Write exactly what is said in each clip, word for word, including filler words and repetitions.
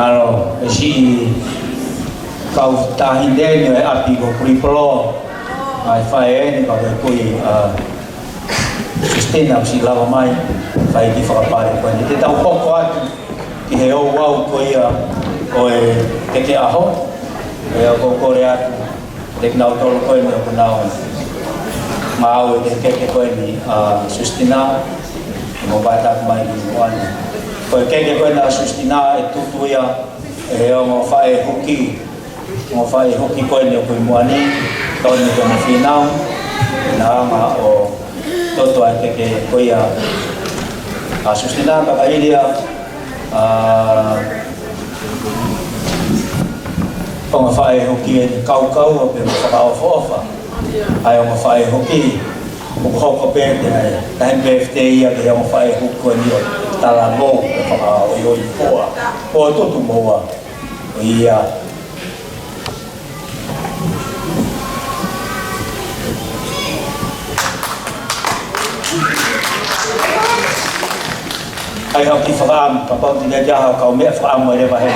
Alo, e siʻi kau taʻahine ni ʻo e ʻapi ko Kulipolo. ʻA e faʻē ni ka ko e kui, ʻa, Justina, ʻosi lava mai, fai ki fakapale ko eni. Te tau hoko atu ki he ouau ko ia ʻo e keke ʻaho. ʻE, ʻoku ou kole atu kiate kinautolu ko eni ʻoku nau maʻu e keke ko eni, ʻa, Justina, mo kātaki mai ki muʻa ni. Ko e keke ko eni ʻa Justina ʻe tutu ia ʻe he ongo faʻē huki, ongo faʻē huki ko eni ʻoku ʻi muʻa ni, Tony Tomafinau, naʻa na ʻo toto ʻa e keke ko ia ʻa Justina, ka ka ʻi ai ʻa, ʻa, ongo faʻē huki ʻe kaukau ʻo pē mo fakaʻofoʻofa. ʻA e ongo faʻē huki, ʻoku hoko pē te ai, tahi pē fete ia ke ongo faʻē huki ko eni ʻo talamou, ʻo fakaʻoiʻoi koa, ʻo tutu moua. ʻIo. ʻAi hau ki fakaʻamu, kapau te ne ʻi ai ha kau meʻa fakaʻamu ʻe leva he.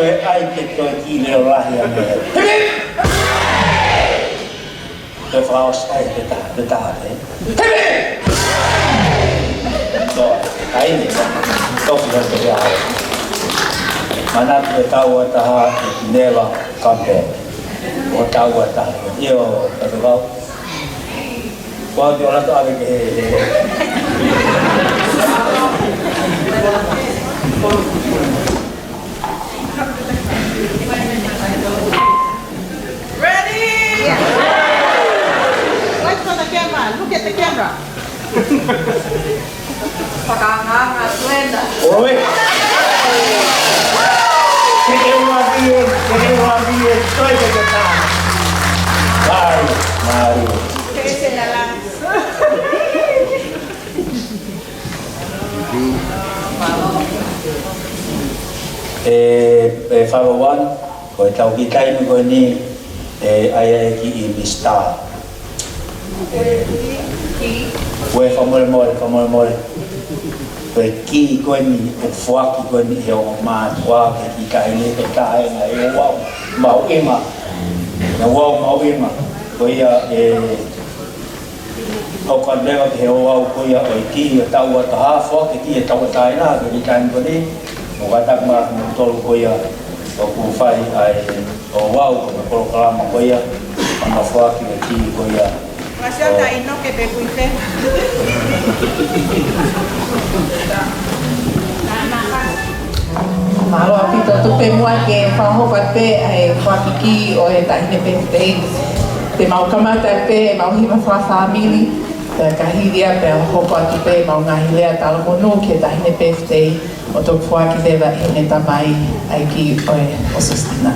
Ko e ʻai ke toe kiʻi leʻo lahi ange. Toe fakaʻosi ai, toe taha, toe taha, ē. Toe, ʻai ni, toe fakaʻosi ai. Manatu e taua ʻe taha, never come back. ʻO taua ʻe taha. ʻIo, ka te kau. Kuo te ola to ave ke he, he. Ready? Wait for the camera. Look at the camera. Fakaangaanga, surrender. Oi. Ke ke ua pie, ke ke ua pie, toe ke ke tā. Mālō, mālō. Pese na la. E, e, five oh one, ko e tau ki taimi ko eni, e, ʻai ai ki he Mister. E, ko e fakamolemole, fakamolemole. Ko e kiʻi ko eni, ʻoku foaki ko eni, he ʻoku mātuʻa ke kiʻi taʻahine, ko e taʻahine, e ouau mahuʻinga. E ouau mahuʻinga. Ko ia, e, ʻoku ʻalu leva ki he ouau ko ia ʻo e kiʻi ʻo e taua ʻe taha, foaki e kiʻi ʻo e taua ʻe taha ena, ke kiʻi taʻahine ko eni, mo kātaki mai kimoutolu ko ia ʻoku fai ʻa e ouau, ko e polokalama ko ia, ʻa e foaki e kiʻi ko ia. Mālō ʻaupito. Tuku muʻa ke fakahoko atu pē ʻa e foaki kiʻi ʻo e taʻahine pehē. Te mau kamata pē ʻemau hiva fakafāmili, pea ka hili ia pea hoko atu pē ʻemau ngaahi lea talamonū ki he taʻahine pehē, ʻo toki foaki leva ʻe heʻene tamai ʻa e kiʻi ʻo e, ʻo Justina.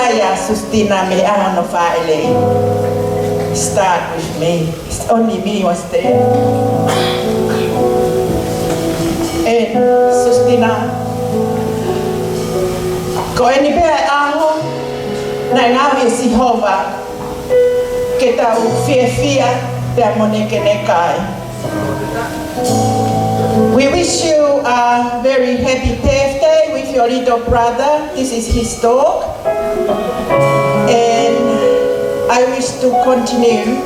Ia Sustina mei he ʻaho hono fāʻeleʻi. Start with me. It's only me was there. And Sustina, ko eni pē ʻa e ʻaho naʻe ngaohi ʻe Sihova ke tau fiefia pea mo nekeneka ai. We wish you a very happy birthday with your little brother. This is his dog. And I wish to continue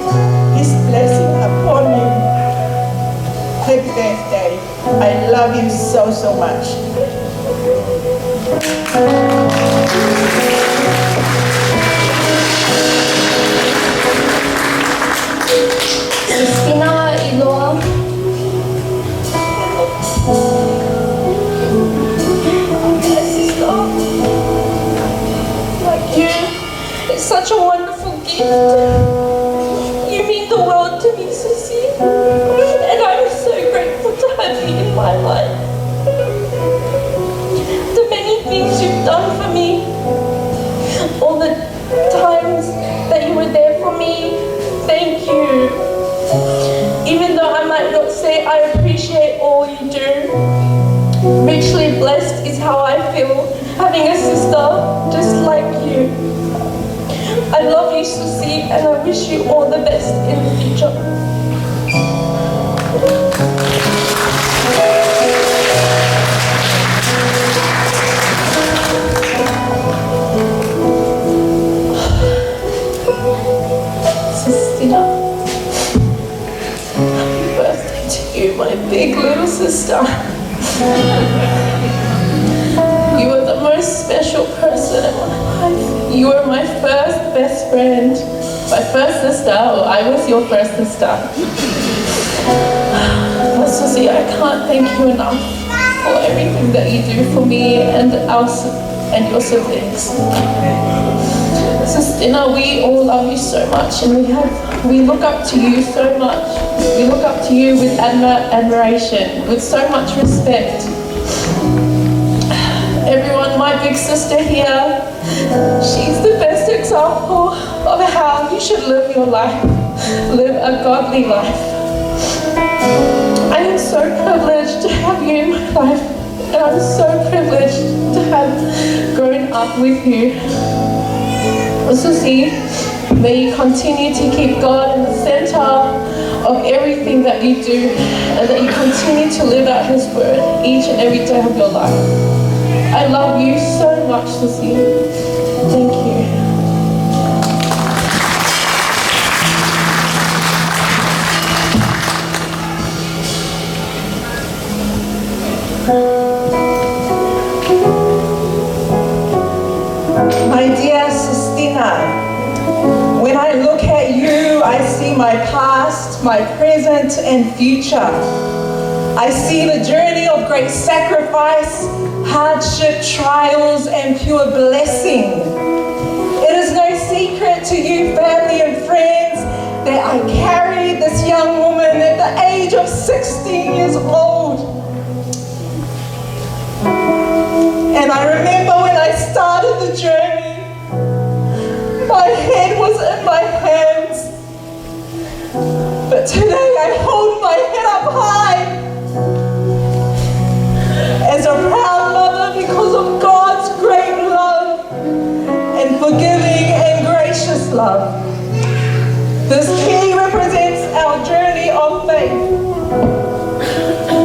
his blessing upon you. Happy birthday. I love you so, so much. Sustina, ʻiloa. Sister, like you, it's such a wonderful gift. You mean the world to me, Susie. And I'm so grateful to have you in my life. The many things you've done for me, all the times that you were there for me, thank you. Even though I might not say I appreciate all you do, richly blessed is how I feel having a sister just like you. I love you, Susie, and I wish you all the best in the future. Sustina, happy birthday to you, my big little sister. You are the most special person in my life. You were my first best friend, my first sister. Well, I was your first sister. Susie, I can't thank you enough for everything that you do for me and our and your siblings. Sustina, we all love you so much, and we have, we look up to you so much. We look up to you with admi- admiration, with so much respect. Everyone, my big sister here, she's the best example of how you should live your life, live a godly life. I am so privileged to have you in my life. And I'm so privileged to have grown up with you. Susie, may you continue to keep God in the center of everything that you do, and that you continue to live out His word each and every day of your life. I love you so much, Susie. Thank you. My dear Sustina, when I look at you, I see my past, my present, and future. I see the journey of great sacrifice, hardship, trials, and pure blessing. It is no secret to you, family and friends, that I carried this young woman at the age of sixteen years old. And I remember when I started the journey, my head was in my hands. But today I hold my head up high as a proud mother because of God's great love and forgiving and gracious love. This key represents our journey of faith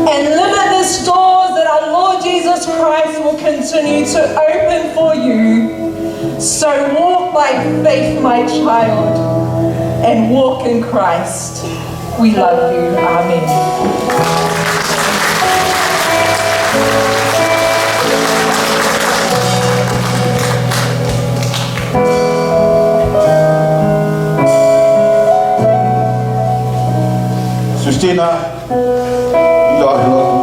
and limitless doors that our Lord Jesus Christ will continue to open for you. So walk by faith, my child, and walk in Christ. We love you. Amen. Sustina, ʻiloa he lotu,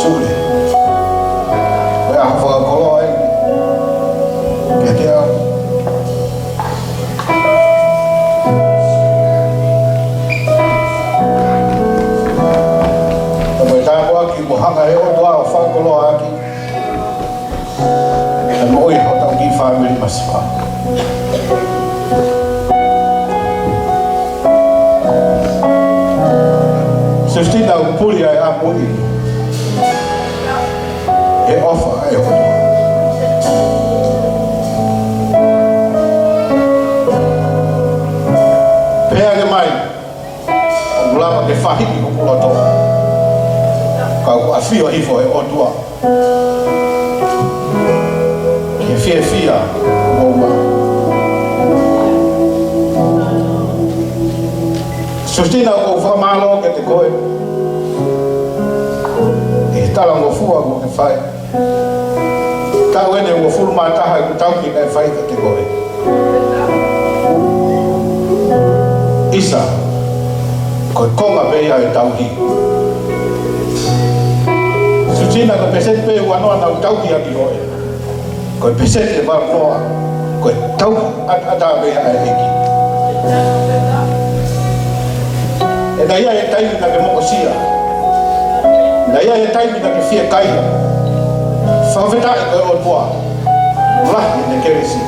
Sule. Ko e ʻaho fakakoloa eni kiate au. Ko e tāpuaki kuo hanga ʻe he ʻOtua ʻo fakakoloa ʻaki ʻa e moʻui hotau kiʻi fāmili masiva. Siositina, ʻoku puli ʻa e ʻamuʻi he ʻofa ʻa e ʻOtua. Pehē ange mai, ʻoku lava ke fahiʻi hoku loto, ka ʻoku ʻafio hifo ʻa e ʻOtua ki he fiefia ʻoku ou maʻu. Siositina, ʻoku ou fakamālō kiate koe ʻi he talangofua kuo ke fai. Taʻu eni ʻe uofulu mā taha ʻeku tauhi naʻe fai kiate koe. ʻIsa, ko e konga pē ia ʻo e tauhi. Siositina, ko e pēseti pē ʻe uanoa naʻá ku tauhi ʻaki koe, ko e pēseti ʻe valungofulu ko e tauhi ʻataʻatā pē ia ʻa e ʻEiki. He naʻe ʻi ai e taimi naʻá ke moʻosia. Naʻe ʻi ai e taimi naʻá ke fiekaia. Fakafetaʻi ko e ʻOtua lahi ʻene kelesi,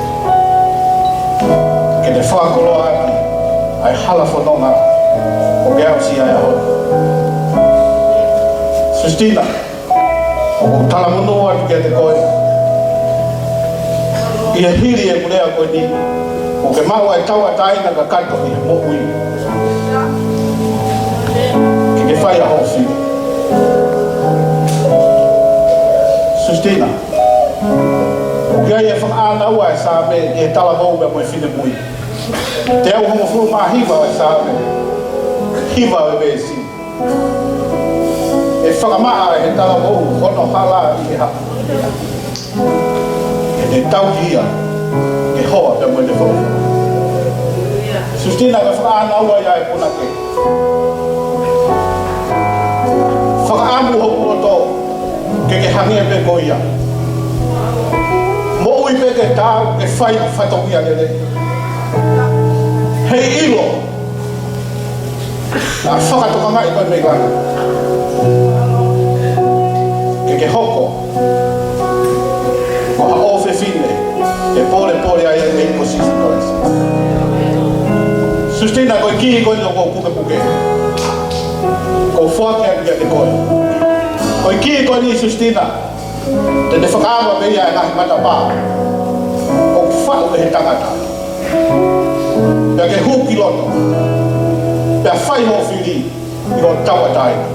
ke ne fakakoloa ʻaki ʻa e hala fononga ʻoku ke aʻusia he ʻaho ni. Siositina, ʻoku ou talamonū atu kiate koe ʻi he hili ʻeku lea ko eni, ʻoku ke maʻu ʻa e tauʻatāina kakato ʻi he moʻui ke ke fai ai hoʻo fili. Siositina, ʻoku ʻi ai e fakaʻānaua ʻa e Saame ʻi he talavou pea mo e finemui. Teau hongofulu mā hiva ʻo e Saame, hiva ʻo e veesi: ʻE fakamaʻa ʻe he talavou hono hala ʻi he haʻu, ʻe ne tauhi ia ʻe hoa pea mo ʻene folofola. Siositina, ko e fakaʻānaua ia ʻa e punake. Fakaʻamu hoku loto ke ke hangē pē ko ia. Moʻui pē ke taau ke fai fatongia lelei. Heiʻilo naʻa fakatokangaʻi koe mei langi ke ke hoko ko ha ʻofefine ʻe polepole ai ʻa e ʻEiki ko Sīsū Kalaisi. Siositina, ko e kī ko eni ʻoku ou pukepuke, ʻoku ou foaki atu kiate koe. Ko e kī ko eni, Siositina, te ne fakaava pē ia ʻa e ngaahi matapā ʻoku faʻu ʻe he tangata, pea ke hū ki loto, pea fai hoʻo fili ʻi hoʻo tauʻatāina.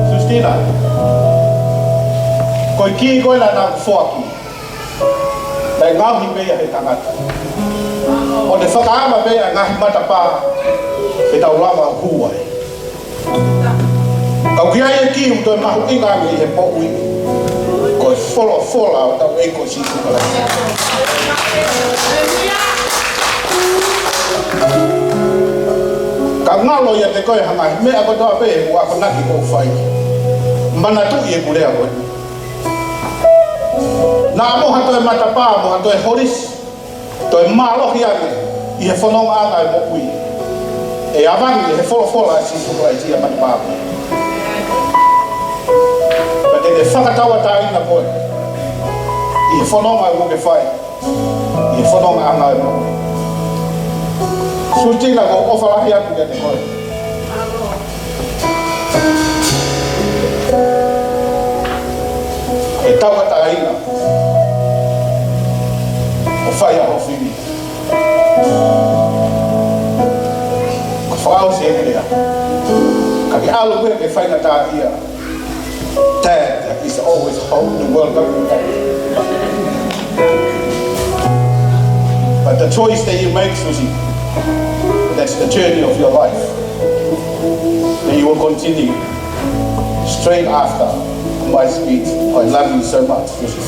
Siositina, ko e kī ko ena naʻá ku foaki, naʻe ngaohi pē ia ʻe he tangata, ʻo ne fakaava pē ia ʻa e ngaahi matapā ke tau lava ʻo hū ai. Ka ʻoku ʻi ai e kī ʻoku toe mahuʻinga ange ʻi he moʻui, ko e folofola ʻa hotau ʻEiki ko Sīsū Kalaisi. Ka ngalo ʻiate koe ha ngaahi meʻa kotoa pē ʻoku ou akonaki ʻo fai, manatuʻi ʻeku lea ko eni. Naʻa mo ha toe matapā, mo ha toe holisi, toe mālohi ange ʻi he fonongaʻanga ʻo e moʻui, ʻe avangi ʻe he folofola ʻa Sīsū Kalaisi ʻa e matapā. Pea te ne fakatauʻatāina koe ʻi he fononga ʻoku ke fai, ʻi he fonongaʻanga ʻo e moʻui. Siositina, ʻoku ou ʻofa lahi atu kiate koe. ʻE tauʻatāina ʻo fai ai hoʻo fili. Ko e fakaʻosi ʻeku lea, ka ke ʻalu pē ke faingataʻaʻia, Dad is always home to welcome you back. But the choice that you make, Susie, that's the journey of your life. And you will continue straight after my speech. I love you so much, Susie.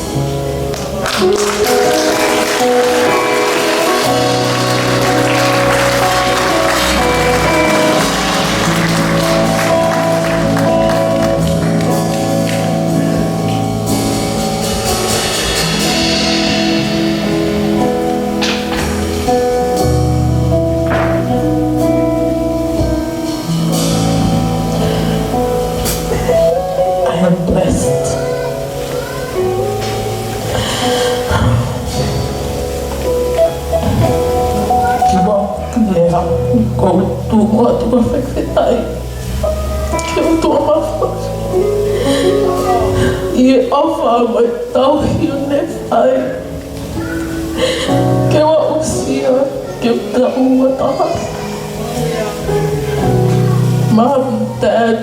ʻOku ou tuku atu ʻa e fakafetaʻi ki he ʻOtua Māfimafi ʻi he ʻofa mo e tauhi ʻoku ne fai ke u aʻusia ke u taʻu ua taha. Mum, Dad,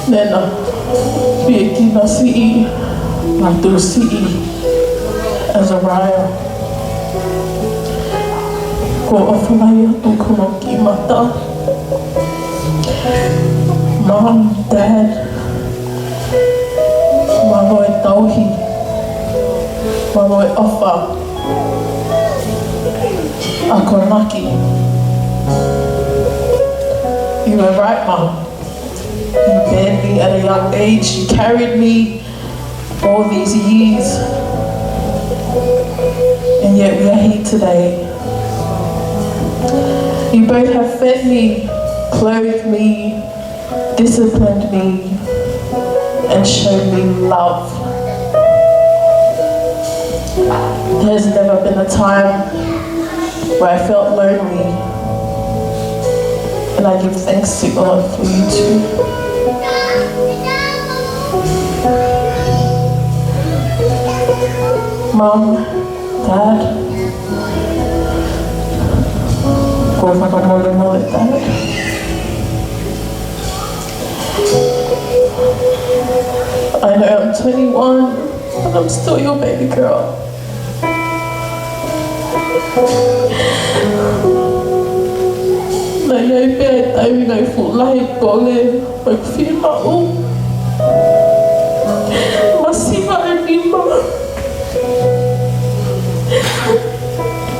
Nena, pea ki he siʻi, mātuʻa siʻi, Azariah. ʻOku ou ʻofa lahi atu ki hoʻo kiʻi mata. Mum, Dad, mālō e tauhi, mālō e ʻofa. Akonaki. You were right, Mum. You bared me at a young age. You carried me all these years. And yet we are here today. You both have fed me, clothed me, disciplined me, and showed me love. There's never been a time where I felt lonely, and I give thanks to God for you two. Mum, Dad, ʻoku ou fakamolemole, Dad. I know I'm twenty-one, but I'm still your baby girl. Naʻe ʻi ai pē ʻa e taimi naʻe fuʻu lahi e kole ʻoku ou fiemaʻu. Masiva e nima.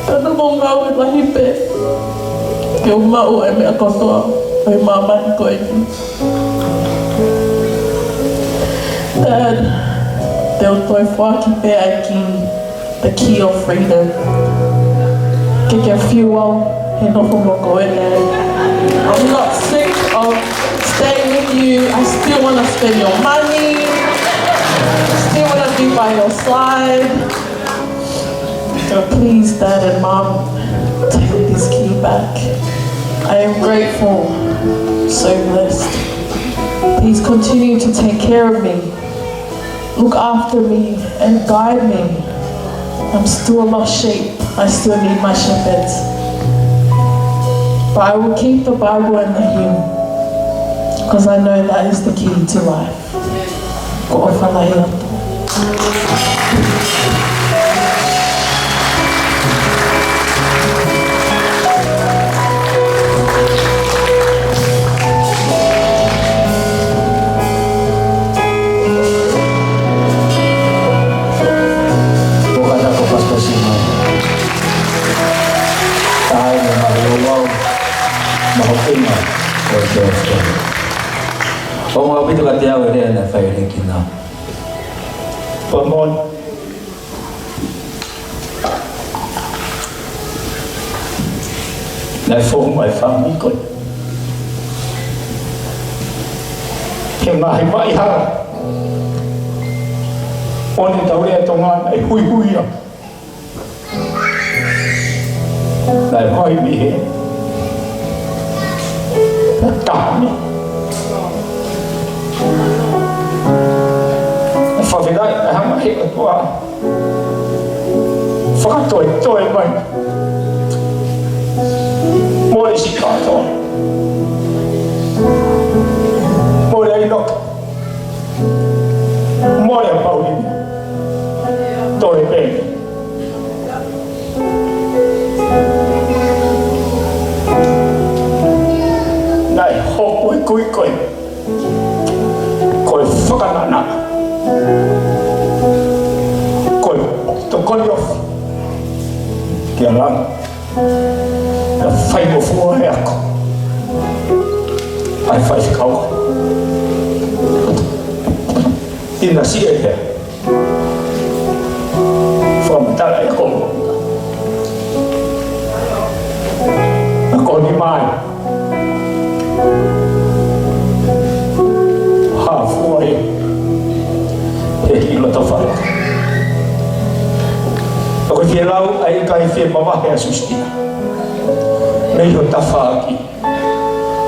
Pea naʻa mo ngāue lahi pē ke u maʻu e meʻa kotoa ʻo e māmani ko eni. Dad, te u toe foaki pē ʻa e key, the key of freedom. Ke ke fiu au he nofo mo koe, Dad. I'm not sick of staying with you. I still wanna spend your money. Still wanna be by your side. So please, Dad and Mum, take this key back. I am grateful, so blessed. Please continue to take care of me. Look after me and guide me. I'm still a lost sheep. I still need my shepherds. But I will keep the Bible and the hymn, 'cause I know that is the key to life. ʻOku ou ʻofa lahi atu. Ko e kata ko Pastor Sima. Tae me malu au. Mahokinga o Joseph. ʻO ngā pito ka te au e lea naʻe fai ʻe Kina. Pamon. Naʻe fou mai fāmili ko ē he ngaahi maʻi hala. ʻO ne tau lea Tonga naʻe huihuia. Naʻe fai mei he. Naʻe taha ni. Naʻe fakafetaʻi, naʻe hanga he katoa. Fakatoetoe mai. Mole si kātoa. Mole ai loka. Mole a Paulina. Toe pē. Naʻe hopo e kui ko ē. Ko e fakanana. Ko e tokoni ofi. Kia langa. Naʻe fai mo fua e ako. ʻAi fai fekau. Ina si e hea. Fakamatala e ako. Ako ni mai. Hā fua e. He hilo to fai. Ako fie lau ai kai fie mavahe a Sustina. Mei ho tafaʻaki,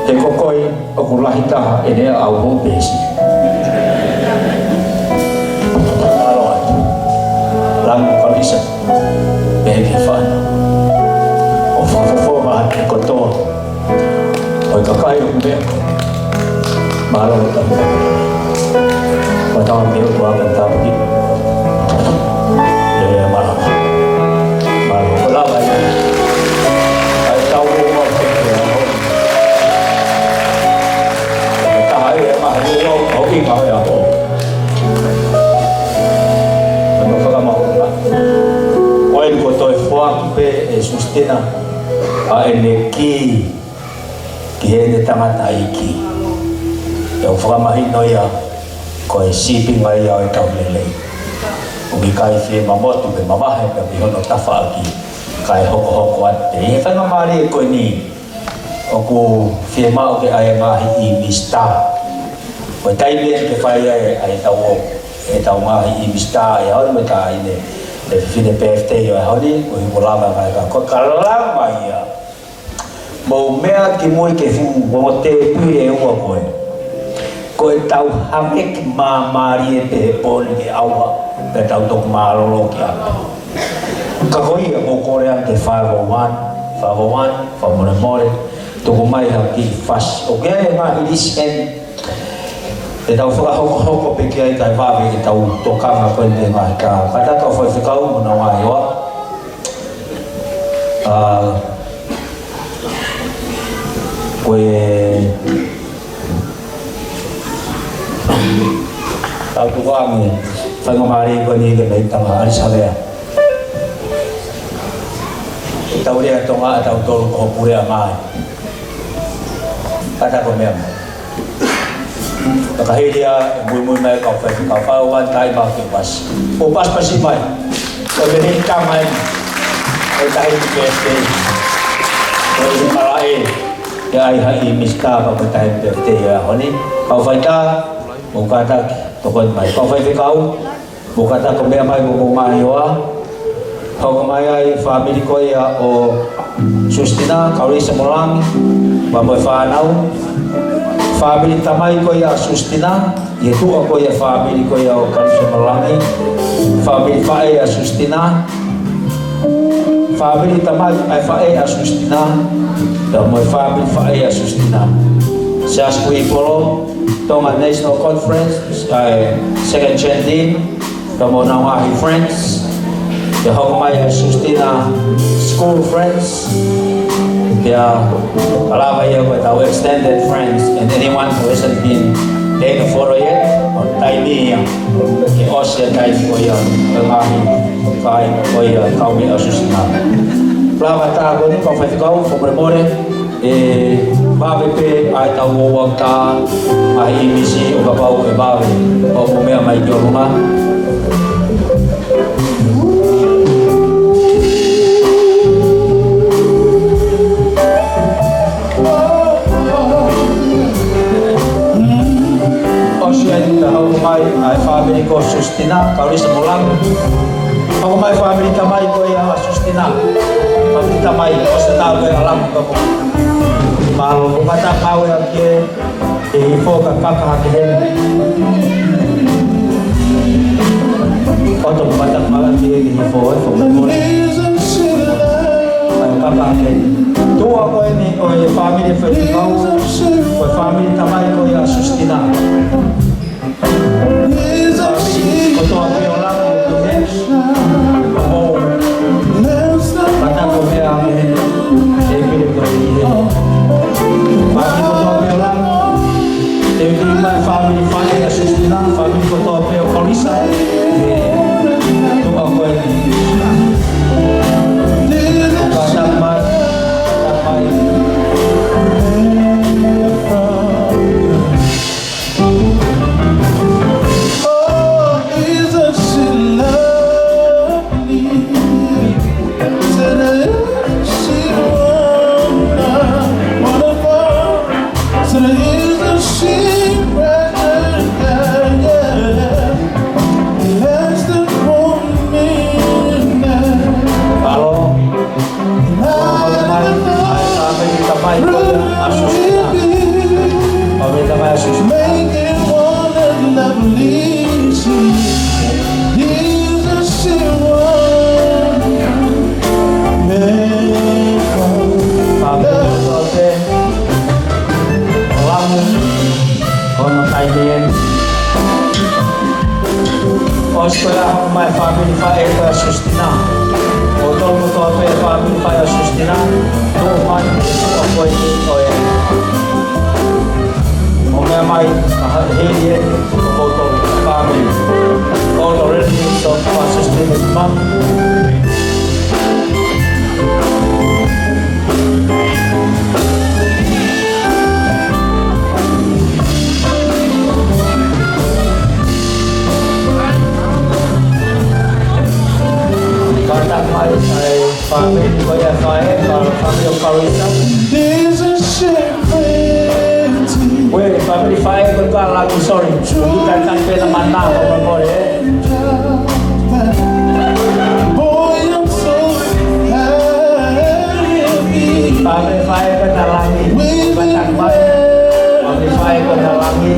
he ko koe ʻoku lahi taha ʻene ʻauhou peesi. Mālō atu. Langi Kalisa, pehē ki he fānau. ʻO fakafofonga atu kotoa ʻo e kakai ʻoku meʻa ko ē. Mālō e tau. Mālō e tau ki. ʻE, mālō. Mālō. Ko e lava ia. ʻAi tau o mau ke ke ʻaho. Ko e taha ia ʻe maha ua ʻo ʻi ngā ʻe ʻaho. Ko e fakamahonga. Ko eni kuo toe foaki pē ʻe Sustina ʻa ʻene kī ki heʻene tangataʻeiki. ʻE u fakamahino ia, ko e sīpinga ia ʻo e tau lelei. ʻOku ʻikai fiemamotu pe mavahe pē mei hono tafaʻaki, kae hokohoko atu pē. ʻI he faingamālie ko eni, ʻoku fiemaʻu ke ʻai e ngaahi ʻīmisi tā. Ko e taimi eni ke fai ai ʻa e tau o, e tau ngaahi ʻīmisi tā, ʻe ʻaho ni mo e taʻahine, e fefine birthday ʻo e ʻaho ni, ko e ʻuhinga lava mai ka, ko e kalanga ia. Mou meʻa ki mui ke fuʻu ongo tēpile ʻe ua ko ē. Ko e tau hangē ki māmālie pē he pō ni ke ʻauha, pea tau toki mālōlō ki ai. Ka ko ia, mou kole ange ki he five oh one, five oh one, fakamolemole, tuku mai ha kiʻi fasi. ʻOku ʻi ai e ngaahi lisi eni, ʻe tau fakahokohoko pē ki ai kae vave ke tau tokanga ko eni ki he ngaahi tā. Ka tau faifekau mo nau ngaahi hoa. ʻA, ko e tau tuku ange, faingamālie ko eni ke mei tanga ʻAlisavea. Tau lea Tonga, tau tolu ko hoku lea mai. Kātaki ʻo meʻa mai. Ka hili ia, muimui mai kau fai, kau fai ʻo one time out ke pasi. ʻO pasipasi mai. Ko e meʻa ni ka mai. Ko e taʻahine birthday. Ko e malaʻe. Ke ʻai ha ʻīmisi tā pea ko e taʻahine birthday ʻo e ʻaho ni. Kau fai tā, mou kātaki, tokoni mai. Kau faifekau, mou kātaki ʻo meʻa mai mo hoʻomou ngaahi hoa. Hoko mai ai fāmili ko ia ʻo Sustina, Kalisa mo Langi, pea mo e fānau. Fāmili tamai ko ia ʻa Sustina, ʻi he tuʻa ko ia fāmili ko ia ʻo Kalisa mo Langi. Fāmili faʻē ʻa Sustina. Fāmili tamai ʻa e faʻē ʻa Sustina. Pea mo e fāmili faʻē ʻa Sustina. Siasi Kuipolo, Tonga National Conference, ʻa e Second Gen Dean, pea mo honau ngaahi friends, pea hoko mai ʻa e Sustina School friends, pea ka lava ia ko e tau extended friends, and anyone who hasn't been taken a photo yet, ʻoku taimi ia ke ʻosi e taimi ko ia, ko e ngaahi kai ko ia, kau meʻa ʻa Sustina. Lava tā ko eni, kau faifekau, fakamolemole, ʻe vave pē ʻa e tau o ua tā, ʻa e ʻīmisi ʻo kapau ʻe vave, ʻo mou meʻa mai ki ʻolunga. ʻOsi ai, pea hoko mai ʻa e fāmili ko Sustina, Kalisa mo Langi. Hoko mai fāmili tamai ko ia ʻa Sustina. Fāmili tamai, ʻosi tā ko e ʻalu atu ka ko. Mālō, ko mata kau e ake, ʻe hifo ka kaka hake heni. ʻOto ko mata kau e ake, ʻe hifo e fo. Ai, kaka hake. Tuʻa ko eni ʻo e fāmili faifekau, ko e fāmili tamai ko ia ʻa Sustina. Kotoa pē ʻo Langi ʻoku meʻa. Ko mou. Kātaki ʻo meʻa mai he. He pili ko e ʻi he. Fāmili kotoa pē ʻo Langi. Te u tui mai fāmili faʻē ʻa Sustina, fāmili kotoa pē ʻo Kalisa. He tuʻa ko eni. Kātaki mai. Kātaki mai. ʻOsi ko ia, hoko mai e fāmili faʻē ko ia ʻo Sustina. Ko kimoutolu kotoa pē fāmili faʻē ʻo Sustina, tuʻu mai ki he tuʻa ko eni ʻo e ʻo meʻa mai, ʻa e heli eni, ko kimoutolu fāmili. Ko kimoutolu eni, so, ʻa Sustina, mami. Kātaki mai e fāmili ko ia ʻa e faʻē, fā-, fāmili ʻo Karisa. Uē, fāmili faʻē ko ia ʻa Langi, sorry. Kātaki pē na mana ko mo e. Fāmili faʻē ko ia ʻa Langi. Kātaki mai. Fāmili faʻē ko ia ʻa Langi.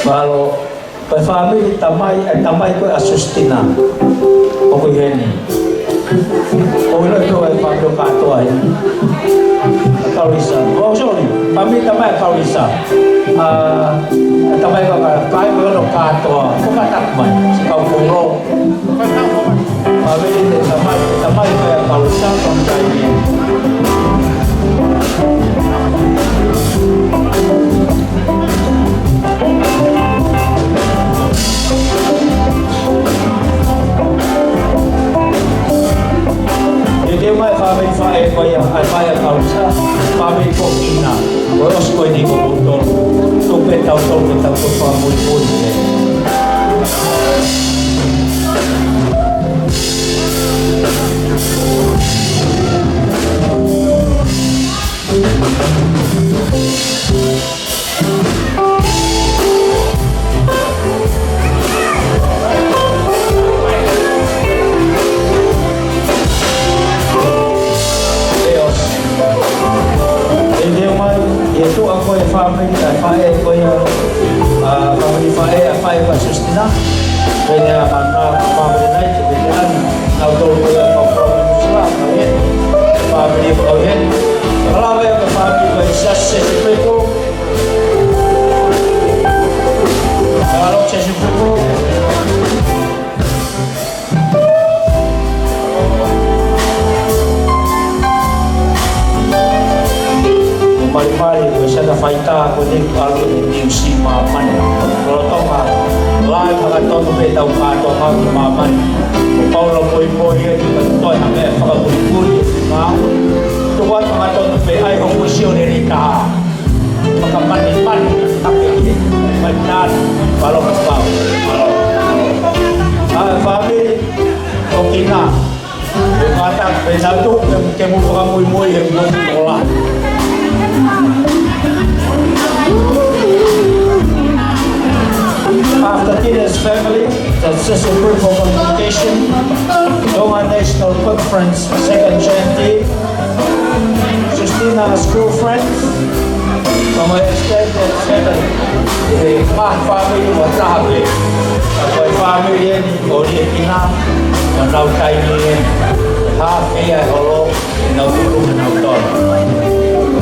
Mālō. Ko e fāmili tamai, e tamai ko ia ʻa Sustina. ʻOku ʻi heni. ʻOku ʻi loto e fāmili ʻo kātoa eni. ʻA Karisa. Oh, sorry. Fāmili tamai ʻa Karisa. ʻA, e tamai ko ia ʻa Kai, ko ia ʻo kātoa. ʻOku kātaki mai. Siʻi kau kolo. Fāmili ʻa e tamai, tamai ko ia ʻa Karisa, ko e tamai. Ke teu mai fāmili faʻē ko ia, ʻa e faʻē ʻa Karisa, fāmili ko Kina, ko e ʻosi ko eni ko kimoutolu, tuku pē tautolu ke tau toki fakamuimui pē. ʻIo. ʻE teu mai, ʻe tuʻa ko e fāmili, ʻa e faʻē ko ia, ʻa, fāmili faʻē, ʻa e faʻē ko ia ʻa Sustina. Ko eni ʻa e mana, ʻa e fāmili nai, ko e nai, nautolu ko ia, ko e fāmili sila, ko e fāmili ko ia. Ka lava ia ko e fāmili ko ia ʻa Sese Pepo. Ka lava Sese Pepo. Ko Malimali, ko e sata faitā ko eni ʻoku ʻalu ʻi he Niu Sila māmani. Lolotonga, lahi hangatonu pē ʻetau kātoanga ki māmani. Ko Paula Poipoi ē, ʻikai toe ha meʻa fakapuipui ʻi he ngāue. Tuku atu hangatonu pē ai hoʻo misiona ʻi he taha. Fakamanimani ake ki he mai nāni, palo pau. ʻA e fāmili ʻo Kina. ʻE kātaki pē nautolu ke, ke mou fakamuimui he mou kola. After Kina's family, the Sese Pepo congregation, Tonga National Conference, second chantee, Sustina school friends, from my extended family. ʻE, ma fāmili mo taha pē. Ka ko e fāmili eni ʻo Liekina, ʻo nau taimi eni. Hā pē ia e holo, ʻenau tulu, ʻenau tolo.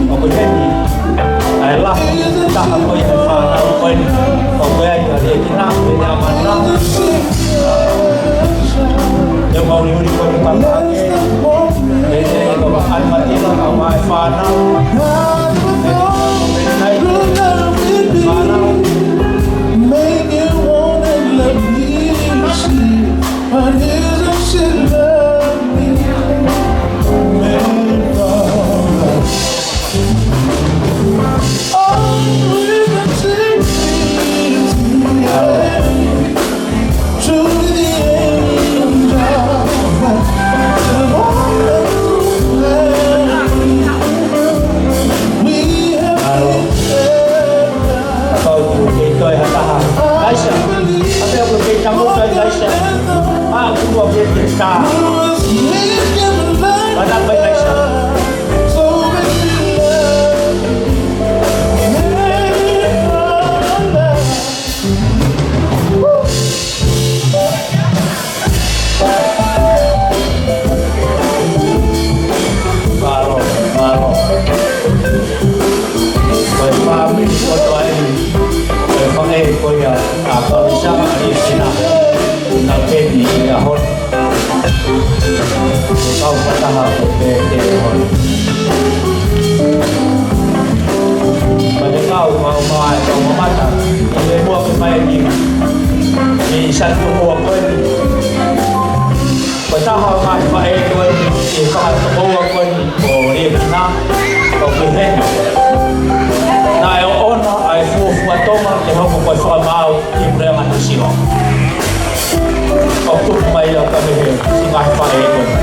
ʻOku ʻi heni ʻa e lahi taha ko ia ʻa e fānau ko eni. ʻOku ʻi ai ʻa Liekina, ko eni ʻa Mana. ʻE mau liuli ko eni pāpā ke. ʻE, ʻe, ko ʻAi Mati Make it warm and let me see what it is that she love me. Made it for us. Oh, we can take it to the end of the world. We have been there. Kau ke toe ha taha. Laisa. Ape aku ke tango kai Laisa. Ah, aku ke ke ta. Mana pai Laisa. Mālō, mālō. Ko e fāmili kotoa eni, ko e faʻē ko ia ʻa Kamisama ʻi Sina, na peni ia hon. Kau fakataha ko pē te hon. Pea te kau mau mai kau mamata, ʻi he mua ke mai ni, ʻi Satu mua ko eni. Ko e taha ʻo e ngaahi faʻē ko eni, ʻi he kau tokoua ko eni, ko Liepina, ʻoku ʻi heni. Naʻe ʻoʻona ʻa e fuofua Tonga ke hoko ko e fakamaau ʻi he puleʻanga Nuʻu Sila. ʻOku tuku mai ia ka mei he ngaahi faʻē ko eni.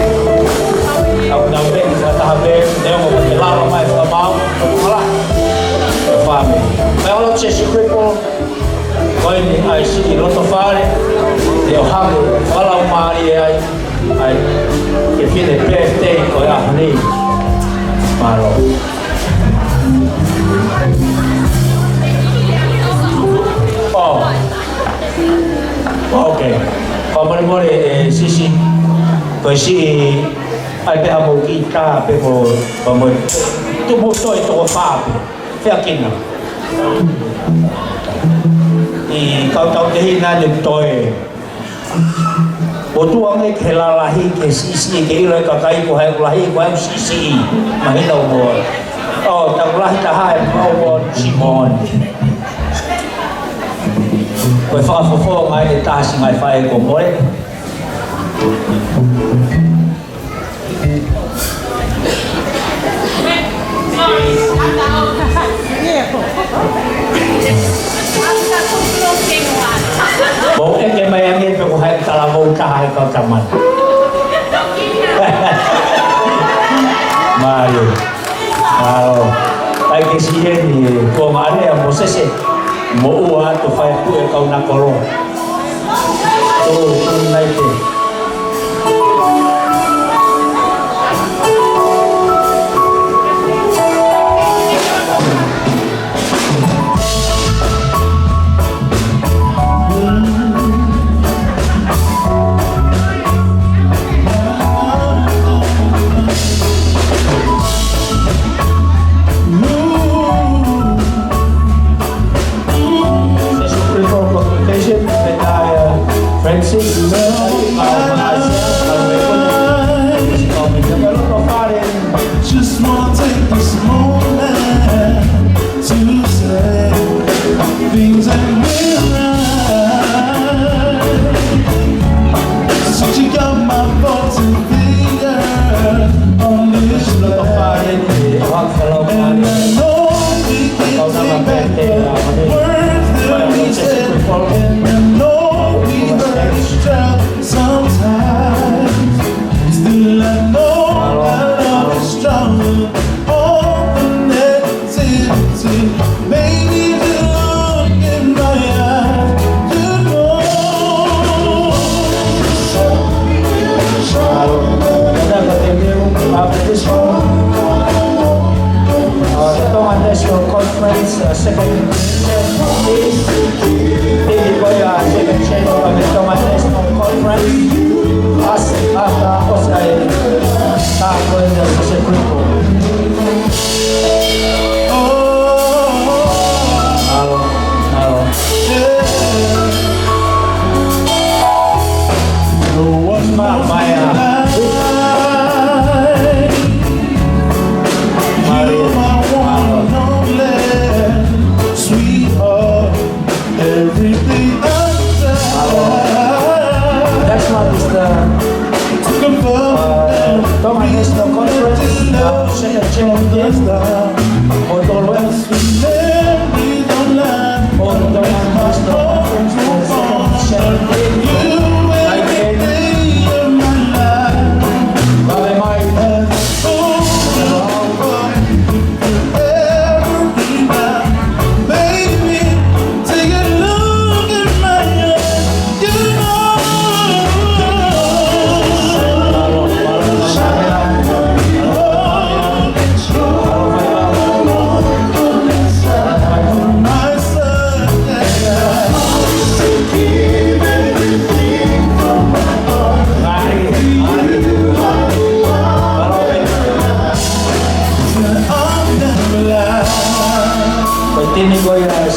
ʻOku nau meʻa fakataha pē, neongo ko e lava mai fakamaau, ʻoku hala. Ko e fāmili. Pea ʻoku Sēsū Kilipo, ko eni ʻa e siʻi loto fale, ʻe ʻohake, fakalaumālie ai, ʻa e fefine birthday ko e ʻaho ni. Mālō. Oh. Okay. Fakamolemole, ʻe Sisi, ko e siʻi, ʻai pē ha mou kita, pe ko, fakamolemole. Tuku mou toe toko fā pē. Feakina. ʻI he kau tauhi naʻe toe. ʻOku tuʻu ange ke lalahi, ke siʻisiʻi, ke ʻilo ʻe he kakai ko hai ʻoku lahi, ko hai ʻoku siʻisiʻi. Mahino mo. ʻO, taku lahi taha ʻe mo mo Simon. Ko e fakafofonga ʻe taha siʻi ngaahi faʻē ko Moe. Mou ʻeke mai ange pe ko hai talavou taha he kau tama ni. Mālō. Mālō. ʻAi ke siʻi eni ʻe Kuonga Alea mo Sese. Mo ua atu fai atu e kau nakolo. Tō, tō nai te. Special prayer for convocation, Messiah Francis, Just wanna take this moment to say things ain't been right since you got my fourteen fingers on this blade. And I know we can take back the words that we said. And I know we hurt each other sometimes. Still, I know our love is strong. All the negativity made me look in my eyes. You know. After this one, uh, the Tonga National Conference, uh, second Thank you for your attention for the Tonga National Conference. As, as, uh, as I start with the Pacific. Alo, alo. Smart fire. Ko e timi ko ia ʻa e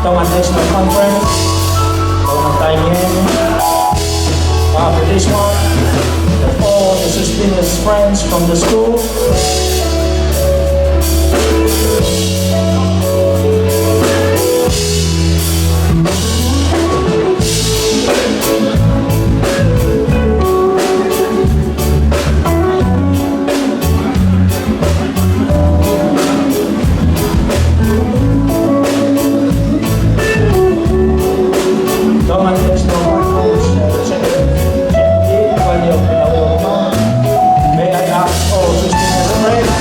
Tonga National Conference, Tonga Taingen. After this one, the four of the Sositena's friends from the school. May I ask all Sositena's friends,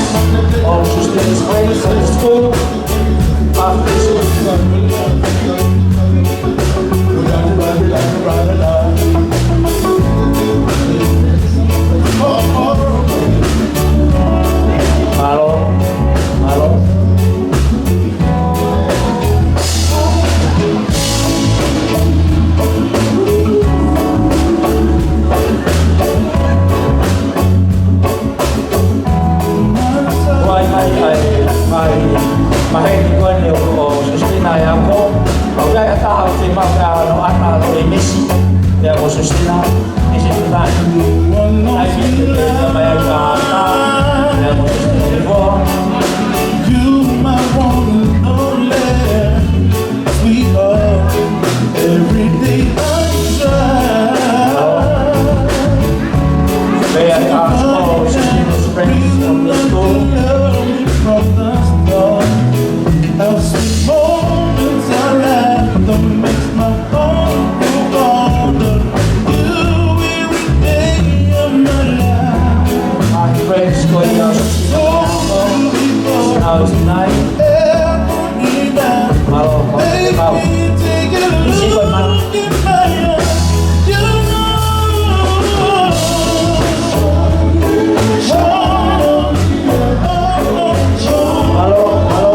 all Sositena's friends from the school, Mālō, mālō. Ko e ʻai, ʻai, ʻai, maheni ko eni ʻo, ʻo Sositena ʻe ako. ʻOku ʻi ai ha taha ʻoku fiemaʻu ke ʻalu ʻo ʻana ʻo e misi. ʻIa ko Sositena, misi tuʻu tahi. ʻAi, misi tuʻu tahi, ʻa e misi tuʻu tahi. ʻIa ko Sositena ʻi Foa. You my one and only. Sweetheart, every day I try. May I ask all Sositena's friends from the school? From the start, how sweet moments I have that makes my heart go on. You every day of my life. My friends, go yours. So beautiful. How's night? Mālō, mālō. Isi ko e mālō. Mālō, mālō.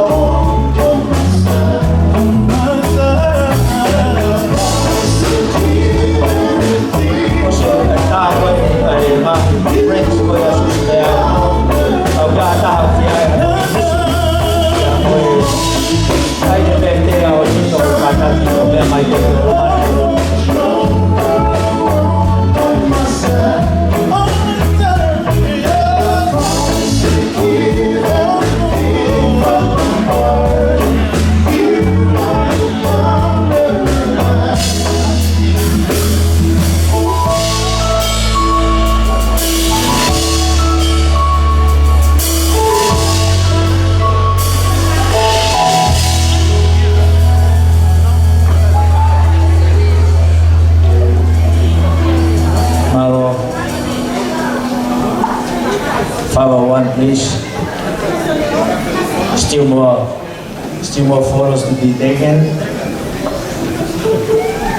Mālō. Five oh one, please. Still more. Still more photos to be taken.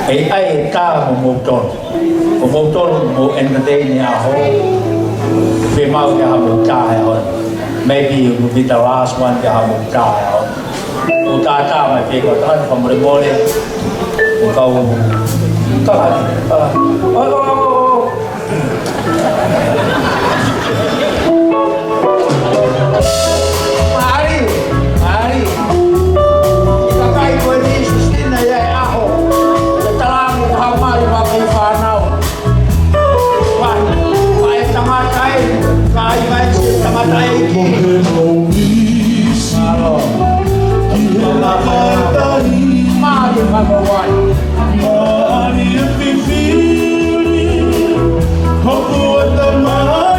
ʻE ʻi ai e tā mo moutolu. Ko moutolu mou entertain he ʻaho. Fiemaʻu ke ʻi ai hamou tā he ʻaho. Maybe it will be the last one ke ʻi ai hamou tā he ʻaho. Mou tā tā mai pē ko tā fakamolemole. Mou kau. Tā. Ah. Oh, oh, oh, oh. Mālie, mālie. Kakai ko eni Sositena ia he ʻaho. Te talaange ko ha mali ma kei fānau. Vai, vai tangata ē, kai vai tangata ē ki. Mālō. Mālie, mālō vai. Mālie fifili, hoku ʻatamai.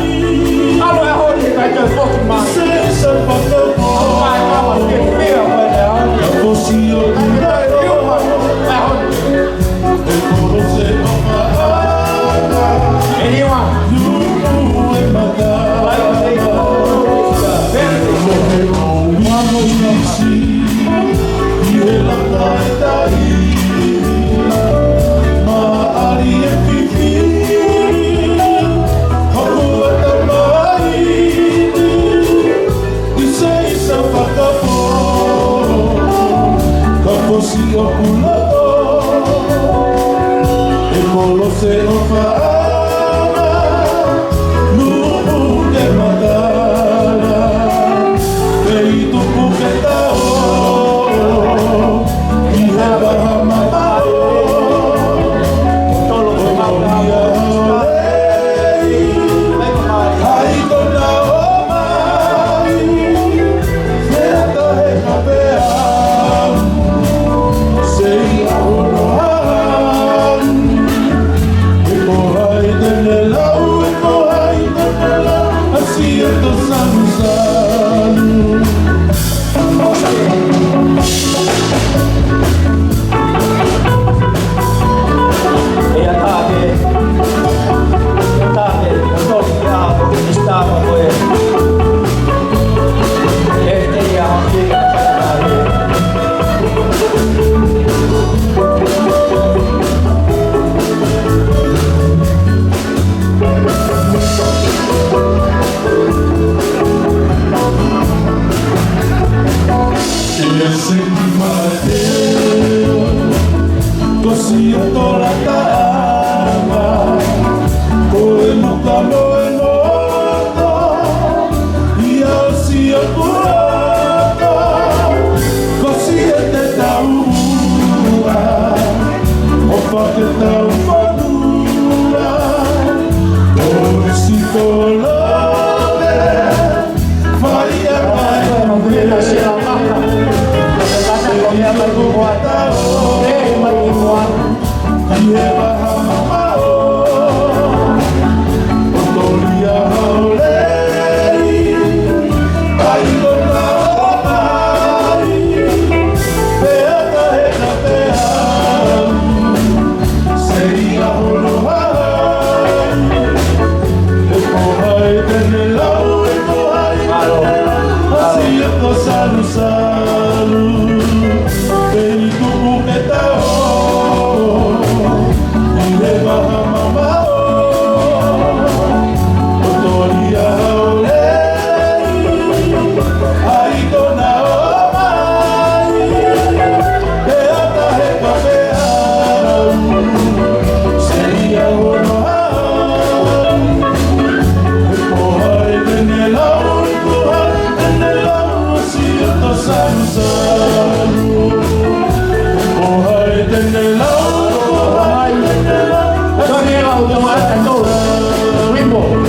Seki Mateo, ko Siotola Taama, ko e muka mo e moto, ia Siotola, ko Siete Taua, ʻo Faketau Fanua, ko Siotola,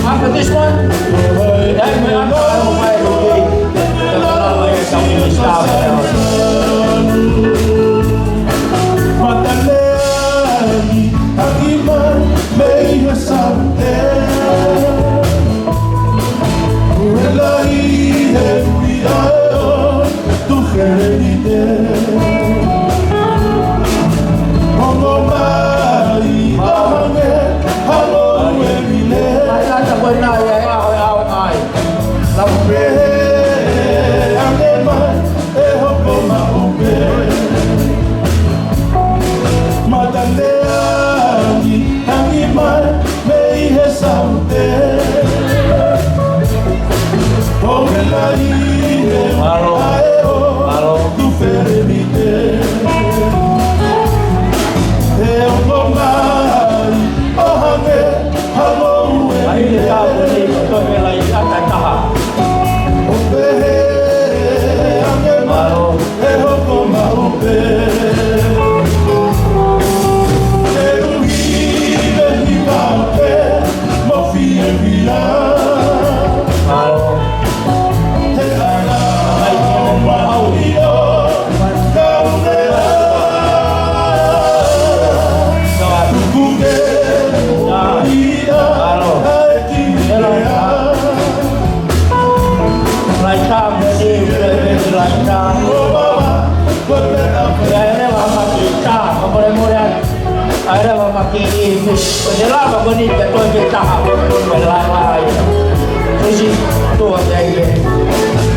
After this one, ʻAi leva ma ki tā, ko e mole atu. ʻAi leva ma ki ʻi, ko e lava ko eni te toe ke taha, ko e lava ai. Kusi, tuʻa ke ai ke.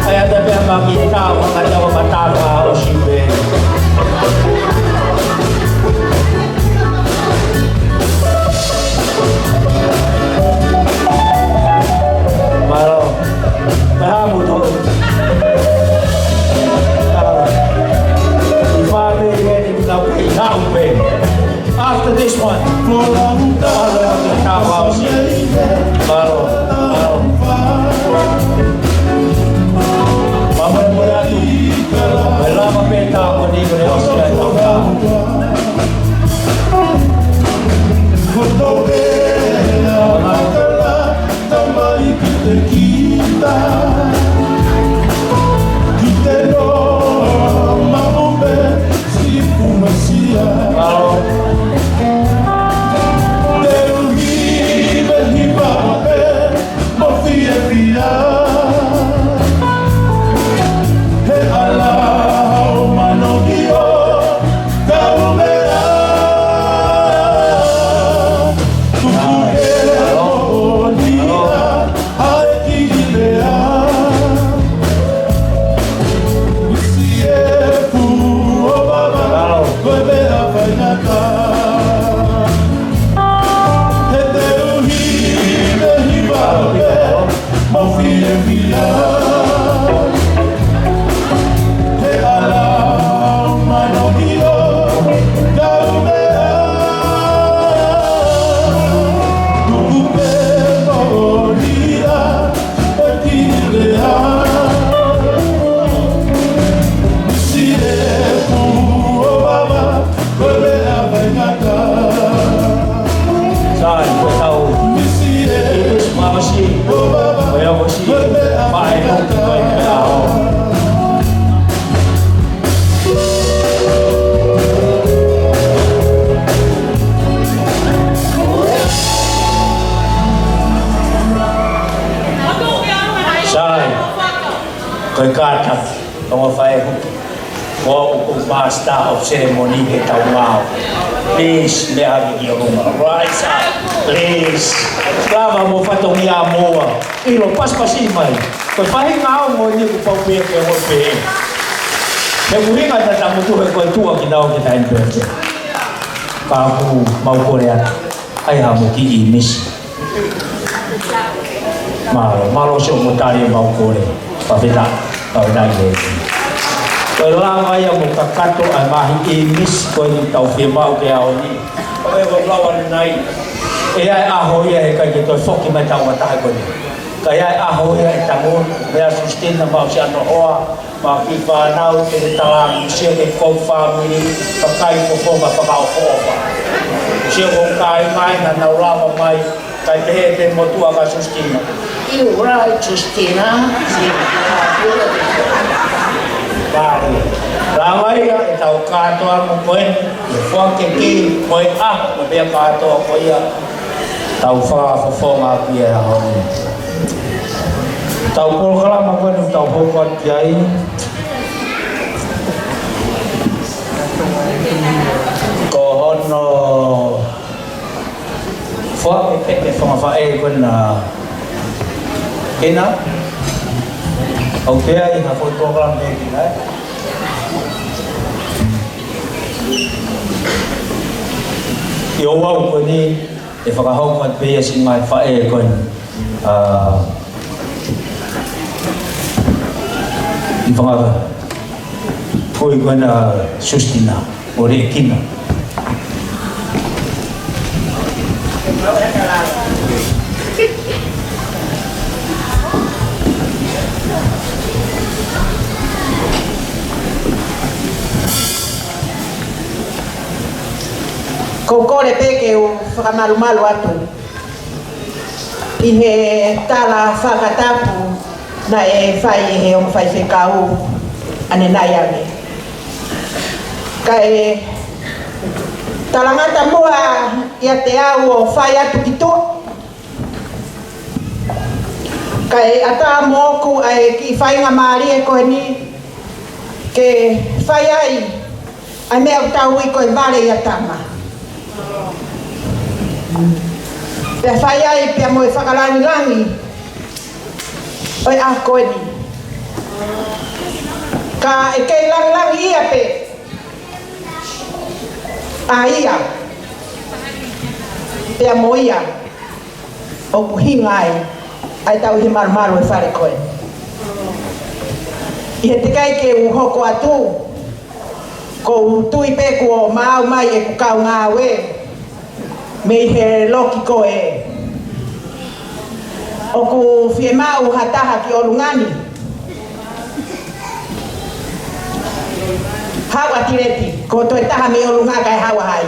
ʻAi ata pea ma ki tā, ʻo ka tau ma tā, ka ʻosi pē. Mālō. Pea mo tō. After this one, mālō, mālō. Mālō, mālō. Sai, ko e tau. Misi, misi, misi. Ko ia ko si. Pae, ko e tau. Sai, ko e kātaki, ongo fai huki. Ko au ko e master of ceremony ke tau ngāue. Please, meʻa hake ki ʻolunga. Rise up, please. Lava mo fatongia moa. ʻIlo pasipasi mai. Ko e faʻahinga ongo ni kuo pau pē ke ongo pē. He ʻuhinga ʻeta tamutu he ko e tuʻa kinautolu ke taimi pē. Ka ʻoku mau kole atu. ʻAi ha mo kiʻi misi. Mālō, mālō siʻomo tali ʻemau kole. Fakafetaʻi, fakafetaʻi lelei. Ko e lava ia mo kakato ʻa e ngaahi ʻīmisi ko eni ʻoku tau fiemaʻu ki he ʻaho ni. Ko e ʻoku lava ni nai. ʻE ʻi ai e ʻaho ia he ʻikai ke toe foki mai tau matahe ko eni. Ka ʻi ai e ʻaho ia ʻe tangutu, meʻa Sustina maʻu siʻano hoa, maʻu kiʻi fānau, te ne tala ange, sio ki he ʻoku fāmili, kakai fofonga fakaʻofoʻofa. Sio ki he kāinga naʻa nau lava mai, kae pehē ki he motuʻa ko Sustina. You right, Sustina. Vale. Lava ia ʻetau kātoa mo koe, ʻe foaki ki koe ʻa, mo e meʻa kātoa ko ia. Tau fakafofonga ki he ʻaho ni. Tau polokalama ko eni tau hoko atu ki ai. Ko hono foaki pē ke fanga faʻē ko ena. Ena. ʻOku ʻi ai ha foʻi polokalama pē ki ai. ʻIo, ʻoku ou ko eni. ʻE fakahoko atu pē ia siʻi ngaahi faʻē ko eni. ʻA, ʻi fanga ko ē ko ena Sustina, ʻo Lekina. Ko e kole pē ke u fakamalumalu atu ʻi he tala fakatapu naʻe fai ʻe he ongo faifekau ʻanenai ange. Kae talangata muʻa ʻiate au ʻo fai atu ki tuʻa. Kae ʻatā moʻoku ʻa e kiʻi faingamālie ko eni ke fai ai ʻa e meʻa ʻoku tau ui ko e vale ʻia tama. Pea fai ai pea mo e fakalangilangi ʻo e ʻaho ko eni. Ka ʻe kei langilangiʻia pē ʻa ia pea mo ia ʻoku ʻuhinga ai ʻa e tauhi malumalu e fale ko ē. ʻI he teʻeki ai ke u hoko atu, ʻoku ou tui pē kuo maau mai ʻeku kaungāue mei he loki ko ē. ʻOku fiemaʻu ha taha ki ʻolunga ni. Haʻu ʻa Tileti, ko e toe taha mei ʻolunga kae haʻu ʻa hai.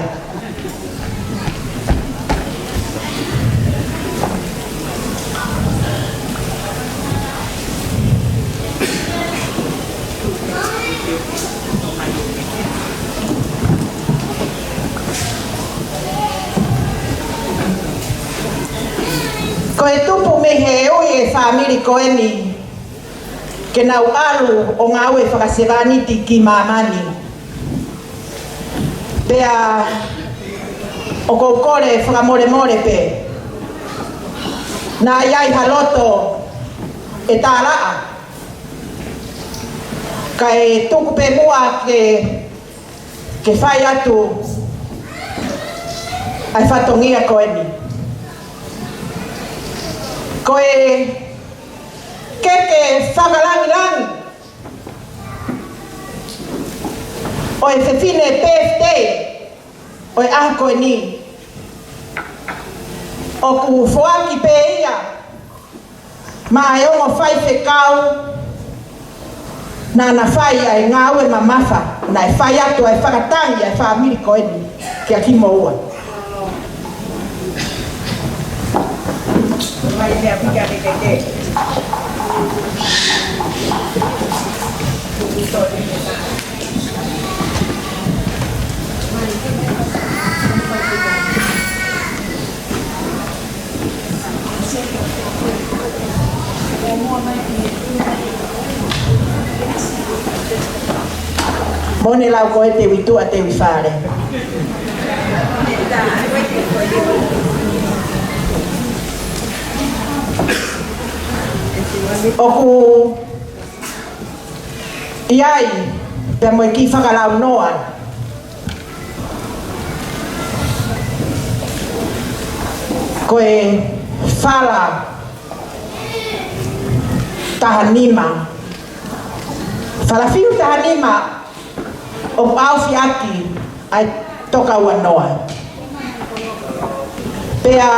Ko e tupu mei he ui e fāmili ko eni ke nau ʻalu ʻo ngāue fakasevāniti ki māmani. Pea ʻoku ou kole fakamolemole pē. Naʻe ʻi ai ha loto ʻe tālaʻa. Kae tuku pē muʻa ke, ke fai atu ʻa e fatongia ko eni. Ko e e fakalangilangi ʻo e fefine birthday ʻo e ʻaho ko eni. ʻOku foaki pē ia maʻa e ongo faifekau naʻa na fai ʻa e ngāue mamafa naʻe fai atu ai e fakatangi ʻa e fāmili ko eni kia kimoua. Mo ne lau ko e te uitua te uifale. ʻOku ʻi ai pea mo e kiʻi fakalaunoa ko e fala taha nima, fala fiu taha nima ʻoku ʻaofi ʻaki ʻa e toka ua noa. Pea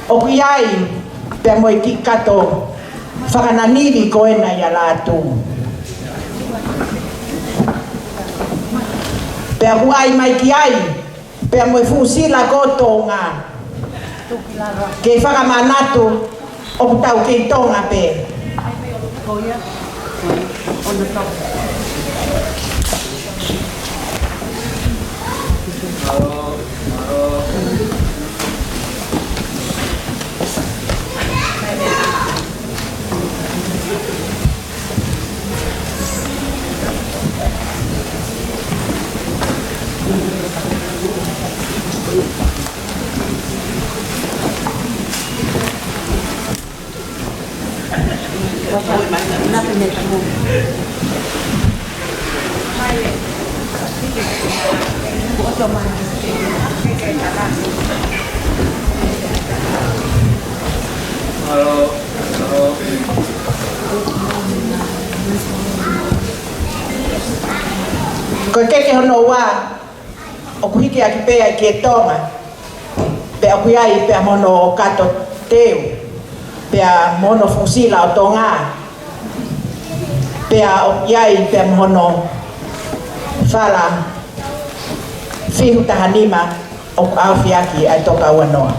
ʻoku ʻi ai pea mo e kiʻi kato fakananivi ko ena ʻia Lātū. Pea ʻoku ʻai mai ki ai pea mo e fuʻu sila ko Tonga. Ke fakamanatu ʻoku tau kei Tonga pē. Ko e keke hono ua, ʻoku hiki ʻaki pē ia ki Tonga, pea ʻoku ʻi ai pea mo hono kato teu, pea mo hono fuʻu sila ʻo Tonga, pea ʻoku ʻi ai pea mo hono fala fiu taha nima ʻoku ʻaofi ʻaki ʻa e toka ua noa.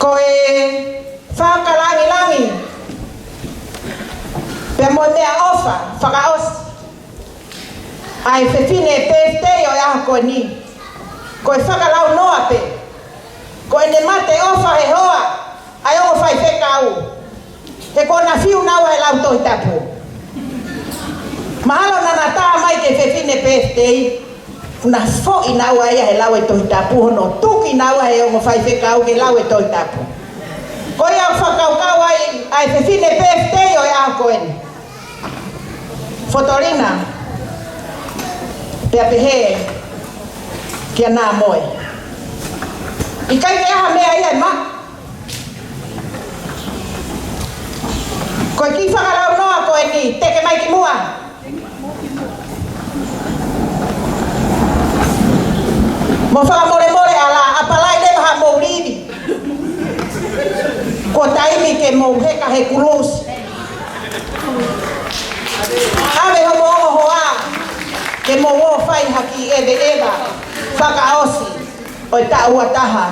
Ko e fakalangilangi pea mo e meʻaʻofa fakaʻosi ʻa e fefine birthday ʻo e ʻaho ko eni, ko e fakalaunoa pē, ko ʻene mate ʻofa he hoa ʻa e ongo faifekau, he kuo na fiu naua he lau Tohi Tapu. Mahalo naʻa na tā mai ki he fefine birthday, kuo na foʻi naua ia he lau e Tohi Tapu, hono tuki naua he ongo faifekau ke lau e Tohi Tapu. Ko ia ʻoku fakakaukau ai ʻa e fefine birthday ʻo e ʻaho ko eni. Fotolina, pea pehē kia Namoe. ʻIkai ke ʻi ai ha meʻa ia ʻe maʻu. Ko e kiʻi fakalaunoa ko eni, teke mai ki muʻa. Mou fakamolemole ʻa la, ʻapalai leva haʻamou livi. Kuo taimi ke mou heka he kulusi. ʻAve hoʻomou hoa ke mou ō fai ha kiʻi ʻeveʻeva fakaʻosi ʻo e taʻu ua taha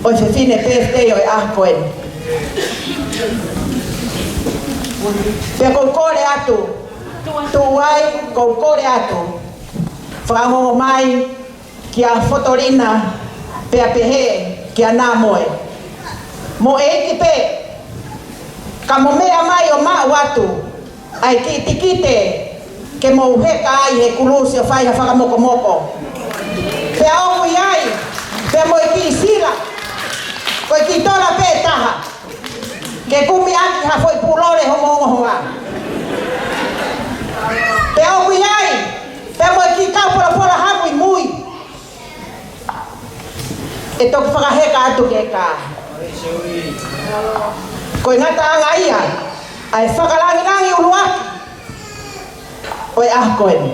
ʻo e fefine birthday ʻo e ʻaho ko eni. Pea ʻoku ou kole atu, tuai ʻoku ou kole atu, fakaongo mai kia Fotolina pea pehē kia Namoe. Mo e ʻEiki pē, ka mou meʻa mai ʻo maʻu atu ʻa e kiʻi tikite ke mou heka ai he kulusi ʻo fai ha fakamokomoko. Pea ʻoku ʻi ai, pea mo e kiʻi sila, ko e kiʻi tola pē ʻe taha, ke kumi ʻaki ha foʻi pulole homo ongo hoa. Pea ʻoku ʻi ai, pea mo e kiʻi kau polopola ha muimui, ʻe toki fakaheka atu ke ka. Ko e ngataʻanga ia ʻa e fakalangilangi ʻuluaki ʻo e ʻaho ko eni.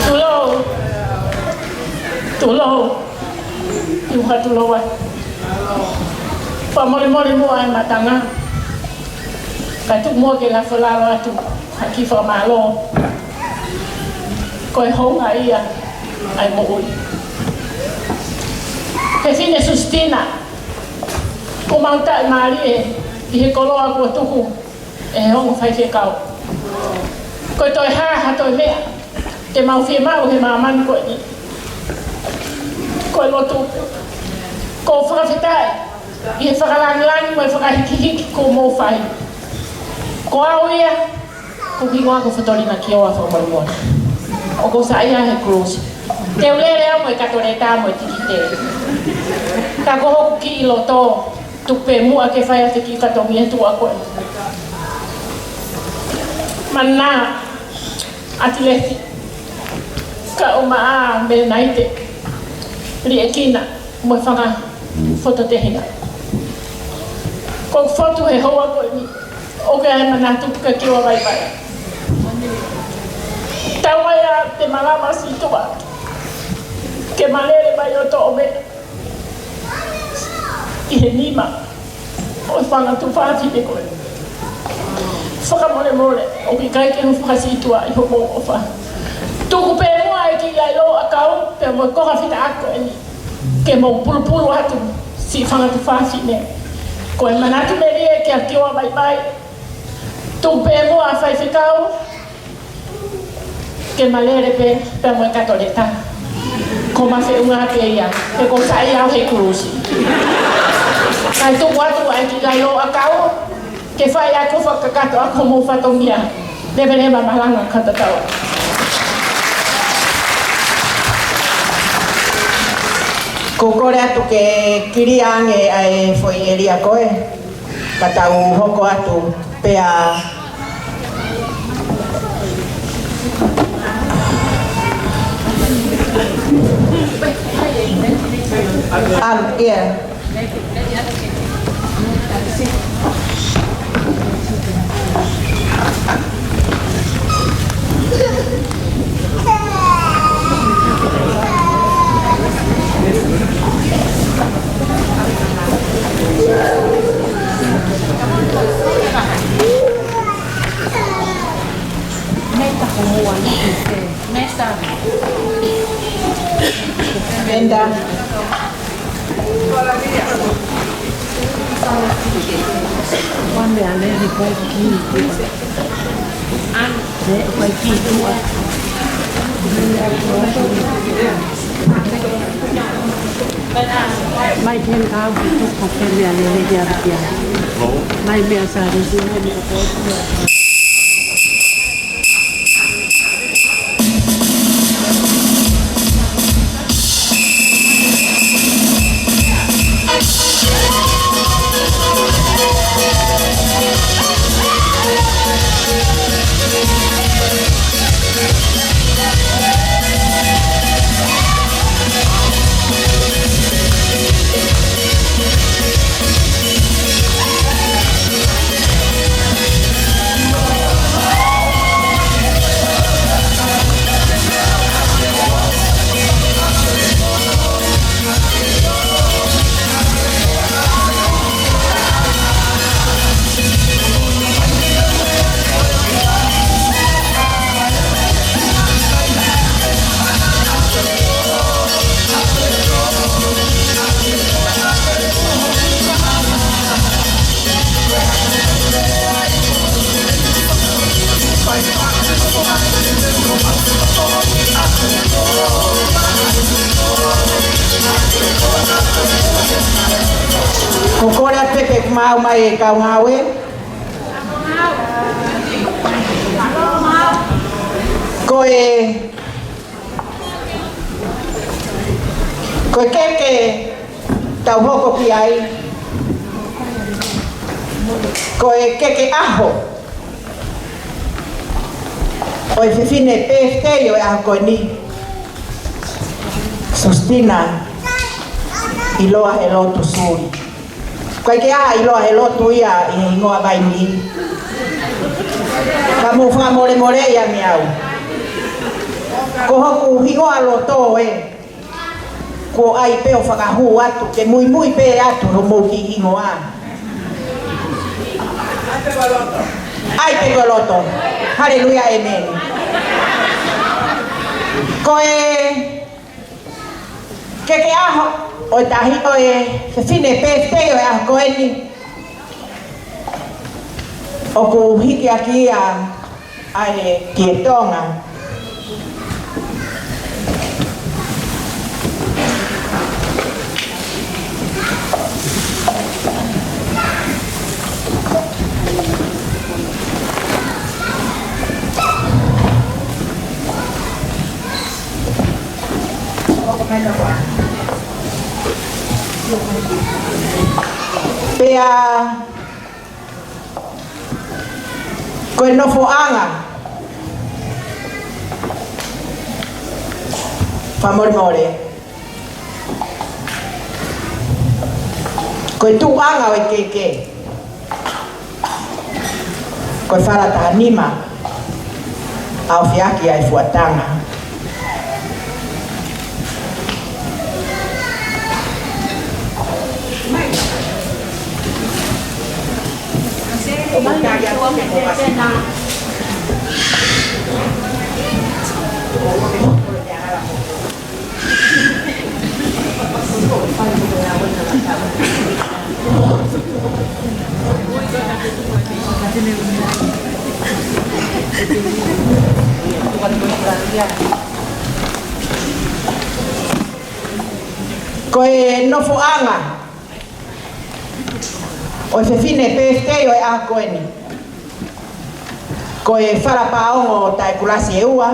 Tulou. Tulou. Iuha tulou ai. Fakamolemole muʻa e matanga. Ka tuku muʻa ke lafo lalo atu ha kiʻi fakamālō. Ko e hounga ia ʻa e moʻui. Fefine Susitina, ʻoku mau taʻimālie ʻi he koloa kuo tuku ʻe he ongo faifekau. Ko e toe hā ha toe meʻa te mau fiemaʻu he māmani ko eni, ko e lotu. ʻOku ou fakafetaʻi ʻi he fakalangilangi mo e fakahikihiki kuo mou fai. Ko au ia, ko e hingoa ko Fotolina Kioa, fakamolemole. ʻOku ou saiʻia he kulusi. Te u lele au mo e kato leta mo e tikite. Ka ko hoku kiʻi loto, tuku pē muʻa ke fai atu e kiʻi fatongia tuʻa ko ē. Mana, ʻAtilesi, Kaumaʻā, Melenaite, Liʻekina, mo e fanga fototehina. ʻOku ou fotu he houa ko eni, ʻoku ʻi ai e manatu ke kiʻi vaivai. Tau ai ʻa e malama sītuʻa, ke ma lele mai ʻo toʻo meʻa ʻi he nima ʻo e fanga tuofāfine ko ē. Fakamolemole, ʻoku ʻikai ke u fakasītuʻaʻi hoʻomou ʻofa. Tuku pē muʻa e kiʻi lailou ʻakau, pea mo e konga fita ako eni, ke mou pulupulu atu siʻi fanga tuofāfine. Ko e manatu melie kia Kioa Vaivai. Tuku pē muʻa faifekau, ke ma lele pē, pea mo e kato leta. Ko ma feʻunga pē ia, he ʻoku ou saiʻia au he kulusi. Kae tuku atu ʻa e kiʻi lailou ʻakau, ke fai ʻa e fakakakato ʻa hoʻomou fatongia. Leveleva malanga ka tatau. ʻOku ou kole atu ke kilia ange ʻa e foʻi ʻēlia ko ē. Ka tau hoko atu pea. Um, yeah. Meta. Mai ten kau ki tuku pē meʻalele ki ʻapiako. Mai meʻa sālesi, mai meʻa ko. Pepe, kuo maʻu mai e kau ngāue. Ko e, ko e keke tau hoko ki ai, ko e keke ʻaho ʻo e fefine pēfitei ʻo e ʻaho ko eni, Sustina ʻIloa Helotu Suli. ʻIkai ke ʻi ai ha ʻIloa Helotu ia ʻi he hingoa Vaini. Ka mou fakamolemoleʻi ange au. Ko hoku hingoa loto ē. Kuo ʻai pē ʻo fakahū atu, ke muimui pē atu hoʻomou kiʻi hingoa. ʻAi pē ko loto. Haleluia, ʻēmeni. Ko e keke ʻaho ʻo e tahi ʻo e fefine pēfitei ʻo e ʻaho ko eni, ʻoku hiki ʻaki ia ʻa e ki he Tonga. Pea ko e nofoʻanga, fakamolemole, ko e tuʻuʻanga ʻo e keke, ko e fala taha nima, ʻaofi ʻaki ʻa e fuataga. Ko e nofoʻanga ʻo e fefine pēfitei ʻo e ʻaho ko eni, ko e fala pāongo taʻe kulasi ʻe ua,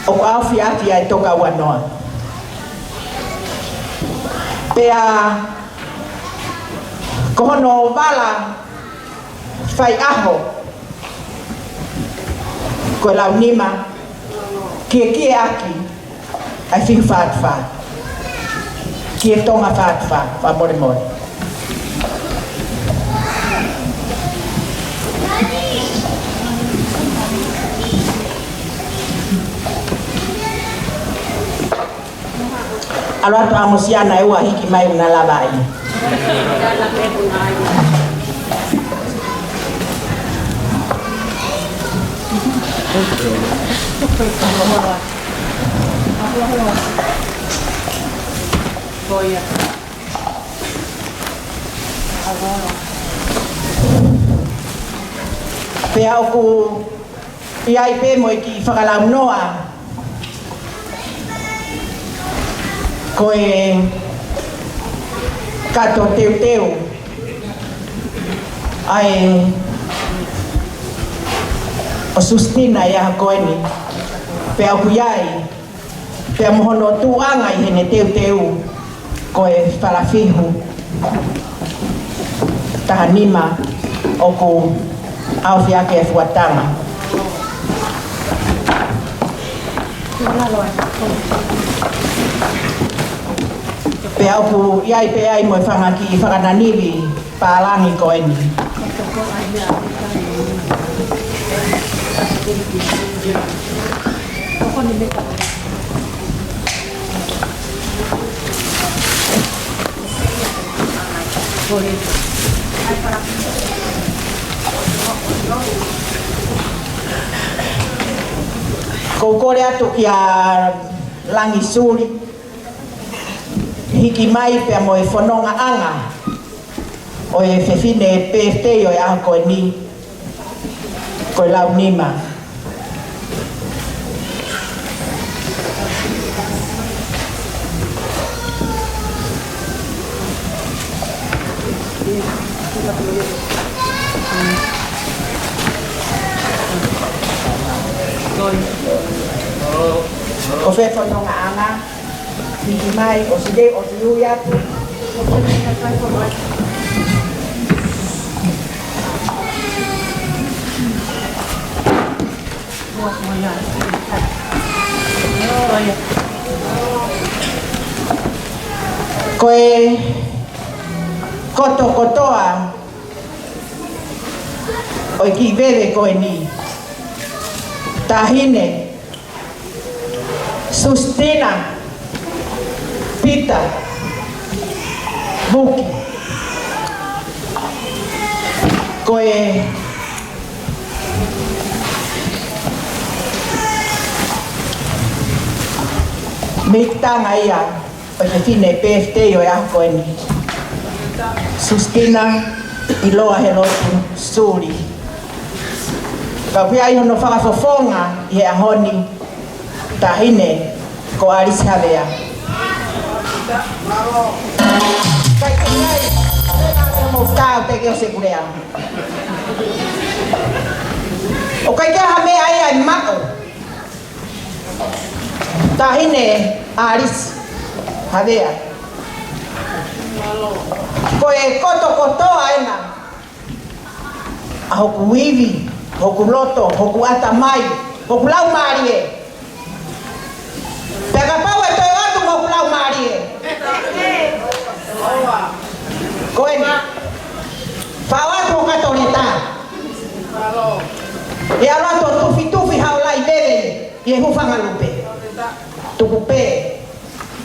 ʻoku ʻaofi ʻaki ʻa e toka ua noa. Pea ko hono vala faiʻaho, ko e lau nima, kiekie ʻaki ʻa e fiu fātufā. Ki he Tonga fātufā, fakamolemole. ʻAlu atu ʻa Mosiana ʻe ua hiki mai ʻo na lava ai. Pea ʻoku ʻi ai pē mo e kiʻi fakalaunoa, ko e kato teuteu ʻa e ʻo Sustina ʻi he ʻaho ko eni, pea ʻoku ʻi ai pea mo hono tuʻuʻanga ʻi heʻene teuteu, ko e fala fiu taha nima ʻoku ʻaofi ʻaki e fuataga. Pea ʻoku ʻi ai pē ai mo e fanga kiʻi fakananivi pālangi ko eni. Ko u kole atu kia Langi Suli, hiki mai pea mo e fonongaʻanga ʻo e fefine pēfitei ʻo e ʻaho ko eni, ko e lau nima. Ko fē fonongaʻanga? Hiki mai, ʻosi lea, ʻosi ui atu. Ko e kotokotoa ʻo e kiʻi veve ko eni. Taʻahine Sustina Pita Vuki. Ko e meʻitanga ia ʻo e fefine birthday ʻo e ʻaho ko eni. Sustina ʻIloa Helotu Suli. Ka ʻoku ʻi ai hono fakafofonga ʻi he ʻaho ni, Taʻahine ko ʻAlisi Havea. Kai ke kai, kai ke mo tau te ke o se kulea. ʻOku ʻikai ke ha meʻa ia ʻe maʻu. Taʻahine ʻAlisi Havea. Ko e kotokotoa ena ʻa hoku ivi, hoku loto, hoku ʻatamai, hoku laumālie. Pea kapau ʻe toe ʻoatu mo hoku laumālie, ko eni, fai atu hoʻo kato leta. ʻE ʻalu atu ʻo tufitufi haʻo lai veve ʻi he hūfanga lupe. Tuku pē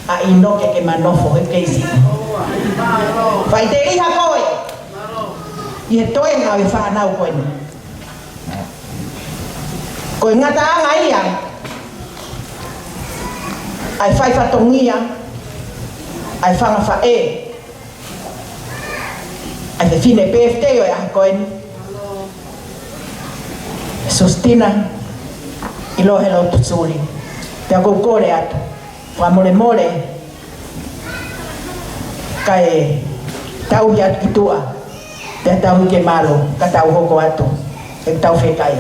ʻa ʻInoke ke ma nofo he keisi. Faʻiteliha koe ʻi he toenga ʻo e fānau ko eni. Ko e ngataʻanga ia ʻa e fai fatongia, ʻa e fanga faʻē, ʻa e fefine birthday ʻo e ʻaho ko eni, Sustina ʻIloa Helotu Suli. Pea ʻoku ou kole atu, fakamolemole, kae tauhi atu ki tuʻa, pea tauhi ke mālō, ka tau hoko atu, ʻe tau fekaiʻi.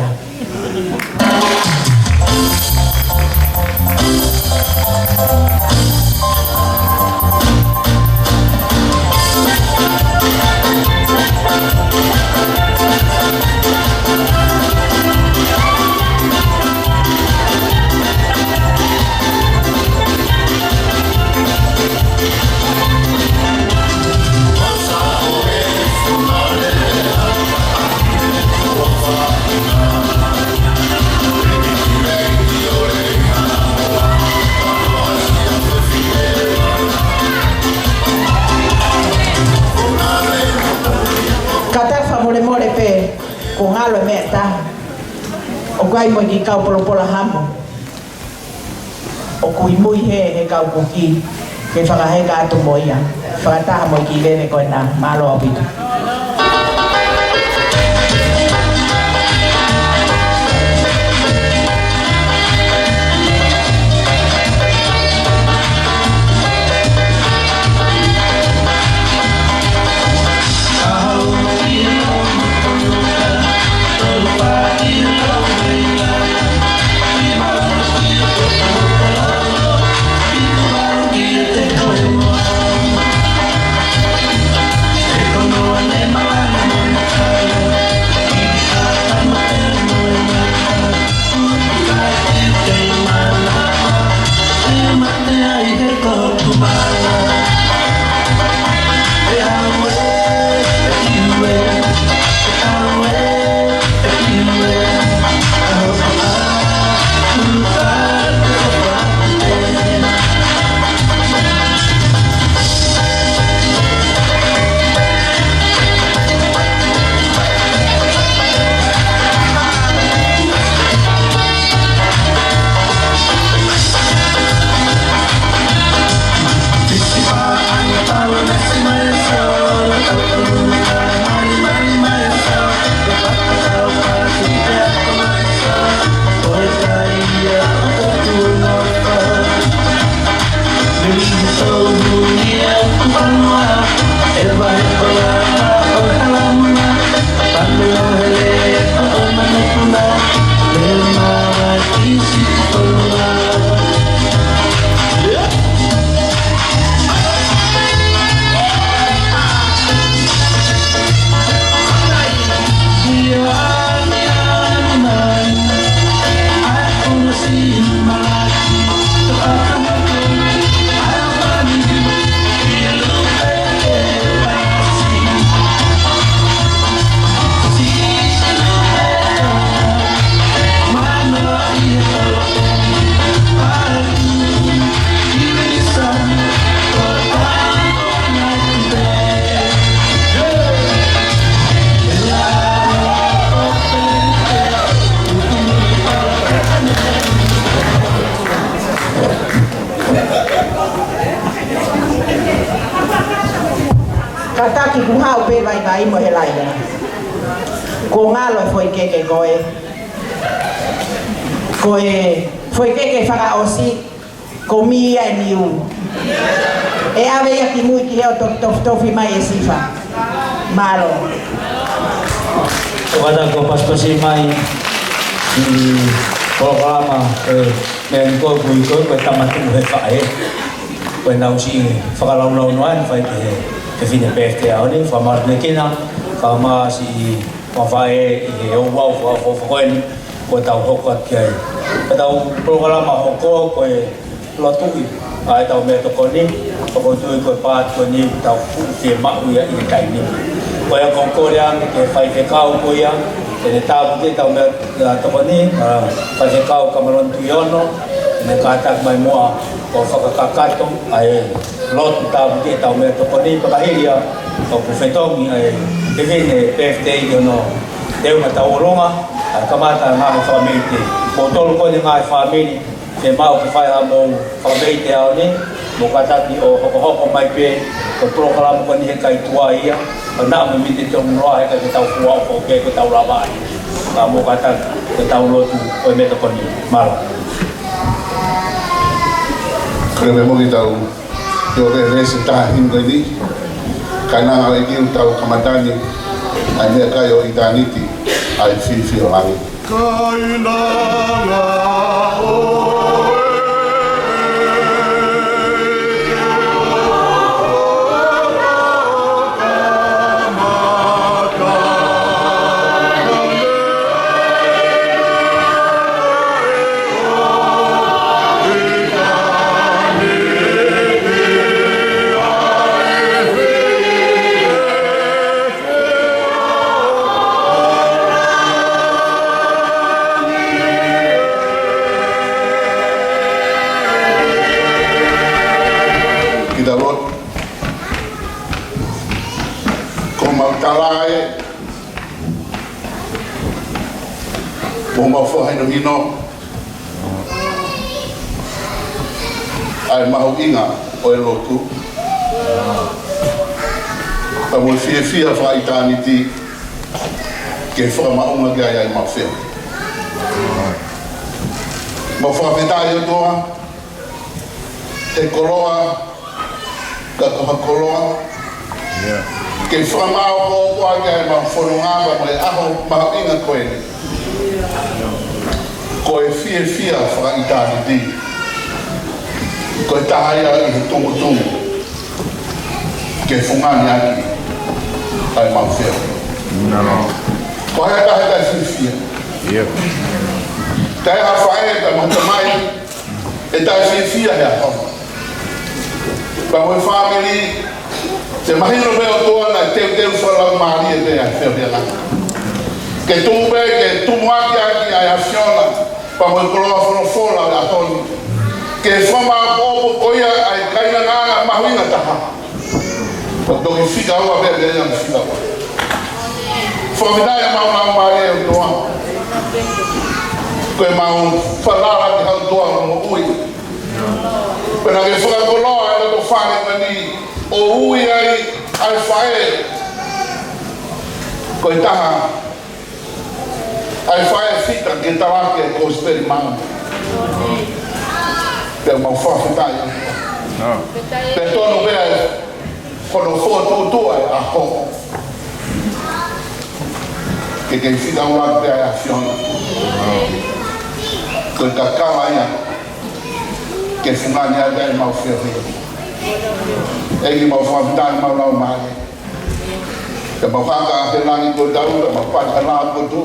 Ka tau fakamolemole pē, ko ngalo meʻa taha. ʻOku ʻi ai mo e kiʻi kau Polopolahamu ʻoku ʻi mui he, he kau kuki, ke fakaheka atu mo ia. Fakataha mo e kiʻi veve ko ena, mālō ʻaupito. Kātaki kuo haʻu pē vaivai mo e helaʻia. Kuo ngalo e foʻi keke ko ē. Ko e foʻi keke fakaʻosi, ko e mī ia e niu. ʻE ʻave ia ki mui ki hē ʻo tof-, tof-, tofi mai ʻe Sifa. Mālō. Ko e kātaki kuo pasipasi mai ʻi he polokalama, ē, meʻa ni ko ē, ko e, ko e tama tuʻu he faʻē. Ko ʻenau siʻi fakalaulaunoa ʻe fai ki he fefine pēfē ʻaho ni, fakamālō atu ki he kina, fakamālō siʻi faʻē ʻi he ouau fakaʻofoʻofa ko eni, kuo tau hoko atu ki ai. Ko ʻetau polokalama hoko ko e lotu ʻi, ʻa ʻetau meʻatokoni, ʻoku ou tui ko e pāti ko eni tau fuʻu fiemaʻu ia ʻi he taimi ni. Ko ia ʻoku ou kole ange ki he faifekau ko ia, ke ne tāpuakiʻi ʻetau meʻa, ʻa, tokoni, ʻa, Faifekau Kamaloni Tuʻiono, ke ne kātaki mai muʻa ʻo fakakakato ʻa e lotu tāpuakiʻi ʻetau meʻatokoni, pea ka hili ia ʻoku fetongi ʻa e fefine pēfē ʻi hono teunga tauʻolunga, ʻa e kamata ngaahi fāmili te. Ko e tolu ko eni ngaahi fāmili, ke mau ke fai haʻamou fakameʻite ʻaho ni, mou kātaki ʻo hokohoko mai pē, ko e polokalama ko eni he ʻikai tuai ia, ʻo naʻa mo mite tonu loa he ʻikai ke tau fua ʻo pē ko ʻetau lava ai. Ka mou kātaki, ko ʻetau lotu, ko e meʻatokoni, mālō. Ko e meʻa mo kitautolu, ʻio ke veesi taha himi ko eni, Kainanga ʻo e ʻEiki ʻoku tau kamata ni, ʻa e meʻakai ʻo ʻitāniti, ʻa e fiefia ʻo langi. Kainanga ʻo e Kita lotu. Ko mau tala ē, ko mau fakahinohino ʻa e mahuʻinga ʻo e lotu, pea mo e fiefia fakaʻitāniti ke fakamaʻunga ki ai ʻa e mau feohi. Mau fakafetaʻi ʻOtua, he koloa, ka ko ha koloa. Yeah. Ke fakamāʻopoʻopo ʻaki ʻa e mau fononga pea mo e ʻaho mahuʻinga ko eni. Ko e fiefia fakaʻitāniti. Ko e taha ia ʻi he tumutumu ke fungani ʻaki ʻa e mau feohi. Nano. Ko e taha ia ʻoku fiefia. Yep. Taʻe ha faʻē, taʻe ha tamai ʻe taʻe fiefia he ʻaho ni. Pea mo e fāmili, te mahino pē ʻOtua naʻe teuteu fakalaumālie pē ʻa e feohi ʻa e langi. Ke tuʻu pē, ke tumuaki ʻaki ʻa e ʻAfiona, pea mo e koloa folofola ʻo e ʻaho ni. Ke fakamāʻopoʻopo ko ia ʻa e kainanga mahuʻinga taha. Ko e toki fika ua pē, pē ia fika ua. Fakafetaʻi ʻa e mau laumālie ʻOtua. Ko e mau falala ki he ʻOtua ʻo moʻui. Pea naʻa ke fakakoloa ʻa e loto fale ko eni ʻo ui ai ʻa e faʻē. Ko e taha ʻa e faʻē fika ke talaki e kosipeli maama. Pea mau fakafetaʻi. Pea tonu pē ʻa e hono fokotuʻutuʻu ʻa e ʻaho. Ke kei fika ua pē ʻa e ʻAfiona. Ko e kakala ia ke fungani ai ʻa e mau feohi. ʻEiki, mau fakafetaʻi, mau laumālie. Ke mau haka he langi ko tau, ke mau pata la ko tu.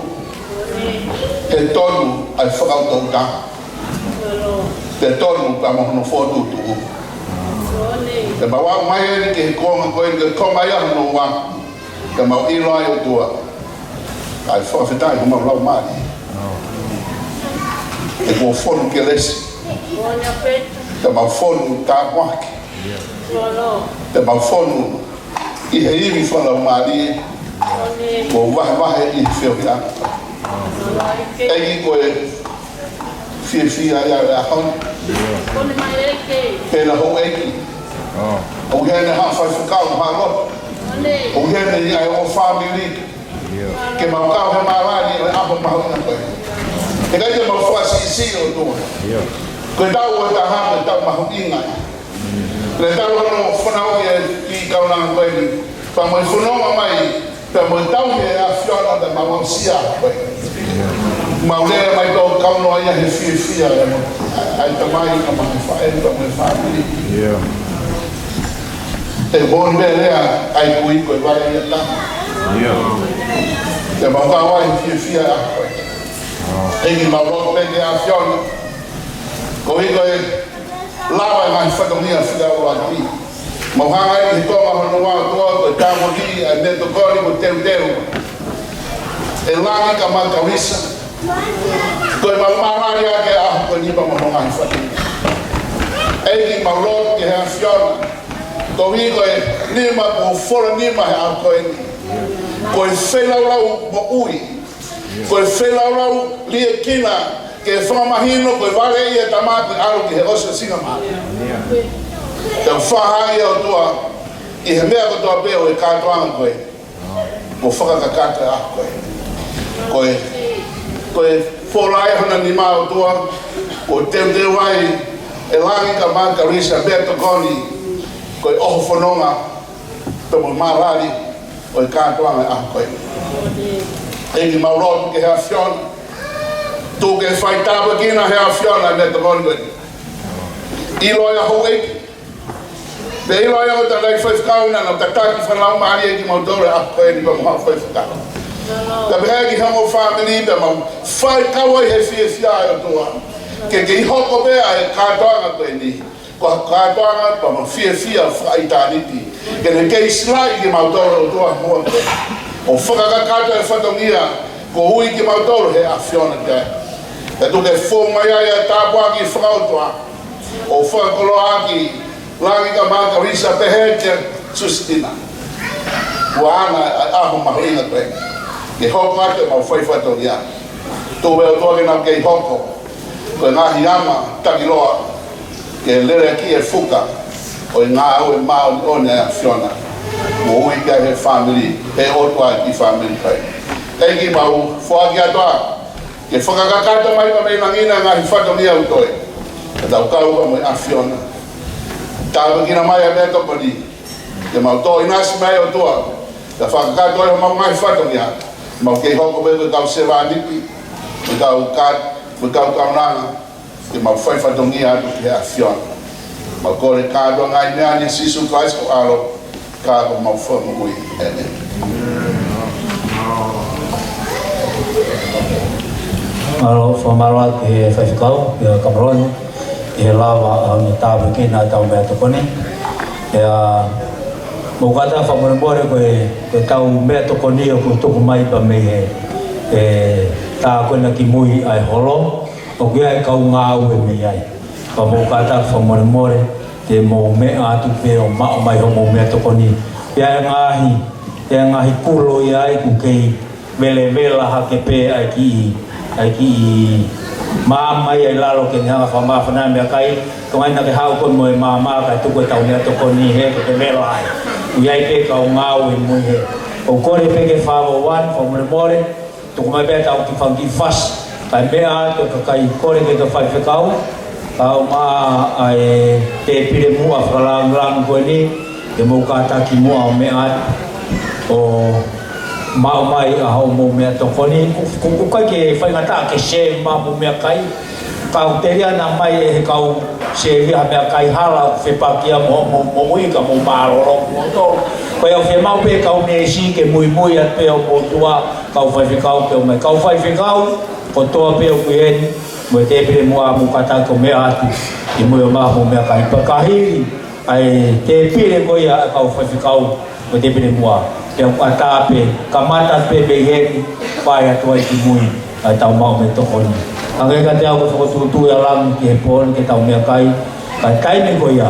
He tonu ʻa e fakautouta. He tonu pea mo hono fokotuʻutuʻu. Ke mau aʻu mai eni ki he konga ko eni, ke konga ia hono ua. Ke mau ʻilo ai ʻOtua. ʻA e fakafetaʻi ko mau laumālie. He kuo fonu kelesi. Ke mau fonu tāpuaki. Ke mau fonu ʻi he ivi fakalaumālie. Kuo vahevahe ʻi he feohiʻanga. ʻEiki, ko e fiefia ia ʻo e ʻaho ni. Pea houʻeiki. ʻOku ʻi heni ha faifekau, ha lotu. ʻOku ʻi heni ʻa e ongo fāmili ke mau kau he mālani ʻo e ʻaho mahuʻinga ko eni. He ʻikai ke mau fakasiʻisiʻi ʻOtua. Ko e tau ʻo e taha ko e tau mahuʻinga. Ko e tau hono fanauʻi ʻe he kiʻi kaunanga ko eni, pea mo e fononga mai, pea mo e tauhi ʻe he ʻAfiona, pea mau aʻusia ko ē. Mau lea mai tō kaunoa ia he fiefia ʻa e mo, ʻa e tamai, ka mo e faʻē, ka mo e fāmili. ʻE moʻoni pē lea ʻa e kui ko e vale ia taha. Pea mau kau ai he fiefia ʻa ko ē. ʻEiki, mau lotu pē ki he ʻAfiona. Koeʻuhi ko e lava e ngaahi fatongia fika ʻuluaki. Mau hanga ai he konga hono ua ʻOtua, ko e tāpuakiʻi ʻa e meʻatokoni mo e teuteu ʻe Langi ka Makalisa. Ko e mau mālani ʻaki ʻa e ʻaho ko eni pea mo hono ngaahi fatongia. ʻEiki, mau lotu ki he ʻAfiona. Koeʻuhi ko e nima kuo fola nima he ʻaho ko eni, ko e feilaulau moʻui. Ko e feilaulau liʻekina ke fakamahino ko e vale ia ʻa e Tamai ʻoku ʻalu ki he ʻosiʻosingamālie. Pea fakahā ia ʻOtua ʻi he meʻa kotoa pē ʻo e kātoanga ko ē. Kuo fakakakato ʻa ko ē. Ko e, ko e fola ʻa hona nima ʻOtua, kuo teuteu ai ʻe Langi ka Makalisa meʻatokoni, ko e ʻohofononga pea mo e mālani ʻo e kātoanga ʻa ko ē. ʻEiki, mau lotu ki he ʻAfiona. Tuku ke fai tāpuekina ʻe he ʻAfiona ʻa e meʻatokoni ko ē. ʻIlo ʻa houʻeiki. Pea ʻilo ʻa e ongo tangataʻi faifekau naʻa nau tataki fakalaumālie kimautolu ʻa ko eni pea mo haʻo faifekau. Pea pehē ki he ongo fāmili pea mau fai kau ai he fiefia ʻa e ʻOtua. Ke kei hoko pē ʻa e kātoanga ko eni ko ha kātoanga pea mo e fiefia fakaʻitāniti. Ke ne kei silaʻi kimautolu ʻOtua muʻa pē ʻo fakakakato e fatongia kuo ui kimautolu ʻe he ʻAfiona ki ai. Pea tuku ke fou mai ai ʻa e tāpuaki fakaʻotua ʻo fakakoloa ʻaki Langi ka Makalisa pehē kia Susitina. Kuo ʻaʻana ʻa e ʻaho mahuʻinga ko ē ke hoko atu ʻemau fai fatongia. Tuku ʻOtua ke nau kei hoko ko e ngaahi ama takiloa ke lele ki he fuka ʻo e ngāue māʻoniʻoni ʻa e ʻAfiona. Kuo ui ki ai ʻe he fāmili, ʻe he ʻOtua ʻa e kiʻi fāmili ko ē. ʻEiki, mau foaki atu ā ke fakakakato mai pea mei langi ʻa e ngaahi fatongia ʻoku toe. Ke tau kau pea mo e ʻAfiona. Tāpuekina mai ʻa e meʻatokoni. Ke mau toe ʻinasi mai ʻOtua. Ke fakakakato ai homau ngaahi fatongia. Mau kei hoko pē ko e kau sevāniti, ko e kau ka-, ko e kau kaunanga, ke mau fai fatongia atu ki he ʻAfiona. Mau kole kātoa ngaahi meʻa ni ʻia Sīsū Kalaisi ko ho ʻAlo, ka ko homau Fakamoʻui. ʻĒmeni. Mālō, fakamālō ki he faifekau, ʻia Kamaloni, ʻi he lava ʻo ne tāpuekina ʻetau meʻatokoni. ʻIa, mou kātaki fakamolemole ko e, ko ʻetau meʻatokoni ʻoku tuku mai pea mei he, ʻe, tā ko ena kimui ʻa e holo, ʻoku ʻi ai e kau ngāue mei ai. Pea mou kātaki fakamolemole, te mou meʻa atu pē ʻo maʻu mai hoʻomou meʻatokoni. ʻI ai e ngaahi, ʻi ai e ngaahi kulo ʻi ai ʻoku kei velevela hake pē ʻa e kiʻi, ʻa e kiʻi maama ʻi lalo ke ne hanga fakamāfana e meʻakai. Tonga ina ke haʻu koe mo e maama kae tuku ʻetau meʻatokoni hē ke te vela ai. ʻOku ʻi ai pē kau ngāue mui hē. ʻOku ou kole pē ki he five oh one, fakamolemole. Tuku mai pē ʻetau kiʻi fanga kiʻi fasi. Kae meʻa atu e kakai, kole ki he faifekau. Kau mai ʻa e tēpile muʻa fakalāngilangi ko eni. Ke mou kātaki muʻa ʻo meʻa atu ʻo maʻu mai ʻa hoʻomou meʻatokoni. ʻOku, ʻoku, ʻoku ʻikai ke faingataʻa ke save mai hoʻomou meʻakai. Ka ʻoku telia naʻa mai ʻe he kau save ha meʻakai hala ʻoku fepaki ia mo, mo, mo ui ka mou mālōlō moutolu. Ko ia ʻoku fiemaʻu pē kau neesi ke muimui atu pē ʻo motuʻa kau faifekau ke ō mai. Kau faifekau, kotoa pē ʻoku ʻi heni, mo e tēpile muʻa mou kātaki ʻo meʻa atu, ʻi mui ʻo maʻu hoʻomou meʻakai pea ka hili ʻa e tēpile ko ia ʻa e kau faifekau mo e tēpile muʻa. Pea ʻoku ʻatā pē, kamata pē mei heni, fai atu ai ki mui, ʻa ʻetau maʻu meʻatokoni. Hangē kiate au ko e fokotuʻutuʻu ʻa Langi ki he pō ni ke tau meʻakai, ka ʻi he taimi ko ia,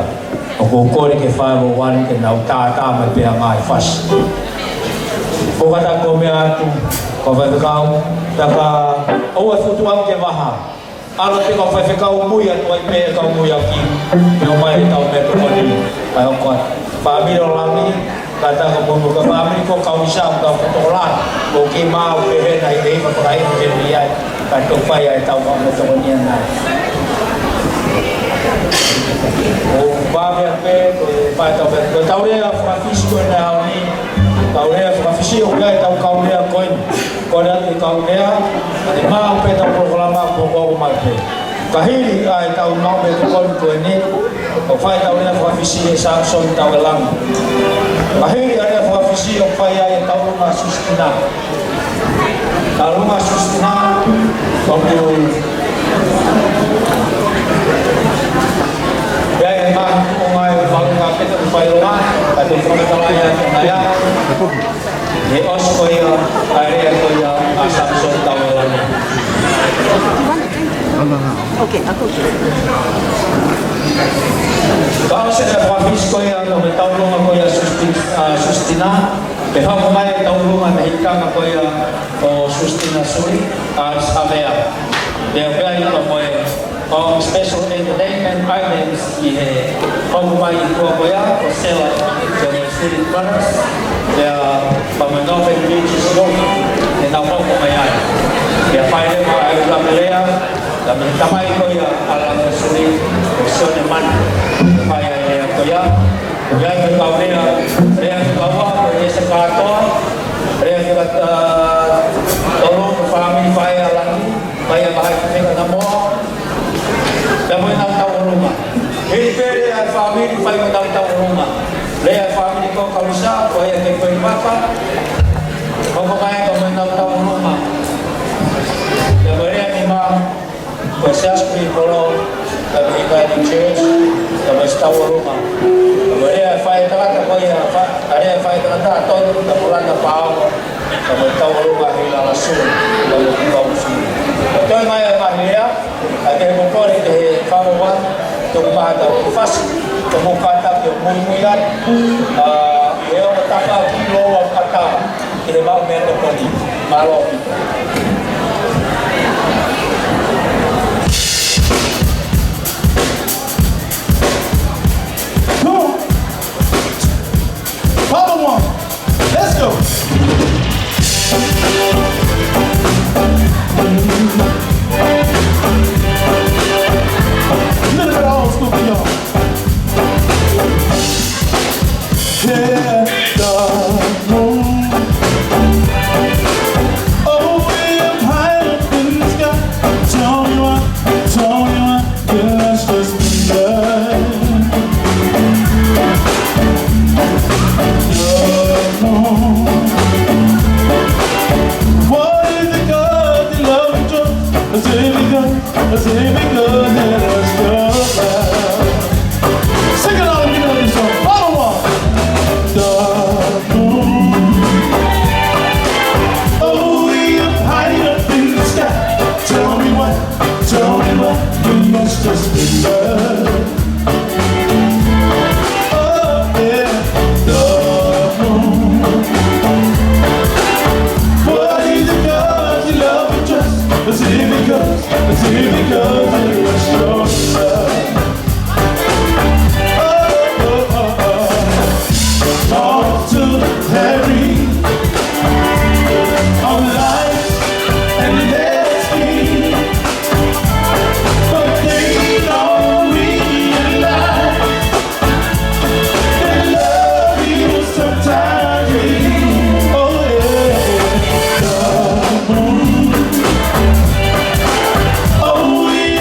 ʻoku ou kole ki he five oh one ke nau tātā mai pē ʻa e ngaahi fasi. Ko e kātaki ʻo meʻa atu, kau faifekau, tā ka ʻoua ʻe futu ange ke vaha. ʻAlu pē kau faifekau mui atu ai pē kau mui ʻaki. Pea ō mai ʻetau meʻatokoni. ʻAi ʻo kau. Fāmili ʻo Langi. Ka ta ko pono ka pāmili ko kaunisa ka ko tokola. Ko ke mau pehē nai e ma pakai ke mi ai. Ka to pai ai tau ma mo to ni na. O pāmili pe ko e pai tau pe. Ko tau lea fakafisi ko e na ni. Tau lea fakafisi ʻo pea tau kau lea ko e. Ko e ʻi kau lea, ʻe maʻu pē ʻetau polokalama ko ko mai pē. Ka hili ʻa ʻetau maʻu pē ko ko eni, ʻo fai ʻetau lea fakafisi ʻe Samson Tauelangi. Ka hili ʻa e lea fakafisi ʻo fai ai ʻe Taulunga Sustina. Taulunga Sustina, ʻoku ʻi ai e maʻu ʻo mai, maʻu ka peta ku fai loa, ka te fakatalai atu mai ʻa. He ʻosi ko ia, ʻa e lea ko ia, ʻa Samson Tauelangi. Okay, aku. Ka ʻosi e fakafisi ko ia, no me Taulunga ko ia, Susti-, ʻa, Sustina. Pea hoko mai Taulunga mei he kanga ko ia ʻo Sustina Suli, ʻa Savea. Pea pea i ka mo e ʻo special entertainment items ʻi he hoko mai ʻi tuʻa ko ia, ʻo Sela, ʻio mo e Philip Brothers, ʻio, pea mo e Northern Beaches Group, ʻe nau hoko mai ai. ʻIo fai leva ʻa e ʻuluaki lea, ka mei he tamai ko ia, ʻa Langa Suli, ʻo Sione Manu, fai ai e lea ko ia, ʻio ʻi ai ko e kau lea, lea ki he kau ako, ʻe se kātoa, lea ki he, ʻa, tolo, ko e fāmili fai ʻa Langi, Fai ʻa Vahaʻi Fefeka Namoa. Pea mo e nau tau ʻolunga. Hili pē lea ʻa e fāmili fai mo e nau tau ʻolunga. Lea ʻa e fāmili ko Kamusa, ko ia ke koe papa. Ko ko mai ka mo e nau tau ʻolunga. Pea mo e lea ni ma, ko e Seaspri Kolo, ka mo e United Church, ka mo e tau ʻolunga. Ka mo e lea ʻa e fai tangata ko ia, fa-, ʻa e lea ʻa e fai tangata, Tonu, ka mo Lana Pao. Ka mo e tau ʻolunga he lala sulu, ka mo e kau sulu. Ka toe mai ʻa e mahi lea, ʻa ke mo kore ke he kau wa, tō mahata ʻo fasi, tō mo kata ke muimui atu, ʻa, he ʻo tapa ki lo wa kata, ke he mau mea tokoni, mālō. Cool. Follow on. Let's go. Little bit of old school for y'all. Hit the moon. Oh, we're high up in the sky. Tell me what, tell me what. Let's just be good. What is it, God, you love me just? Is it because, is it because that I still love? Sing it all if you know this song. Follow on. The moon. Oh, we are high up in the sky. Tell me what. Tell me what you must just be love. Oh, yeah, the moon. What is it because you love me just? Is it because, is it because it was your love? Oh, oh, oh, oh. Talk to Harry. Of life and let's be. But they don't realize that love is sometimes, oh, yeah. Come on. Oh, we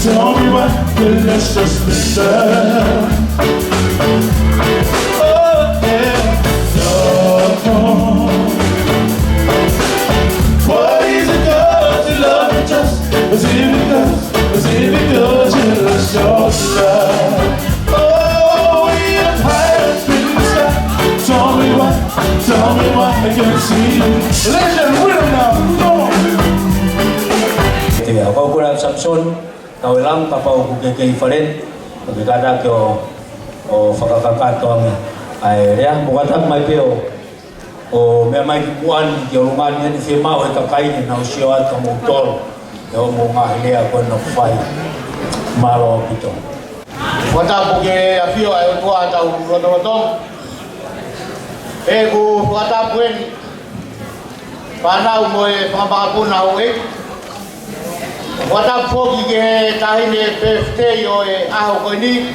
Tell me why the less is better. Oh, yeah. No. Why is it God you love me just? Is it because, is it because you lost your love? Oh, we are high up in the sky. Tell me why, tell me why I can't see you. Legend, rhythm now, come on. Te au kau kula Samson, kau e lam kapau ʻoku ke kei fale, ʻoku ke kātaki ʻo, ʻo fakakakato ange ʻa e lea, mo kātaki mai pē ʻo, ʻo meʻa mai ki muʻa ni ki ʻolunga ni, ʻoku fiemaʻu ʻe he kakai ni ke nau sio atu kia moutolu ʻi hoʻomou ngaahi lea ko ena ʻoku fai. Mālō ʻaupito. Fakatapu ki he ʻafio ʻa e ʻOtua ʻi hotau lotolotonga. ʻOku ou fakatapu eni fānau mo e fanga makapuna ʻo e. Fakatapu foki ki he taʻahine pēfitei ʻo e ʻaho ko eni,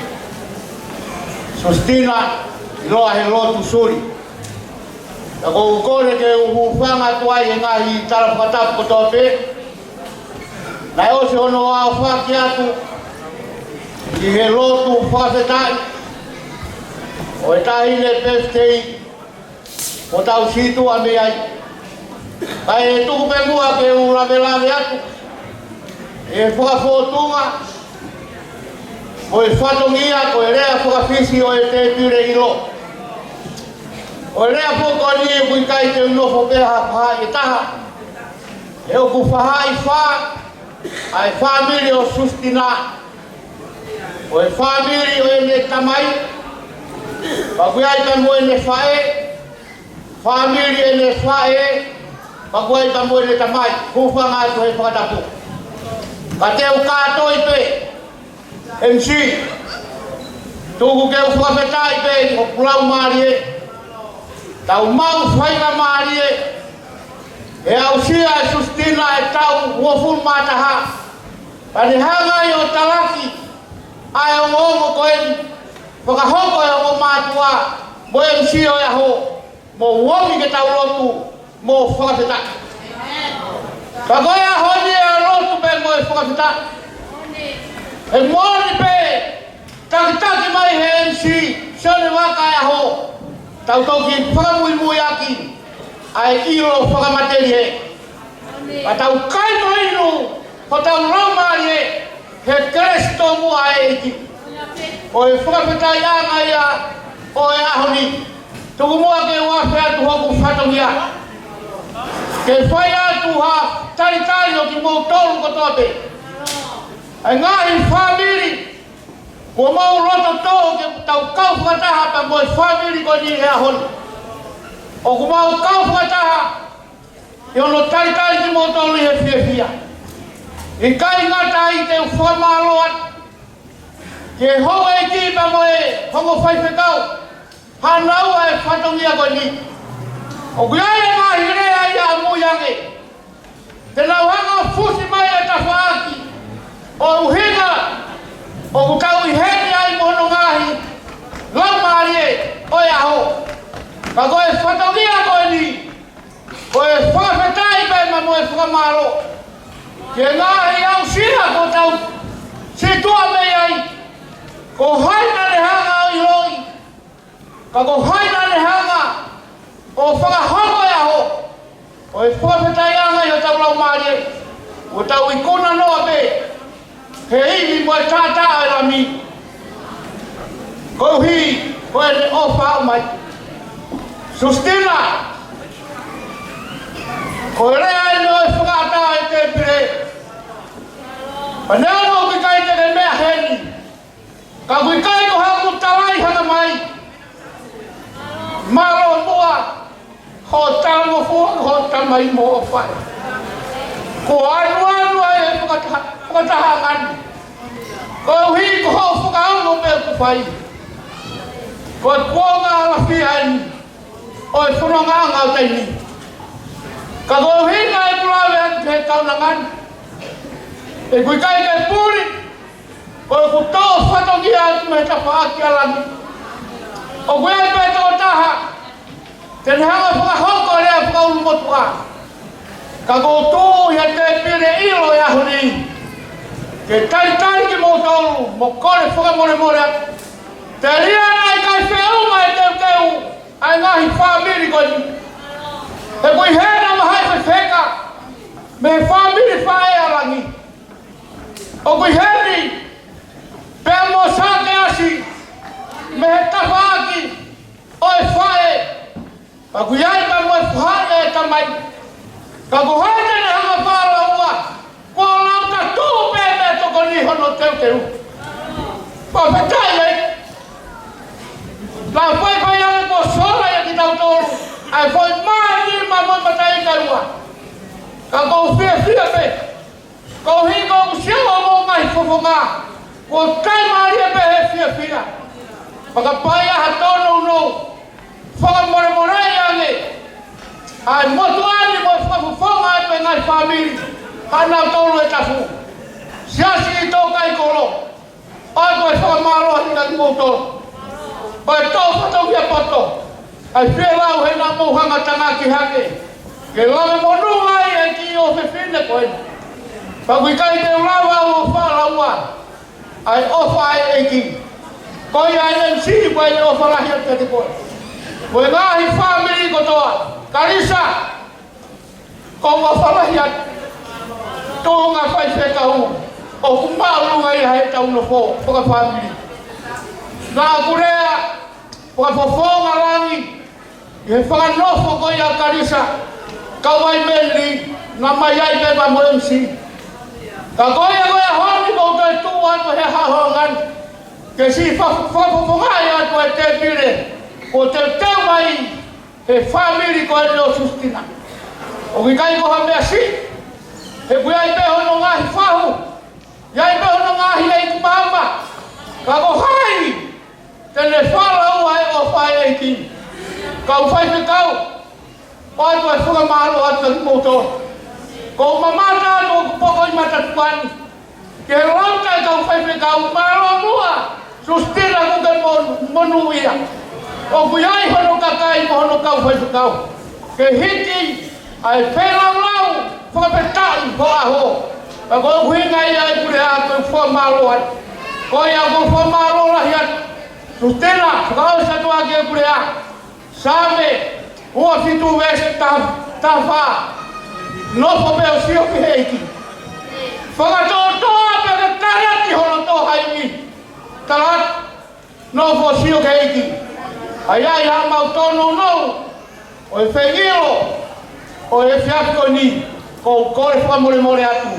Sustina, ʻiloa he lotu suli. Ka ʻoku ou kole ke u hūfanga atu ai he ngaahi tala fakatapu kotoa pē. Naʻe ʻosi hono aofaki atu ʻi he lotu fakafetaʻi ʻo e taʻahine pēfitei, ʻo tau sītuʻa mei ai. Kae tuku pē muʻa ke u lavelave atu e fakafōtunga mo e fatongia ko e lea fakafisi ʻo e tēpile ʻilo. ʻO e lea foki ko eni ʻoku ʻikai te u nofo pē ha faʻahi ʻe taha. He ʻoku faʻahi fā ʻa e fāmili ʻo Sustina. ʻO e fāmili ʻo ʻene tamai, pea ʻoku ʻi ai pea mo ʻene faʻē, fāmili ʻene faʻē, pea ʻoku ʻi ai pea mo ʻene tamai, hūfanga atu he fakatapu. Ka te u kātoi pē, M C, tuku ke u fakafetaʻi pē ʻi hoku laumālie, tau maʻu faingamālie, he aʻusia ʻe Sustina e taʻu uofulu mā taha, pea ne hanga ai ʻo talaki ʻa e ongoongo ko eni, fakahoko ʻe he ongo mātuʻa mo e M C ʻo e ʻaho, mou omi ke tau lotu mo fakafetaʻi. Ka ko e ʻaho ni ʻa e lotu pē mo e fakafetaʻi. He moʻoni pē, takitaki mai he M C, Sione Vaka ʻa e ʻaho, tau toki fakamuimuiʻaki ʻa e ʻilo fakamatelie. Ka tau kai mo inu hotau laumālie he kelesi tomuʻa ʻa e ʻEiki. Ko e fakafetaʻiʻanga ia ʻo e ʻaho ni. Tuku muʻa ke u afe atu hoku fatongia ke fai atu ha talitali ʻo kimoutolu kotoa pē. ʻA e ngaahi fāmili, kuo mau loto tō ke tau kau fakataha pea mo e fāmili ko eni he ʻaho ni. ʻOku mau kau fakataha ʻi hono talitali kimoutolu ʻi he fiefia. ʻIkai ngata ai, te u fakamālō atu ki he houʻeiki pea mo e ongo faifekau, hanaua e fatongia ko eni. ʻOku ʻi ai e ngaahi lea ia ʻamui ange te nau hanga ʻo fusi mai e tafaʻaki ʻo ʻuhinga ʻoku tau ʻi heni ai mo hono ngaahi laumālie ʻo e ʻaho. Ka ko e fatongia ko eni, ko e fakafetaʻi pē mo e fakamālō ki he ngaahi aʻusia kuo tau sītuʻa mei ai. Ko hai naʻa ne hanga ʻo ʻiloʻi, ka ko hai naʻa ne hanga ʻo fakahoko e ʻaho. Ko e fakafetaʻiʻanga ʻi hotau laumālie, kuo tau ikuna noa pē he ivi mo e taʻataʻa ʻo e Lami, koeʻuhi ko ʻene ʻofa mai. Sustina, ko e lea eni ʻo e fakaʻatā ʻa e tēpile. Pea neongo ʻoku ʻikai te ke meʻa heni, ka ʻoku ʻikai ko haku talai hanga mai. Mālō muʻa hoʻo talangofua, hoʻo tamai mo hoʻo faʻē. Kuo ʻanuʻanu ai e fakataha-, fakatahaʻanga ni. Koeʻuhi ko hoʻo fakaongo pē ʻoku fai. Ko e kuonga ʻalafia eni ʻo e fonongaʻanga ʻo e taimi ni. Ka ko e ʻuhinga ʻeku lave atu ki he kaunanga ni, ʻoku ʻikai ke puli, ko ʻeku toʻo fatongia atu mei he tafaʻaki ʻa langi. ʻOku ʻi ai pē tokotaha te ne hanga ʻo fakahoko e lea fakaʻulumotuʻa. Ka ʻoku ou tuʻu ʻi he tēpile ʻilo he ʻaho ni, ke talitali kimoutolu mo kole fakamolemole atu. Telia naʻe ʻikai feʻunga e teuteu ʻa e ngaahi fāmili ko eni. He ʻoku ʻi heni mo Haʻi Fefeka mei he fāmili Faʻē ʻa Langi. ʻOku ʻi heni pea mo Sakeasi mei he tafaʻaki ʻo e faʻē. Ka ʻoku ʻi ai pē mo e faʻē ʻa e tamai. Ka ko hai te ne hanga ʻo fakalaua? Ko e lau tatu pē mei he tokoni hono teuteu. Fakafetaʻi ai. Naʻa faifai ange kuo sola ʻia kitautolu ʻa e foʻi māʻi mo e mataʻi kaua. Ka ʻoku ou fiefia pē. Koeʻuhi ko ʻeku sio ʻa e ngaahi fofonga, kuo taimālie pē he fiefia. Fakapaiʻi ha tōnounou, fakamolemoleʻi ange ʻa e motuʻa ni mo e fakafofonga ʻa e ngaahi fāmili, ʻa nautolu e tafu. Siasi ʻi Tōkaikolo, ʻoatu e fakamālō ʻa kimoutolu. Ko e tō fatongia poto, ʻa e fie lau he naʻa mou hanga ʻo tangaki hake. Ke lave monū ai e kiʻi ʻofefine ko ē. Pea ʻoku ʻikai te u lava ʻo fakalaua ʻa e ʻofa ʻa e ʻEiki. Ko ia e M C ko e ʻofa lahi atu kiate koe. Mo e ngaahi fāmili kotoa. Kalisa, ko e ʻofa lahi atu. Tuʻunga faifekau, ʻoku māʻolunga ia heʻetau nofo fakafāmili. Naʻa ku lea fakafofonga Langi, ʻi he fakanofo ko ia ʻa Kalisa, kau ai Meli, naʻa mai ai pē mo M C. Ka ko ia ko e ʻaho ni ʻoku ou toe tuʻu atu he ʻaho ni, ke siʻi fa-, fakafofongaʻi atu e tēpile, ʻo teuteu mai he fāmili ko eni ʻo Sustina. ʻOku ʻikai ko ha meʻa siʻi, he ʻoku ʻi ai pē hono ngaahi fahu, ʻi ai pē hono ngaahi ʻeiki maama. Ka ko hai te ne fakalaua e ʻofa ʻa e ʻEiki? Kau faifekau, ʻoatu e fakamālō atu kiate kimoutolu. Ko e mamata atu ʻoku poko ʻi matatuʻa ni. Ke lau atu e kau faifekau, mālō muʻa, Sustina, kuo ke mon-, monūʻia. ʻOku ʻi ai hono kakai mo hono kau faifekau. Ke hiki ʻa e feilaulau, fakafetaʻi ho ʻaho. Ka ko e ʻuhinga ia ʻeku lea ko e fakamālō ai. Ko ia ko e fakamālō lahi atu. Sustina, fakaʻosi atu ʻaki ʻeku lea. Saame ua fitu veesi taha, taha fā. Nofo pē ʻo sio ki he ʻEiki. Fakatōtōa pē ke tala atu hono tō haimi. Tala atu, nofo ʻo sio ki he ʻEiki. ʻA ia ʻi haʻamau tōnounou ʻo e fengilo ʻo e efiafi ko eni, ʻoku ou kole fakamolemole atu.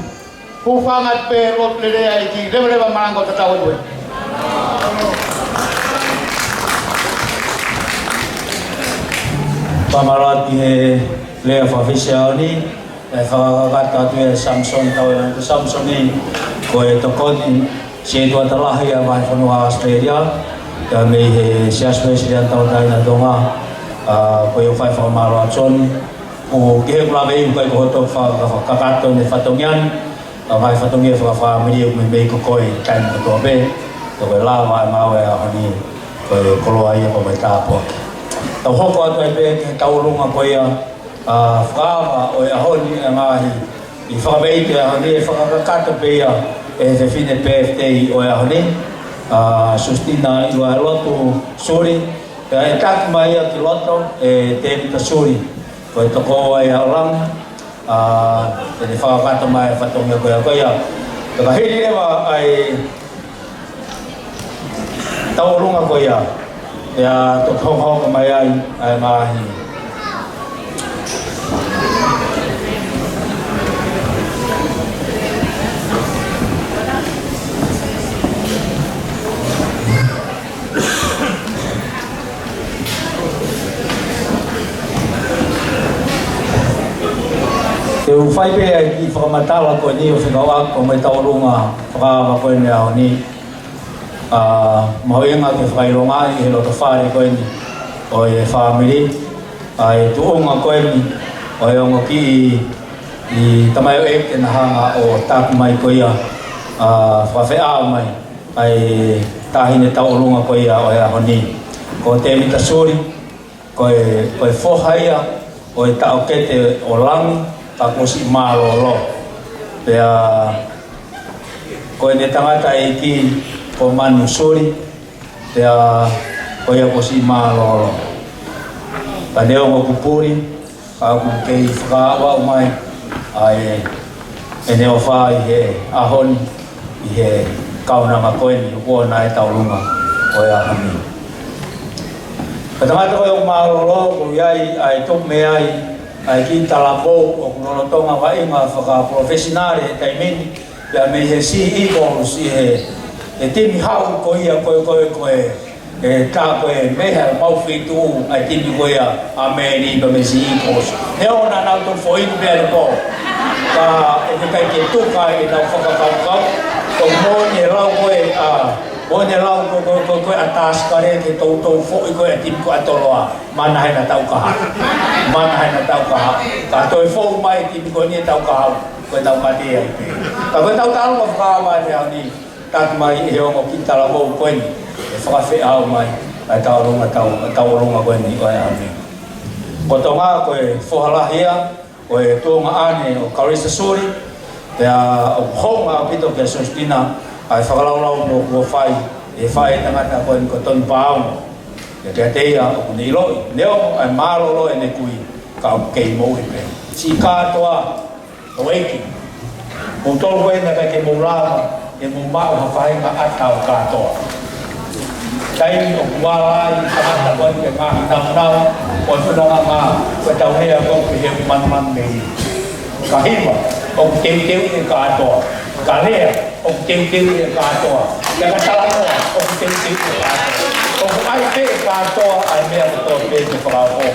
Hūfanga pē lotu lelei ʻa e ʻEiki, leveleva malanga ʻo tatau atu ē. Fakamālō atu he lea fakafisi ʻaho ni, ʻe fakakakato atu ʻe Samisoni Tauelangi, Samisoni ko e tokoni siasi tuʻa lahi ʻa e vahefonua ʻAositelēlia, pea mei he Siasi Uēsiliana Tauʻatāina ʻo Tonga, ʻa, ko ia ʻoku fai fakamālō atu Soni, ʻo ki he kula vei ukai ko hoto fa-, fa-, kakato ne fatongia ni, ʻa, mai fatongia fakafāmili ʻoku meimei ko koe, taimi kotoa pē, ko e lava ʻa e ngāue ʻaho ni, ko e koloa ia ko e tāpuaki. Tau hoko atu ai pē ki he tauʻolunga ko ia, ʻa, fakaava ʻo e ʻaho ni ʻa e ngaahi, ʻi fakaveite ʻaho ni ʻe fakakakato pē ia ʻe he fefine birthday ʻo e ʻaho ni, ʻa, Sustina ʻIloailoto Suli, pea ʻe taki mai ia ki loto ʻe Tēvita Suli, ko e tokoua ia ʻo Langi, ʻa, ʻe ne fakakakato mai e fatongia ko ia, ko ia. Pea ka hili leva ʻa e tauʻolunga ko ia, ʻe toki hokohoko mai ai ʻa e ngaahi. Te u fai pē ʻa e kiʻi fakamatala ko eni ʻo fekauʻaki mo e tauʻolunga fakaava ko eni ʻaho ni. ʻA, mahuʻinga ke fakaʻilongaʻi he loto fale ko eni ʻo e fāmili, ʻa e tuʻunga ko eni ʻo e ongo kiʻi tamaioʻeiki naʻa hanga ʻo taki mai ko ia, ʻa, fakafeʻao mai ʻa e taʻahine tauʻolunga ko ia ʻo e ʻaho ni. Ko Tēvita Suli, ko e, ko e foha ia ʻo e taʻokete ʻo Langi, ka kuo ʻosi mālōlō. Pea Ko ʻene tangataʻeiki ko Manu Suli, pea ko ia ko siʻi mālōlō. Ka neongo ʻoku puli, ka ʻoku kei fakaaʻu mai ʻa e, ʻene ʻofa ʻi he ʻaho ni, ʻi he kaunanga ko eni, ʻoku ʻi ai ʻetau ʻulunga ko e ʻaho ni. Ko e tangata ko ia ʻoku mālōlō, ʻoku ʻi ai ʻa e tupu mei ai ʻa e kiʻi talavou ʻoku lolotonga vaʻinga fakapalofesinale he taimi ni, pea mei he Sea Eagles ʻi he, he timi hau ko ia ko e, ko e, ko e, ʻe tā ko e meʻa mau fitu ʻa e timi ko ia ʻa Meli pea mei he Sea Eagles. Neongo naʻa nau toki foʻi ni pea le ko. Ka ʻoku ʻikai ke tuku ai ʻenau fakakaukau. Ko e moʻoni e lau ko e, ʻa, moʻoni e lau ko, ko, ko, ko e ʻa Tasikale ke toutou foʻi ko e ʻa e timi ko ʻa Toloa. Mana he naʻa tau kaha. Mana he naʻa tau kaha. Ka toe foʻi mai e timi ko eni ʻe tau kaha. Ko e tau mate ai pē. Ka ko e tau talo ma fakama e ʻaho ni. Taki mai ʻe he ongo kiʻi talavou ko eni. ʻE fakafeʻao mai. ʻA e tau ʻulunga tau, tau ʻulunga ko eni ko e ʻaho ni. Ko Tonga ko e foha lahi ia. Ko e tuongaʻane ʻo Kalisa Suli, pea ʻoku hounga ʻaupito kia Sositina ʻa e fakalaulaunoa kuo fai ʻe he faʻētangata ko eni ko Toni Paongo. Pea kiate ia ʻoku ne ʻiloʻi, neongo ʻa e mālōlō ʻene kui, ka ʻoku kei moʻui pē. Siʻi kātoa, houʻeiki. Mou tolu ko ena ka ke mou lava, ʻe mou maʻu ha faʻahinga ʻata ʻo kātoa. Taimi ʻoku ala ai ʻa e tangata ko eni ke ngaahi naunau, ʻo e funanga ngā, ko e tau lea ko ē ʻoku pehē ʻoku manumanu mei. Ka hiva, ʻoku teuteu ʻe kātoa. Ka lea, ʻoku teuteu ʻe kātoa. Pea ka talanoa, ʻoku teuteu ʻe kātoa. ʻOku ʻai pē ʻe kātoa ʻa e meʻa kotoa pē ke fakaofo.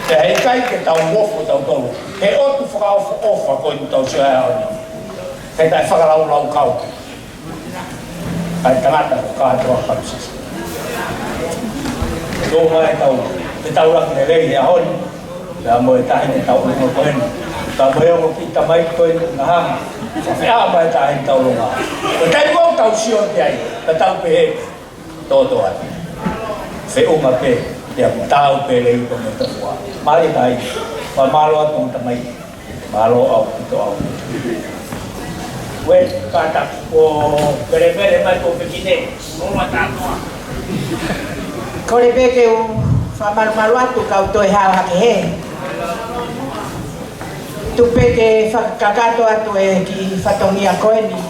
Pea heʻikai ke tau ofo tautolu. He ʻoku fakaofoʻofa ko eni tau sio ai ʻaho ni. He taʻe fakalaulaukau. ʻA e tangata ko kātoa Kalisa. Tō mai tau, ke tau laki lelei he ʻaho ni. Pea mo e taʻahine tau ʻulunga ko eni. Pea mo e ongo kiʻi tamaiki ko eni naʻa hanga. Fakafeʻao mai taʻahine tau ʻulunga. Ko e taimi ko ē ʻoku tau sio ki ai, ka tau pehē, tōtō atu. Feʻunga pē, pea ʻoku tau pē lei ko me tau ua. Mālie taʻahine, fakamālō atu mo tamaiki. Mālō ʻaupito ʻaupito. Uē, kātaki, ʻo pelepele mai ko e fefine. Mālō ʻaupito. Kole pē ke u fakamalumalu atu kau toe hao hake hē. Tuku pē ke fakakakato atu e kiʻi fatongia ko eni.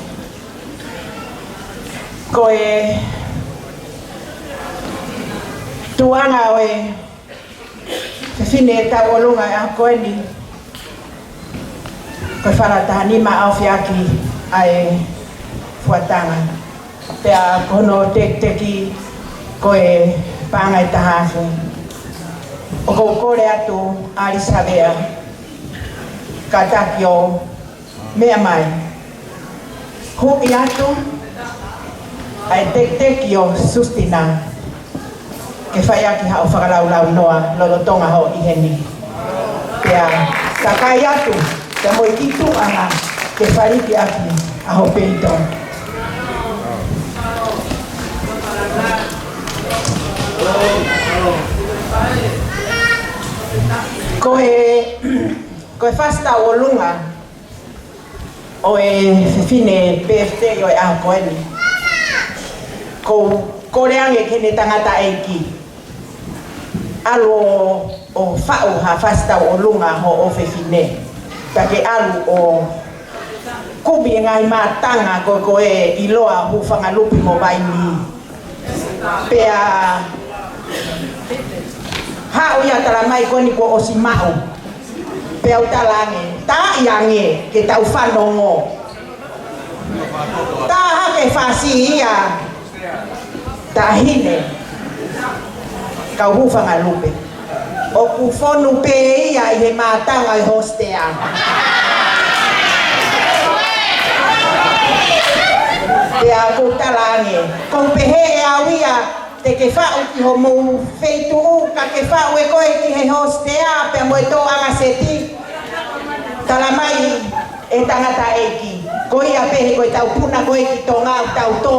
Ko e tuʻunga ʻo e fefine tauʻolunga ʻi he ʻaho ko eni, ko e fala taha nima ʻaofiaki ʻa e fuatanga. Pea ko hono tekiteki ko e paʻanga ʻe taha afe. ʻOku ou kole atu ʻAlisi Havea, kātaki ʻo meʻa mai. Huʻi atu ʻa e tekiteki ʻo Sositina ke fai ʻaki haʻo fakalaulaunoa lolotonga hoʻo ʻi heni. Pea takai atu, pea mo e kiʻi tuʻunga ke faliki ʻaki ʻa hoʻo peito. Ko e, ko e fasi tauʻolunga ʻo e fefine pēfitei ʻo e ʻaho ko eni. Ko, kole ange ki heʻene tangataʻeiki. ʻAlu ʻo, ʻo faʻu ha fasi tauʻolunga hoʻo fefine. Pea ke ʻalu ʻo kumi e ngaahi mātanga ko, ko e ʻiloa Hūfangalupe mo Vainī. Pea haʻu ia talamai ko eni kuo ʻosi maʻu. Pea u tala ange, tā ʻi ange ke tau fanongo. Tā hake fasi ia, taʻahine, kau Hūfangalupe. ʻOku fonu pē ia ʻi he mātanga ʻi he hostea. Pea ʻoku ou tala ange, ʻoku ou pehē ʻe au ia, te ke faʻu ki homou feituʻu, ka ke faʻu ʻe koe ki he hostea, pea mo e tōʻanga seti. Talamai ʻe he tangataʻeiki, ko ia pē he ko e tau puna ko ē ki Tonga ʻoku tau tō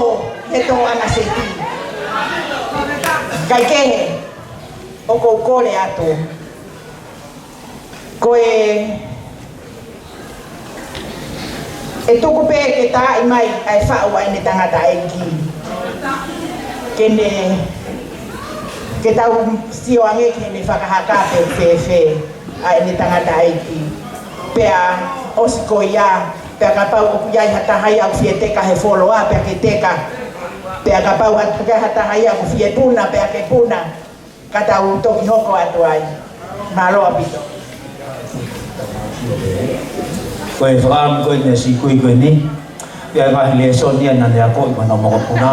he tōʻanga seti. Kaikehe, ʻoku ou kole atu. Ko e, ʻE tuku pē ke taaʻi mai ʻa e faʻu ʻa ʻene tangataʻeiki. Ke ne, ke tau sio ange ki heʻene fakahaka pe fēfē ʻa ʻene tangataʻeiki. Pea ʻosi ko ia, pea kapau ʻoku ʻi ai ha taha ia ʻoku fie teka he foloa, pea ke teka. Pea kapau ha, ke ha taha ia ʻoku fie puna, pea ke puna. Ka tau toki hoko atu ai. Mālō ʻaupito. Ko e fakaʻamu ko eni ʻa e kui ko eni. ʻI ai e ngaahi lēsoni ia naʻa ne akoʻi mo hono mokopuna.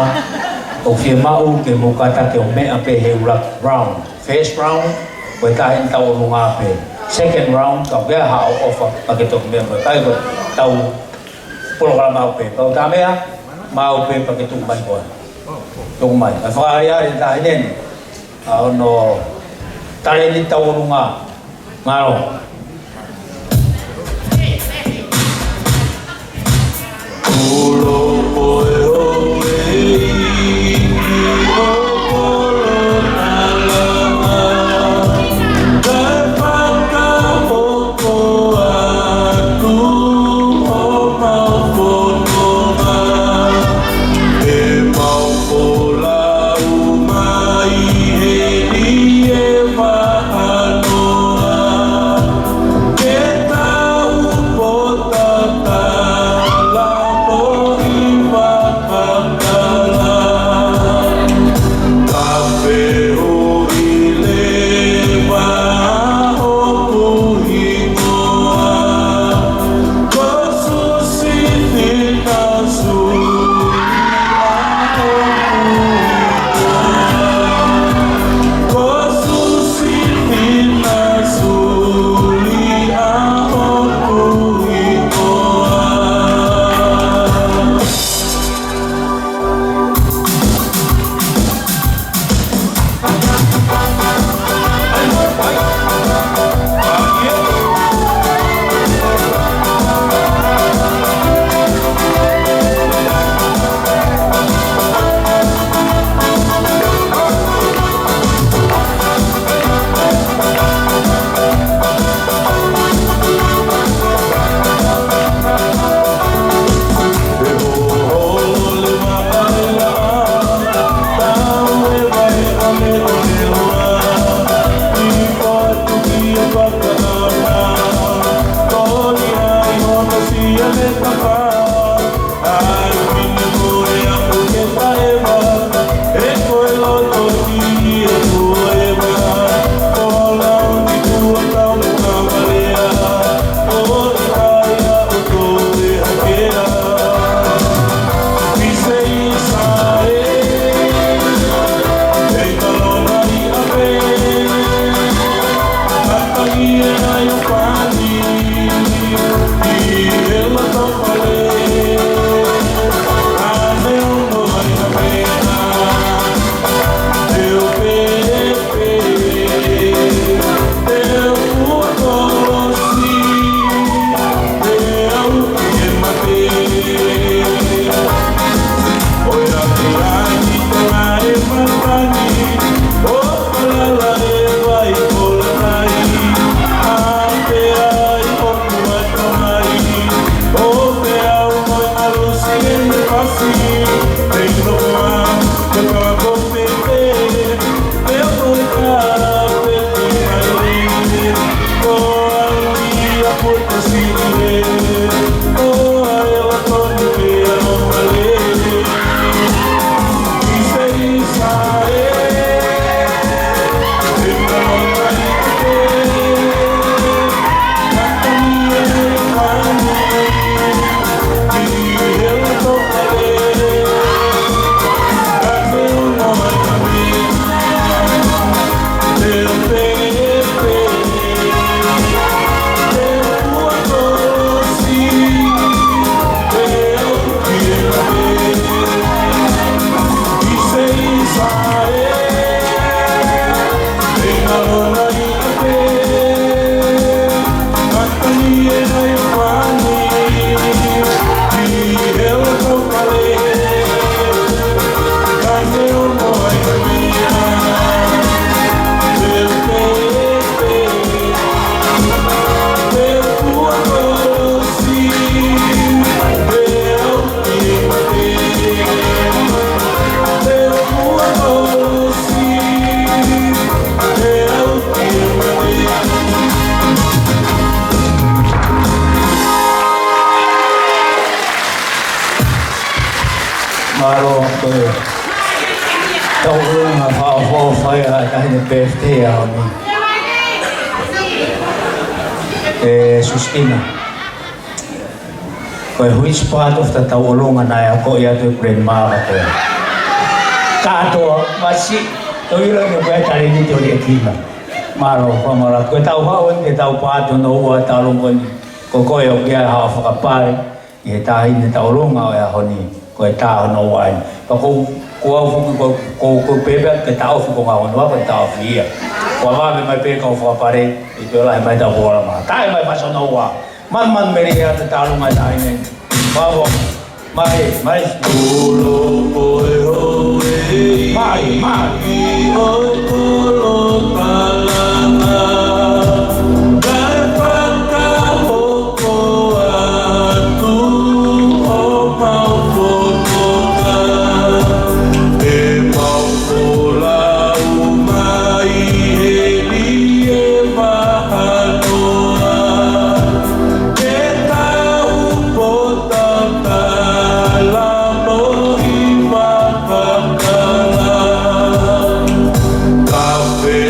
ʻOku fiemaʻu ke mou kātaki ʻo meʻa pē he ʻuluaki round. First round, ko e taha eni tau ʻolunga pē. Second round, ka ʻoku ʻi ai haʻo ʻofa, pea ke toki meʻa mo e kai ko e tau polokalama au pē. Pea ʻoku ta meʻa, maʻu pē pea ke tuku mai koe. Tuku mai. ʻA e fakaʻaliʻali ʻa e taha eni. ʻA hono talēniti tau ʻolunga. Mālō. Mālō, ko e tauʻolunga fakaʻofoʻofa ia ʻa e taʻahine pēfitei ʻo e ʻaho ni. ʻE Sustina. Ko e which part of the tauʻolunga naʻe akoʻi atu ʻe Grandma ko e kātoa, masi, ʻoku ʻilo ʻe koe ʻa e talēniti ʻo Liʻekina. Mālō, fakamālō. Ko e tau haʻu eni ke tau part hono ua ʻo e tauʻolunga ni. Ko koe ʻoku ʻi ai haʻo fakapale ki he taʻahine tauʻolunga ʻo e ʻaho ni, ko e tā hono ua eni. Pea ko, ko au foki ko, ko, ko pēpē ke taʻofi ko ngā hono ua, ko e taʻofi ia. Ko e vave mai pē kau fakapale, ʻi he lahi mai tau pōlama. Tae mai fasi hono ua. Manumanu melie atu e tauʻolunga ʻa e taʻahine. Pavo. Mai, mai. Ulo ko e houʻeiki. Mai, mai. ʻI ho kolo palanga. Kae fakahoko atu homau fofonga. ʻEmau folau mai heni ʻe Vahanoa. Ke tau pō tatala mo hiva kakala. Kafe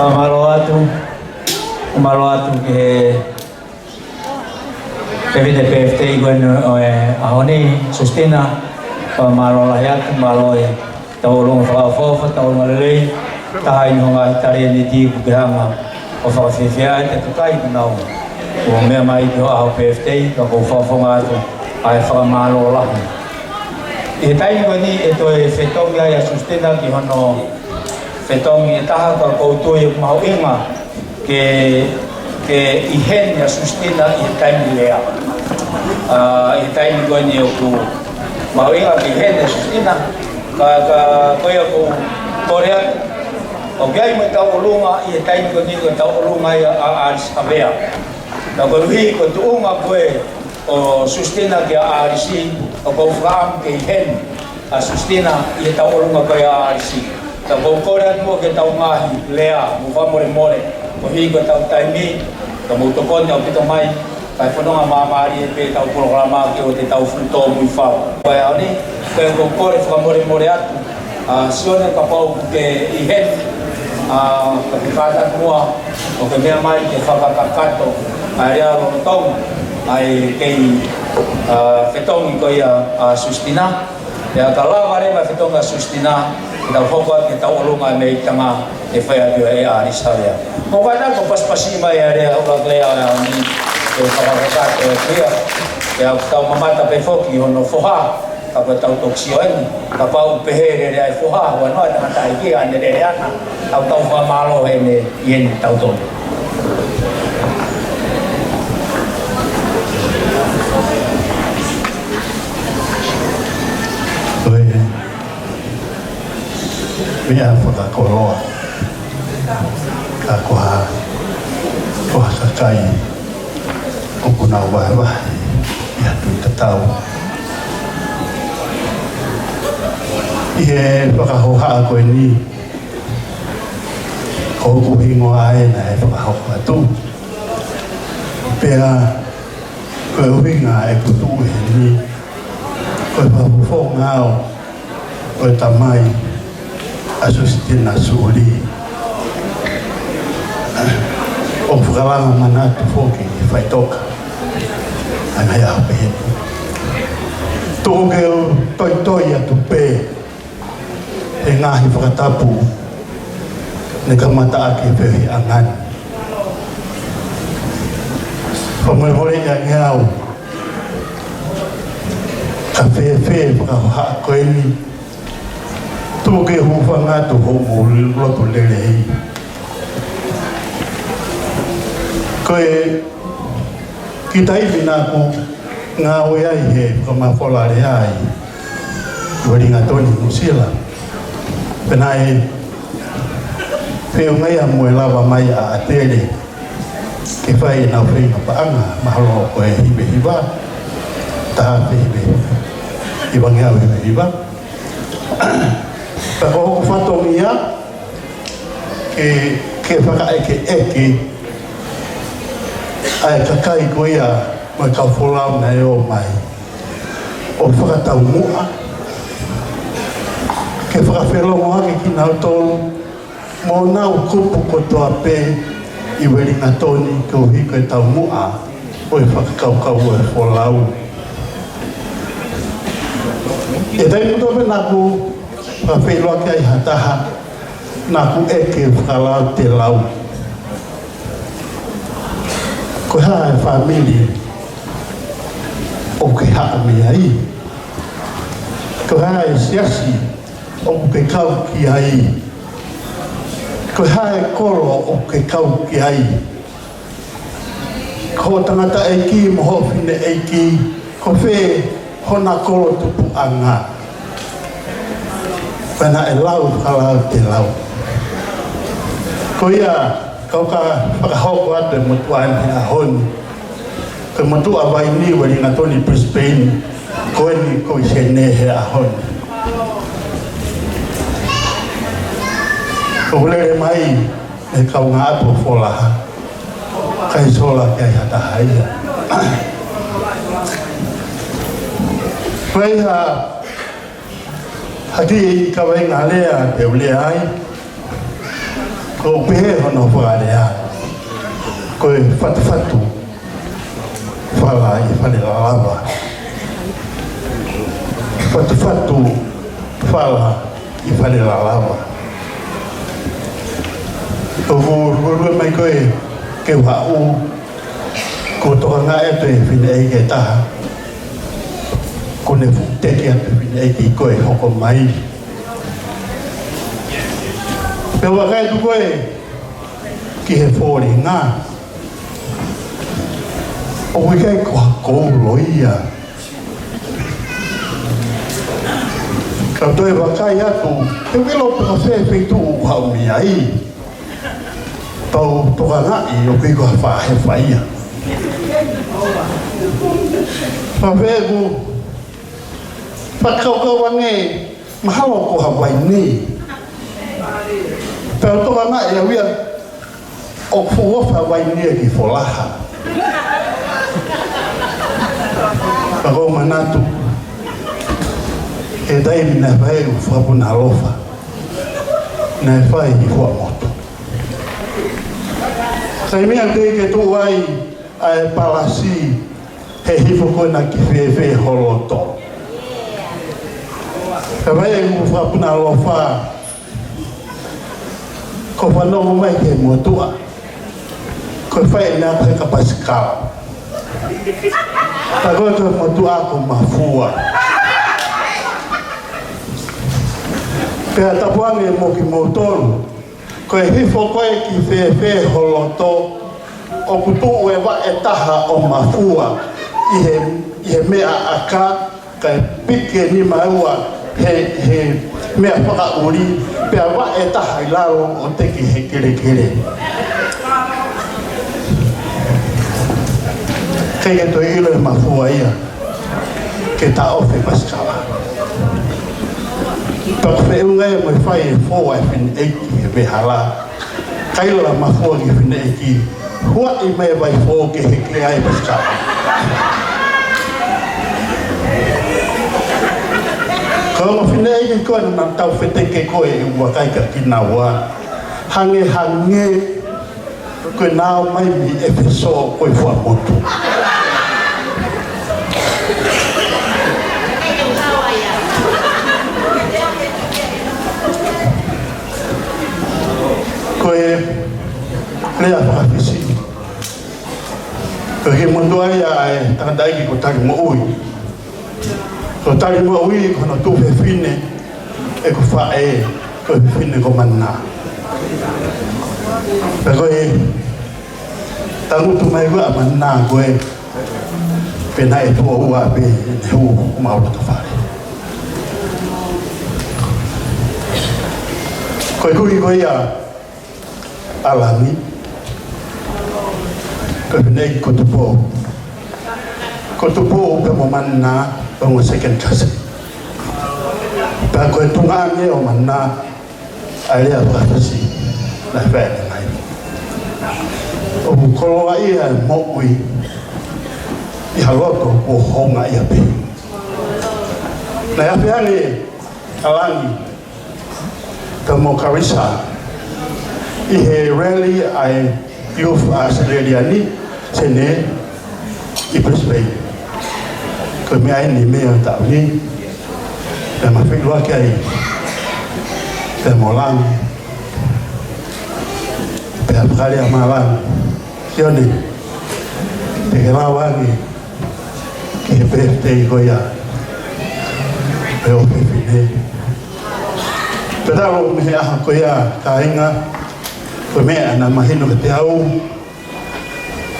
Mālō atu, mālō atu ki he, ki he fefine pēfitei ko eni ʻo e ʻaho ni, Sustina, mālō lahi atu, mālō e tauʻolunga fakaʻofoʻofa, tauʻolunga lelei, taha eni hoʻo ngaahi talēniti kuo ke hanga ʻo fakafiefia ai e kakai kuo nau ō mai ki hoʻo ʻaho pēfitei, ka ʻoku ou fakafofonga atu ʻa e fakamālō lahi. ʻI he taimi ko eni ʻe toe fetongi ai ʻa Sustina ki hono fetongi ʻe taha, ka ʻoku ou tui ʻoku mahuʻinga ke, ke ʻi heni ʻa Sustina ʻi he taimi lea. ʻA, ʻi he taimi ko eni ʻoku mahuʻinga ke ʻi heni ʻa Sustina, ka, ka ko ia ʻoku ou kole atu, ʻoku ʻi ai mo e tauʻolunga ʻi he taimi ko eni, ko e tauʻolunga ia ʻa, ʻa ʻAlisi Havea. Ka koeʻuhi ko e tuʻunga ko ē ʻo Sustina kia ʻAlisi, ʻoku ou fakaʻamu ke ʻi heni ʻa Sustina ʻi he tauʻolunga ko ia ʻa ʻAlisi. Ka ʻoku ou kole atu muʻa ke tau ngaahi lea mo fakamolemole, koeʻuhi ko ʻetau taimi, ka mou tokoni ʻaupito mai, kae fononga māmālie pē ʻetau polokalama ke ʻoua te tau fuʻu tōmui fau. Ko e ʻaho ni, ko e ʻoku ou kole fakamolemole atu, ʻa Sione, kapau ʻoku ke ʻi heni, ʻa, ka ke kātaki muʻa ʻo ke meʻa mai ke fakakakato ʻa e lea lolotonga ʻa e kei, ʻa, fetongi ko ia ʻa Sustina. Pea ka lava leva e fetongi ʻa Sustina, ke tau hoko atu ki he tauʻolunga mei Tonga ʻe fai atu ʻe ʻAlisi Havea. Mou kātaki ʻo pasipasi mai ʻa e lea, ʻuluaki lea ʻo e ʻaho ni, ke fakakakato ʻe ia. Pea ʻoku tau mamata pē foki hono foha, ka ko ʻetau toki sio eni, kapau ʻoku pehē lelei ʻa e foha, huanoa e tangataʻeiki ʻa ʻene lele ʻana, tau tau fakamālō heni ʻi heni tautolu. Ko e meʻa fakakoloa, ka ko ha, ko ha kakai ʻoku nau vahevahe ʻi ha tui tatau. ʻI he fakahohaʻa ko eni, ko hoku hingoa ē naʻe fakahoko atu. Pea ko e ʻuhinga ʻeku tuʻu heni, ko e fakafofonga au ko e tamai ʻa Sustina Suli. ʻOku fakalanga manatu foki ʻi he faʻitoka ʻa e ngaahi ʻaho pehē ni. Tuku ke u toitoi atu pē he ngaahi fakatapu ne kamata ʻaki e feohiʻanga ni. Fakamolemole ange au, ka fēfē fakahohaʻa ko eni, tuku ke u hūfanga atu hoʻomou loto lelei. Ko e kiʻi taimi naʻa ku ngāue ai he fakamafola lea ʻi Uelingatoni, Nuʻusila. Pea naʻe feʻunga ia mo e lava mai ʻa ʻAtele ke fai ʻenau feinga paʻanga, mahalo ko e hiva hiva, taha afe hiva hiva, hivangeau hiva hiva. Pea ko hoku fatongia ke, ke fakaʻekeʻeke ʻa e kakai ko ia mo e kau folau naʻe ō mai ʻo fakataumuʻa, ke fakafelongoaki kinautolu mo honau kupu kotoa pē ʻi Uelingatoni koeʻuhi ko e taumuʻa ʻo e fakakaukau ʻo e folau. ʻI he taimi kotoa pē naʻa ku fakafeʻiloaki ai ha taha, naʻa ku ʻeke fakalautelau. Ko e hā e fāmili ʻoku ke haʻu mei ai? Ko e hā e siasi ʻoku ke kau ki ai? Ko e hā e kolo ʻoku ke kau ki ai? Ko hoʻo tangataʻeiki mo hoʻo fineʻeiki, ko fē hona kolo tupuʻanga? Pea naʻe lau fakalautelau. Ko ia, kau ka fakahoko atu e motuʻa ni he ʻaho ni. Ko e motuʻa Vaini, Uelingatoni, Brisbane, ko eni ko e Sene he ʻaho ni. ʻOku lele mai e kaungāʻapi ʻo Folaha, kae sola ki ai ha taha ia. Ko e hā, ha kiʻi kaveinga lea te u lea ai. ʻOku pehē hono fakalea, ko e fatufatu fala ʻi Falelalava. Fatufatu fala ʻi Falelalava. ʻOku luelue mai ko ē ke u haʻu, kuo tokangaʻi atu e fineʻeiki ʻe taha. Kuo ne fuʻu teke atu e fineʻeiki ko ē hoko mai. Pea vakai atu ko ē ki he fōlinga, ʻoku ʻikai ko ha koulo ia. Ka toe vakai atu, te u ʻilo pe ko fē feituʻu ʻoku haʻu mei ai. Tau tokangaʻi ʻoku ʻikai ko ha faʻahefa ia. Pea ʻoku ou fakakaukau ange, mahalo ko ha vaini. Pea u tokangaʻi au ia, ʻoku fuʻu ʻofa vaini ia ki Folaha. Pea ʻoku ou manatu he taimi naʻe fai ʻe Fakapunaʻalofa, naʻe fai ʻi Fuaʻamotu. Taimi ia teʻeki ke tuʻu ai ʻa e palasi he hifo ko ena ki fēfē ho loto. Pea fai ʻe Fakapunaʻalofa, ko e fanongo mai ki he motuʻa, ko e fai ʻena ko e heka pasikala. Pea ko e motuʻa ko Mafua. Pea tapu ange mo kimoutolu, ko e hifo ko ē ki fēfē ho loto, ʻoku tuʻu e vaʻe taha ʻo Mafua ʻi he, ʻi he meʻa ʻaka, kae piki e nima ʻe ua he, he meʻa fakaʻuli, pea vaʻe taha ʻi lalo ʻo teke he kelekele. ʻIkai ke toe ʻilo ʻe Mafua ia ke taʻofi e pasikala. Pea ʻoku feʻunga ia mo e fai e fō ʻa e fineʻeiki he vehala. Kaila Mafua ki he fineʻeiki, huaʻi mai e vaifō ke heke ai e pasikala. Ko e ongo fineʻeiki ko ē naʻa nau tau feteke ko ē ʻi he vakai kia kinaua, hangehangē ko ʻenau ō mai mei ʻEfesō ko ē Fuaʻamotu. Ko e lea faka-Fisi. Ko e kiʻi motuʻa ia ʻa e tangataʻeiki ko Talimoʻui. Ko Talimoʻui ko hono tuofefine ʻeku faʻē, ko e fefine ko Mana. Pea ko e tangutu mai ko ē ʻa Mana ko ē, pea naʻe tuʻo ua pē ʻene hū ʻo maʻu loto fale. Ko e kui ko ia ʻa Langi, ko e fineʻeiki ko Tupou. Ko Tupou pea mo Mana, ko e ongo second cousin. Pea ko e tuongaʻane ʻo Mana, ʻa e lea faka-Fisi naʻe fai ʻe Langi. ʻOku koloaʻia e moʻui ʻi ha loto kuo houngaʻia pē. Naʻe afe ange ʻa Langi pea mo Karisa ʻi he rally ʻa e Youth Australia ni, Senē, ʻi Brisbane. Ko e meʻa eni, meʻa ʻo e taʻu ni, pea ma feʻiloaki ai pea mo Langi, pea fakalea mai ʻa Langi, Sione, te ke lava ange ki he birthday ko ia ʻa e ʻofefine. Pea talu mei he ʻaho ko ia, kāinga, ko e meʻa naʻe mahino kiate au,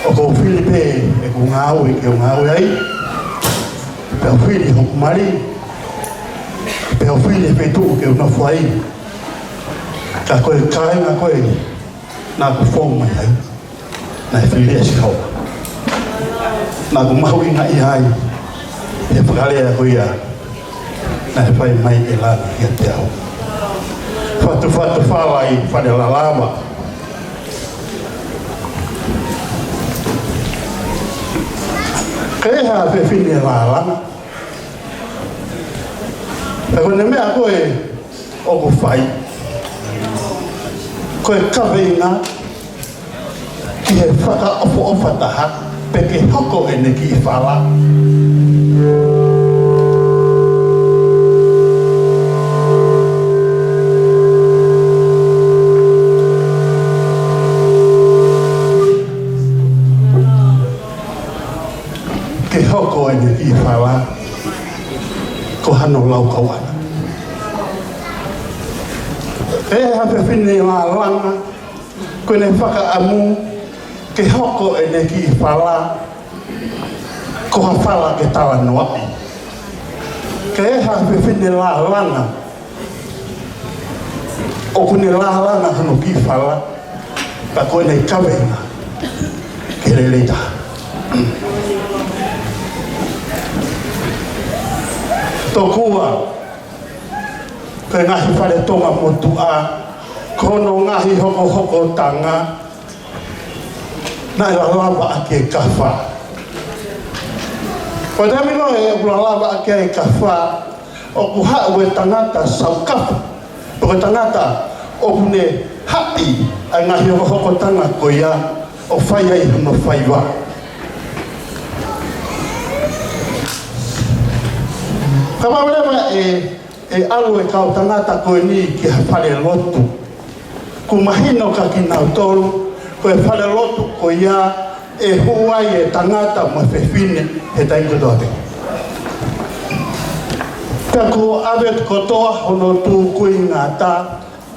ʻoku ou fili pē ʻeku ngāue ke u ngāue ai, pea u fili hoku mali, pea u fili e feituʻu ke u nofo ai. Ka ko e kāinga ko ē naʻa ku fou mai ai, naʻe fili ʻe Sihova. Naʻa ku mahuʻingaʻia ai he fakalea ko ia naʻe fai mai ʻe Langi kiate au. Fatufatu fala ʻi Falelalava. Ko e hā fefine lālanga? Pea ko ʻene meʻa ko ē ʻoku fai, Ko e kaveinga ki he fakaʻofoʻofa taha, pe ke hoko ʻene kiʻi fala. Ke hoko ʻene kiʻi fala, ko hano laukau ʻana. ʻE ha fefine lālanga, ko ʻene fakaʻamu ke hoko ʻene kiʻi fala, ko ha fala ke talanoaʻi. Ka ʻe ha fefine lālanga, ʻoku ne lālanga hono kiʻi fala, ka ko ʻene kaveinga ke lelei taha. Tokua, ko e ngaahi fale Tonga motuʻa, ko hono ngaahi hokohokotanga, naʻe lalava ʻaki e kafa. Ko e taimi ko ē ʻoku lalava ʻaki e kafa, ʻoku haʻu e tangata saukafa, pe ko e tangata ʻoku ne haʻi ʻa e ngaahi hokohokotanga ko ia ʻo fai ai hono faiva. Kapau leva ʻe ʻe ʻalu e kau tangata ko eni ki ha fale lotu, ʻoku mahino kia kinautolu, ko e fale lotu ko ia ʻe hū ai e tangata mo e fefine he taimi kotoa pē. Pea kuo ʻave kotoa hono tūkuingata,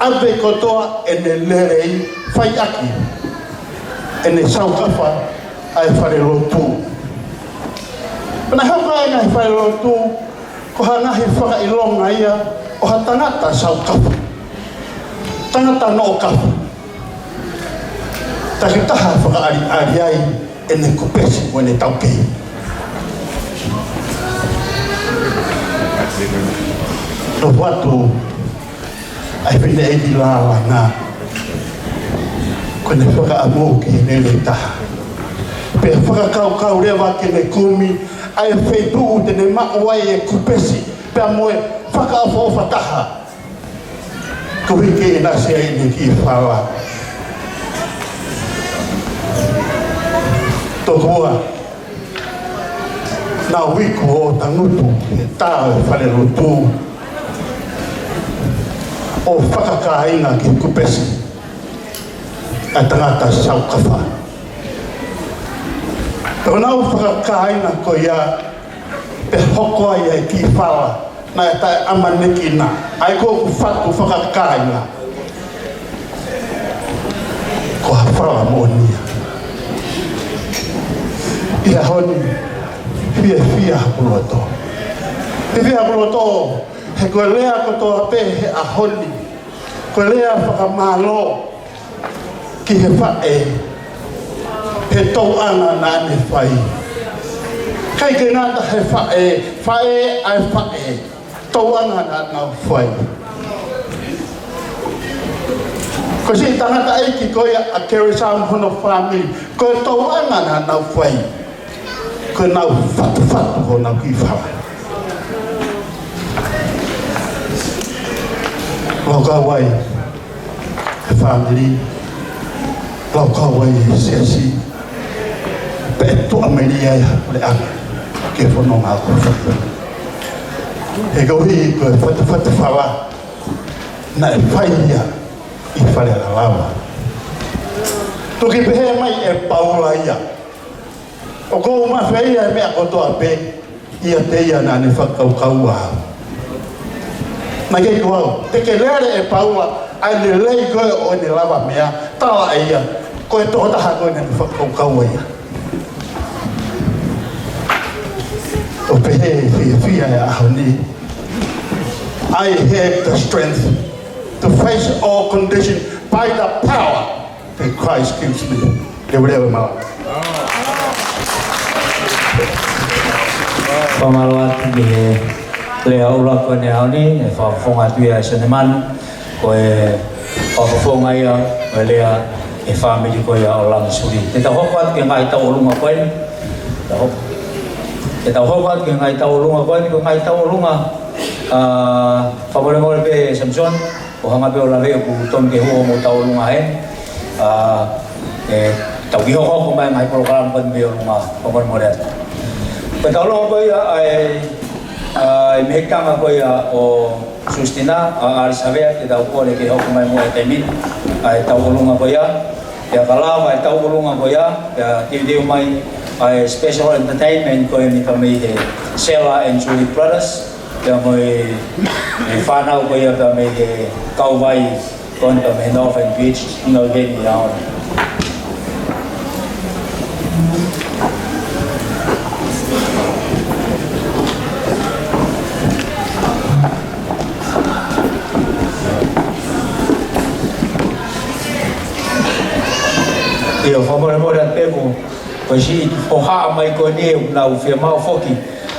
ʻave kotoa ʻene lelei, fai ʻaki ʻene saukafa ʻa e fale lotu. Pea naʻe hoko ai e ngaahi fale lotu ko ha ngaahi fakaʻilonga ia ʻo ha tangata saukafa, tangata noʻo kafa. Takitaha fakaʻaliʻali ai ʻene kupesi mo ʻene taukei. Nofo atu ʻa e fineʻeiki lālanga, ko ʻene fakaʻamu ke lelei taha. Pea fakakaukau leva ke ne kumi ʻa e feituʻu te ne maʻu ai e kupesi pea mo e fakaʻofoʻofa taha, koeʻuhi ke ʻinasi ai ʻene kiʻi fala. Tokua, naʻe iku ʻo tangutu he tā ʻo e fale lotu ʻo fakakāinga ki he kupesi ʻa e tangata saukafa. Pea ko ʻenau fakakāinga ko ia, pea hoko ai e kiʻi fala naʻe taʻeʻamanekina, ʻa ia ko ʻeku fatu fakakāinga, ko ha fala moʻoni ia. ʻI he ʻaho ni, fiefia hoku loto. Fiefia hoku loto, he ko e lea kotoa pē he ʻaho ni, ko e lea fakamālō ki he faʻē he tauʻanga naʻa ne fai. ʻIkai ke ngata he faʻē, faʻē ʻa e faʻē, tauʻanga naʻa nau fai. Ko e siʻi tangataʻeiki ko ia ʻa Kerisa mo hono fāmili, ko e tauʻanga naʻa nau fai, ko ʻenau fatufatu honau kiʻi fala. Laukau ai e fāmili, laukau ai e siasi, pea tuʻa mai ai ha puleʻanga ke fononga ʻo fai. He koeʻuhi ko e fatufatu fala naʻe fai ia ʻi fale lalava. Toki pehē mai ʻe Paula ia, ʻoku ou mafeia e meʻa kotoa pē ʻiate ia naʻa ne fakakaukau au. Naʻe ʻikai ko au. Te ke lele ʻe Paula ʻa e lelei ko ē ʻo ʻene lavameʻa, tala ʻe ia, ko e tokotaha ko ē naʻa ne fakakaukau ai ia. ʻO pehē fiefia he ʻaho ni, I have the strength to face all conditions by the power that Christ gives me. Leveleva e malanga. Fakamālō atu ki he lea ʻoku laka ko eni he ʻaho ni, ʻe fakafofonga atu ia ʻe Sione Manu, ko e fakafofonga ia ʻo e lea ʻa e fāmili ko ia ʻo Langisuli. Te tau hoko atu ki he ngaahi tauʻolunga ko eni. Tau hoko. Te tau hoko atu ki he ngaahi tauʻolunga ko eni, ko e ngaahi tauʻolunga, ʻa, fakamolemole pē Samson. ʻO hangē pē ʻoku lave ʻoku tonu ke hū homou tauʻolunga heni. ʻA, ʻe, tau kiʻi hokohoko mai ngaahi polokalama ko eni mei ʻolunga, ʻo mole mole atu. Ko e tauʻolunga ko ia, ʻa e, ʻa e mehikitanga ko ia ʻo Sustina, ʻa, ʻAlisi Havea, te tau kole ke hoko mai mo e taimi ni, ʻa e tauʻolunga ko ia. Pea ka lava e tauʻolunga ko ia, pea teuteu mai ʻa e special entertainment ko eni pea mei he Sela and Julie Brothers, pea mo e, e fānau ko ia pea mei he kauvai ko eni pea mei he Northern Beach, no heni au. ʻIo, fakamolemole atu pē ko, ko e siʻi hohaʻa mai ko eni ʻoku nau fiemaʻu foki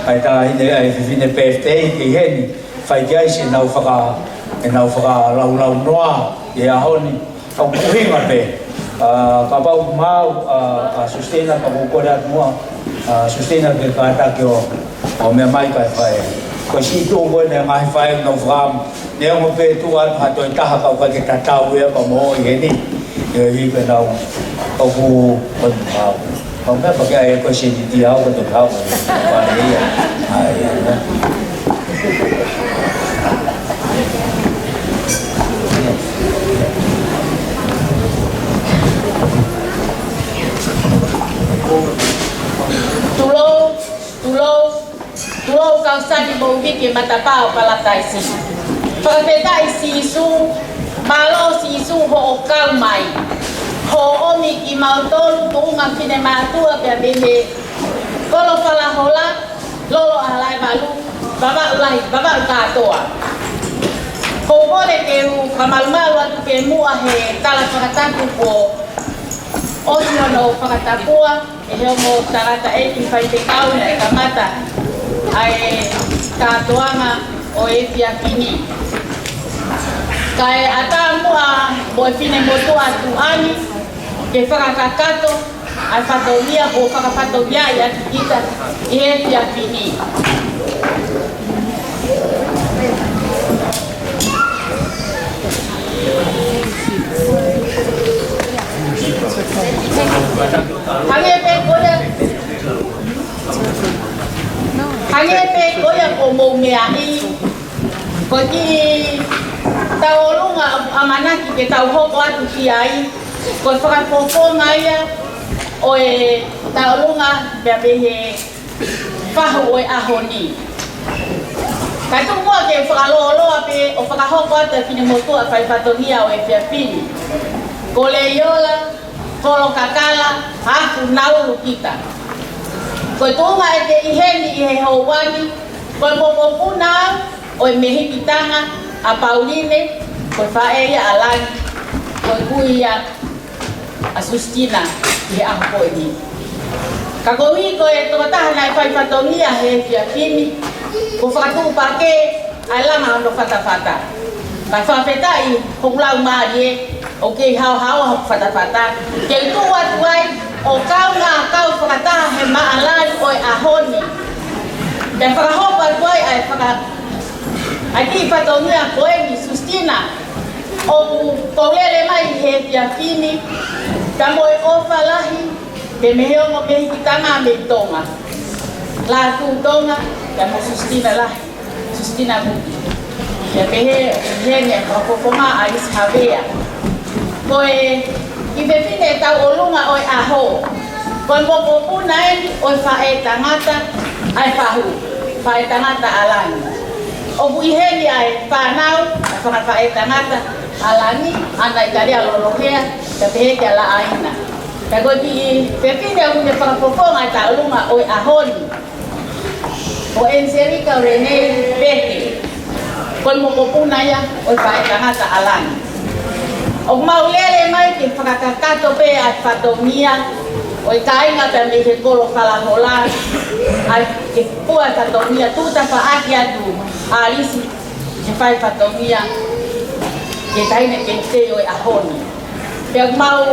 ʻa e taʻahine, ʻa e fefine birthday kei heni, fai ki ai siʻenau faka-, ʻenau fakalaulaunoa ʻi he ʻaho ni. ʻOku ʻuhinga pē, ʻa, kapau ʻoku maau, ʻa, ʻa Sustina, ka ʻoku ou kole atu muʻa, ʻa, Sustina ke kātaki ʻo, ʻo meʻa mai kae fai. Ko e siʻi tuʻu ko eni ngaahi fai nau fakaʻamu. Neongo pē tuʻu atu ha toe taha ka ʻoku ʻikai ke tatau ia pea mo ʻi heni. ʻIo, ʻi he pē nau, ʻoku, ʻoku maau. ʻO meʻa pē ke ʻai ko e sēniti au ko e tau. Pare ia. ʻAi, ʻai, ʻai. Tulou, tulou, tulou kau sani mo viki matapā ʻo Palataisi. Fakafetaʻi Sīsū, mālō Sīsū hoʻo kau mai. Hoʻo ʻomi kimautolu tuʻunga finemātuʻa pea mei he kolo Falahola, Lolo ʻAhalaevalu, Vavaʻu lahi, Vavaʻu kātoa. Ko u kole ke u fakamalumalu atu pē muʻa he tala fakatapu kuo ʻosi hono fakatapua ʻe he ongo tangataʻeiki faifekau naʻe kamata ʻa e kātoanga ʻo e efiafi ni. Kae ʻatā muʻa mo e finemotuʻa tuʻa ni ke fakakakato ʻa e fatongia kuo fakafatongiaʻi ʻaki kita ʻi he efiafi ni. Hangē pē ko ia, hangē pē ko ia kuo mou meaʻi, ko e kiʻi tauʻolunga ʻamanaki ke tau hoko atu ki ai, ko e fakafofonga ia ʻo e tauʻolunga pea mei he fahu ʻo e ʻaho ni. Kae tuku muʻa ke fakalōloa pē ʻo fakahoko atu e finemotuʻa fai fatongia ʻo e efiafi ni. Ko Leiola Kolokakala Hafu Naulu kita. Ko e tuʻunga ʻete ʻi heni ʻi he houa ni, ko e mokopuna au ʻo e mehikitanga ʻa Pauline, ko e faʻē ia ʻa Lani, ko e kui ia ʻa Sustina ʻi he ʻaho ko eni. Ka koeʻuhi ko e tokotaha naʻe fai fatongia he efiafi ni, kuo fakatuʻupakē ʻa e langa hono fatafata. Kae fakafetaʻi hoku laumālie ʻoku kei haohaoa hoku fatafata ke u tuʻu atu ai ʻo kaungā kau fakataha he maʻalaʻala ʻo e ʻaho ni. Pea fakahoko atu ai ʻa e faka-, ʻa e kiʻi fatongia ko eni Sustina. ʻOku ou lele mai he efiafi ni, pea mo e ʻofa lahi, pea mei he ongo mehikitanga mei Tonga. Lātū Tonga, pea mo Sustina lahi, Sustina Muki. Pea pehē, pehē ni e fakafofonga ʻa ʻAlisi Havea. Ko e kiʻi fefine tauʻolunga ʻo e ʻaho. Ko e mokopuna eni ʻo e faʻētangata ʻa e fahu, faʻētangata ʻa Lani. ʻOku ʻi heni ʻa e fānau, ʻa e fanga faʻētangata ʻa Lani, ʻa Naitalia Lolohea, pea pehē kia Laʻaina. Pea ko e kiʻi fefine ʻoku ne fakafofonga e tauʻolunga ʻo e ʻaho ni, ko Angelika Renee Pete. Ko e mokopuna ia ʻo e faʻētangata ʻa Lani. ʻOku mau lele mai ke fakakakato pē ʻa e fatongia ʻo e kāinga pea mei he kolo Falahola, ʻa e ke pua fatongia, tuʻu tafaʻaki atu ʻa ʻAlisi ke fai fatongia ki he taʻahine pehē ʻo e ʻaho ni. Pea mau,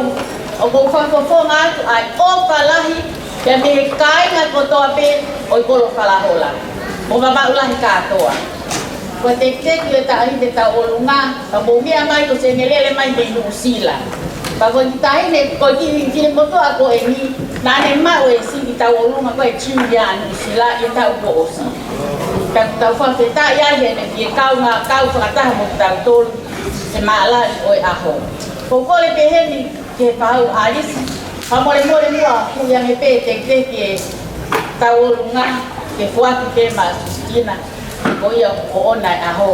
ʻoku ou fakafofonga atu ʻa e ʻofa lahi pea mei he kāinga kotoa pē ʻo e kolo Falahola mo Vavaʻu lahi kātoa. Ko e tekiteki ʻo e taʻahine tauʻolunga, ka mou meʻa mai ko Sengelele mai mei Nuʻusila. Pea ko e kiʻi taʻahine, ko e kiʻi, kiʻi motuʻa ko eni, naʻa ne maʻu e sivi tauʻolunga ko e Julia ʻa Nuʻusila ʻi he taʻu kuo ʻosi. Ka tau fakafetaʻi ai heʻene fie kaungā kau fakataha mo kitautolu he maʻalaʻi ʻo e ʻaho. Ko e kole pē heni ki he Pahau ʻAlisi, fakamolemole muʻa, ʻoku ʻi ai pē e tekiteki ʻo e tauʻolunga ke foaki pē maʻa Sustina, ko ia ʻoʻona e ʻaho.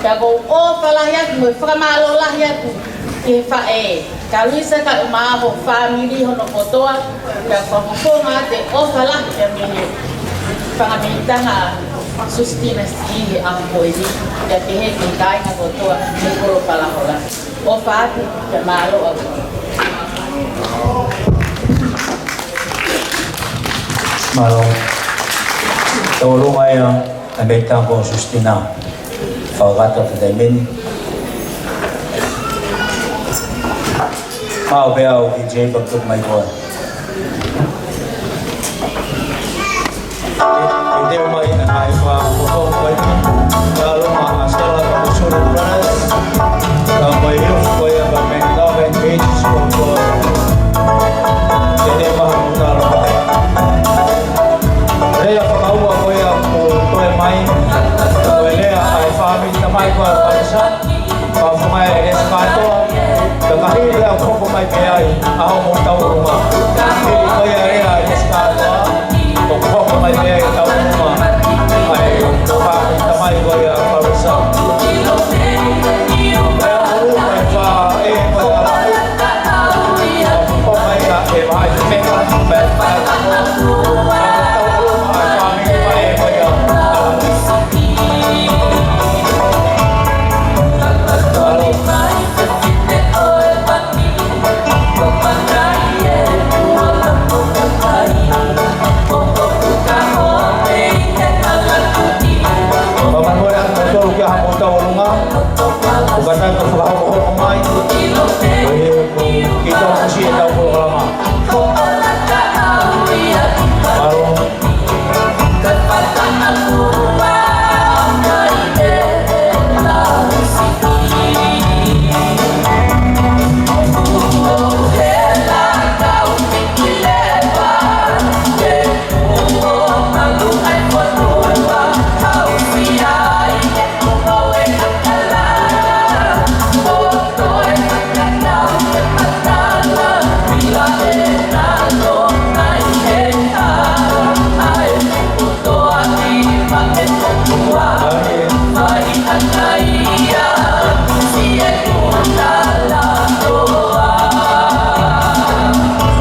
Pea ʻoku ou ʻofa lahi atu mo e fakamālō lahi atu ki he faʻē, kia Luisa kae ʻumaʻā hono fāmili hono kotoa, pea fakafofonga atu e ʻofa lahi kia mei he fanga mehikitanga ʻa Sustina ʻi he ʻaho ko eni, pea pehē ki he kāinga kotoa mei Kolopalahola. ʻOfa atu, pea mālō atu. Mālō. Tauʻolunga ia ʻa e mehikitanga ko Sustina. Fakakakato atu he taimi ni. Mau pē au ki J P mai koe. Ke teu mai ʻa e ngaahi fakafofonga ko eni, tauʻolunga ʻa Stella mo Suri Brothers, ka ko e youth ko ia ʻa e Love and Peace ko ia. Ke teu mai ʻa e tauʻolunga. Lea fakaua ko ia ʻoku toe mai, ko e lea ʻa e fāmili tamai ko ia ʻa Kalisa. Fakafofonga e ʻēsi kātoa, ka ka hili au hoko mai pē ai, ʻa hoʻomou tauʻolunga. Hili mai ʻa e lea ʻa e ʻēsi kātoa, ʻoku hoko mai pē ai tauʻolunga. ʻA e fāmili tamai ko ia ʻa Kalisa. Pea ʻoku ʻi ai e faʻē ko ia. Fakamolemole atu kitautolu ki hoʻomou tauʻolunga. ʻOku ʻikai ke fakahokohoko mai. Ko ia ʻoku kiʻi tau musi ʻetau polokalama. Mālō.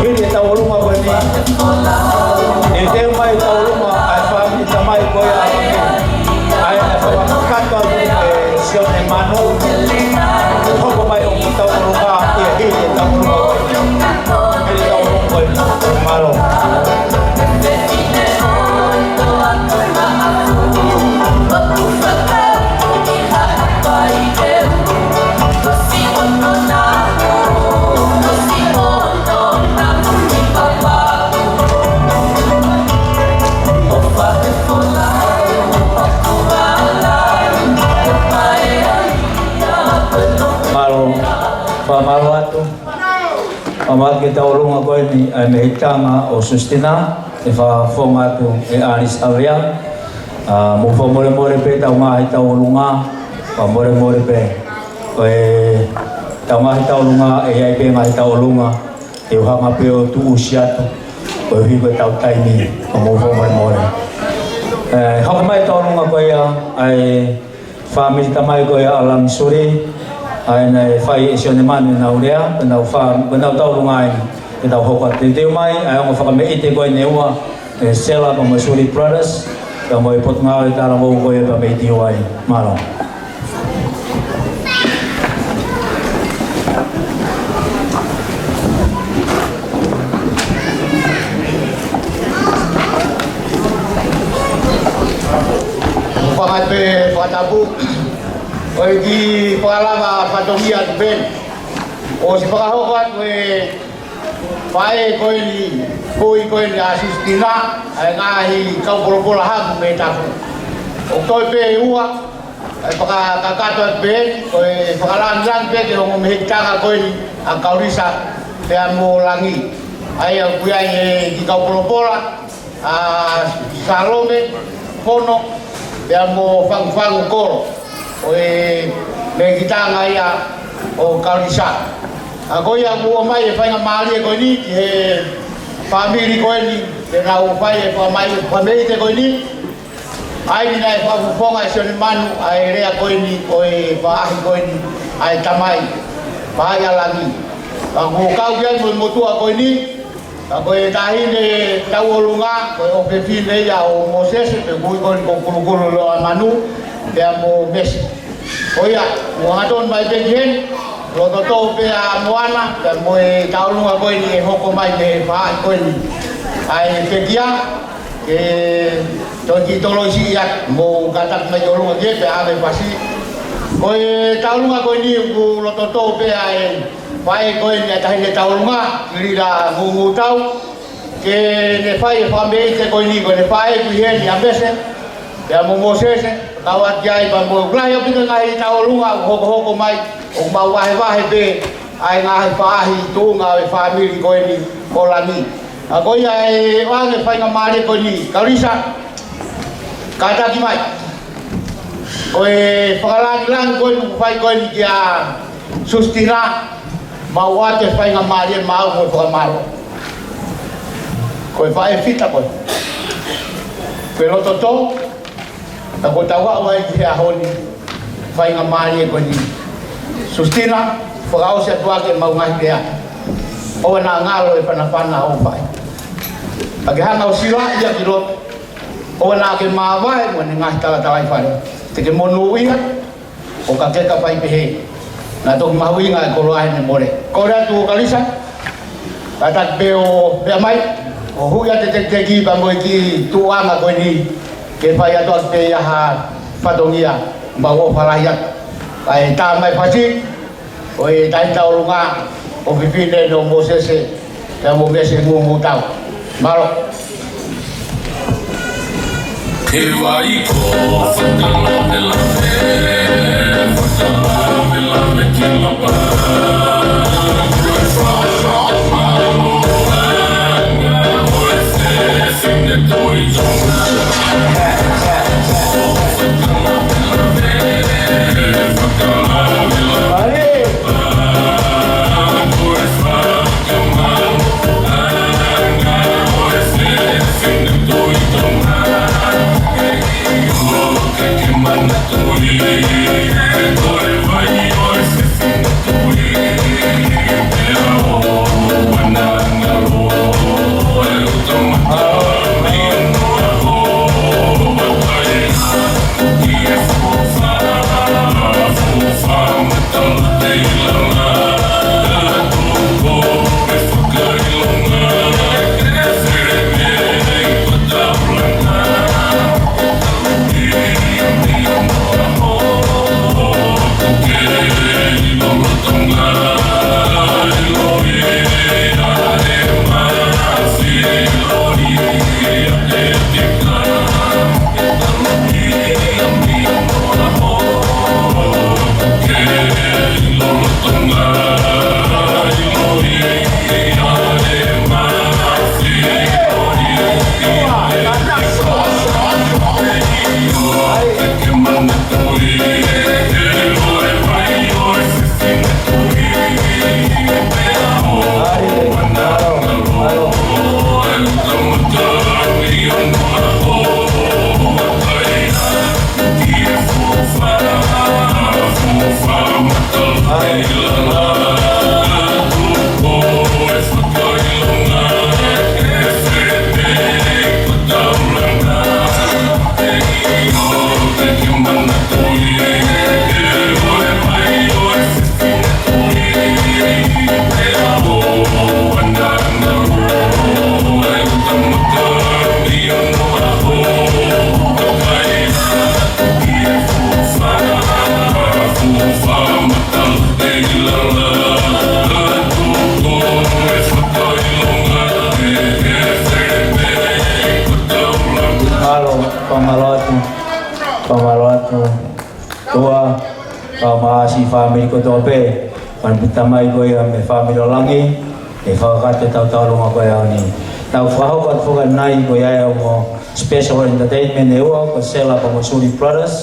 Hili e tauʻolunga ko eni. ʻE teu mai tauʻolunga ʻa e fāmili tamai ko ia ʻa e fakakakato atu ʻe Sione Manu. Hoko mai ʻo tauʻolunga ia hili e tauʻolunga ko eni. Hili e tauʻolunga ko eni. Mālō. Mālō, fakamālō atu. Fakamālō ki he tauʻolunga ko eni, ʻa e mehikitanga ʻo Sustina, ʻe fakafofonga atu ʻe ʻAlisi ʻAvea. ʻA, mou fakamolemole pē ʻetau ngaahi tauʻolunga, fakamolemole pē. Ko ʻetau ngaahi tauʻolunga, ʻe ʻi ai pē ngaahi tauʻolunga, ʻe u hanga pē ʻo tuʻusi atu, koeʻuhi ko ʻetau taimi, ka mou fakamolemole. ʻE, hoko mai tauʻolunga ko ia, ʻa e fāmili tamai ko ia ʻa Langisuli, ʻa ia naʻe fai ʻe Sione Manu ʻenau lea, ko ʻenau fā-, ko ʻenau tauʻolunga eni, ke tau hoko atu. Teuteu mai, ʻa e ongo fakameʻite ko eni ʻe ua, ʻe Sela pea mo Suli Brothers, pea mo e Potungāue Talavou ko ia pea mei Tiuai. Mālō. Fakaʻapaʻapa, fakatapu. ʻOku ou kiʻi fakalava fatongia atu pē. ʻOsi fakahoko atu ʻe he faʻē ko eni, kui ko eni ʻa Sustina, ʻa e ngaahi kau polopola haku mei tapu. ʻOku toe pē ua, ʻE fakakakato atu pē, ko e fakalāngilangi pē ki he ongo mehikitanga ko eni ʻa Kaulisa pea mo Langi. ʻA ia ʻoku ʻi ai e kiʻi kau polopola, ʻa Salome Fono, pea mo Fangufangu Kolo, ʻo e mehikitanga ia ʻo Kaulisa. ʻA ko ia kuo ʻomai e faingamālie ko eni ki he fāmili ko eni, te nau fai e fakamai, fakameʻite ko eni. ʻA ia naʻe fakafofonga ʻe Sione Manu ʻa e lea ko eni ʻo e faʻahi ko eni ʻa e tamai, faʻahi ʻa Langi. Ka kuo kau ki ai mo e motuʻa ko eni, ka ko e taʻahine tauʻolunga, ko e ʻofefine ia ʻo Mōsese, pe ui ko eni ko Kulukulu Loa Manu, pea mo Mese. Ko ia, ʻoku hangatonu mai pē ki heni, loto tō pē ʻa Moana, pea mo e tauʻolunga ko eni ʻe hoko mai mei he faʻahi ko eni ʻa e pekia, ke toki toloisiʻi atu, mou kātaki mai ki ʻolunga ki he pea ʻave fasi. Ko e tauʻolunga ko eni ʻoku loto tō pē ʻa e faʻē ko eni ʻa e taʻahine tauʻolunga, Kilila Ngungutau, ke ne fai e fakameʻite ko eni, ko ʻene faʻē ko eni ʻa Mese, pea mo Mōsese, kau atu ki ai pea mo e lahi ʻaupito ngaahi tauʻolunga ʻoku hokohoko mai, ʻoku mau vahevahe pē ʻa e ngaahi faʻahi tuʻunga ʻo e fāmili ko eni ʻo Langi. ʻA ko ia ʻe ʻoange faingamālie ko eni, Kaulisa, kātaki mai. Ko e fakalāngilangi ko eni ʻoku fai ko eni kia Sustina, mau ʻoatu e faingamālie maʻau mo e fakamālō. Ko e faʻē fita ko ē. Ko e loto tō, ka kuo tau aʻu ai ki he ʻaho ni, faingamālie ko eni. Sustina, fakaʻosi atu ʻaki ʻemau ngaahi lea. ʻOua naʻa ngalo e fanafana ʻo fai. Ka ke hanga ʻo silaʻi ia ki loto. ʻOua naʻa ke māvae mo ʻene ngaahi talatalaifale. Te ke monūʻia, ʻo ka ke ka fai pehē. Naʻa toki mahuʻinga e koloa heʻene mole. Kole atu Kaulisa, kātaki pē ʻo meʻa mai, ʻo huʻi atu e tekiteki pea mo e kiʻi tuʻuʻanga ko eni, ke fai atu ʻaki pē ia ha fatongia, mau ʻofa lahi atu. Kae tā mai fasi, ʻo e taʻahine tauʻolunga, ʻofefine ʻo Mōsese, pea mo Mese Ngungutau. Mālō. He vai ko fakalavelave, fakalavelave ki lapa. Mālō, fakamālō atu. Fakamālō atu. Ua, kau mo e siʻi fāmili kotoa pē, fāmili tamai ko ia mei he fāmili ʻo langi, ʻe fakakakato ʻetau tauʻolunga ko ia ʻaho ni. Tau fakahoko atu foki ʻanenai ko ia ʻa e ongo special entertainment ʻe ua, ko Sela pea mo Suli Brothers,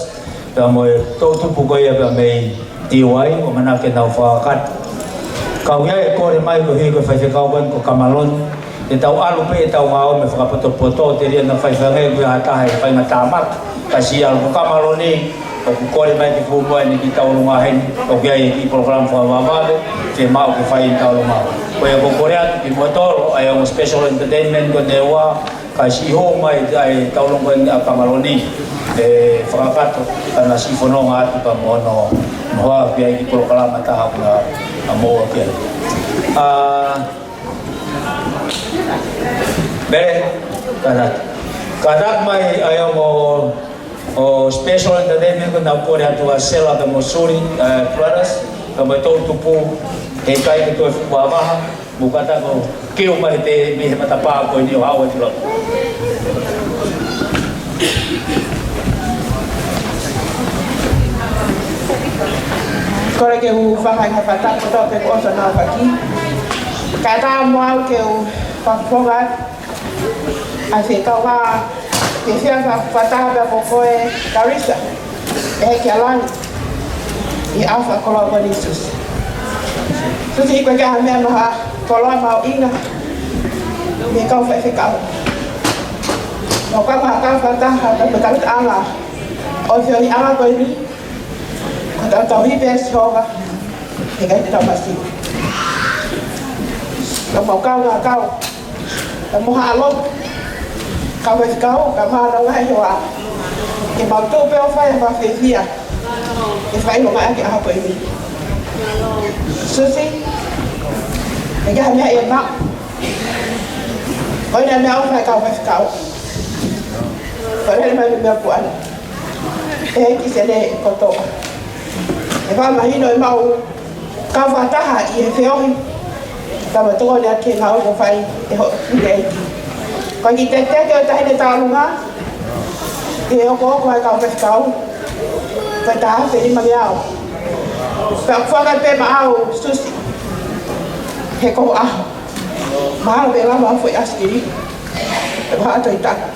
pea mo e toʻutupu ko ia pea mei T Y, ʻoku ʻamanaki ke nau fakakakato. Kau ia ʻe kole mai koeʻuhi ko e faifekau ko eni ko Kamaloni, ke tau ʻalu pē ʻetau ngāue mo e fakapotopoto, telia naʻa faifekau ko ia ha taha ʻe faingatāmaki, ka siʻi ʻalu ko Kamaloni, ʻoku kole mai ke fuʻu moʻoni ki he tauʻolunga heni, ʻoku ʻi ai e kiʻi polokalama fakavavevave, ke maʻu ke fai e tauʻolunga. Ko ia ʻoku ou kole atu kimoutolu, ʻa e ongo special entertainment ko eni ʻe ua, kae siʻi hū mai ʻa e tauʻolunga ko eni ʻa Kamaloni, ʻe fakakakato, ka naʻa siʻi fononga atu pea mo hono, mo ha pē ʻa e kiʻi polokalama ʻe taha ʻoku na, na moʻua ki ai. ʻA, Mele, kātaki. Kātaki mai ʻa e ongo, ʻo special entertainment ko eni ʻoku kole atu ʻa Sela pea mo Suli, ʻa, Brothers, pea mo e toʻutupu, heʻikai ke toe fuʻu vavaha, mou kātaki ʻo keu mai he, mei he matapā ko eni ʻo haʻu atu ki loto. Kole ke u hūfanga ʻi ha fakatapu kotoa pē kuo ʻosi hono aofaki. Kae ʻatā mo au ke u fakafofonga atu ʻa e fekau ʻa e fefia fakataha pea mo koe Tarisa, ʻe hiki ʻa langi ʻi he ʻaho fakakoloa ko eni Susi. Susi, ʻoku ʻikai ha meʻa ʻoku maha koloa mahuʻinga mei he kau faifekau. Mo e kau fakataha pea mo e kau taʻanga ʻo e feohiʻanga ko eni, ko ʻetau tauhi pē ʻa Sihova, heʻikai te tau masiva. Ka mau kau ngā kau, ka mau haʻa lotu, kau faifekau, ka mau lau ngaahi hoa. Ke mau tuʻu pē ʻo fai ha fakafiefia, ke fai ho ngaahi ʻaho ko eni. Susi, ʻikai ha meʻa ʻe maʻu. Ko eni ʻa e meʻa ʻoku fai ʻe he kau faifekau. Ko e lele mai e meʻa puana. ʻE hiki sene kotoa. ʻE fakamahino ʻemau kau fakataha ʻi he feohi, ka mau tokoni atu ki he ngāue ʻoku fai ʻe hoʻo fineʻeiki. Ko e kiʻi teketeke ʻo e taʻahine tauʻolunga, ʻi he okooko ʻa e kau faifekau, ko e taha afe nima ngeau. Pea ʻoku fakaʻamu pē maʻau Susi, he ko e ʻaho. Mahalo pē lava ʻa e foʻi ʻaisikilimi. ʻE vaha toi taka.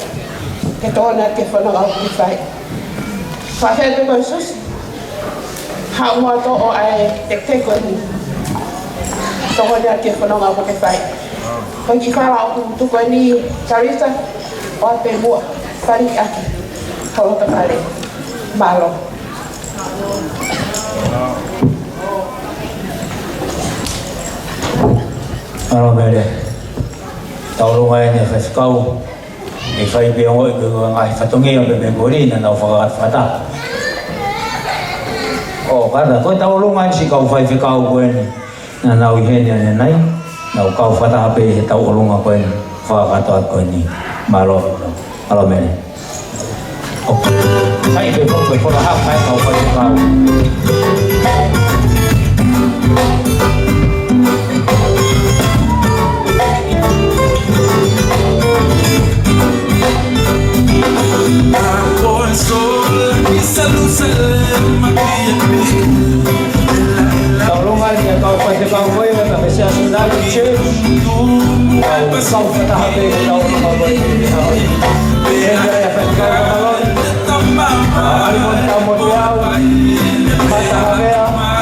Ke tokoni atu ki he fononga ʻoku ke fai. Fakafetaʻi pē koe Susi. Haʻu muʻa ʻo toʻo ʻa e teketeke ko eni. Tokoni atu ki he fononga ʻoku ke fai. Ko e kiʻi fala ʻoku tuku eni Tarisa, ʻoatu pē muʻa. Fali ʻaki ho loto fale. Mālō. Mālō Mele. Tauʻolunga eni ʻa e faifekau. ʻE fai pē ongoʻi ko e ngaahi fatongia pē mei Kolina naʻa nau fakakakato fakataha. ʻO kātaki, ko e tauʻolunga eni siʻi kau faifekau ko eni naʻa nau ʻi heni ʻanenai, naʻa nau kau fakataha pē he tauʻolunga ko eni, fakakakato ko eni. Mālō, mālō Mele. ʻOku sai pē ko e fola hapa ʻa e kau faifekau. Tauʻolunga eni ʻa e kau faifekau ko ia, mei he Siasi United Church. Kau fakataha pē he tauʻolunga ko eni. ʻE, ʻe, ʻe, faifekau Kamaloni. ʻA, ʻa, ʻa, ʻa, ʻa, ʻa, ʻa,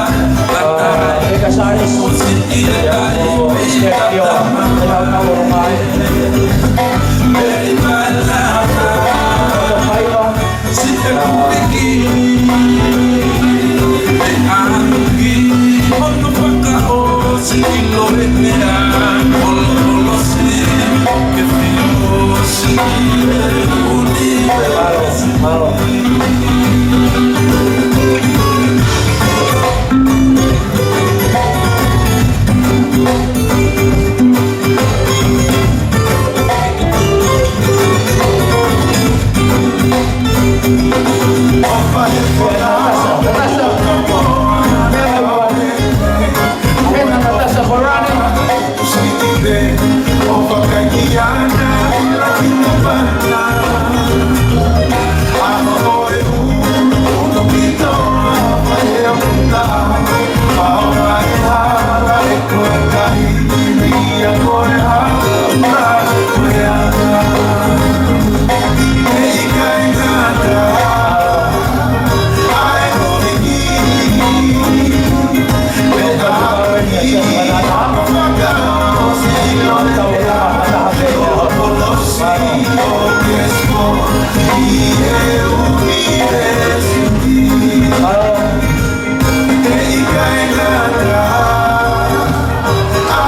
ʻa, ʻa, Peka Salis, ia, ʻo Stefio, ʻe tau tauʻolunga ai. Ko Paiva, Mālō, mālō.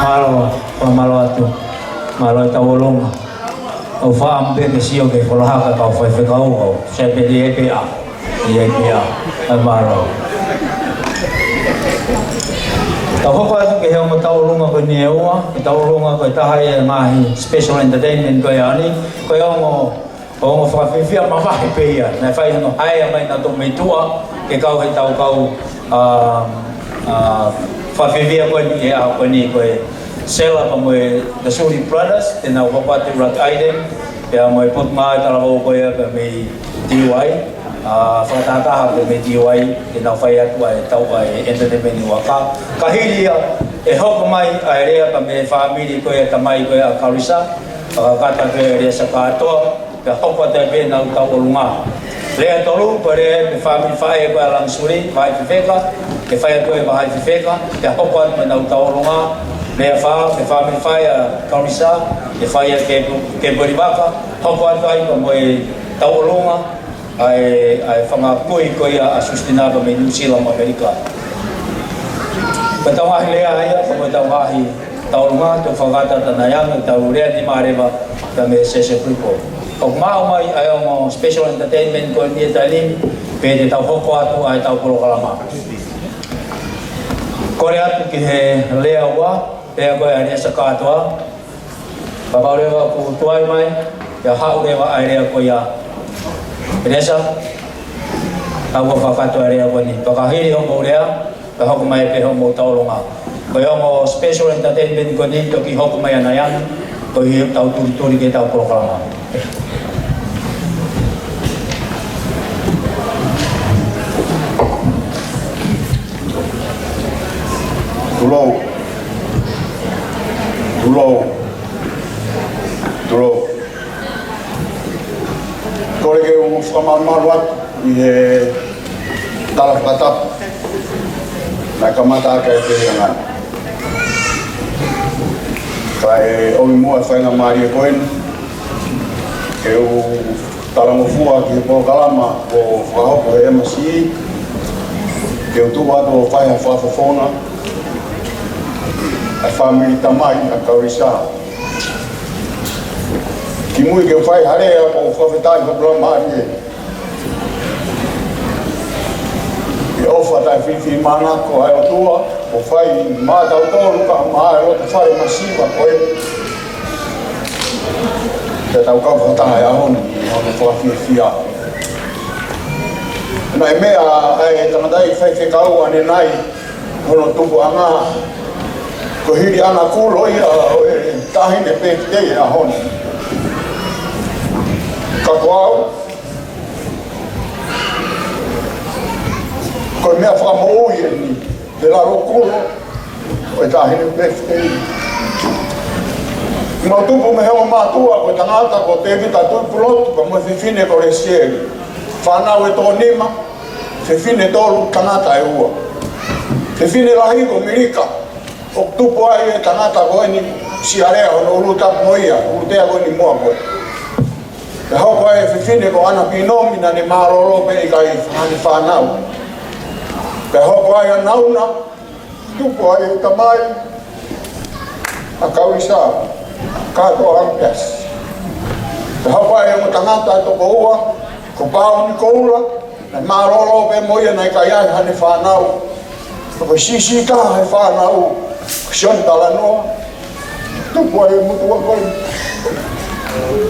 Mālō, mālō atu. Mālō e tauʻolunga. ʻOku ou fakaʻamu pē ke sio ki he foha ʻa e kau faifekau, ʻoku ou sio pē ʻi he pea. ʻI he pea. ʻAi mālō. Tau hoko atu ki he ongo tauʻolunga ko eni ʻe ua, ko e tauʻolunga ko e taha ia e ngaahi special entertainment ko ia ʻaho ni, ko e ongo, ongo fakafiefia mavahe pē ia. Naʻe fai hono haea mai nautolu mei tuʻa, ke kau he tau kau, ā, ā, fakafiefia ko eni he ʻaho ko eni ko e Sela pea mo e The Suli Brothers, te nau hoko atu ʻi Rock Island, pea mo e potungāue talavou ko ia pea mei T Y, ā, fakatahataha pea mei T Y, te nau fai atu ʻa e tau ʻa e entertainment ʻi ʻUa. Ka hili ia, ʻe hoko mai ʻa e lea pea mei he fāmili ko ia tamai ko ia ʻa Kalisa, fakakata ko ia ʻa Lesa Kātoa, pea hoko atu ai pē ʻenau tauʻolunga. Lea tolu, ko e lea mei he fāmili faʻē ko ia ʻa Langsuli, vahaʻa fefeka, ke fai atu e vahaʻa fefeka, pea hoko atu pē ʻenau tauʻolunga. Lea fā, mei he fāmili faʻē ʻa Kalisa, ke fai atu ke, ke pori vaka, hoko atu ai pea mo e tauʻolunga, ʻa e, ʻa e fanga kui ko ia ʻa Sustina pea mei Nuʻusila mo ʻAmelika. Ko ʻetau ngaahi lea ia, ko ʻetau ngaahi tauʻolunga, ʻoku fakakata atu ʻanai ange ʻetau lea nima leva, pea mei he Sese Kuipo. ʻOku maʻu mai ʻa e ongo special entertainment ko eni he taimi ni, pea te tau hoko atu ʻa ʻetau polokalama. Kole atu ki he lea ua, pea ko ia ʻa Lesa Kātoa, Kapau leva ʻoku tuai mai, pea haʻu leva ʻa e lea ko ia. Lesa, haʻu ʻo fakakakato ʻa e lea ko eni. Pea ka hili hoʻomou lea, pea hoko mai pē hoʻomou tauʻolunga. Ko e ongo special entertainment ko eni toki hoko mai ʻanai ange, koeʻuhi ʻetau tulituli ki heʻetau polokalama. Tulou. Tulou. Tulou. Kole ke u fakamalumalu atu ʻi he tala fakatapu naʻe kamata ʻaki ʻa e fehiʻa ni. Kae ʻomi muʻa e faingamālie ko eni ke u talangofua ki he polokalama kuo fakahoko ʻe he M C, ke u tuʻu atu ʻo fai ha fakafofonga ʻa e fāmili tamai ʻa Kalisa. Kimuʻa ke u fai ha lea, ʻoku ou fakafetaʻi hoku laumālie ʻi he ʻofa taʻefifimaʻanako ʻa e ʻOtua kuo fai maʻatautolu kae ʻumaʻā e loto fale masiva ko eni. Pea tau kau fakataha he ʻaho ni ʻi hono fakafiefia. Naʻe meʻa ʻa e tangataʻeiki faifekau ʻanenai, hono tupuʻanga, ko e hili ʻana kulo ia ʻo e taʻahine pētitei he ʻaho ni. Ka ko au, ko e meʻa fakamoʻui eni, he lalo kulo ʻo e taʻahine pētitei. Mau tupu mei he ongo mātuʻa, ko e tangata ko Tēvita Tuʻipulotu, pea mo e fefine ko Lesieli. Fānau ʻe toko nima, fefine tolu, tangata ʻe ua. Fefine lahi ko Milika, ʻoku tupu ai e tangata ko eni, Sialea hono ʻulu tapu mo ia, ʻulutea ko eni muʻa ko ē. Pea hoko ai e fefine ko ʻAna Pinomi, naʻa ne mālōlō pē ʻikai haʻane fānau. Pea hoko ai ʻa Nauna, tupu ai e tamai ʻa Kalisa, Kātoa Ampiasi. Pea hoko ai e ongo tangata ʻe toko ua, ko Pauni Koula, naʻe mālōlō pē mo ia naʻe ʻikai ai haʻane fānau. Ko e siʻisiʻi taha he fānau, ko Sione Talanoa, tupu ai e motuʻa ko ē.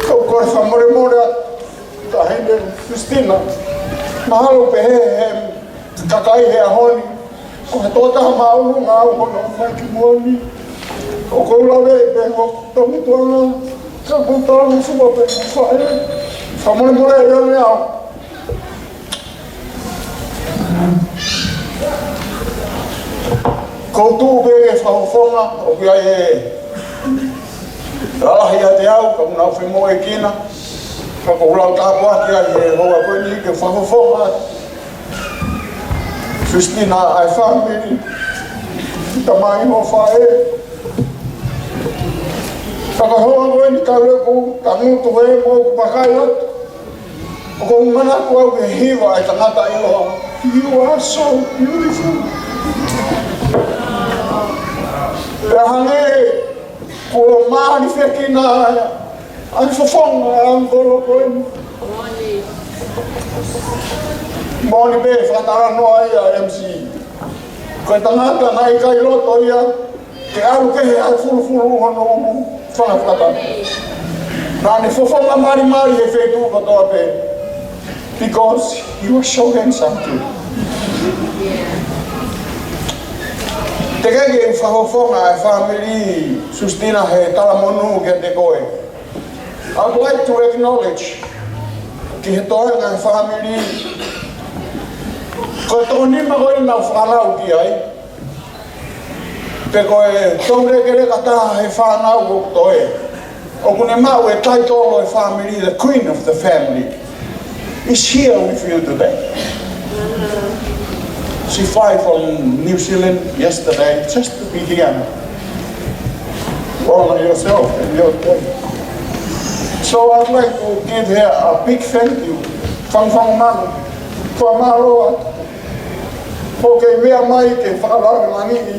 Kau kole fakamolemole atu, Taʻahine Christina, mahalo pē he, he kakai he ʻaho ni, ko e tokotaha māʻolunga au hono ʻomai ki muʻa ni. ʻOku ou lave pē hoku taumotuʻanga, ka ʻoku ou talangofua pē ki he faʻē. Fakamolemole ʻiate au. Ko u tuʻu pē ke fakafofonga, ʻoku ʻi ai e lalahi ʻiate au, ka u nau femoʻuekina. Ka ʻoku ou lau tāpuaki ai he houa ko eni ke fakafofonga Christina ʻa e fāmili. Tamai mo faʻē. Ka ko e hoa ko eni ka lue ku ka ngutu he mo ku pakai atu. ʻOku ou manatu au ki he hiva ʻa e tangata ʻiloa. You are so beautiful. Pea hangē kuo mānifekina ʻa e fofonga ʻa e ʻangikolo ko eni. Moʻoni pē fakatalanoa ia M C. Ko e tangata naʻe ʻikai loto ia ke ʻalu kehe ʻa e fulufulu hono ʻulu fanga fakatata. Naʻa ne fofonga malimali he feituʻu kotoa pē. Because you are so handsome too. Teʻeki ke u fakafofonga ʻa e fāmili Sustina he talamonū kiate koe. I would like to acknowledge ki he toenga e fāmili. Ko e toko nima ko ē naʻa ku fānau ki ai. Pea ko e toulekeleka taha he fānau ʻoku toe. ʻOku ne maʻu e taitolo e fāmili, the queen of the family, is here with you today. She fly from New Zealand yesterday just to be here. Honor yourself and your day. So I'd like to give her a big thank you. Fangafanga manu. Fakamālō atu. Ko e meʻa mai ke fakalāngilangiʻi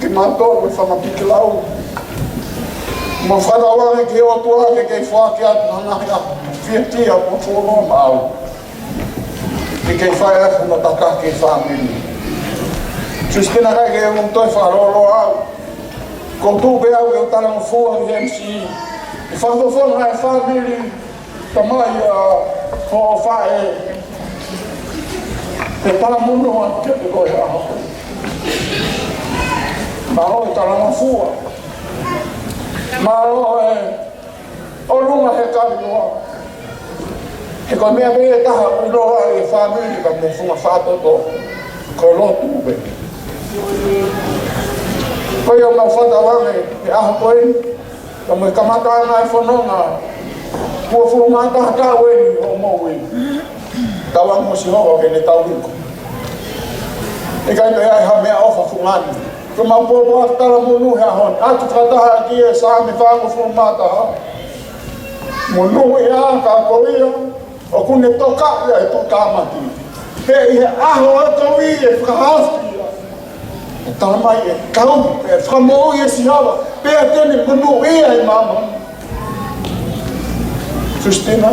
kimautolu e fanga pikilau. Mo fakatauange ki he ʻOtua ke kei foaki atu ha ngaahi ʻaho fiefia mo fuoloa maʻau. Ke kei fai atu hono tataki e fāmili. Sustina, ʻikai ke u toe fakalōloa au. ʻOku ou tuʻu pē au ke u talangofua ki he M C. ʻI he fakafofonga e fāmili. Tamai, ʻa hoʻo faʻē, he talamonū atu kiate koe he ʻaho. Mālō e talangofua. Mālō e ʻolunga he kailoa. He ko e meʻa pē ʻe taha ʻoku ʻiloa ai e fāmili ka mo e funga fakatoto. Ko e lotu pē. Ko ia ʻoku mau fakatauange he ʻaho ko eni. Ka mo e kamataʻanga e fononga, uofulu mā taha taʻu eni hoʻo moʻui. Tauange mo Sihova ke ne tauhi koe. ʻIkai toe ʻi ai ha meʻaʻofa fungani. Ko ʻemau pōpoaki talamonū he ʻaho ni, ʻoatu fakataha ki he Saame fāngofulu mā taha. Monūʻia ka ko ia ʻoku ne tokaʻi ʻa e tuʻutāmaki. Pea ʻi he ʻaho ʻo e kovi ʻe fakahaofi ia. ʻE talamai ʻe kau, ʻe fakamoʻui ʻe Sihova, pea te ne monūʻia ʻi māmani. Sustina,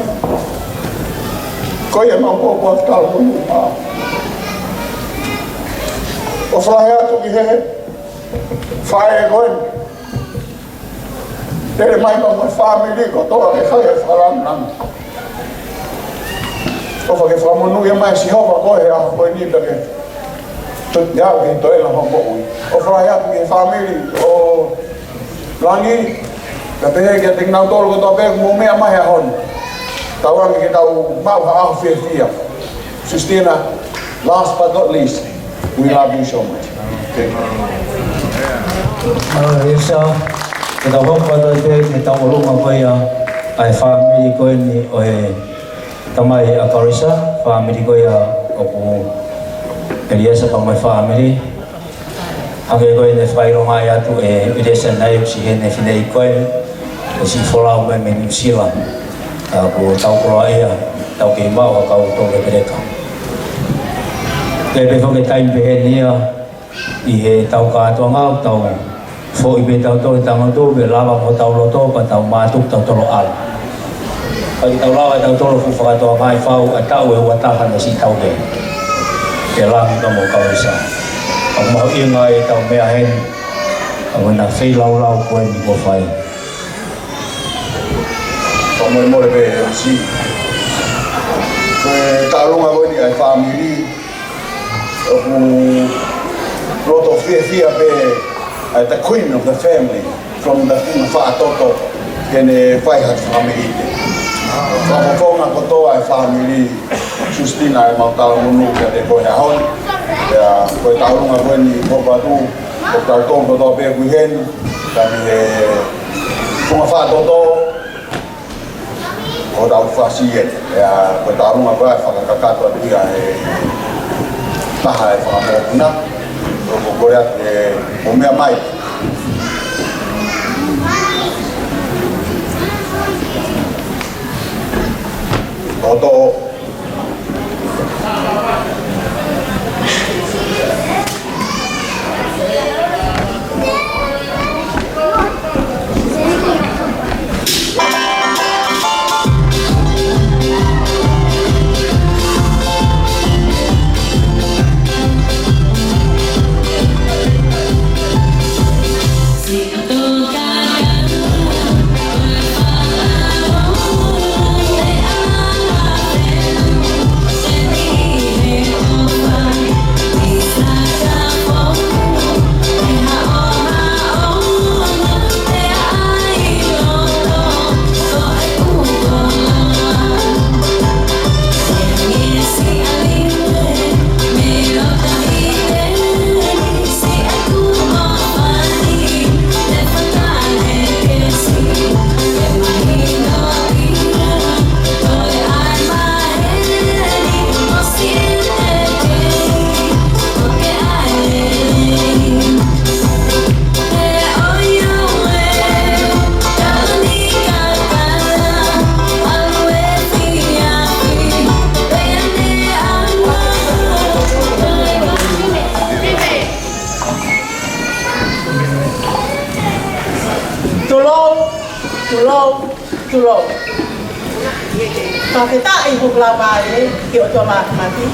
ko ia ʻemau pōpoaki talamonū. ʻOfa lahi atu ki he faʻē ko eni. Tele mai pea mo e fāmili kotoa ke fai e fakalāngilangi. ʻOfa ke fakamonūʻia mai ʻe Sihova koe he ʻaho ko eni pea ke toki aʻu ki he toenga hoʻo moʻui. ʻOfa lahi atu ki he fāmili ʻo Langi, pea pehē kiate kinautolu kotoa pē ʻoku mou meʻa mai he ʻaho ni. Tauange ke tau maʻu ha ʻaho fiefia. Sustina, last but not least, we love you so much. Thank you. ʻA, ʻEliesa, ke tau hoko atu pē ki he tauʻolunga ko ia ʻa e fāmili ko eni ʻo e tamai ʻa Karisa, fāmili ko ia ʻoku ʻEliesa pea mo e fāmili. Hangē ko eni ʻoku fakaʻilonga atu ʻe ʻEliesa naʻe ʻosi ʻi heni he fineʻeiki ko eni, ʻosi folau mai mei New Zealand. ʻA, ko e tau koloa ia, tau kei maʻu ha kau toulekeleka. Pea pehē foki e taimi pehē ni ia, ʻi he tau kātoanga ʻoku tau foʻi pē tautolu he tangutu, pea lava mo hotau loto, pea tau mātuku tautolu ʻalu. Ka ke tau lava tautolu ʻo fuʻu fakatokangaʻi fau ʻa e taʻu ʻe ua taha naʻe siʻi tau hē. Ke langi ka mo Karisa. ʻOku mahuʻinga ʻetau meʻa heni, ʻa ʻena feilaulau ko eni kuo fai. Fakamolemole pē M C. Ko e taʻolunga ko eni ʻa e fāmili. ʻOku loto fiefia pē ʻa e the queen of the family, from the funga fakatoto, ke ne fai ha fakameʻite. Fakafofonga kotoa e fāmili Sustina ʻemau talamonū kiate koe he ʻaho ni. Pea ko e taʻolunga ko eni kuo patu, ko tautolu kotoa pē ʻoku ʻi heni, ka mei he funga fakatoto, ʻo tau fasi e, ʻa, ko e taʻolunga ko ē ʻe fakakakato atu ia ʻe he taha e fanga mokopuna. ʻOku Ko ia, ē, ʻo meʻa mai. ʻOto. Tulou, tulou, tulou. Fakafetaʻi hoku laumālie ki he ʻOtua Māfimafi.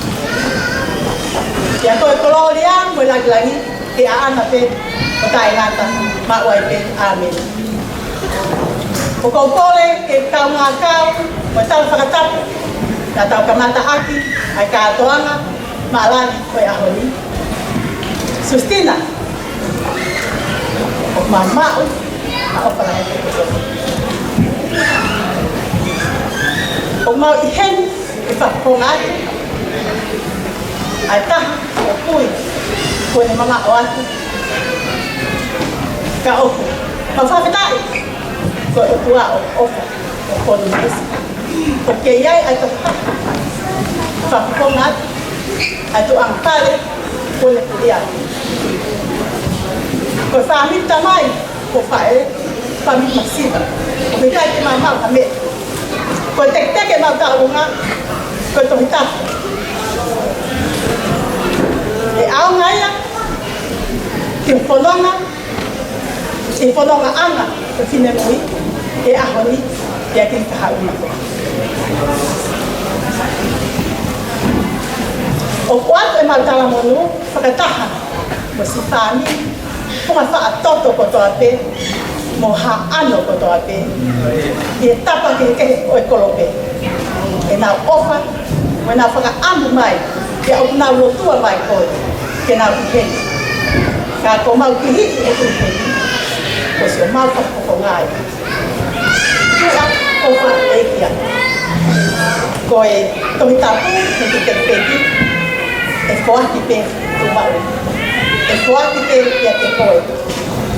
Pea ko e kolōlia mo e lāngilangi ke ʻaʻana pē ʻo taʻengata maʻu ai pē. ʻĀmeni. ʻOku ou kole ke kaungā kau mo e tala fakatapu, ka tau kamata ʻaki ʻa e kātoanga maʻalali ʻo e ʻaho ni. Sustina, ʻoku mau maʻu ha ʻofa lahi. ʻOku mau ʻi heni ke fakafofonga atu ʻa e taha ʻo e kui kuo ne mamaʻo atu. Ka ʻoku mau fakafetaʻi ko e ʻOtua ʻoku ʻofa ʻo Polinisia. ʻOku kei ʻi ai ʻa e tokotaha fakafofonga atu ʻa e tuʻunga pale kuo ne pulia. Ko e fāmili tamai, ko e faʻē, fāmili masiva. ʻOku ʻikai ke mau maʻu ha meʻa. Ko e teketeke ʻemau tauʻolunga ko e Tohi Tapu. ʻE ʻaonga ia ki he fononga, ki he fonongaʻanga ʻo e finemui he ʻaho ni, pea ki he kahaʻu ni. ʻOku ʻoatu ʻemau talamonū fakataha mo siʻi fāmili, ko e ngaahi faʻa toto kotoa pē, mo e haʻano kotoa pē, ʻi he tapa kehekehe ʻo e kolope. ʻEnau ʻofa, mo ʻenau fakaʻamu mai, pea ʻoku nau lotua mai koe ke nau ʻi heni. Ka ko homau kihiʻi ʻoku ʻi heni, ko siʻomau fakafofonga ia. Tuʻa ʻofa ʻEiki ia. Ko e Tohi Tapu mei he Tekisoni, ʻe foaki pē Tuʻa. ʻE foaki pē kiate koe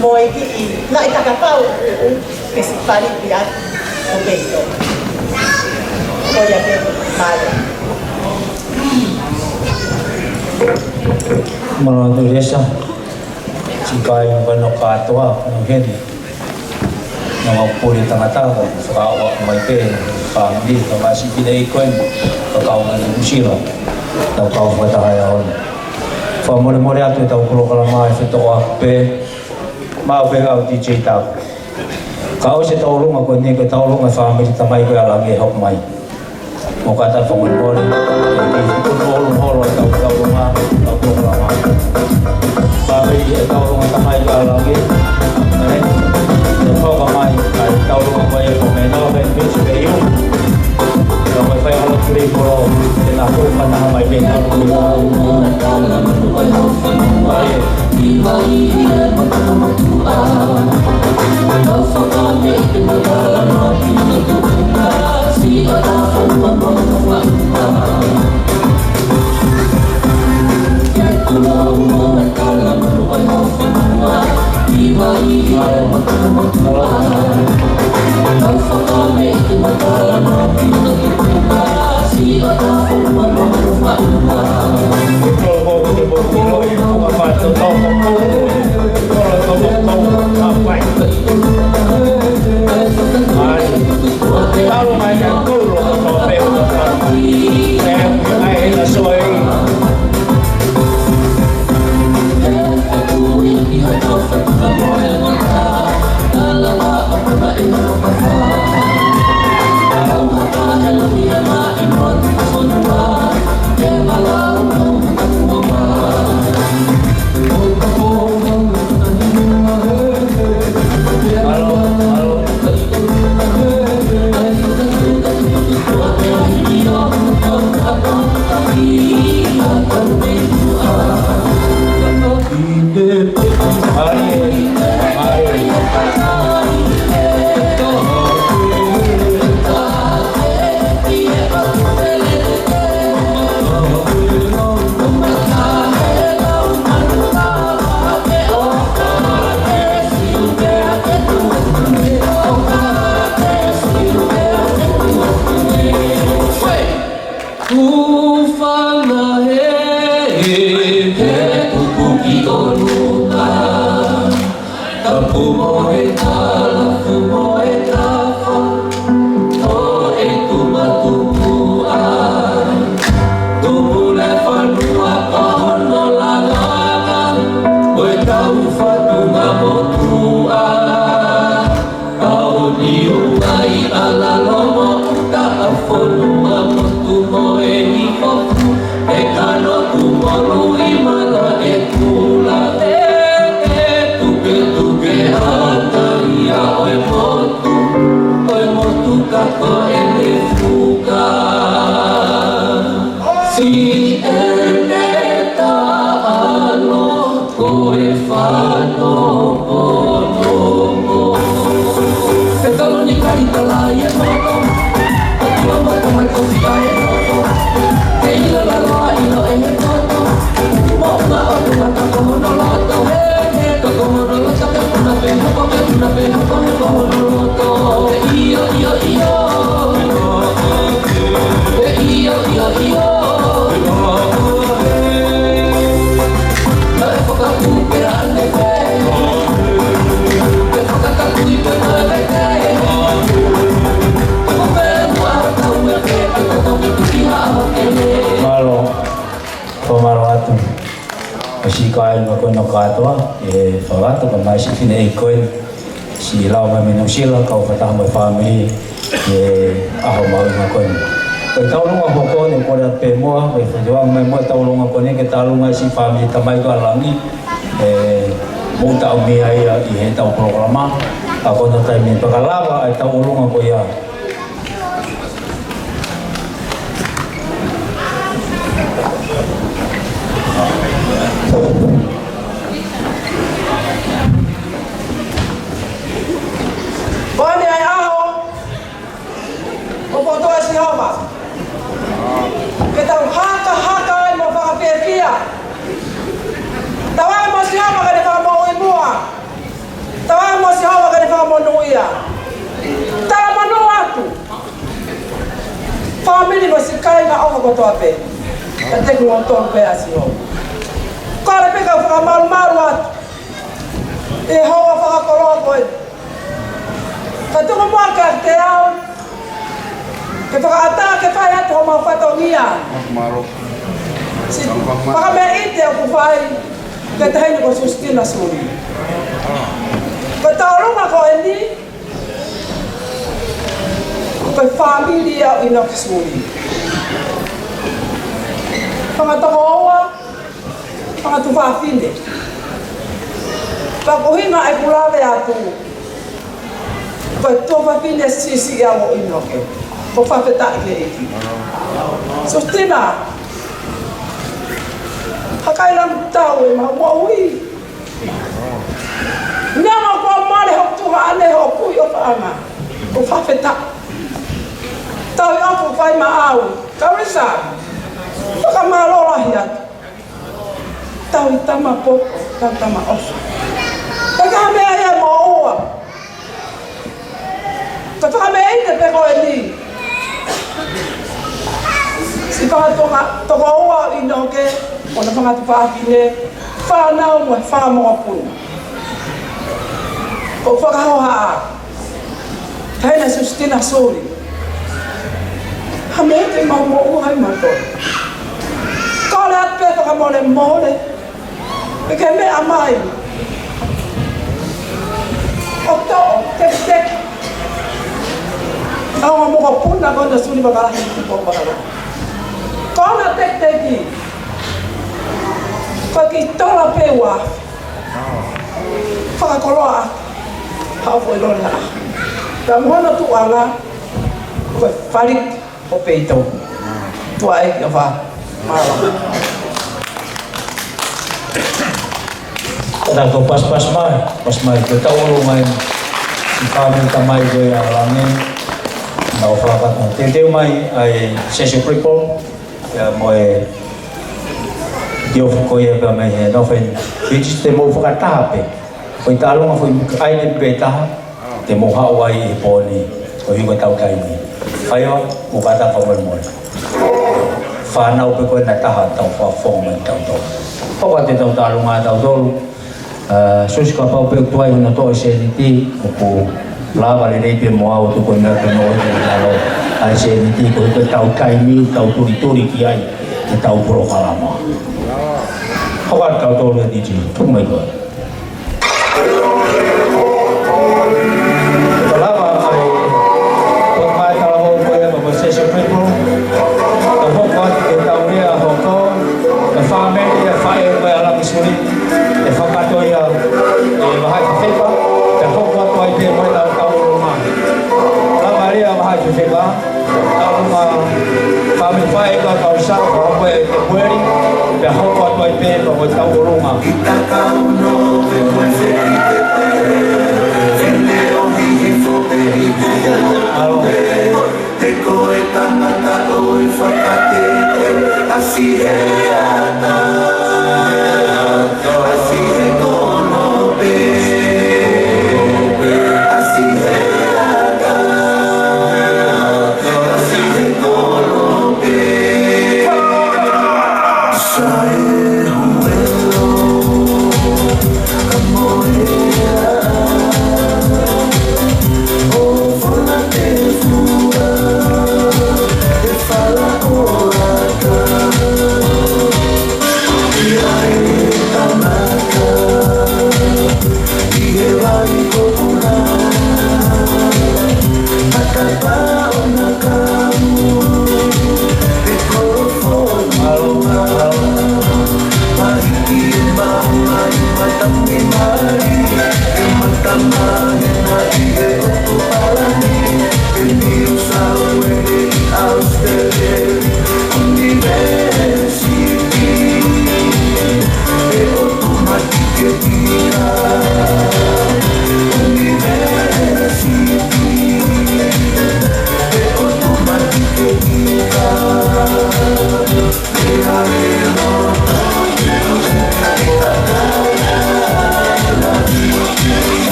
mo e kiʻi laʻi kakapau ʻuʻu ke sipali pē atu ʻo pehē. Ko ia pē, mālō. Mālō atu Lesa. Siʻi kāinga kātoa ʻoku nau ʻi heni. Naʻa mau pule tangata, ka fakaʻofa mai pē, fāmili, ka masi pine i koen, ka kau mai Nuʻu Sila, tau kau fakataha ʻi he ʻaho ni. Fakamolemole atu ʻetau polokalama ʻe fetoʻo atu pē, maʻu pē ʻa e D J Tau. Ka ʻosi e tauʻolunga ko eni, ko e tauʻolunga fāmili tamai ko ē ʻa langi ʻe hoko mai. Mou kātaki fakamolemole, ʻe kei fuku tolu holo ʻetau tauʻolunga, tau tauʻolunga. Fāmili ʻa e tauʻolunga tamai ko ē ʻa langi, ē, ʻe hoko mai ʻa e tauʻolunga ko ia ko Menoven Beach Bay. Ka ko e fai holo tuli polo, ʻe na ko ka na mai pē na ko. Hūfanga hē, he tuku ki ʻolunga. Tapu mo e tala, fumo e tafa, ʻo e tumatupuʻa. Tupu le fanua ko hono lagana, ʻo e tau fatunga motuʻa. Aoniu ai ala lomo taʻa fonua motu mo e ifofu, e kano kumolu i mala e kula e, e tuketuke ata ia ʻo e motu, ʻo e motu ka ko e le fuka. Si e le taʻalo. Ko e fano pono. Te talo ni kai tala i e poto. Ko tua mata mai ko fika e poto. Te ila la la ila e he poto. Mo ma o tu mata ko hono loto. He he ko ko hono loto ke tuna pe hoko ke tuna pe hoko he ko hono loto. Te io io io. Te io io io. Mālō, fakamālō atu. ʻOsi kāinga ko ena kātoa, ʻe fakatapu mai siʻi fineʻeiki ko ē, siʻi lau mai mei Nuʻusila, kau fakataha mo e fāmili, ʻi he ʻaho mahuʻinga ko eni. Ko e taulunga hoko eni ko e pē muʻa, ko e fatuanga mai muʻa e taulunga ko eni ke taulunga siʻi fāmili tamai ko ē ʻa langi, ʻe mou taʻomia ia ʻi heʻetau polokalama, ka ko hono taimi pea ka lava ʻa e taulunga ko ia. Ko eni ʻa e ʻaho ʻoku ʻoatu ʻe Sihova ke tau hakahaka ai mo fakafiefia. Tauange mo Sihova ke ne fakamoʻui muʻa. Tauange mo Sihova ke ne fakamonūʻia. Talamonū atu. Fāmili mo siʻi kāinga ʻofa kotoa pē. Ka te kuo tonu pē ʻa Sihova. Kole pē kau fakamalumalu atu ʻi he houa fakakoloa ko ē. Ka tuku muʻa kiate au ke fakaʻatā ke fai atu homau fatongia. Siʻi fakameʻite ʻoku fai ki he taʻahine ko Sustina Suli. Ko e taulunga ko eni, ko e fāmili ia ʻo ʻInoke Suli. Fanga tokoua, fanga tuofāfine. Pea ko e ʻuhinga ʻeku lave atu, ko e tuofāfine siʻisiʻi au ʻo ʻInoke. ʻOku fakafetaʻi ki he ʻEiki. Sustina, hakai lam tau e mau moʻui. Neongo kuo mole hoku tuongaʻane, hoku kui ʻofaʻanga. ʻOku fakafetaʻi. Tauhi ʻofa ʻoku fai maʻau. Karisa, fakamālō lahi atu. Tauhi tama pō, tauhi tama ʻofa. Pea ko e meʻa ia moʻua. Ka fakameʻite pē ko eni. Fanga tuofāfine, fānau mo e fanga mokopuna. ʻOku fakahohaʻa. Taʻahine Susitina Suli. Ha meʻa te mau moʻua ai mautolu. Kole atu pē fakamolemole. Pea ke meʻa mai. ʻO toʻo, tekiteki. ʻA e ongo mokopuna ko ena Suli Vakalahi, Tupou Vakalahi. Ko ena tekiteki. Ko e kiʻi tola pē ua. Fakakoloa. Haʻu foʻi lole ʻa. Pea mo hono tuʻunga. Ko e fali ʻo Peitou. Tuʻa ʻEiki ʻofa. Mālō. Tau pasipasi mai, pasipasi mai, ko e tauʻolunga ʻeni. Siʻi fāmili tamai ko ia ʻa Langi. Nau fakakata. Teuteu mai ʻa e Sese Kripol. Pea mo e ʻio ko ia pea mei he nofo ʻeni. Pea te mou fakataha pē. Ko e taʻalonga foʻi ʻaitemi pē taha. Te mou haʻu ai he pō ni. Ko e hiko tau taimi. Faiva, mou kātaki fakamolemole. Fānau pē ko ena taha tau fakafofonga mai tautolu. Hoko atu e tau taʻalonga tautolu. ʻA, Susi kapau pē ʻoku tuai hono toʻo e sēniti, ʻoku lava lelei pē mo au tuku e meʻa ke noʻo i te lalo. ʻA e sēniti ko e tau taimi, tau tulituli ki ai, e tau polokalama. Hoko atu tautolu e D J, tuku mai koe. Ka lava ai, ko e mai talavou ko ia, ko Sese Kripol. Ka hoko atu ke tau lea hoko, ka fāmili e faʻē ko ia ʻa Langi Suli. ʻE fakatoʻo ia, ʻe vahaʻi fefeka, pea hoko atu ai pē mo e tau tauʻolunga. Lava lea vahaʻi fefeka, tauʻolunga, fāmili faʻē ko ia kau sa, ka hoko e te pueli, pea hoko atu ai pē mo e tauʻolunga. Alo. Te ko e tangata ʻo e fakatete, ʻasi he ata, ʻasi he konope, ʻasi he ata, ʻasi he konope. Sai huelo, amoea, o fona te fua, e fala o ata. ʻI ai e tangata, ʻi he vai ko puna, matapā ʻona kamu, e kolofola. Mahiki e maʻu mai, matamimali, e matamahena ʻi he ʻotu palani, e Niu Sau Uele ʻi ʻAositelēlia, ʻunivēsiti, e ʻotu matike tika, ʻunivēsiti, e ʻotu matike tika.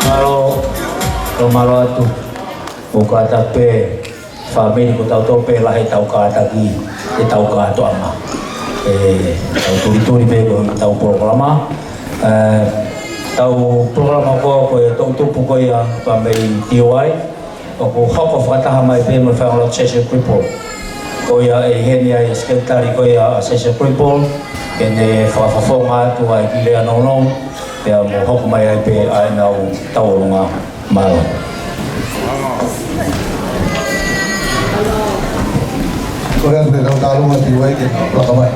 Mālō, tau mālō atu. ʻOku kātaki pē fāmili ko tautolu pē lahi ʻetau kātaki, ʻetau kātoanga. ʻE, tau tulituli pē ko ʻetau polokalama. ʻE, tau polokalama ko, ko e toʻutupu ko ia pea mei T O I. ʻOku hoko fakataha mai pē mo e fānau Sese Kripol. Ko ia ʻe ʻi heni ai e sekelitali ko ia ʻa Sese Kripol. Ke ne fakafofonga atu ai ki lea nounou. Pea mo hoko mai ai pē ʻa ʻenau tauʻolunga. Mālō. Ko e atu e kau tālunga T O I ke nau laka mai.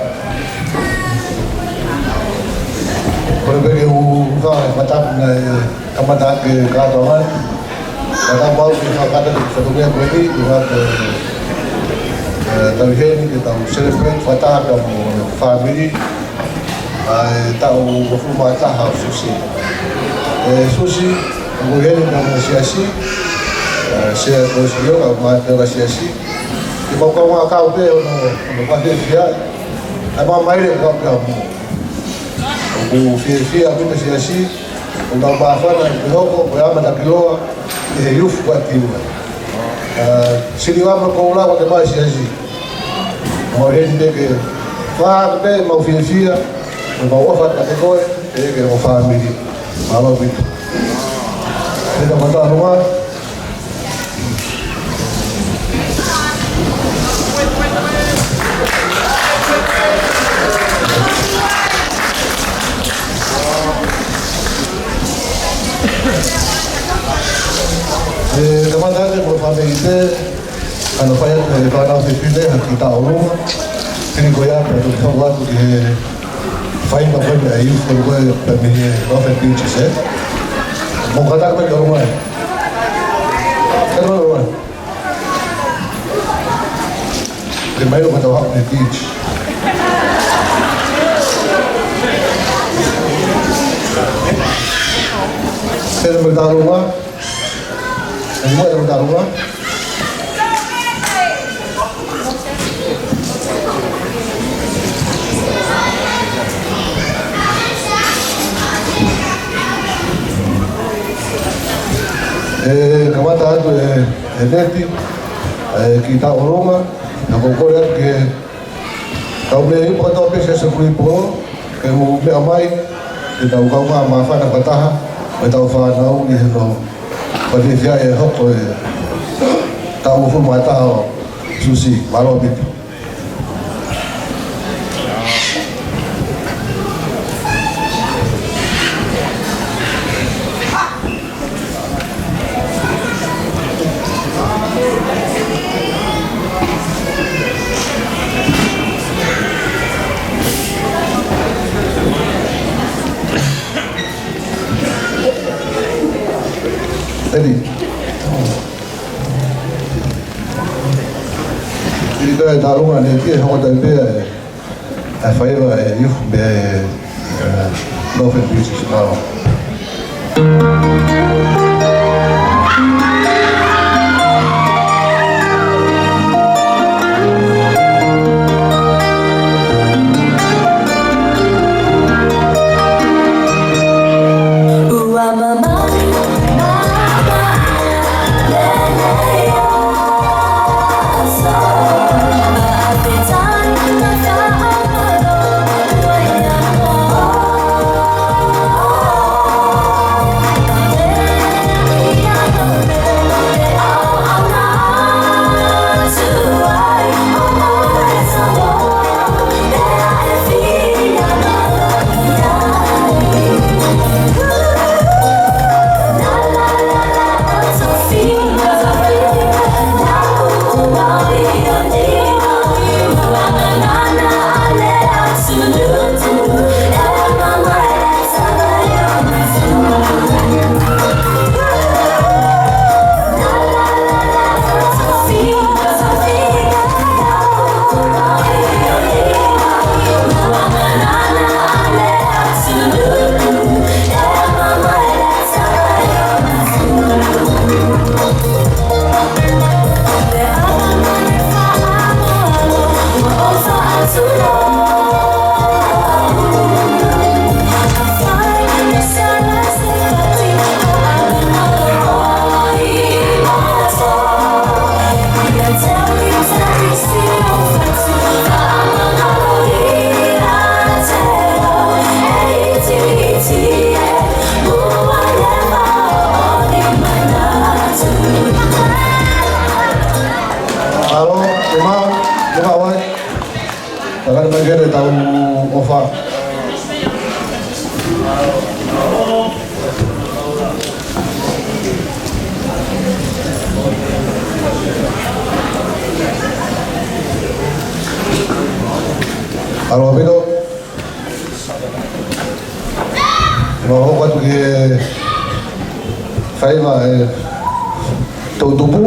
Ko e peke u ka e matapu na e kamata ke kātoa mai. Ka tau mau ke fakata ke fatongia ko eni, ko e atu, e, tau ʻi heni ke tau celebrate fakataha mo e fāmili. ʻA e taʻu uofulu mā taha ʻo Susi. ʻE Susi, ʻoku ʻi heni pea mo e siasi, ʻe, Sea Kosio, ka ma te la siasi. Mau kaungā kau pē ʻo no, ʻo no ka fiefia. ʻAi mau maile kau pē ʻamu. ʻOku fiefia ʻaupito siasi, ʻoku mau māfana ʻi he hoko ko e ʻAmatakiloa ʻi he youth ko ē ʻa Tiva. ʻA, sili ʻamu ko ula ko te mai siasi. Mau heni pē ke fā pē mau fiefia, ʻo mau ʻofa atu kiate koe, ʻe ke ho fāmili. Mālō ʻaupito. Pea ka mata noa. ʻE, kamata atu mo e fāmili pē, ʻa hono fai atu e fānau fefine ha kiʻi taʻolunga. Pea ko ia pē ʻoku tau ʻoatu ki he fai ma fai ma e youth ko ē pē mei he Northern Beaches, ē. Mo kata pē ki ʻolunga ē. Kata ʻolunga ē. Ke mai lo kata wa e beach. Pea mo e taʻolunga. Pea mo e taʻolunga. ʻE, kamata atu ʻe, ʻe Neti, ʻe, kiʻi taʻolunga, naʻa ku kole atu ke tau meʻa ʻi pō tau pē se se kui pō, ke mou meʻa mai, ke tau kaungā māfana fakataha, mo ʻetau fānau ʻi he no, pati fia e hoko e, taʻu uofulu mā taha ʻo Susi, mālō ʻaupito. Eddie. Eddie, ko e taʻolunga ʻanenai ke hoko atu pē ʻa e, ʻa e faiva ʻa e youth mei he, ʻe, Northern Beaches, mālō. Alo, te mau, te mau ai. Takana mai ke tau ʻofa. Mālō ʻaupito. Mau hoko atu ki he faiva ʻa e toʻutupu.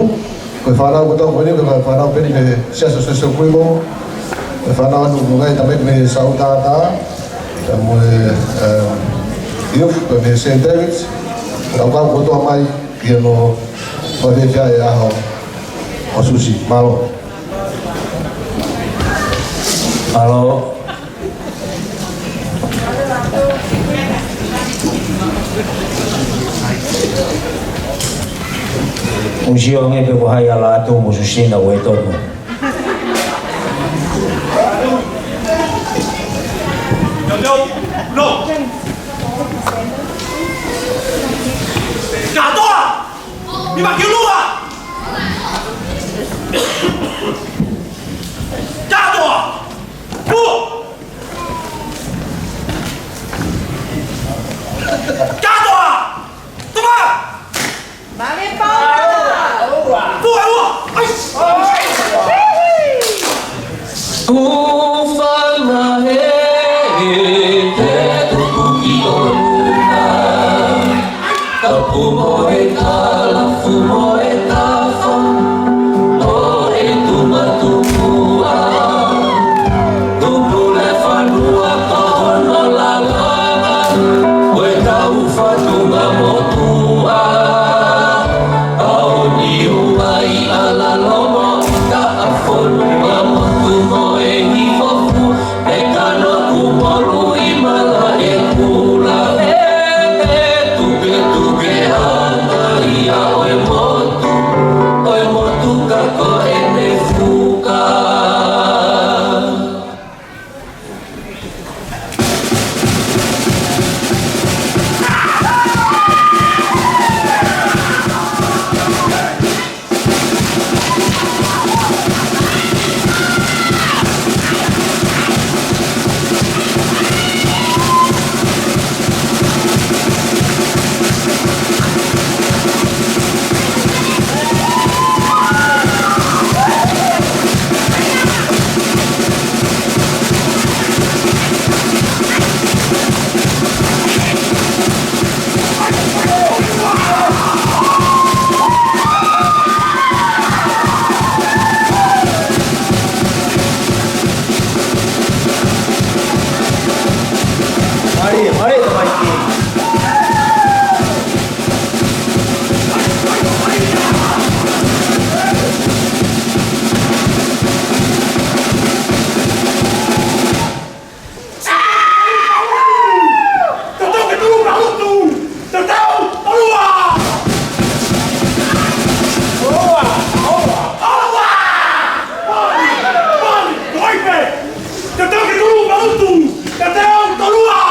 Ko e fānau kotoa ko eni, ko e fānau pē eni mei he Siasi ʻo Sēsū Kuini. Ko e fānau ʻa e ʻū ngaahi tamaiki mei Sautata, pea mo e, ʻe, youth, pea mei Saint David's. Kau kau kotoa mai ki hono fakafiefia e ʻaho ʻo Susi. Mālō. Mālō. ʻOku sio ange pē ko hai ʻa Lātū mo Susina ʻoku tonu. Kātoa! Nima ki ʻolunga! Kātoa! Pua! Kātoa! Tama! Male Paula! Pua ua! ʻAi! Ufa mahe, te tuku ki ʻolunga. Kapu mo e kalafu mo e kafa, mo e tuma tupua. Tupu le fanua ko hono lalanga, ko e kau fatunga motuʻa. Aoni uai ʻa lalo mo ka a fonua motu mo e ngifofu. E kano kupolu ʻi mala e kula e, e tuketuke anga ia ʻo e motu, ʻo e motu ka ko ʻene fuka. Mare, mare, mare. Tatau ke tolu malutu! Tatau, ʻolunga! ʻOlunga! ʻOlunga! ʻOlunga! Pali! Pali! Koipe! Tatau ke tolu malutu! Tatau, ʻolunga!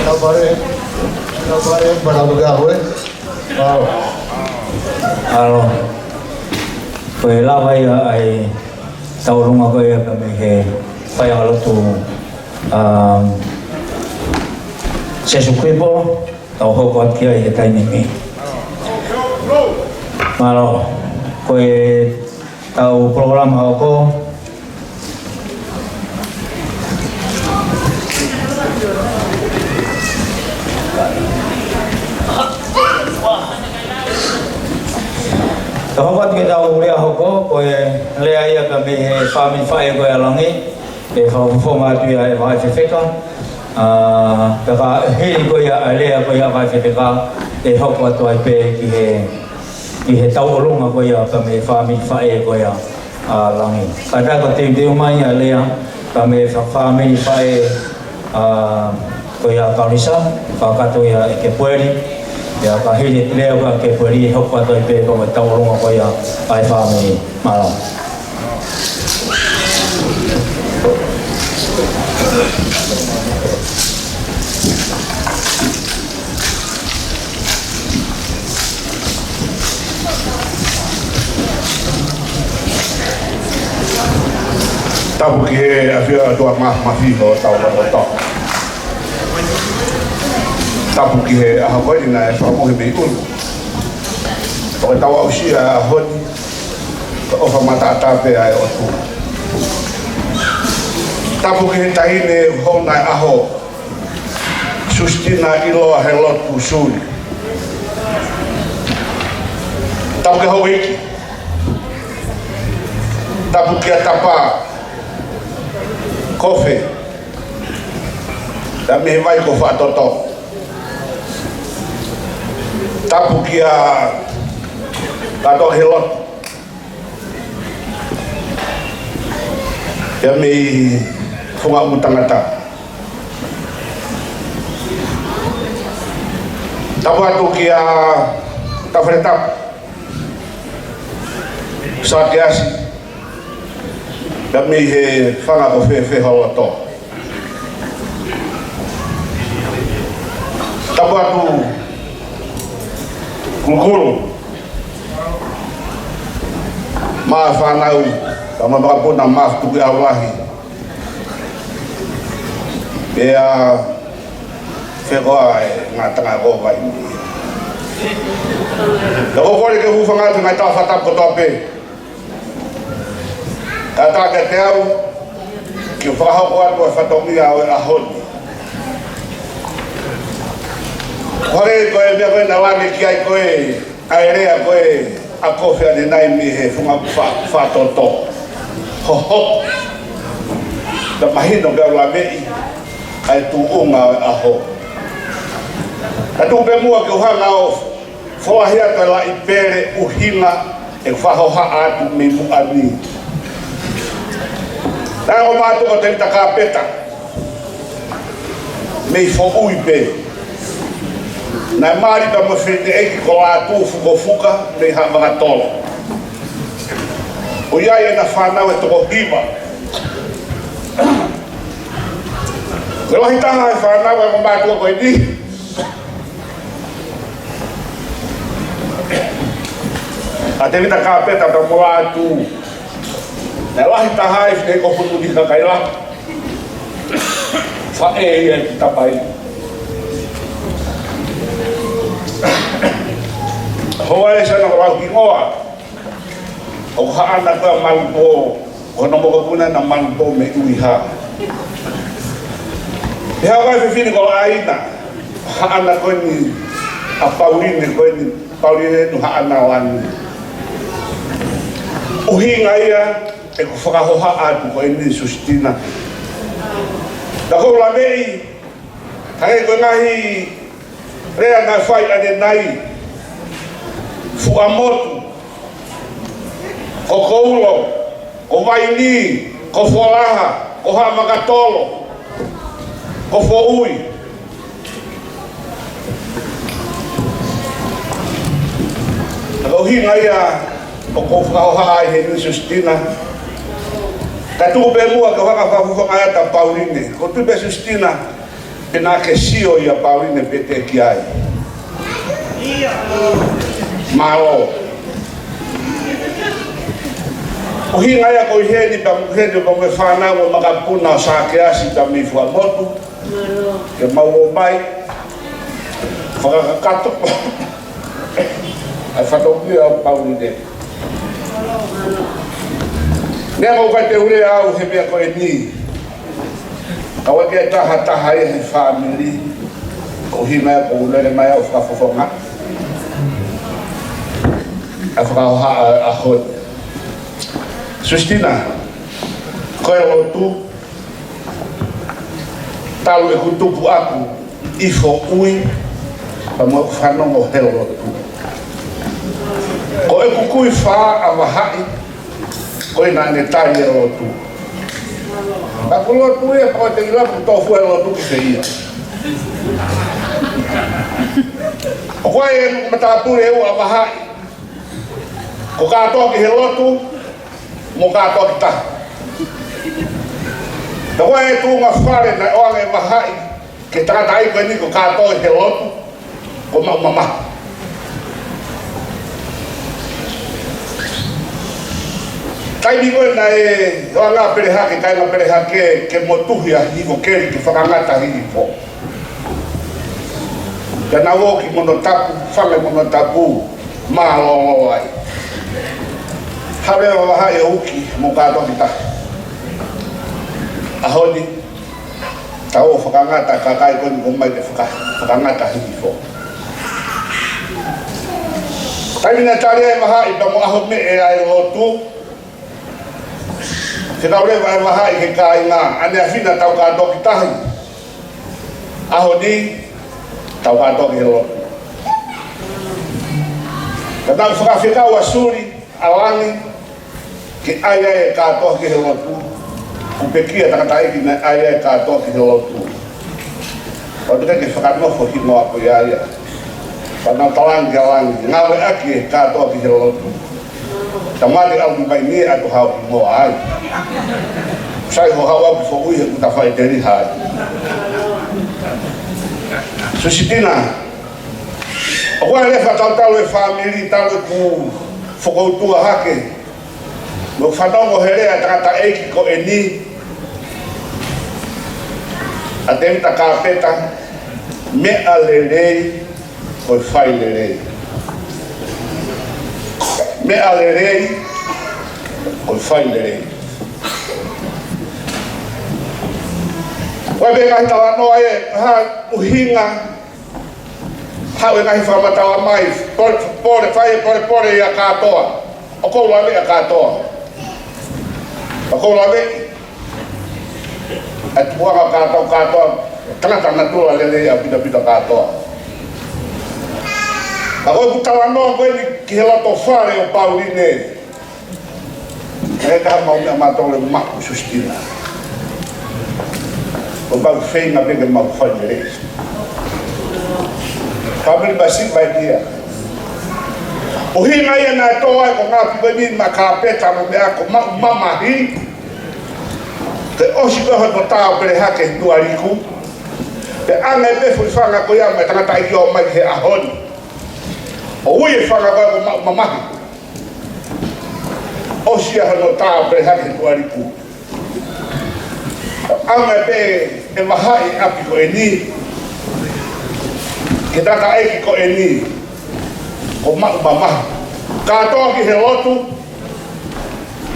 Taupare, taupare, para mega hue. Mālō. Mālō. Ko e lava ia ʻa e tauʻolunga ko ia pea mei he faiʻanga lotu, um, Sēsū Kilipo, tau hoko atu ki ai he taimi ni. Mālō. Ko e tau polokalama hoko. Tau hoko atu ki he tau lea hoko, ko e lea ia pea mei he fāmili faʻē ko ia ʻa Langi, ʻe fakafofonga atu ia ʻe he Vakai Fefeka. ʻA, pea ka hili ko ia ʻa e lea ko ia ʻa e Vakai Fefeka, ʻe hoko atu ai pē ki he, ki he tauʻolunga ko ia pea mei he fāmili faʻē ko ia ʻa Langi. Ka tā ko e teuteu mai ʻa e lea, pea mei he fa-, fāmili faʻē, ʻa, ko ia ʻa Kalisa, kakato ia ʻe Kepueli, pea ka hili e lea ko ia ʻa Kepueli, ʻe hoko atu ai pē ko e tauʻolunga ko ia ʻa e fāmili. Mālō. Tapu ki he ʻafio ʻa e ʻOtua Māfimafi ʻo tau loto. Tapu ki he ʻaho ko eni naʻe fakamohe mei ʻulu. ʻO tau aʻusia ʻa e ʻaho ni, ko e ʻofa mataʻatā pē ʻa e ʻOtua. Tapu ki he taʻahine ʻoku hoko ʻi he ʻaho, Sustina ʻIloa Helotu Suli. Tapu ki he houʻeiki. Tapu kia Tapa Kofe. Tapu mei he vai ko Faʻatoto. Tapu kia Tatoa Helotu. Pea mei he funga ʻū tangata. Tapu atu kia Taufale Tapu. Sākeasi. Pea mei he fanga ko Fefeholoto. Tapu atu Kulukulu. Mā fānau, ka mā makapuna mā tuku au lahi. Pea feko ai ngā tanga ko vai. Ka ko kore ke hūfanga atu ngā tau fatapu kotoa pē. Kātaki atu au, ke fakahoko atu ʻa e fatongia ʻo e ʻaho ni. Ko e hā ko e meʻa ko ē naʻe lave ki ai ko ē ʻa e lea ko ē ʻa Kofi ʻanenai mei he funga Fa-, Faʻatoto. Hohoko. Naʻe mahino pea u laveʻi ʻa e tuʻunga ʻo e ʻaho. Ka tuku pē muʻa ke u hanga ʻo folahi atu ʻa e laʻi pele ʻuhinga ʻeku fakahohaʻa atu mei muʻa ni. Naʻe ʻoatu ko Tevita Kāpeta mei Foʻui pē. Naʻe mali pea mo e fineʻeiki ko Lātū Fukofuka mei Haʻavakatolo. ʻOku ʻi ai ʻena fānau ʻe toko hiva. Ko e lahi taha e fānau ʻa e ongo mātuʻa ko eni, ʻa Tēvita Kāpeta pea mo Lātū. Naʻe lahi taha e fine ko Hutuni Kakaila. Faʻē ia ki Tapaini. Hoa e sana ko Lauhingoa. ʻOku haʻana ko ē ʻa Malupō, ko hono mokopuna ʻa Malupō mei ʻUiha. Pea ko e fefine ko Laina, haʻana ko eni ʻa Pauline, ko eni Pauline Nuhaʻanaoani. ʻUhinga ia ʻeku fakahohaʻa atu ko eni Susitina. Ka ʻoku ou laveʻi, hangē ko e ngaahi lea naʻe fai ʻanenai, Fuaʻamotu, ko Koulo, ko Vaini, ko Folaha, ko Haʻamakatolo, ko Foʻui. Ka ko e ʻuhinga ia ʻoku ou fakahohaʻa ai heni Susitina. Ka tuku pē muʻa ke u hanga ʻo fakafofongaʻi atu ʻa Pauline. Ko e tuʻu pē Susitina, pea naʻa ke sio ia Pauline pē te ki ai. Mālō. ʻUhinga ia ko e ʻi heni pea mo heni pea mo e fānau ʻo e makapuna ʻo Sākeasi pea mei Fuaʻamotu. Ke mau ō mai. Fakakakato. ʻA e fatongia ʻo Pauline. Naʻa ku fai pē ʻeku lea au he meʻa ko eni. Ka ʻoku ʻikai ke taha taha ia he fāmili. Ko e ʻuhinga ia ʻoku ou lele mai au fakafofonga. ʻA e fakahohaʻa ʻa e ʻaho ni. Susitina, ko e lotu, talu ʻeku tupu ʻaku ʻi Foʻui, pea mo ʻeku fanongo he lotu. Ko ʻeku kui fā ʻa Vahaʻi, ko ia naʻa ne tali e lotu. Ka ʻoku lotu ia, pea ko e te ila ku tofu e lotu ki fē ia. ʻOku ʻi ai e matāpule ʻe ua ʻa Vahaʻi. Ko e kātoa ki he lotu, mo e kātoa ki tahi. Ka ko e tuʻunga fale naʻe ʻoange ʻe Vahaʻi ki he tangataʻeiki ko eni ko e kātoa ki he lotu, ko e maʻu mamahi. Taimi ko ē naʻe ʻoange ʻa Pelehake, kāinga Pelehake, ke motuhi ʻa Hihifo, ke fakangata ʻa Hihifo. Pea nau ō ki Monotapu, fanga ʻi Monotapu, mālōlō ai. Haʻu leva Vahaʻi ʻo uki mo e kātoa ki tahi. ʻAho ni, tau ō ʻo fakangata e kakai ko eni ʻoku ʻomai ke faka-, fakangata ʻa Hihifo. Taimi naʻe tali ai ʻe Vahaʻi pea mo ʻAhomeʻe ʻa e lotu, fekau leva ʻe Vahaʻi ki he kāinga, ʻaneafi naʻa tau kātoa ki tahi. ʻAho ni, tau kātoa ki he lotu. Ka naʻe fakafekau ʻa Suli ʻa Langi ke ʻai ʻa e kātoa ki he lotu. Kuo pekia e tangataʻeiki naʻe ʻai ʻa e kātoa ki he lotu. Pea ʻoku teʻeki ke fakanofo hingoa ko ia ia. Pea naʻe talaange ʻe Langi, ngāueʻaki e kātoa ki he lotu. Tamati au ki mai ni ʻa e tohi ʻo e hingoa ai. Sai hoʻo haʻu au ki Foʻui he ʻoku ta fai teli hai. Susitina, ʻoku ʻi ai e fakatautau e fāmili talu ʻeku fokoutua hake. Mo fanongo he lea ʻa e tangataʻeiki ko eni, ʻa Tēvita Kāpeta, meʻa lelei ko e fai lelei. Meʻa lelei ko e fai lelei. Ko e pē ngaahi talanoa ē, ha ʻuhinga, haʻu e ngaahi fakamatala mai, pole, pole, fai e polepole ia kātoa. ʻOku ou laveʻi ʻa kātoa. ʻOku ou laveʻi ʻa e tupuʻanga kātoa, kātoa, tangata natula lelei ʻaupito ʻaupito kātoa. Ka ko ʻeku talanoa ko eni ki he loto fale ʻo Pauline. ʻE ka mau meʻa mātou le maku Susitina. ʻOku mau feinga pē ke mau fai lelei. Ka meni basi mai kia. ʻUhinga ia naʻe tō ai ko Ngāue Piko ni mo Kāpeta mo meʻa ko e maʻu mamahi. Ke ʻosi ko e hoto tā ʻo Pelehake he Tuʻa Liku. ʻE ʻange pē foʻi fanga ko ia mei he tangataʻeiki ʻo ʻomai ki he ʻaho ni. ʻO ui e fanga ko ia ko Maʻu Mamahi. ʻOsi ia hono tā pē hake he tuʻa liku. ʻAnge pē ʻe vahaʻi ʻapi ko eni, ke tangataʻeiki ko eni, ko Maʻu Mamahi. Kātoa ki he lotu,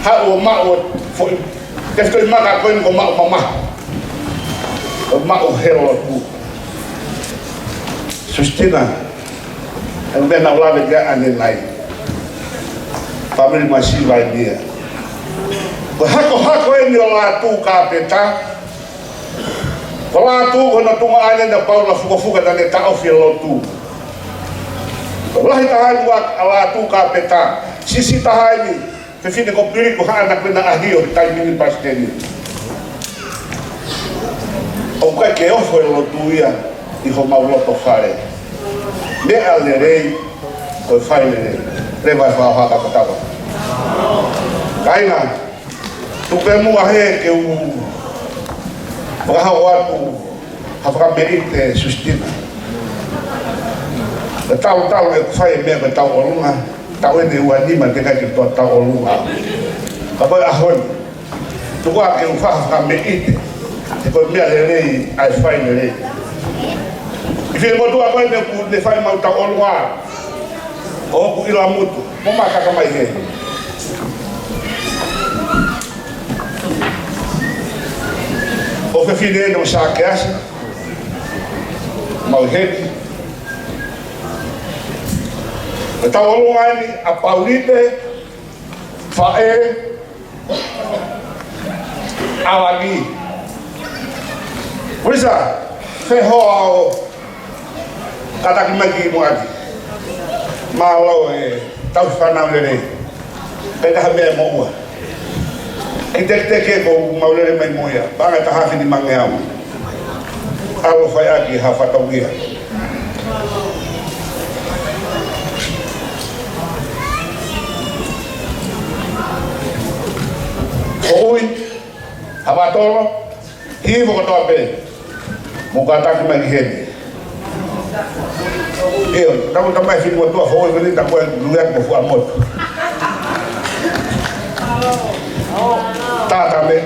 haʻu ʻo maʻu foʻi tefitoʻi maka ko eni ko Maʻu Mamahi. ʻO maʻu he lotu. Sustina, ʻa e meʻa naʻa ku lave ki ai ʻanenai. Fāmili masiva eni ia. Ko e hakohako eni ʻo Lātū Kāpeta. Ko Lātū ko hono tuʻunga ʻanenai ʻa Paula Fukofuka naʻa ne taʻofi e lotu. Ko e lahi taha eni ʻa Lātū Kāpeta. Siʻisiʻi taha eni. Fefine ko Piliku Haʻana ko ena ʻa e ʻaho ni taimi ni palesiteni. ʻOku ʻikai ke ofo e lotu ia ʻi homau loto fale. Meʻa lelei, ko e fai lelei. Leva e fakaʻohake ka tava. Kāinga, tuku pē muʻa he ke u fakahoko atu ha fakameʻite Sustina. Ko e talu talu ʻeku fai e meʻa ko e tauʻolunga, taʻu eni ʻe ua nima teʻeki ke toe tauʻolunga. Ka ko e ʻaho ni, tuku ā ke u fai ha fakameʻite, he ko e meʻa lelei ʻa e fai lelei. ʻI he motuʻa ko eni ʻoku ne fai maʻu tauʻolunga, ʻoku ʻilamutu, mo makaka mai he. ʻO fefine eni ʻo Sākeasi, Mauheti. Ko e tauʻolunga eni ʻa Paulite, Faʻē, ʻAlani. Risa, fehoa ʻo kātaki mai ki muʻa ʻaki. Mālō e tauhi fānau lelei. Pea taha meʻa moʻua. Kitekiteki ē kuo mau lele mai mo ia. Paʻanga ʻe taha afe nimangeau. ʻAlu ʻo fai ʻaki ha fatongia. Ko ui, ha vatolo, hifo kotoa pē. Mo kātaki mai ki heni. ʻIo, tamu tamai fili motuʻa foʻi ko eni, taku ai luia ko fua motu. Tātā me.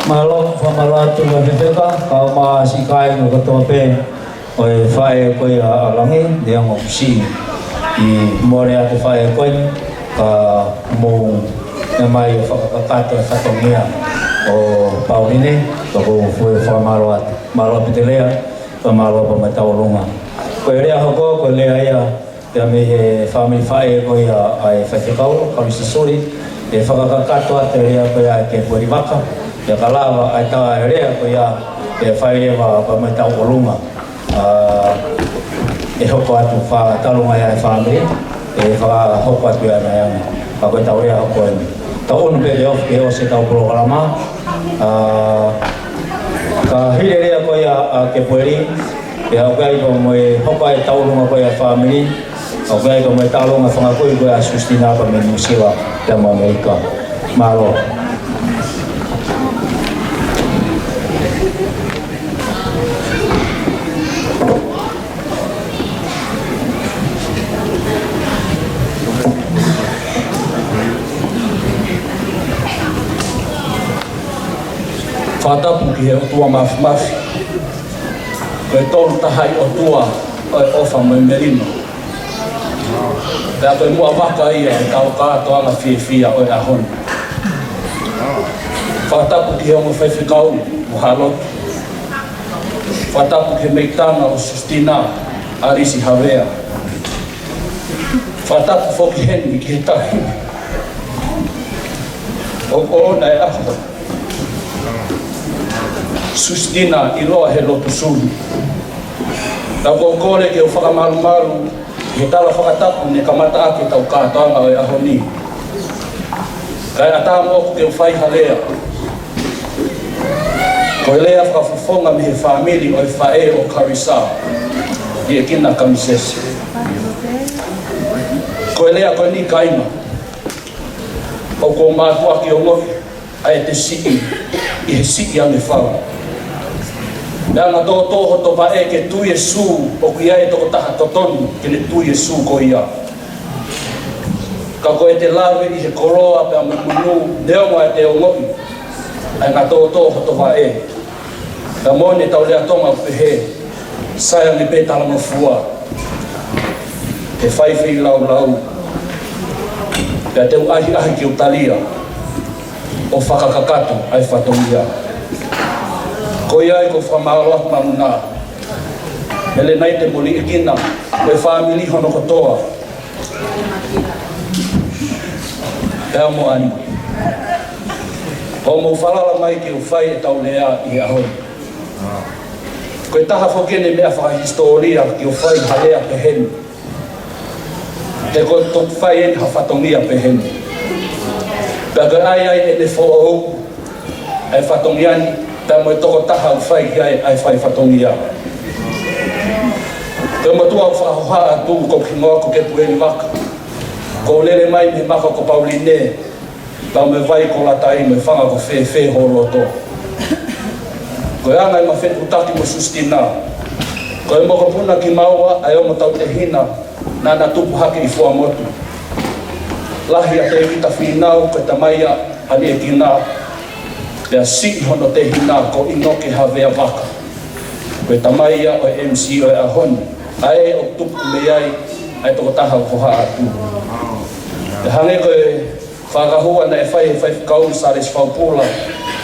Mālō, fakamālō atu mo e fefeka, kau mo e siʻi kāinga kotoa pē ʻo e faʻē ko ia ʻa Langi, neongo ʻoku siʻi, ʻi mole atu faʻē ko eni, ka mou ʻomai ʻo fakakakato e fatongia ʻo Pauline, ka ʻoku ou fie fakamālō atu. Mālō Pitelea, fakamālō pea mo e tauʻolunga. Ko e lea hoko, ko e lea ia, pea mei he fāmili faʻē ko ia ʻa e faifekau, Kalisi Suli, ʻe fakakakato atu e lea ko ia ʻa e Kepueli Vaka, pea ka lava ʻa e tā e lea ko ia, ʻe fai leva pea mo e tauʻolunga. ʻA, ʻe hoko atu fakataulunga ia e fāmili, ʻe fakahoko atu ia ʻanai ange. Ka ko e tau lea hoko eni. Tau ʻunu pē ke ofi ke ʻosi e tau polokalama. ʻA, ka hili e lea ko ia ʻa Kepueli, pea ʻoku ʻi ai pea mo e hoko e tauʻolunga ko ia e fāmili, ʻoku ʻi ai pea mo e tauʻolunga fanga kui ko ia ʻa Sustina pea mei Nuʻusila pea mo ʻAmelika. Mālō. Fakatapu ki he ʻOtua Māfimafi, ko e Tolu Tahaʻi ʻOtua ʻo e ʻofa mo e melino. Pea ko e muʻa vaka ia ʻo e tau kātoanga fiefia ʻo e ʻaho ni. Fakatapu ki he ongo faifekau mo Halotu. Fakatapu ki he meitanga ʻo Sustina, ʻAlisi Havea. Fakatapu foki heni ki he tahi ʻo, ʻo ʻoʻona e ʻaho, Sustina ʻiloa he lotu sulu. Ka ʻoku ou kole ke u fakamalumalu he tala fakatapu ne kamata ʻaki e tau kātoanga ʻo e ʻaho ni. Kae ʻatā moʻoku ke u fai ha lea. Ko e lea fakafofonga mei he fāmili ʻo e faʻē ʻo Kalisi, Liʻekina Kamisese. Ko e lea ko eni kāinga, ʻoku ou mātuʻaki ongoʻi ʻa e te siʻi ʻi he siʻi ange fau. Pea ʻangatōtō hoto vaʻe ke tui e sū, ʻoku ʻi ai e tokotaha totonu ke ne tui e sū ko ia. Ka ko e te lave ʻi he koloa pea mo e manu, neongo ʻa e te ongoʻi ʻa e ʻangatōtō hoto vaʻe. Pea mo ʻene tau lea Tonga ʻoku pehē, sai ange pē talangofua, he fai feilaulau, pea te u ʻahiʻahi ke u talia ʻo fakakakato ʻa e fatongia. Ko ia ai ko e fakamālō atu māmuna, Melenai te mo Liʻekina, mo e fāmili hono kotoa. Pea mo ani. ʻOku mou falala mai ke u fai e tau lea ʻi he ʻaho ni. Ko e taha foki eni e meʻa fakahisitōlia ke u fai ha lea pehē ni. He ko e toki fai eni ha fatongia pehē ni. Pea ko e ʻai ai ʻene foʻou ʻa e fatongia ni, pea mo e tokotaha ʻoku fai ki ai ʻa e fai fatongia. Ko e motuʻa ʻoku fakahohaʻa atu, ko e hingoa ko Kepueli Vaka. Ko e lele mai mei he maka ko Pauline, pea mo e vai ko Latai mo e fanga ko Fēfē Holoto. Ko e anga e mafetuʻutaki mo Sustina. Ko e mokopuna kimaua ʻa e ongo tautehina naʻa na tupu hake ʻi Fuaʻamotu. Lahi ʻa Tēvita Fīnau, ko e tamai ia ʻa Liʻekina, pea siʻi hono tehina ko ʻInoke Havea Vaka. Ko e tamai ia ʻo e M C ʻo e ʻaho ni. ʻA ē ʻoku tupu mei ai ʻa e tokotaha ʻoku hohaʻa atu. Pea hangē ko e fakahua naʻe fai ʻe he faifekau Salesi Faupula,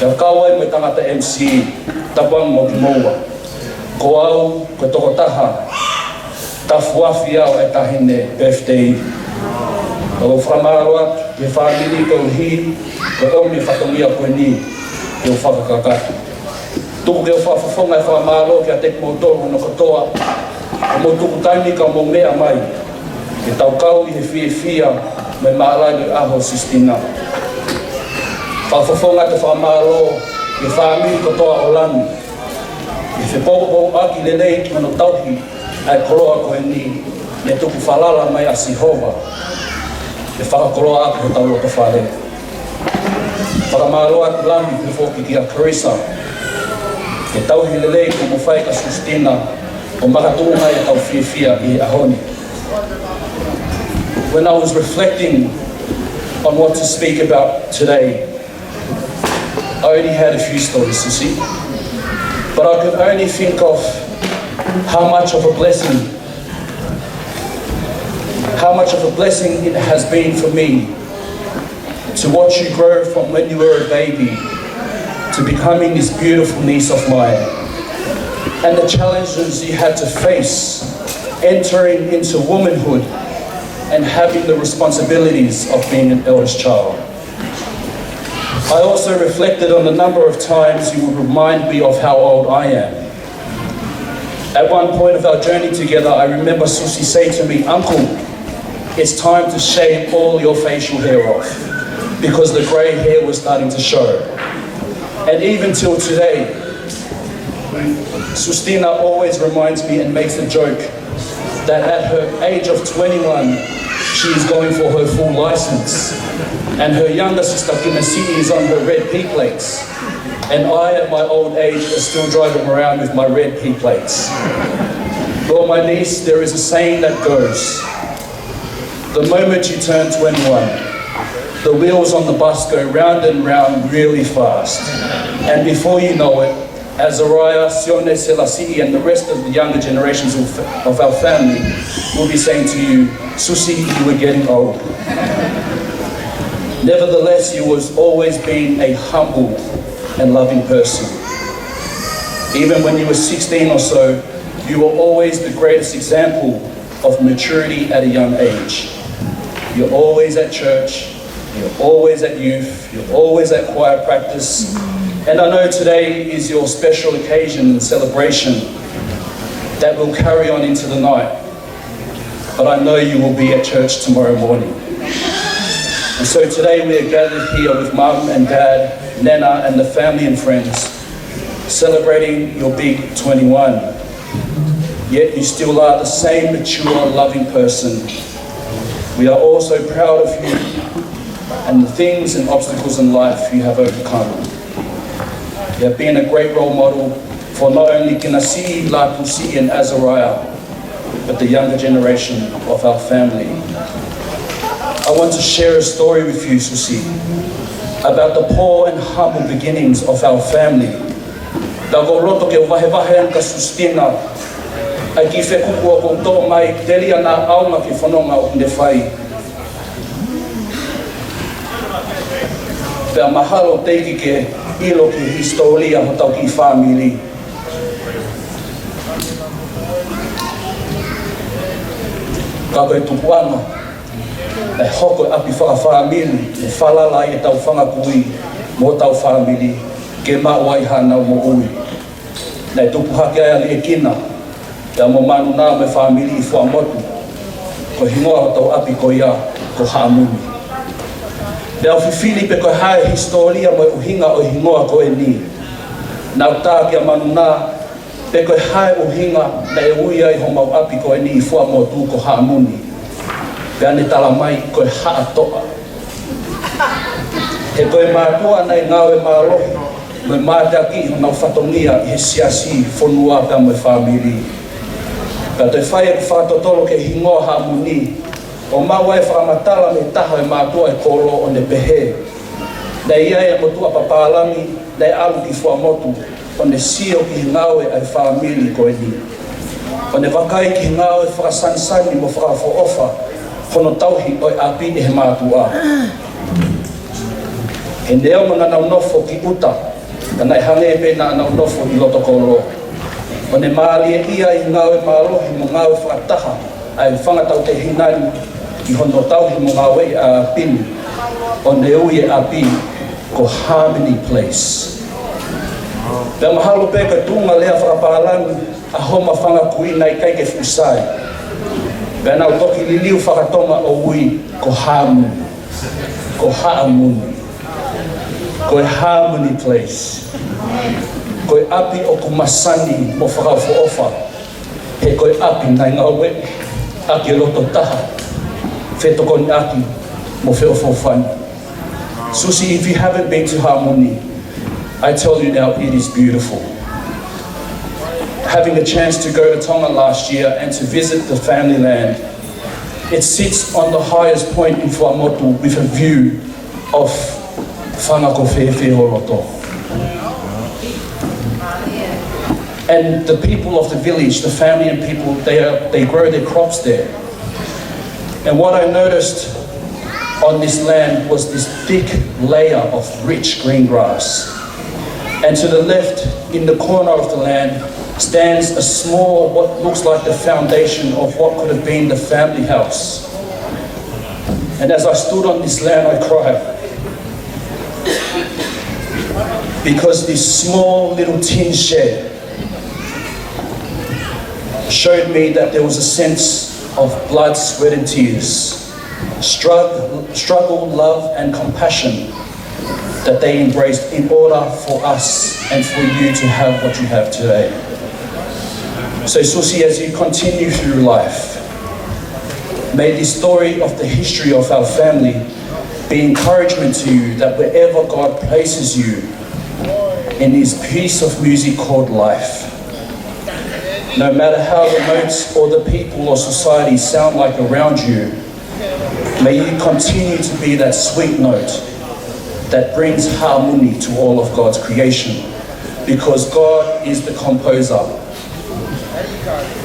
pea kau ai mo e tangata M C, tapu ange mo kimoua. Ko au, ko e tokotaha tafuafi au ʻa e taʻahine birthday. ʻOku ou fakamālō atu ki he fāmili koeʻuhi ko e ʻomi e fatongia ko eni ke u fakakakato. Tuku ke u fakafofonga e fakamālō kiate kimoutolu hono kotoa, ʻoku mou tuku taimi ka mou meʻa mai ke tau kau ʻi he fiefia mo e mālai ʻo e ʻaho ʻo Sustina. Fakafofonga atu e fakamālō ki he fāmili kotoa ʻo langi, ʻi he fepōpōʻaki lelei ki hono tauhi ʻa e koloa ko eni, ne tuku falala mai ʻa Sihova ke fakakoloa ʻaki hotau lotofale. Fakamālō atu lahi pē foki kia Carissa, he tauhi lelei kuo mo fai kia Sustina, ʻo makatuʻunga ai ʻetau fiefia ʻi he ʻaho ni. When I was reflecting on what to speak about today, I only had a few stories to see, but I could only think of how much of a blessing, how much of a blessing it has been for me to watch you grow from when you were a baby to becoming this beautiful niece of mine, and the challenges you had to face entering into womanhood and having the responsibilities of being an eldest child. I also reflected on the number of times you would remind me of how old I am. At one point of our journey together, I remember Susie saying to me, "Uncle, it's time to shave all your facial hair off," because the grey hair was starting to show. And even till today, Sustina always reminds me and makes a joke that at her age of twenty-one, she is going for her full license, and her younger sister Kinasiʻi is on her red P plates, and I, at my old age, is still driving around with my red P plates. Well, my niece, there is a saying that goes, "The moment you turn twenty-one, the wheels on the bus go round and round really fast, and before you know it, Azariah, Sione, Selassie, and the rest of the younger generations of, of our family will be saying to you, 'Susie, you were getting old.'" Nevertheless, you was always been a humble and loving person. Even when you were sixteen or so, you were always the greatest example of maturity at a young age. You're always at church, you're always at youth, you're always at choir practice. And I know today is your special occasion and celebration that will carry on into the night. But I know you will be at church tomorrow morning. And so today we are gathered here with Mum and Dad, Nana and the family and friends, celebrating your big twenty-one. Yet you still are the same mature, loving person. We are all so proud of you and the things and obstacles in life you have overcome. You have been a great role model for not only Kinasiʻi, Lāpusiʻi, and Azariah, but the younger generation of our family. I want to share a story with you, Susie, about the poor and humble beginnings of our family. Pea ʻoku ou loto ke u vahevahe ʻaki kia Sustina ʻa e kiʻi fekuku ʻoku ou toʻo mai, telia naʻa ʻaonga ki he fononga ʻoku ne fai. Pea mahalo teʻeki ke ʻilo ki he hisitōlia hotau kiʻi fāmili. Ka ko e tupuʻanga, ʻe hoko e ʻapi fakafāmili, ʻe falala ai ʻetau fanga kui mo hotau fāmili ke maʻu ai haʻanau moʻui. Naʻe tupu hake ai ʻa Liʻekina, pea mo Manunā mo e fāmili ʻi Fuaʻamotu. Ko e hingoa hotau ʻapi ko ia ko Haʻamuni. Pea u fifili pe ko e hā e hisitōlia mo e ʻuhinga ʻo e hingoa ko eni. Naʻa ku tā kia Manunā pe ko e hā e ʻuhinga naʻe ui ai homau ʻapi ko eni ʻi Fuaʻamotu ko Haʻamuni. Pea ne tala mai ko e Haʻatoʻa. He ko e mātuʻa naʻe ngāue mālohi mo e mateaki ʻi honau fatongia ʻi he siasi, fonua pea mo e fāmili. Pea toe fai ʻeku fakatotolo ki he hingoa Haʻamuni, ʻo maʻu ai e fakamatala mei he taha ʻo e mātuʻa ʻo e kolo ʻo ne pehē, naʻe ʻi ai e motuʻa papālangi naʻe ʻalu ki Fuaʻamotu ʻo ne sio ki he ngāue ʻa e fāmili ko eni, ʻo ne vakai ki he ngāue fakasanisani mo fakaʻofoʻofa hono tauhi ʻo e ʻapi ʻe he mātuʻa. He neongo naʻa nau nofo ki ʻuta, ka naʻe hangē pē naʻa nau nofo ʻi loto kolo. ʻO ne mālieʻia ʻi he ngāue mālohi mo e ngāue fakataha ʻa e fanga tautehina ni ʻi hono tauhi mo ngāueʻi ʻa e ʻapi ni, ʻo ne ui e ʻapi ko Harmony Place. Pea mahalo pē ko e tuʻunga lea fakapālangi ʻa homa fanga kui naʻe ʻikai ke fuʻu sai. Pea nau toki liliu fakatonga ʻo ui ko Haʻamuni. Ko Haʻamuni. Ko e Harmony Place. Ko e ʻapi ʻoku masani mo fakaʻofoʻofa, he ko e ʻapi naʻe ngāueʻaki e loto taha, fetokoniʻaki mo feʻofoʻofani. Susie, if you haven't been to Haʻamuni, I tell you now, it is beautiful. Having a chance to go to Tonga last year and to visit the family land, it sits on the highest point in Fuaʻamotu with a view of Fanga ko Fēfē ho Loto. And the people of the village, the family and people, they are, they grow their crops there. And what I noticed on this land was this thick layer of rich green grass. And to the left, in the corner of the land, stands a small, what looks like the foundation of what could have been the family house. And as I stood on this land, I cried. Because this small little tin shed showed me that there was a sense of blood, sweat, and tears, struggle, struggle, love, and compassion that they embraced in order for us and for you to have what you have today. So, Susie, as you continue through life, may the story of the history of our family be encouragement to you that wherever God places you in this piece of music called life, no matter how the notes or the people or society sound like around you, may you continue to be that sweet note that brings harmony to all of God's creation, because God is the composer,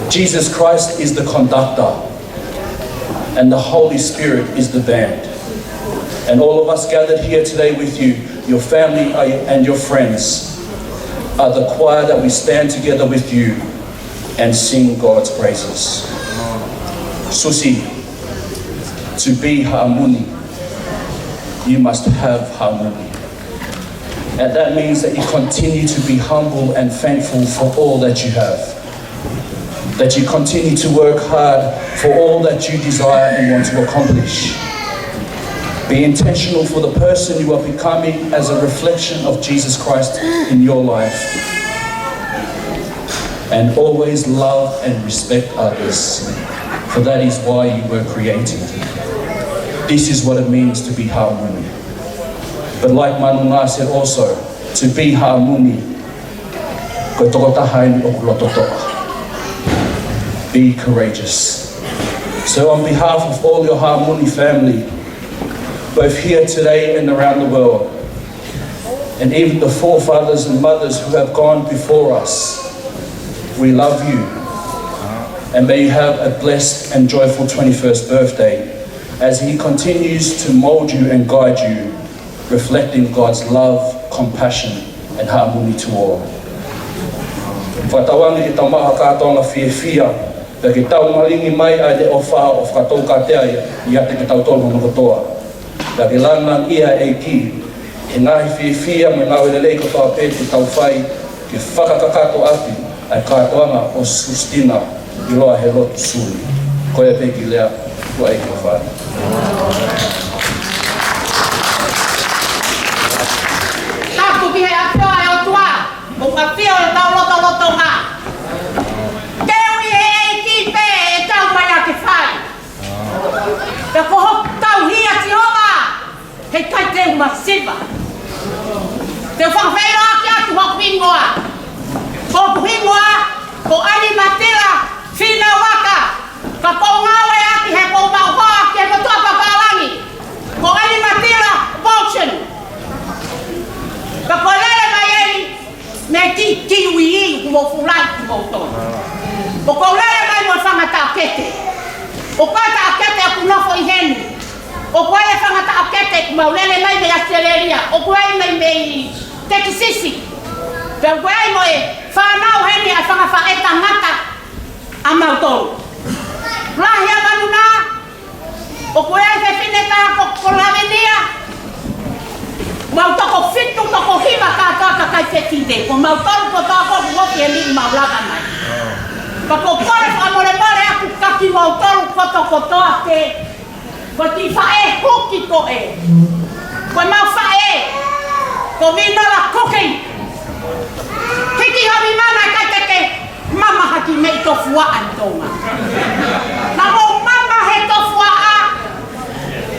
Jesus Christ is the conductor, and the Holy Spirit is the band. And all of us gathered here today with you, your family, uh, and your friends, are the choir that we stand together with you and sing God's praises. Susie, to be Haʻamuni, you must have harmony. And that means that you continue to be humble and thankful for all that you have. That you continue to work hard for all that you desire and want to accomplish. Be intentional for the person you are becoming as a reflection of Jesus Christ in your life. And always love and respect others, for that is why you were created. This is what it means to be Haʻamuni. But like Manunga said also, to be Haʻamuni, ko e tokotaha eni ʻoku loto toʻa. Be courageous. So on behalf of all your Haʻamuni family, both here today and around the world, and even the forefathers and mothers who have gone before us, we love you. And may you have a blessed and joyful twenty-first birthday as he continues to mold you and guide you, reflecting God's love, compassion, and harmony to all. Fakatauange ke tau maʻu ha kātoanga fiefia, pea ke tau malingi mai ʻa e ʻofa ʻo fakatau kātea ʻiate kitautolu hono kotoa. Pea ke langilangiʻia e ʻEiki he ngaahi fiefia mo e ngāue lelei kotoa pē te tau fai, ke fakakakato ʻaki ʻa e kātoanga ʻo Sustina ʻiloa he lotu Suli. Ko ia pē ki lea, ʻoku ʻai ke fai. Tapu ki he ʻafio ʻa e ʻOtua, ʻoku ʻafio ʻi hotau lotolotonga. Ke ui he ʻEiki pē ʻetau meʻa ke fai. Pea ko hoku tauhi ʻa Sihova, heʻikai te u masiva. Te u fakafeʻiloaki atu hoku hingoa. Ko hoku hingoa ko ʻAlimatila Finauaka. Ka ʻoku ou ngāueʻaki he ʻoku ou maʻu hoa ki he motuʻa papālangi ko ʻAlimatila Bolton. Ka ʻoku ou lele mai eni mei he kiʻi kiʻi uiuiʻi ʻoku mou fulahi kimoutolu. ʻOku ou lele mai mo e fanga taʻokete. ʻOku ʻi ai e taʻokete ʻoku nofo ʻi heni. ʻOku ʻi ai e fanga taʻokete ʻoku mau lele mai mei ʻAositelēlia. ʻOku ʻi ai mai mei Tekisisi. Pea ʻoku ʻi ai mo e fānau heni ʻa e fanga faʻē tangata ʻamautolu. Lahi ʻa Manunga, ʻoku ʻi ai e fefine taha ko, ko Lavinia. Mau toko fitu, toko hiva kātoa kakai fefine. Ko mautolu kotoa ko ʻoku ʻi heni mau laka mai. Ka ʻoku ou kole fakamolemole atu kia kimoutolu kotoa kotoa pē. Ko e kiʻi faʻē huki ko ē. Ko ʻemau faʻē ko Vinola Kuki. Fuaʻa ʻi Tonga. Naʻa mou mama he tofuaʻa.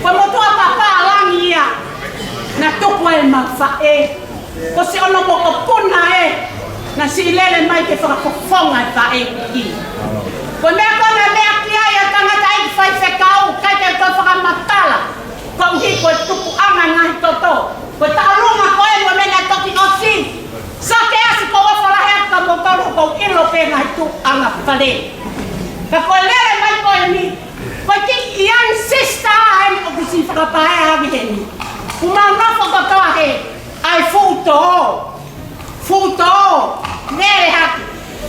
Ko e motuʻa pālangi ia. Naʻe tupu ai ʻemau faʻē. Ko siʻono mokopuna ē. Naʻe siʻi lele mai ke fakafofonga e faʻē ki. Ko e meʻa ko ē naʻe meʻa ki ai ʻa e tangataʻeiki faifekau, ʻikai ke toe fakamatala. Koeʻuhi ko e tupuʻanga ngaahi toto. Ko e taʻolunga ko ē mo e meʻa naʻe toki ʻosi. Sake asi ko ua falahe atu ka motolo ko ʻilo pē ngaahi tuʻanga fale. Ka ko e lele mai ko eni, ko e kiʻi young sister eni ʻoku siʻi fakapaea ʻaki heni. Kuo mau nofo kotoa he, ʻai fuʻu tō. Fuʻu tō. Lele hake.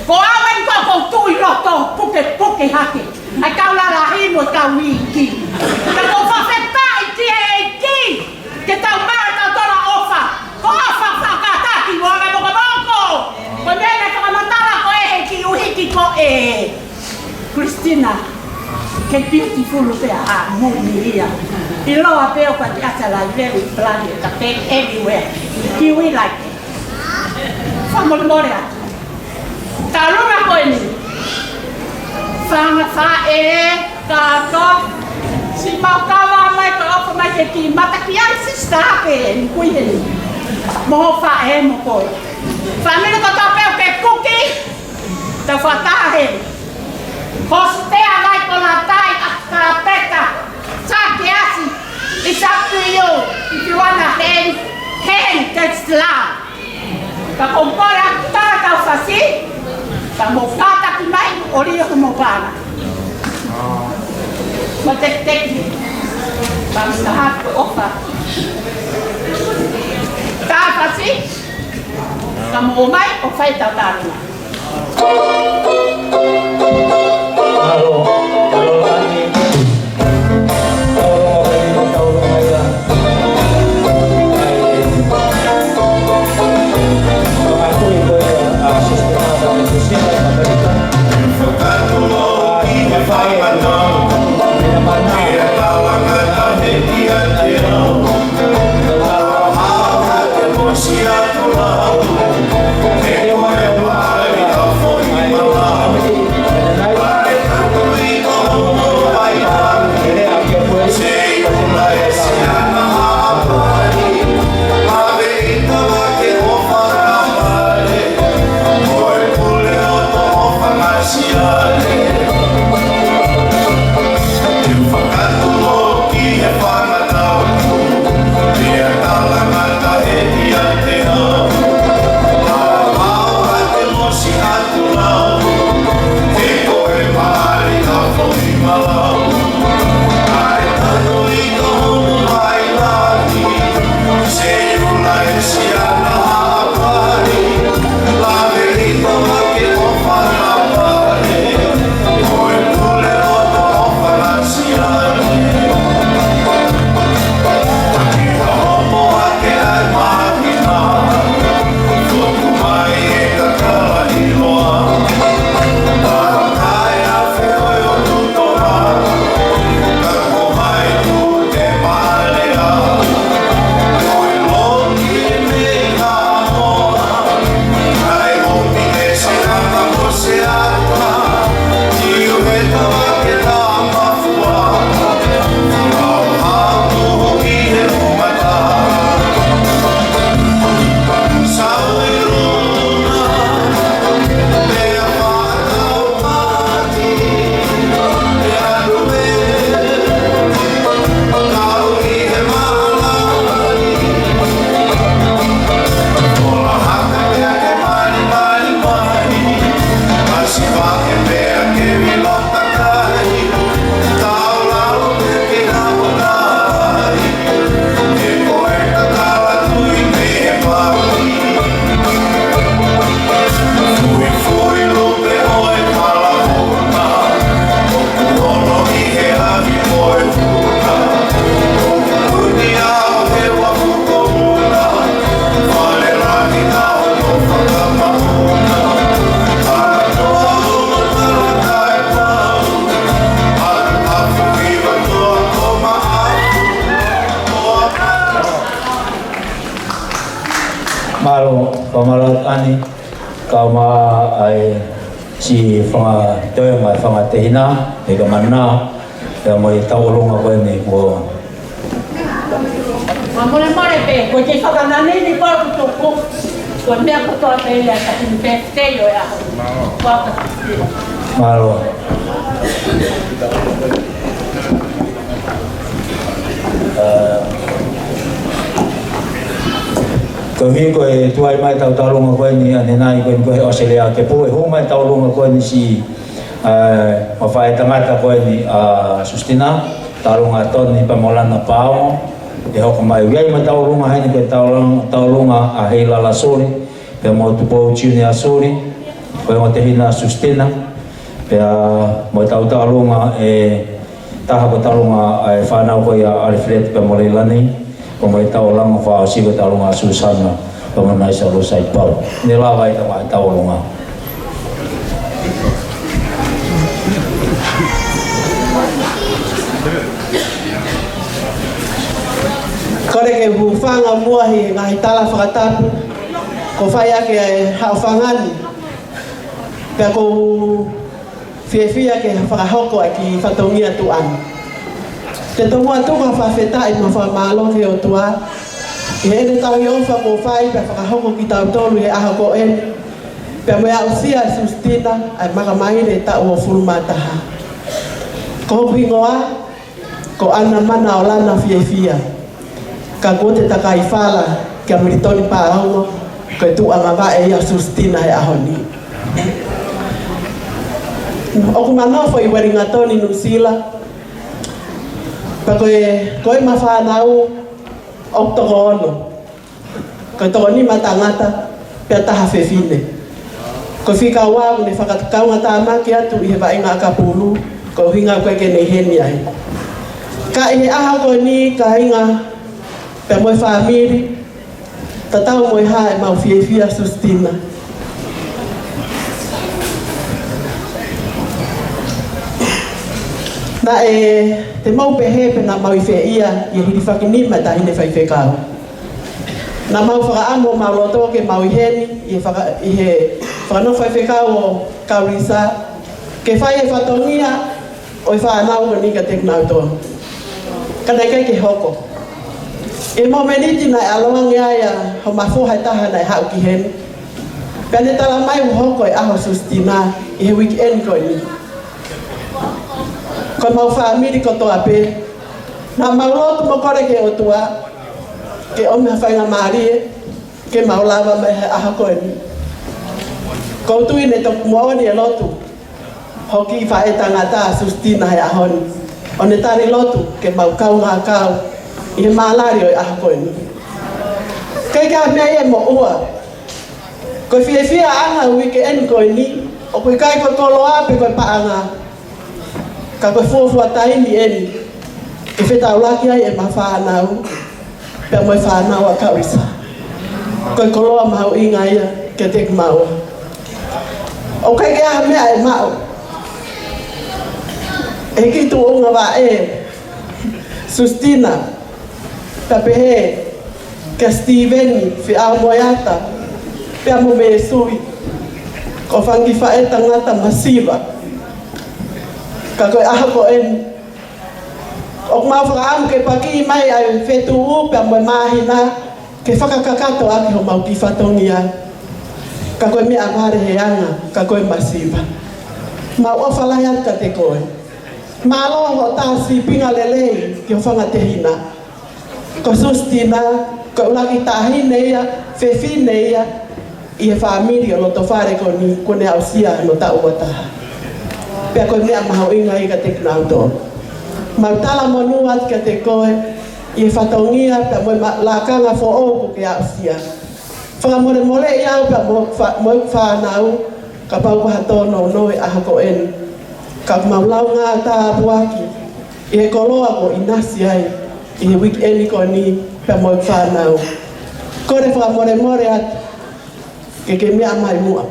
Ko au eni ko ʻeku tuʻi loto, pukepuke hake. ʻAi kau lalahi mo kau iiki. Ka ʻoku ou fakafetaʻi ki he ʻEiki. Ke tau maʻu ʻa e tau tola ʻofa. Ko e ʻofa fakataki mo e mokomoko. Ko e meʻa naʻe fakamatala ko ē he kiʻi ʻuhiki ko ē. Christina. Ke beautiful pē ʻa muni ia. ʻIloa pē ʻoku ʻikai ke ʻasi ʻa e live very bloody, it's a big everywhere. Kiwi like it. Fakamolemole atu. Taʻolunga ko eni. Fanga faʻē, kātoa. Siʻi mau kava mai ka ʻofa mai ke ki mata ki ai sister ke eni kui eni. Mo faʻē mo koe. Fāmili kotoa pē ʻoku ke kuki. Tau fakataha heni. Hostea vai ko la tai a karapeta. Sa ke asi. It's up to you. If you wanna hang, hang, that's love. Ka ko kore a tā tau fasi, ka mo kātaki mai, ʻo lia ko mo pāna. Mo tekiteki, ka mo taha ko ʻofa. Tā fasi, ka mo mai, ʻo fai tau tālunga. Mālō, fakamālō atu Ani, kau mai ai Siʻi fanga toenga, fanga tehina, ʻe ka mana, ʻe mo e tauʻolunga ko eni kuo. Mā mole mole pē, ko e kei fakananei ni pau kuo toko, ko e meʻa kotoa pē ia ka tini pē, te io ia. Mālō. Ko e hiko e tuai mai tauʻolunga ko eni ʻanenai ko eni ko e ʻOsitelēlia ke pule hū mai tauʻolunga ko eni siʻi, ʻa, mafai tangata ko eni ʻa Sustina, tauʻolunga Toni pea mo Lana Pao, ʻe hoko mai ui ai mai tauʻolunga heni ko e tauʻolunga, tauʻolunga ʻa Heilala Suli, pea mo Tupou Junior Suli, ko e ongo tehina Sustina, pea mo e tauʻolunga ʻe taha ko e tauʻolunga ʻa e fānau ko ia Alfred pea mo Leilani, ko e mo e tauʻolunga fakaʻosi ko e tauʻolunga Susana, pea mo Naisa Losai Pau. Ne lava ai tama e tauʻolunga. Kole ke u hūfanga muʻa he ngaahi tala fakatapu, ko e fai ake ʻa e haʻofanga ni. Pea ʻoku ou fiefia ke fakahoko ʻa e kiʻi fatongia tuʻa ni. Te u tomuʻa tuku ha fakafetaʻi mo e fakamālō ki he ʻOtua, ʻi heʻene tauhi ʻofa kuo fai pea fakahoko kitautolu he ʻaho ko eni, pea mo e aʻusia ʻe Sustina ʻa e makamaile taʻu hongofulu mā taha. Ko hoku hingoa, ko Ana Mana ʻo Lana Fiefia. Ka ko e takai fala kia Militoni Pāuma, ko e tuʻu angavaʻe ia ʻo Sustina he ʻaho ni. ʻOku ma nofo ʻi Uelingatoni, Nuʻusila. Pea ko e, ko ʻema fānau ʻoku toko ono. Ko e toko nima tangata, pea taha fefine. Ko e fika ua ʻoku ne fakakaungātāmaki atu ʻi he vaʻinga ʻakapulu, ko e ʻuhinga ko e ke ne heni ai. Ka ʻi he ʻaho ko eni, kāinga, pea mo e fāmili, tatau mo e hā ʻemau fiefia Sustina. Naʻe, te mau pehē pe naʻa mau ʻi fē ia, ʻi he hilifaki nima ʻa e taʻahine faifekau. Naʻa mau fakaʻamu homau loto ke mau ʻi heni, ʻi he faka-, ʻi he fakanofo faifekau ʻo Kaulisa, ke fai e fatongia ʻo e fānau ko eni kiate kinautolu. Ka naʻe ʻikai ke hoko. ʻI he momeniti naʻe ʻalu ange ai ʻa homa foha ʻe taha naʻe haʻu ki heni. Pea ne talamai ʻoku hoko e ʻaho ʻo Sustina ʻi he weekend ko eni. Ko ʻemau fāmili kotoa pē, naʻa mau lotu mo kole ki he ʻOtua ke ʻomi ha faingamālie ke mau lava mai he ʻaho ko eni. ʻOku ou tui ne toki moʻoni e lotu hoku kiʻi faʻētangata ʻa Sustina he ʻaho ni, ʻo ne tali lotu ke mau kaungā kau ʻi he mālali ʻo e ʻaho ko eni. ʻIkai ke ʻi ai ha meʻa ia ʻe moʻua. Ko e fiefiaʻanga ʻo e weekend ko eni, ʻoku ʻikai ko e koloa pe ko e paʻanga, ka ko e fuofua taimi eni ke fetaulaki ai ʻema fānau pea mo e fānau ʻa Kaulisa. Ko e koloa mahuʻinga ia kiate kimaua. ʻOku ʻikai ke ʻi ai ha meʻa ʻe maʻu ʻe he kiʻi tuʻunga vaʻe, Sustina, pea pehē kia Sitiveni Feʻaomoeata pea mo Mēsui, ko e fanga kiʻi faʻētangata masiva. Ka ko e ʻaho ko eni, ʻoku mau fakaʻamu ke pakiʻi mai ʻa e fetuʻu pea mo e māhina ke fakakakato ʻaki homau kiʻi fatongia. Ka ko e meʻa vale he anga, ka ko e masiva. Mau ʻofa lahi atu kiate koe. Mālō hoʻo tā sīpinga lelei ki ho fanga tehina. Ko Sustina, ko e ʻuluaki taʻahine ia, fefine ia, ʻi he fāmili ʻo Lotofale ko eni, kuo ne aʻusia hono taʻu ua taha. Pea ko e meʻa mahuʻinga ia kiate kinautolu. Mau talamonū atu kiate koe ʻi he fatongia pea mo e ma-, lakanga foʻou kuo ke aʻusia. Fakamolemoleʻi au pea mo fa-, mo e fānau, kapau ko ha tōnounou he ʻaho ko eni. Ka mau lau ngāue tāpuaki ʻi he koloa kuo ʻinasi ai ʻi he weekend ko eni pea mo e fānau. Kole fakamolemole atu ke ke meʻa mai muʻa.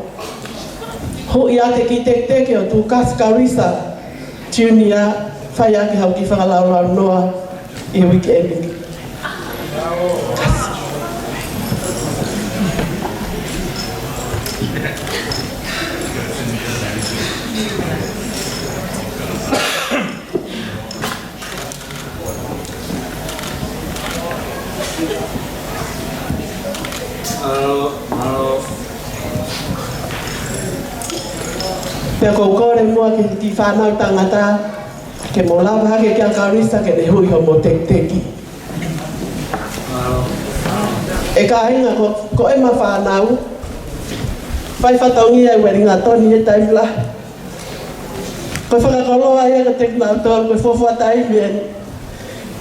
Huʻi atu e kiʻi teketeke ʻo Tukasi Kaulisa Junior, fai ʻaki haʻo kiʻi fakalaulaunoa ʻi he weekend ni. Pea ʻoku ou kole muʻa ki he kiʻi fānau tangata, ke mou lava hake kia Kalisa ke ne hui hoʻomo tekiteki. ʻE kāinga, ko, ko ʻema fānau, fai fatongia ʻi Uelingatoni he taimi lahi. Ko e fakakoloa ia kiate kinautolu, ko e fuofua taimi eni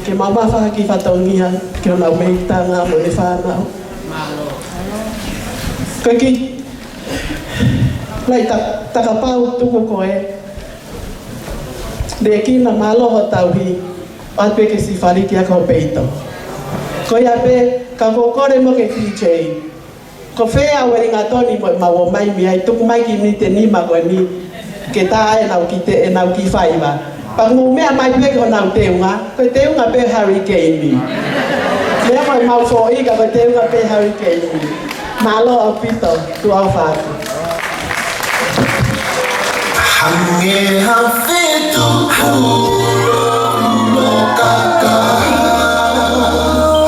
ke mau maʻu ha kiʻi fatongia ki honau meʻitanga mo ʻene fānau. Ko e kiʻi laʻi ta-, takapau tuku ko ē. Lēkina, mālō hoʻo tauhi, ʻoatu pē ke sifaliki ʻaki ho peito. Ko ia pē, ka ʻoku ou kole mo ke P J. Ko fē ʻa Uelingatoni mo ʻemau ō mai mei ai, tuku mai kiʻi miniti ʻe nima ko eni, ke tā ʻenau kiʻi te-, ʻenau kiʻi faiva. Pea mou meʻa mai pē ki honau teunga, ko e teunga pē hurricane. Meʻa mai ʻemau foʻi ka ko e teunga pē hurricane. Mālō ʻaupito, tuʻa ʻofa atu. Hangē ha fetuʻu ulo kaka,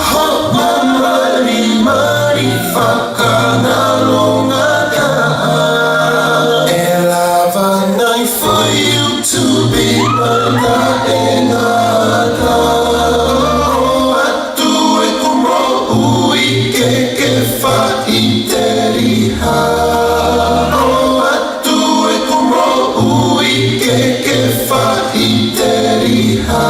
hoʻo malimali fakangalongataʻa. ʻE lava nai for you to be my kaʻengata. Atu ʻeku moʻui ke ke faʻiteliha. ʻOatu ʻeku moʻui ke ke faʻiteliha.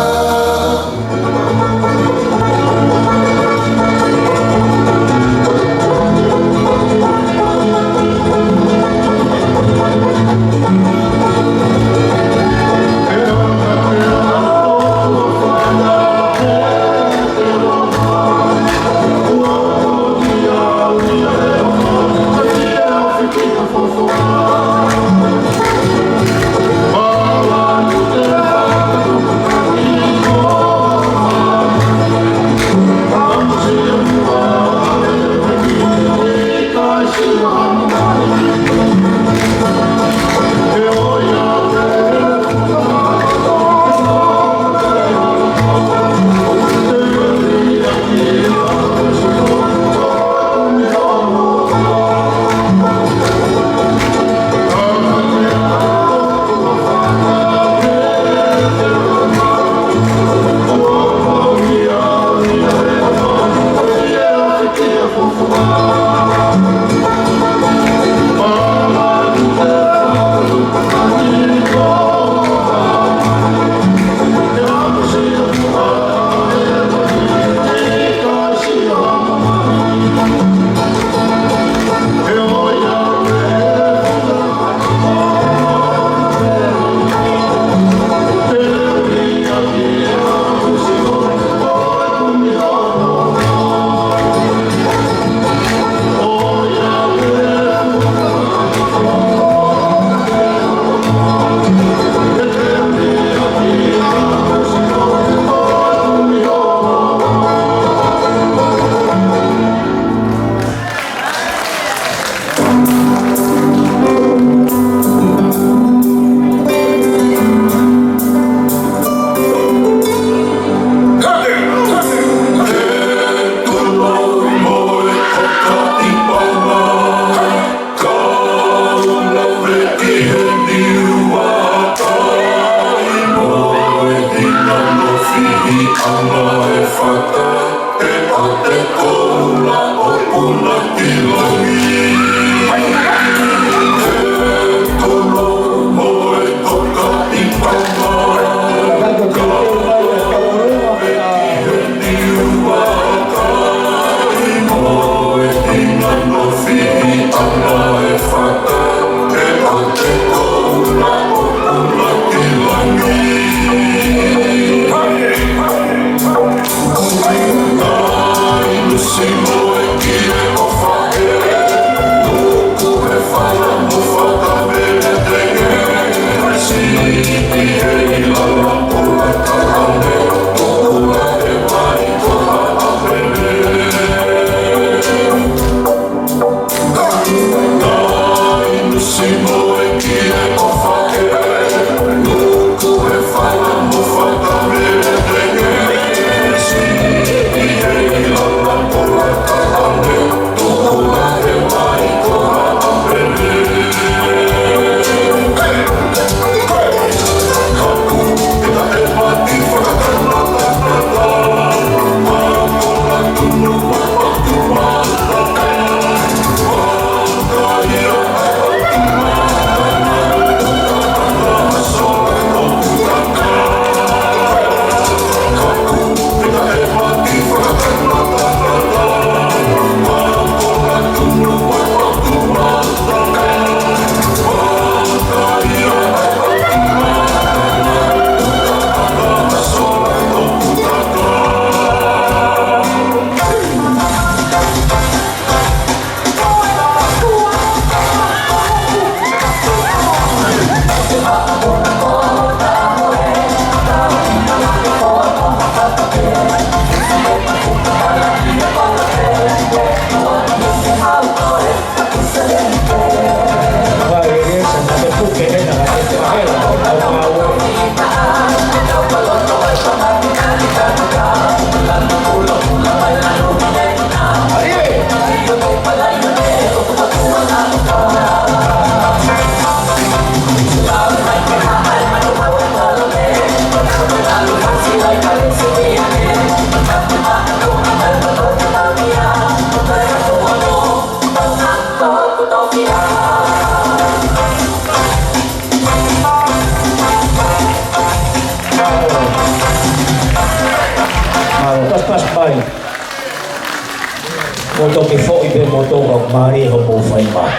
Mālie hoʻomou fai mai.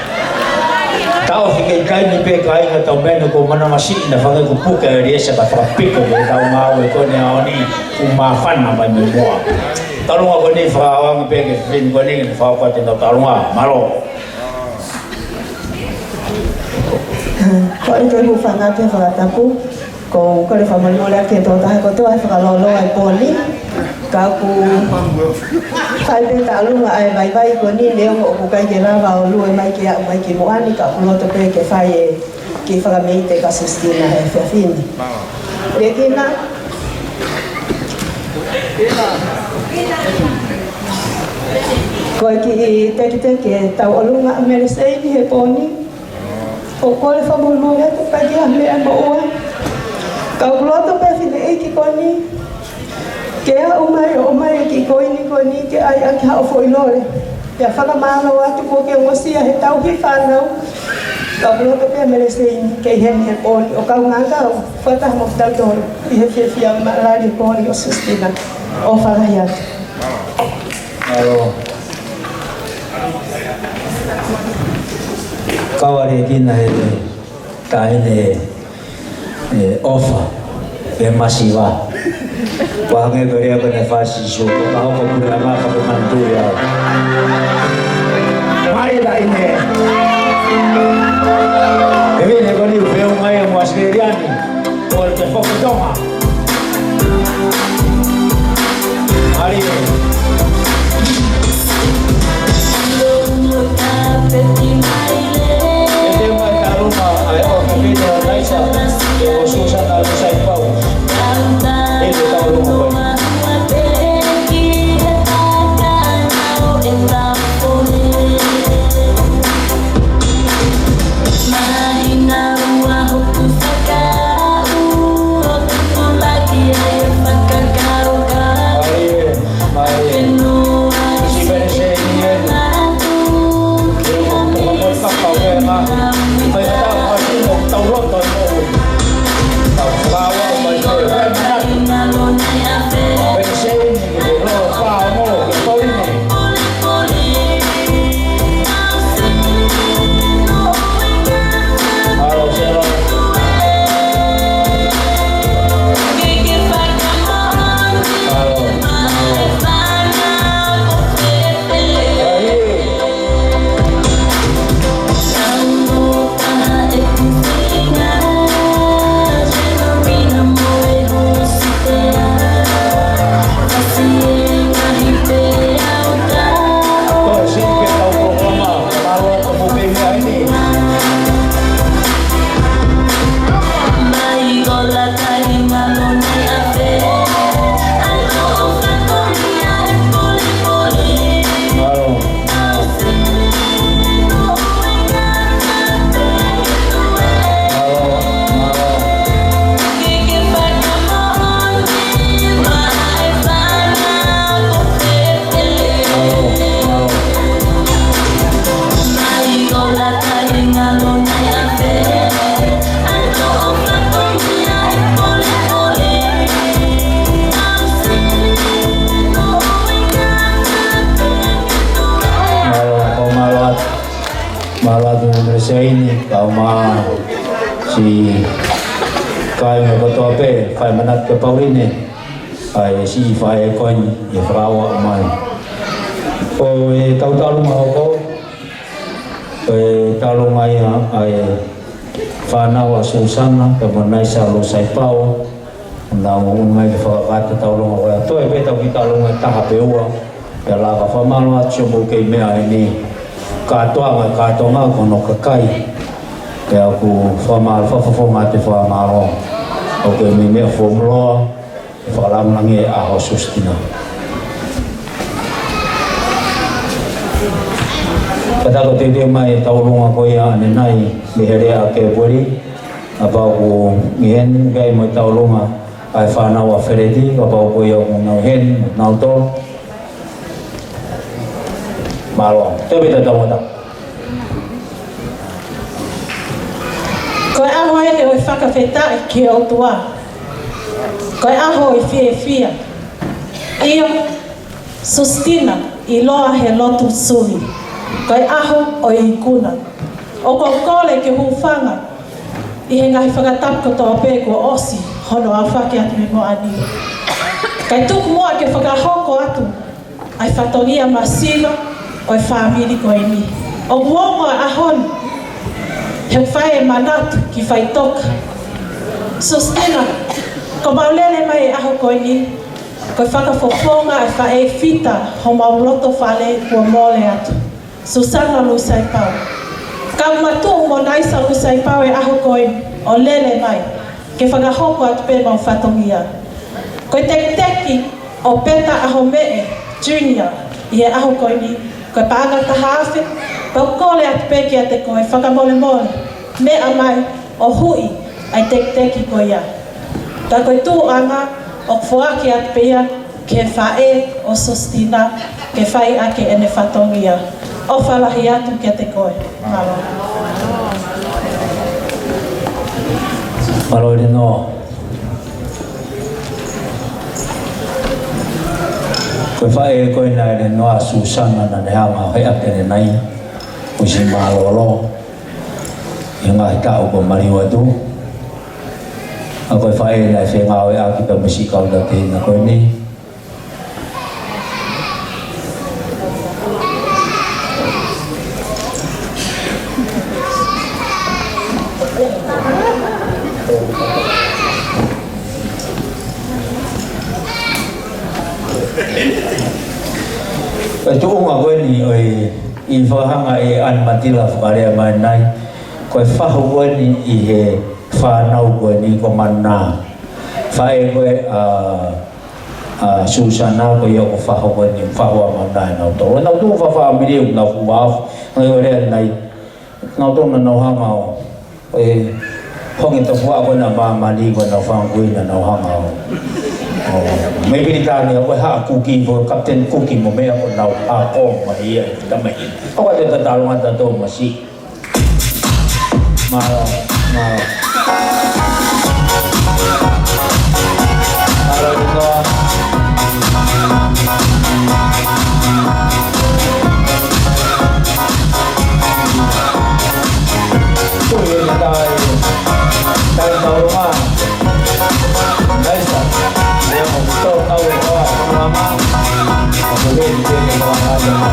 Taʻofi ke kai ni pē kāinga, tau mene ko manamasi na fange ko puke e liesa ka fakapiko ke tau ngāue ko eni ʻaho ni, ʻoku māfana mai mei muʻa. Talunga ko eni fakaʻaonga pē ke fini ko eni ke ne fakaʻaonga te nau talunga. Mālō. Ko e hūfanga atu he fakatapu, ʻoku ou kole fakamolemole atu ki he tokotaha kotoa he fakalōloa ʻi he pō ni. Ka ʻoku fai pē talunga ʻa e vaivai ko eni neongo ʻoku ʻikai ke lava ʻo lue mai ke aʻu mai ki muʻa ni, ka ʻoku loto pē ke fai e kiʻi fakamēite kia Sustina he efiafi ni. Lēkina. Ko e kiʻi tekiteki e tauʻolunga ʻa Mele Seini he pō ni. ʻOku ou kole fakamolemole atu, ʻikai ke ʻi ai ha meʻa ʻe moʻua. Ka ʻoku loto pē fineʻeiki ko eni ke aʻu mai ʻo ʻomai e kiʻi koini ko eni ke ʻai ʻaki haʻo foʻi lole. Pea fakamālō atu kuo ke ongosia he tauhi fānau. Ka ʻoku loto pē Mele Seini ke ʻi heni he pō ni ʻo kaungā kau fakataha mo kitautolu ʻi he fiefia maʻalali he pō ni ʻo Sustina. ʻOfa lahi atu. Mālō. Kau ʻa Lēkina he taʻahine ʻe ʻofa, ʻe masiva. Kuo hangē ko e lea ko ē naʻe fai ʻe Sīsū, ko e hoko pule anga pea ke manatuʻi au. Mālie taʻahine. ʻE vine ko eni ʻoku feʻunga ia mo ʻAositelēlia ni. Ko e te foki Tonga. Mālie. ʻE te mai talunga ʻa e ʻofa pē ʻa Naisa, ʻe ʻo Susana Losaipau. ʻE te talunga ko ē. Mālō, ko e mālō atu. Mālō atu Mele Seini, kae ʻumaʻā siʻi kāinga kotoa pē, fai manatu kia Pauline, ʻa e siʻi faʻē ko eni, ʻe fakaʻaonga mai. Ko e tau talunga hoko, ko e talunga ia ʻa e fānau ʻa Susana, pea mo Naisa Losaipau, naʻa nau ʻomai ke fakakakato e talunga ko ia. Toe pē tau kiʻi talunga ʻe taha pe ua. Pea lava fakamālō atu siʻomou kei meʻa heni. Kātoanga, kātoanga, ko hono kakai. Pea ʻoku fakamālō fakafofonga atu e fakamālō. ʻOku kei meimei fuoloa, fakalāngilangi e ʻaho ʻo Sustina. Ka tau teuteu mai e tauʻolunga ko ia ʻanenai, mei he lea ʻa Kēpeli. Kapau ʻoku ʻi heni, ʻikai mo e tauʻolunga ʻa e fānau ʻa Feleti, kapau ko ia ʻoku nau ʻi heni, nau tō. Mālō, te pita tau mata. Ko e ʻaho eni ʻo e fakafetaʻi ki he ʻOtua. Ko e ʻaho ʻo e fiefia. ʻIo, Sustina, ʻiloa he lotu sui. Ko e ʻaho ʻo e ikuna. ʻOku ou kole ke hūfanga ʻi he ngaahi fakatapu kotoa pē kuo ʻosi hono aofaki atu mei muʻa ni. Kae tuku muʻa ke fakahoko atu ʻa e fatongia masiva ʻo e fāmili ko eni. ʻOku ongo ʻa e ʻaho ni, he fai e manatu ki faʻitoka. Sustina, ko ʻemau lele mai he ʻaho ko eni, ko e fakafofonga ʻa e faʻē fita homau loto fale kuo mole atu. Susana Lusaipau. Kau mātuʻa mo Naisa Lusaipau he ʻaho ko eni ʻo lele mai ke fakahoko atu pē ʻemau fatongia. Ko e tekiteki ʻo Peta ʻAhomeʻe Junior ʻi he ʻaho ko eni, ko e paʻanga taha afe, pea u kole atu pē kiate koe fakamolemole, meʻa mai ʻo huʻi ʻa e tekiteki ko ia. Ka ko e tuʻunga ʻoku foaki atu pē ia ki he faʻē ʻo Sustina ke fai ʻaki ʻene fatongia. ʻOfa lahi atu kiate koe. Mālō. Mālō Linoa. Ko e faʻē ko ena ʻa Linoa, Susana, naʻa ne hanga ʻo hea pene nai, ʻosi mālōlō ʻi he ngaahi taʻu kuo maliu atu. ʻA ko e faʻē naʻe fengāueʻaki pea mo e siʻi kau tauhi ko eni. Ko e tuʻunga ko eni ʻo e, ʻi he fakahanga ʻe ʻAna Matila fakalea mai nai, ko e fahu ko eni ʻi he fānau ko eni ko Mana. Faʻē ko ē ʻa, ʻa Susana, ko ia ko e fahu ko eni, fahu ʻa Mana ʻe nautolu. Nautolu fa fāmili ʻoku nau fuʻu afu, ngai ʻo lea nai, nautolu naʻa nau hanga ʻo, ʻe, honge tapuaʻa ko ena ʻa māmani ko ena fanga kui naʻa nau hanga ʻo, ʻo, mei Pilitānia ko e Haʻa Kuki, ko Captain Kuki mo meʻa ko ena ʻo ako mai ia ʻe tamai. ʻOku ʻikai ke tau talonga tautolu masiʻi. Mālō, mālō. Mālō, Linoa. Tui eni tai, tai taulonga. Naisa, ia mo tō kau e hoa, mama. Ako le ni te ke kau ai, mama.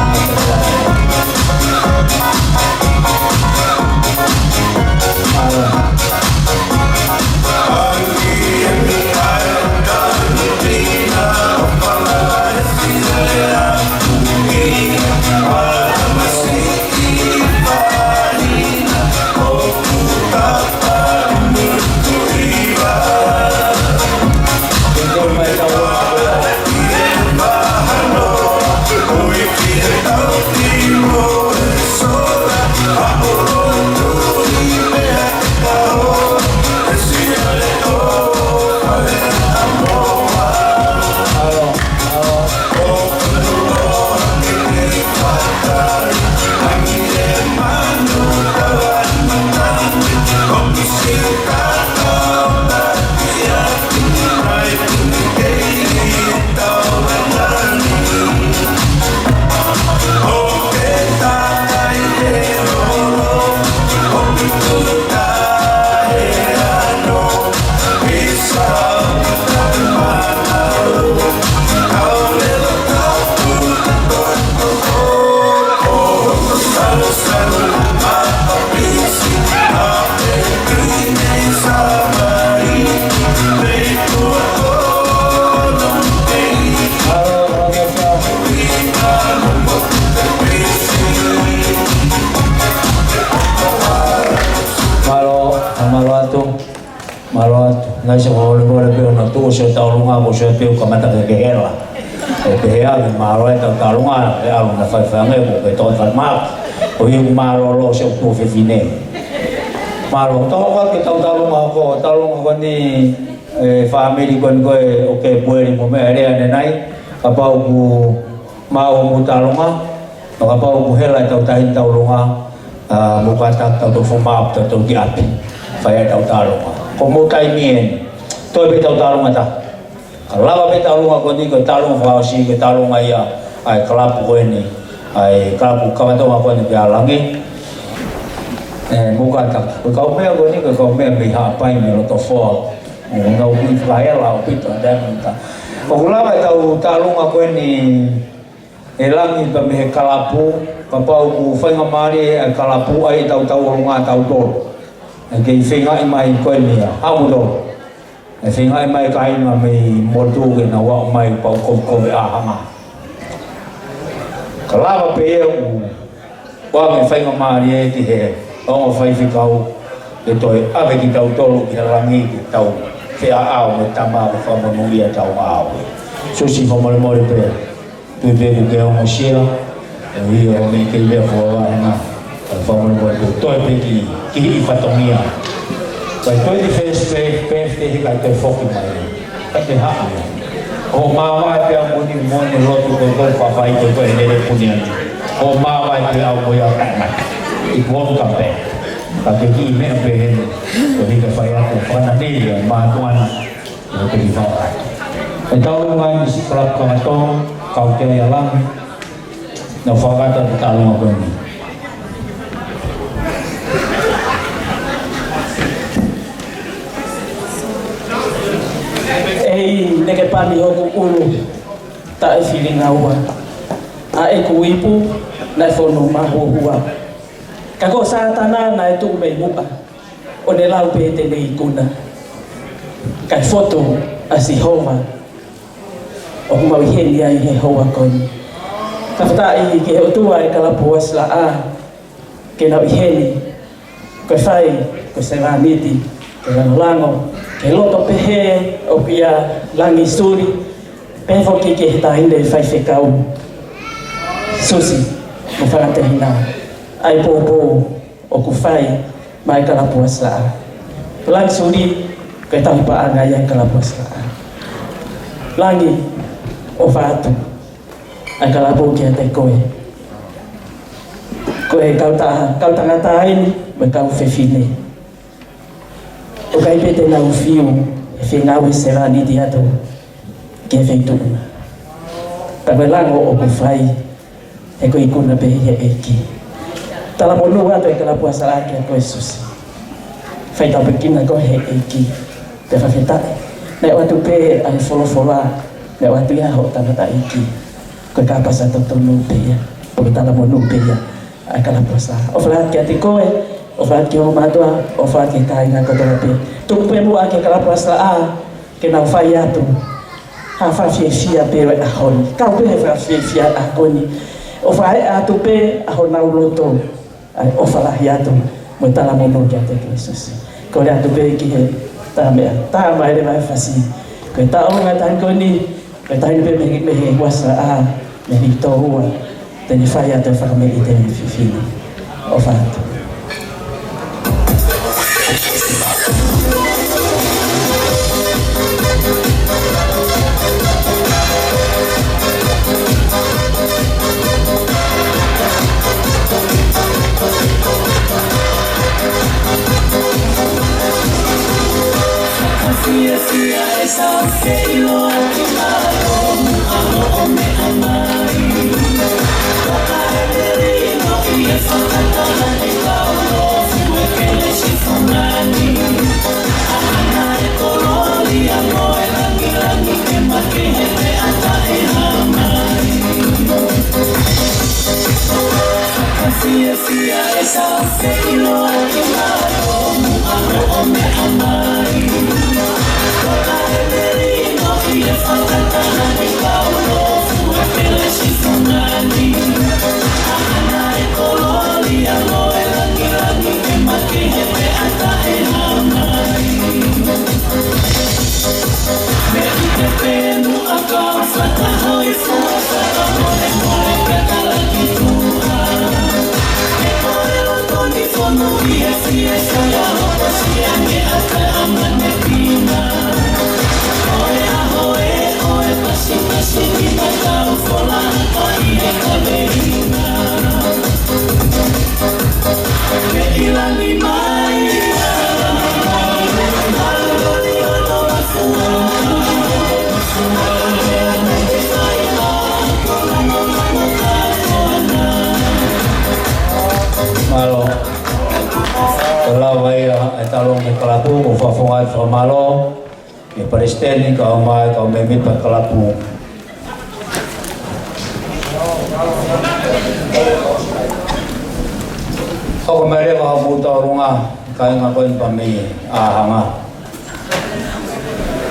Mālō, mālō atu. Mālō atu. Naisa, ko e ʻohovale pē ʻo na tuʻu ʻo sio taulonga, ko e sio pē ʻo kamata ke ke hela. ʻO pehē ange, mālō e tau taulonga, ʻe ʻalu na fai fai ange, ko e tō tau mā. Ko e mālōlō sio tuʻu fefine. Mālō, tau ka ke tau taulonga ko, taulonga ko eni, ʻe fāmili ko eni ko ē ʻo ke pueli mo meʻa lea ne nai, kapau ʻoku mau mo taulonga, ʻo kapau ʻoku hela e tau tahi taulonga, ʻa, mo kātaki tau tau fomāpu tau tau ki ʻapi. Fai ai tau taulonga. Ko mo taimi eni. Toe pē tau taulonga ta. Ka lava pē taulonga ko eni ko e taulonga fakaʻosi, ko e taulonga ia ʻa e kalapu ko eni. ʻa e kalapu kakato ko eni ki ʻAlangi. ʻE, mou kātaki. Ko e kau meʻa ko eni, ko e kau meʻa mei Haʻapai mei loto foa. ʻOku nau ui fakaela ʻaupito ʻa e taimi ni. ʻOku lava ʻetau taʻalonga ko eni ʻe Langi pea mei he kalapu, kapau ʻoku faingamālie ʻa e kalapu ʻa e tau tauʻolunga tautolu. ʻE kei feingaʻi mai ko eni ʻa Haʻamutolu. ʻE feingaʻi mai kāinga mei motu ke nau aʻu mai pau kovekove ʻa hanga. Ka lava pē ia ʻoku ʻoange faingamālie ki he ongo faifekau ke toe ʻave kitautolu ki ʻAlangi ke tau feʻao mo e tama ke fakamonūʻia ʻetau ngāue. Siʻi fakamolemole pē. Tui pē ʻoku ke ongosia, ʻe ʻi ai ʻo mei kei lea fua hena, ʻe fakamolemole pē toe pē ki, ki he fatongia. Ko e twenty-first birth-, birthday he ʻikai toe foki mai. ʻIkai toe haʻu ia. ʻOku māvae pē ʻa e moʻoni, moʻoni lotu ko e ko e fafai ko e ko e lele puni ani. ʻOku māvae pē ʻa e moʻoni ʻa e kaimata. It won't come back. Ka ke kiʻi meʻa pē heni, ko e hika fai atu, fana nei ia, mātuʻa na. ʻO pehē fakaʻatā. ʻE tau ʻi he ngaahi siʻi kalapu kakato, kau ki ai ʻa Langi, nau fakakata ʻetau taʻalonga ko eni. ʻEi, naʻe ke pani hoku ʻulu, taʻe filingaua. ʻA ʻeku ipu, naʻe fonu mahuohua. Ka ko Sātana naʻe tuʻu mei muʻa. ʻO ne lau pē ʻene ikuna. Kae fotu ʻa Sihova ʻoku mau ʻi heni ai he houa ko eni. Fakafetaʻi ki he ʻOtua ʻo e kalapu Uasilaʻā ke nau ʻi heni. Ko e fai, ko e sevāniti, ke langolango, ke loto pehē ʻoku ʻia Langi Suli, pehē foki ki he taʻahine faifekau Susi mo Fakatehina. ʻA e poupou ʻoku fai maʻa e kalapu Uasilaʻā. Langi Suli, ko e tauhi paʻanga ia ʻa e kalapu Uasilaʻā. Langi, ʻofa atu ʻa e kalapu kiate koe. Ko e kau ta-, kau tangata eni, mo e kau fefine. ʻOku ʻikai pē te nau fiu, he fengāue sevāniti atu ki he feituʻu na. Ka ko e lango ʻoku fai, he ko e ikuna pē ʻi he ʻEiki. Talamonū atu ʻa e kalapu Uasilaʻā kia koe Susi. Fai tāpuekina koe ʻe he ʻEiki. Pea fakafetaʻi. Naʻe ʻoatu pē ʻa e folofola, naʻe ʻoatu ia hoʻo tangataʻeiki. Ko e kāpasa totonu pē ia. Ko e talamonū pē ia ʻa e kalapu Uasilaʻā. ʻOfa lahi atu kiate koe, ʻofa lahi atu ki hoʻo mātuʻa, ʻofa lahi atu ki he kāinga kotoa pē. Tuku pē muʻa ki he kalapu Uasilaʻā, ke nau fai atu ha fakafiefia pē ʻo e ʻaho ni. Kau pē he fakafiefia ʻaho ni. ʻOfa atu pē ʻa honau loto. ʻA e ʻofa lahi atu mo e talamonū kiate koe Susi. Kole atu pē ki he tama, tama ʻe leva e fasi. Ko e taʻu ʻo e ngaahi taʻu ko eni, ko e taʻu eni pē mei, mei he Uasilaʻā, mei he toua, te ne fai atu e fakameʻite mei he fefine. ʻOfa atu. Talu mei he kalapu, ʻoku fakafofonga atu fakamālō ki he palesiteni, kau mai, kau mēmipa kalapu. Hoko mai leva hoʻomou tauʻolunga, kāinga ko eni pea mei ʻAhanga.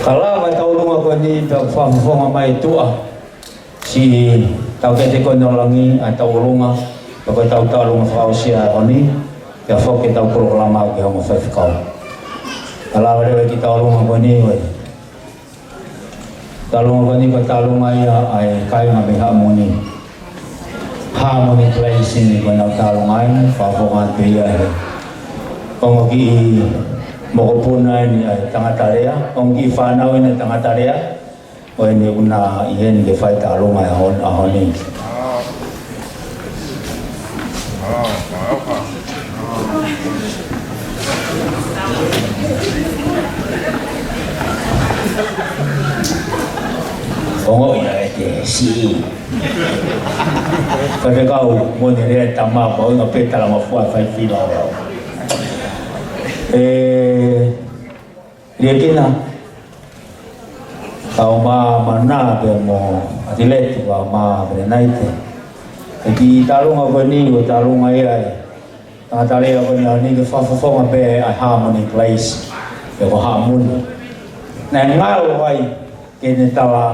Ka lava e tauʻolunga ko eni pea ʻoku fakafofonga mai e tuʻa. Siʻi Taukete ko eni ʻo Langi ʻa e tauʻolunga, pea ko e tauʻolunga fakaʻosi ia ʻo e ʻaho ni, pea foki ʻetau polokalama ki he ongo faifekau. Ka lava leva e kiʻi tauʻolunga ko eni, ʻoe. Tauʻolunga ko eni ko e tauʻolunga ia ʻa e kāinga mei Haʻamuni. Harmony Place eni ko ʻenau tauʻolunga eni, fakafofonga atu pē ia he ongo kiʻi mokopuna eni ʻa e tangata lea, ongo kiʻi fānau eni ʻa e tangata lea, ko eni ʻoku na ʻi heni ke fai tauʻolunga he ʻaho, ʻaho ni. Ongoʻi ʻe te siʻi. Faifekau, mo ne lea tama, pau ina pē talangofua fai fila o. ʻE, Liekina, kau mai Mana pea mo ʻAtileti, kau mai Menenaite. ʻE kiʻi tauʻolunga ko eni, ko e tauʻolunga ia ʻa e tangata lea ko eni ʻaho ni ke fakafofonga pē ʻa e Harmony Place, pe ko Haʻamuni. Naʻe ngalo ai ke ne tala,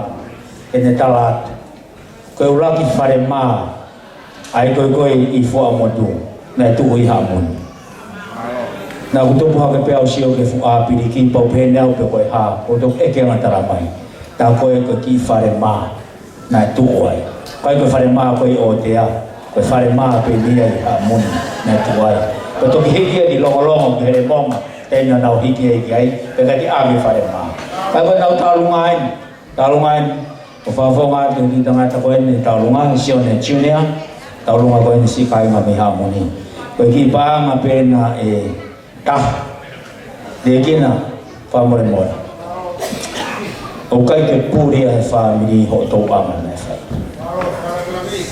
ke ne tala atu. Ko e ʻuluaki fale mā ʻa e koekoe ʻi Fuaʻamotu, naʻe tuʻu ʻi Haʻamuni. Naʻa ku tupu hake pē au ʻo sio ki he fuʻu ʻāpiliki, pau pē ʻe au pe ko e hā, ʻoku toki ʻeke ange ʻo tala mai. Tā ko ē ko e kiʻi fale mā naʻe tuʻu ai. ʻIkai ko e fale mā ko ē ʻi ʻOtea, ko e fale mā pē eni ia ʻi Haʻamuni naʻe tuʻu ai. Ko e toki hiki ia ki Longolongo, ki Helemonga, te nau hiki ai ki ai, pea ka ki ʻave fale mā. ʻIkai ko ʻenau tauʻolunga eni. Tauʻolunga eni, ʻoku fakafofonga atu ki he tangata ko eni, tauʻolunga, Sione Junior, tauʻolunga ko eni siʻi kāinga mei Haʻamuni. Ko e kiʻi paʻanga pē ena ʻe taha. Liekina, fakamolemole. ʻOku ʻikai ke puli ʻe he fāmili hoʻo tauʻolunga naʻe fai.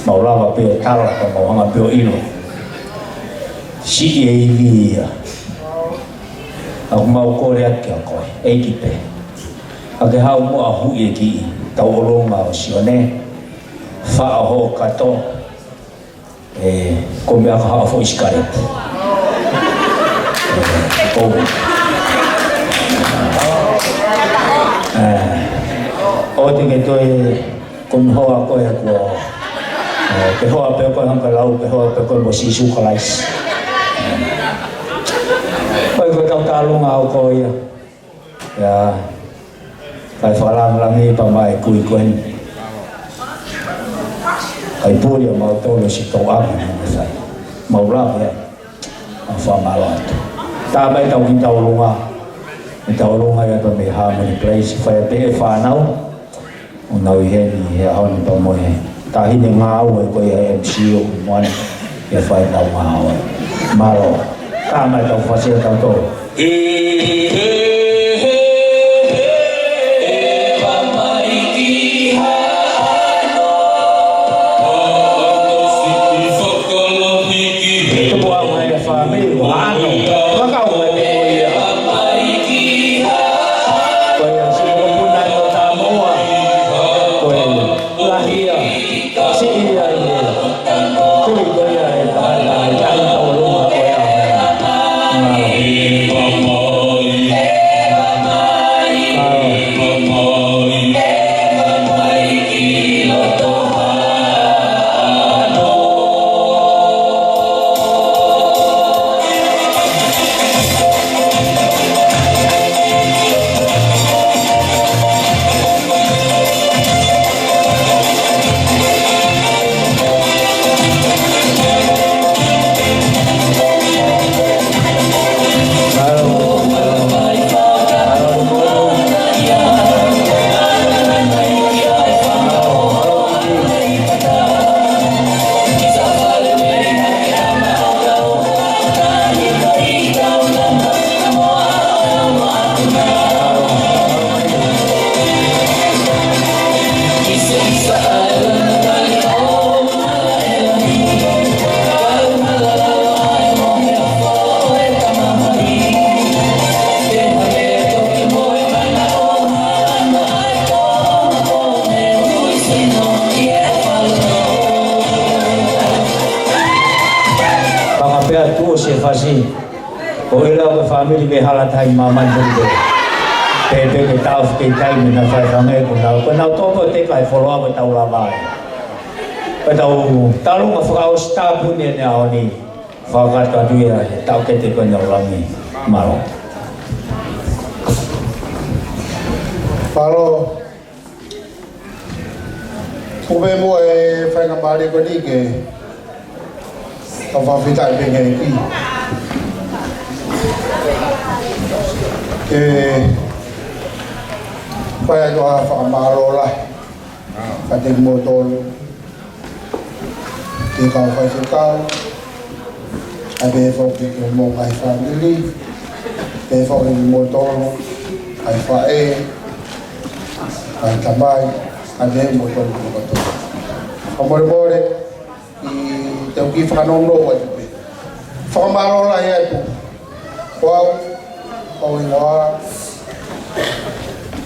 Mau lava pē ʻo tala, ka mau hanga pē ʻo ʻilo. Siʻi e ivi ia. ʻOku mau kole atu kia koe, ʻEiki pē. Ka ke haʻu muʻa ʻo huʻi e kiʻi tauʻolunga ʻo Sione, faʻo hoʻo kato, ʻe, ko e meʻa ka haʻo foʻi sikaleti. ʻE, ʻo. ʻE, ʻoua te ke toe kumi hoa koe kuo, ʻe, ke hoa pē koe hangē ko e lau, ke hoa pē koe mo Sīsū Kalaisi. Ko e, ko e tauʻolunga ʻoku ou ʻia. ʻIa, kae fakalāngilangiʻi pē mai e kui ko eni. Kae puli ʻa mautolu siʻi tauʻolunga naʻe fai. Mau lava ia. Mau fakamālō atu. Tā mai ʻetau kiʻi tauʻolunga. ʻE tauʻolunga ia pē mei Harmony Place. Fai pē ʻe he fānau. ʻOku nau ʻi heni he ʻaho ni pea mo e taʻahine ngāue ko ia ʻa e M C ʻoku moana ke fai ʻenau ngāue. Mālō. Tā mai ʻetau fasi ʻa tautolu. Tupu au mai e fāmili, ʻo ano. Fakau mai ko ia. Ko ia siʻi mokopuna ʻi Tamoa. Ko e lahi ia. Siʻi ia ʻi he kui ko ia ʻe taha ʻi he tauʻolunga ko ia. Fāmili mei Haʻalataha ʻi māmani foki pē. Pehē pē ke tau fekeitai mei na fai fange ko nau, ko nau toko te kai foloa ko tau lava ai. Ko tau talunga fakaʻosi tāpuni ʻene ʻaho ni. Fakakātoa atu ia, tau kete ko nau langi. Mālō. Mālō. Tuku pē muʻa e faingamālie ko eni ke tau fakafetaʻi pē ki he ʻEiki. Ke fai atu ʻa e fakamālō lahi kiate kimoutolu, ki he kau faifekau, ʻa e pehē foki ki homou ngaahi fāmili, pehē foki kimoutolu, ʻa e faʻē, ʻa e tamai, ʻa e pehē kimoutolu kotoa. Fakamolemole, ʻi he ʻoku ou kiʻi fakanounou atu pē. Fakamālō lahi atu. Ko au, ko au hingoa,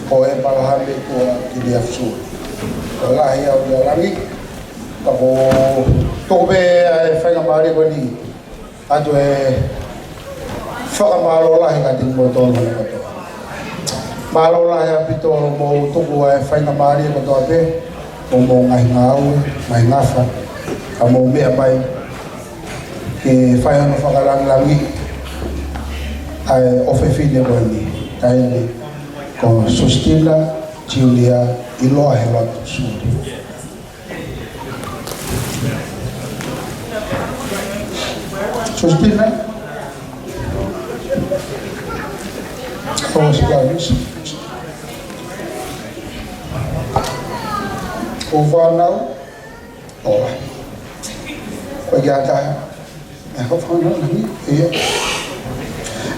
ko ʻEpalahame Tuʻakiliafu Suli. Ko e lahi au ʻi langi, ka ko tuku pē ʻa e faingamālie ko eni ʻo ʻoatu e fakamālō lahi kiate kimoutolu hono kotoa. Mālō lahi ʻaupito hoʻomou tuku ʻa e faingamālie kotoa pē, hoʻomou ngaahi ngāue, ngaahi ngafa, ka mou meʻa mai ke fai hono fakalangilangiʻi ʻa e ʻofefine ko eni, taʻahine ko Sustina Julia ʻIloa Helotu Suli. Sustina. Oh, sudah habis. Ova nau. Oh. Ko ia ta. Eh, ova nau lagi. Iya.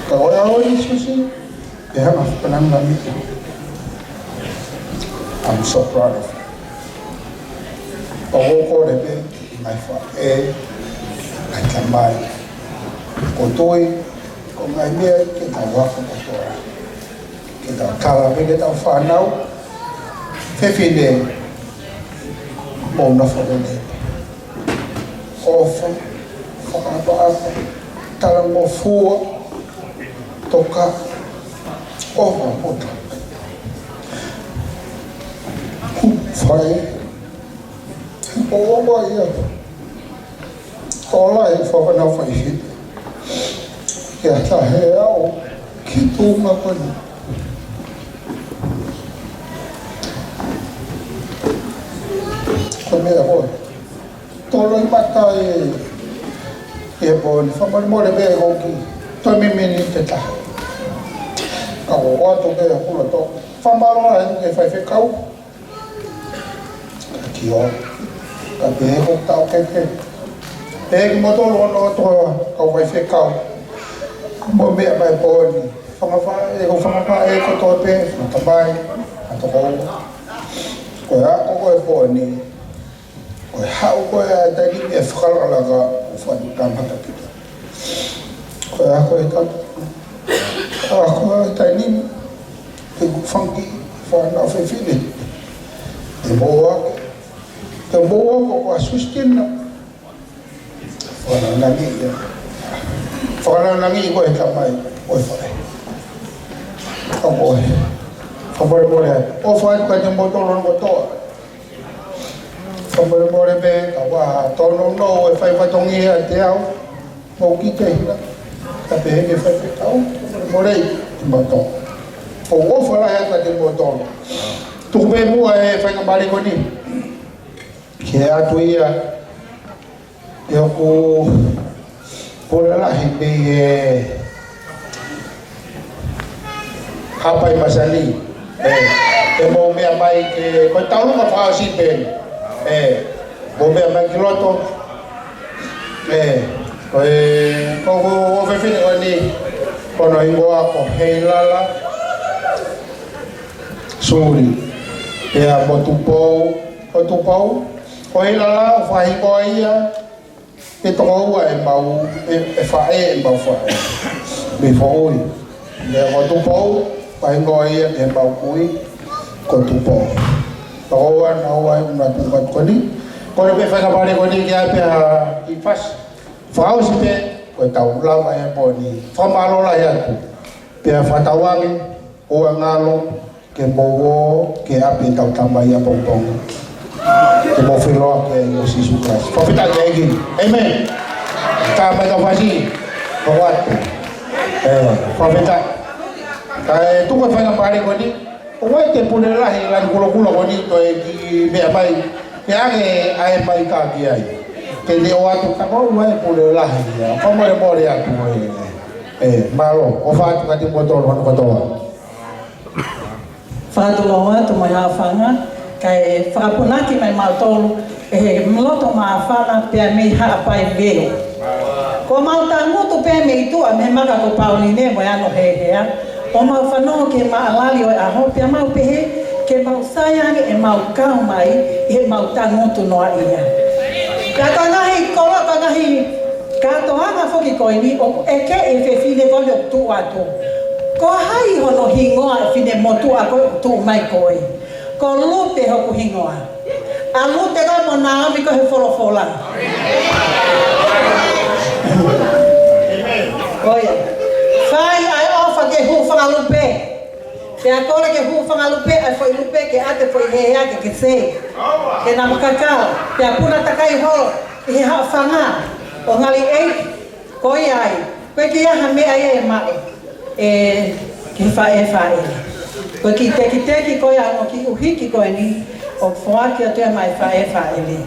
Kalau orang ini Susi. Pea ma fakalangilangiʻi. I'm so proud of you. ʻOku ou kole pē ki he ngaahi faʻē, ngaahi tamai. Ko e tui, ko e ngaahi meʻa ke tau ako kotoa. Ke tau tala pē ki heʻetau fānau, fefine, mou nofo lelei. ʻOfa, fakaʻapaʻapa, talangofua, toka, ʻofa, ʻofa. Hūfanga, ʻofa ia. Ko e lahi e fānau faifekau. Ke ʻatā he ʻao ki tuʻa ko eni. Ko e meʻa ko ē. Tolo i mata e, e pō ni, fakamolemole pē ʻoku ou kiʻi toe miniti ʻe taha. Ka ʻoku ou ʻoatu pē hoku loto fakamālō lahi ki he faifekau. Ka ki o, ka pehē ko e taʻokete. Pehē kimoutolu hono ʻotua kau faifekau. Mou meʻa mai pō ni. Fanga faʻē, ko e fanga faʻē kotoa pē, fanga tamai, fanga tokoua. Ko e ako ko ē pō ni. Ko e haʻu ko ē ʻa e taimi ni ʻe fakalakalaka ʻo fatu kamata pita. Ko e ako e tatu. Ako e taimi ni. Te ku fangi fānau fefine. Te mou ako. Te mou ako ko ʻa Sustina. Fakalangilangiʻi ia. Fakalangilangiʻi ko e tamai, ko e faʻē. Ka ko e. Fakamolemole. ʻOfa atu kiate kimoutolu kotoa. Fakamolemole pē, ka ʻoku ou tōnounou e fai fatongia ʻiate au. Mou kiʻi hila. Ka pehē ki he faifekau. Fakamolemole kimoutolu. ʻOku ou ʻofa lahi atu kiate kimoutolu. Tuku pē muʻa e faingamālie ko eni. Ke ʻoatu ia. ʻE ʻoku pule lahi mei he Haʻapai Masani. ʻE, ʻe mou meʻa mai ke, ko e taulunga fakaʻosi pē. ʻE, mou meʻa mai ki loto. ʻE, ko e, ko, ko, ko e ʻofefine ko eni, ko hono hingoa ko Heilala Suli. Pea mo Tupou, ko Tupou, ko Heilala, ʻoku fakahingoa ia, ʻe tokoua ʻemau, ʻe, ʻe faʻē ʻemau faʻē. Mei Foʻui. Pea ko Tupou, fakahingoa ia ʻemau kui, ko Tupou. Tokoua naua ʻi he ngaahi tuʻunga ko eni. Ko e pē faingamālie ko eni ke ʻai pē ha kiʻi fasi. Fakaʻosi pē, Ko e tau lava he pō ni. Fakamālō lahi atu. Pea fakatauange, ʻoua ngalo, ke mou ō, ke ʻapi ʻetau Tamai ʻapongipongi. Ke mou feʻiloaki ai mo Sīsū Kalaisi. Fakafetaʻi ki he ʻEiki. ʻĒmeni. Ka mai ka fasi. Ko atu. ʻE, fakafetaʻi. Kae tuku e faingamālie ko eni. ʻOku ʻi ai e pule lahi ʻi langi kulokula ko eni ko e kiʻi meʻa mai. Ke ʻange ʻa e mai ka ki ai. Ke ne ʻoatu ka ko ʻoku ʻi ai e pule lahi ia. Fakamolemole atu ē. ʻE, mālō. ʻOfa atu kiate kimoutolu hono kotoa. Fakatulou atu mai haʻafanga. Kae fakapunaki mai mautolu ʻe he loto māfana pea mei Haʻapai Veo. Ko mau tangutu pē mei tuʻa mei he maka ko Pauline mo e ano hehea. ʻO mau fanongo ki he maʻalali ʻo e ʻaho, pea mau pehē ke mau sai ange ʻemau kau mai ʻi heʻemau tangutu noaʻia. Pea ko e ngaahi koloa, ko e ngaahi kātoanga foki ko eni, ʻoku ʻeke ʻe he fefine ko eni ʻoku tuʻu atu. Ko hai hono hingoa e fine motuʻa ko ē ʻoku tuʻu mai ko ē? Ko Lute hoku hingoa. ʻA Lute ko ē mo Naomi ko ē he folofola. Ko ia. Fai ʻa e ʻofa ke hūfanga lupe. Pea kole ke hūfanga lupe, ʻa e foʻi lupe ke ʻoatu e foʻi hehea ke ke sē. Ke nau kakala. Pea puna takai holo ʻi he haʻafanga ʻo ngali ʻeiki. Ko ia ai, ko e kiʻi ʻaho meʻa ia ʻe maʻu ʻe he faʻē fāʻele. Ko e kiʻi tekiteki ko ia ʻa e kiʻi ʻuhiki ko eni ʻoku foaki atu ia maʻa e faʻē fāʻele.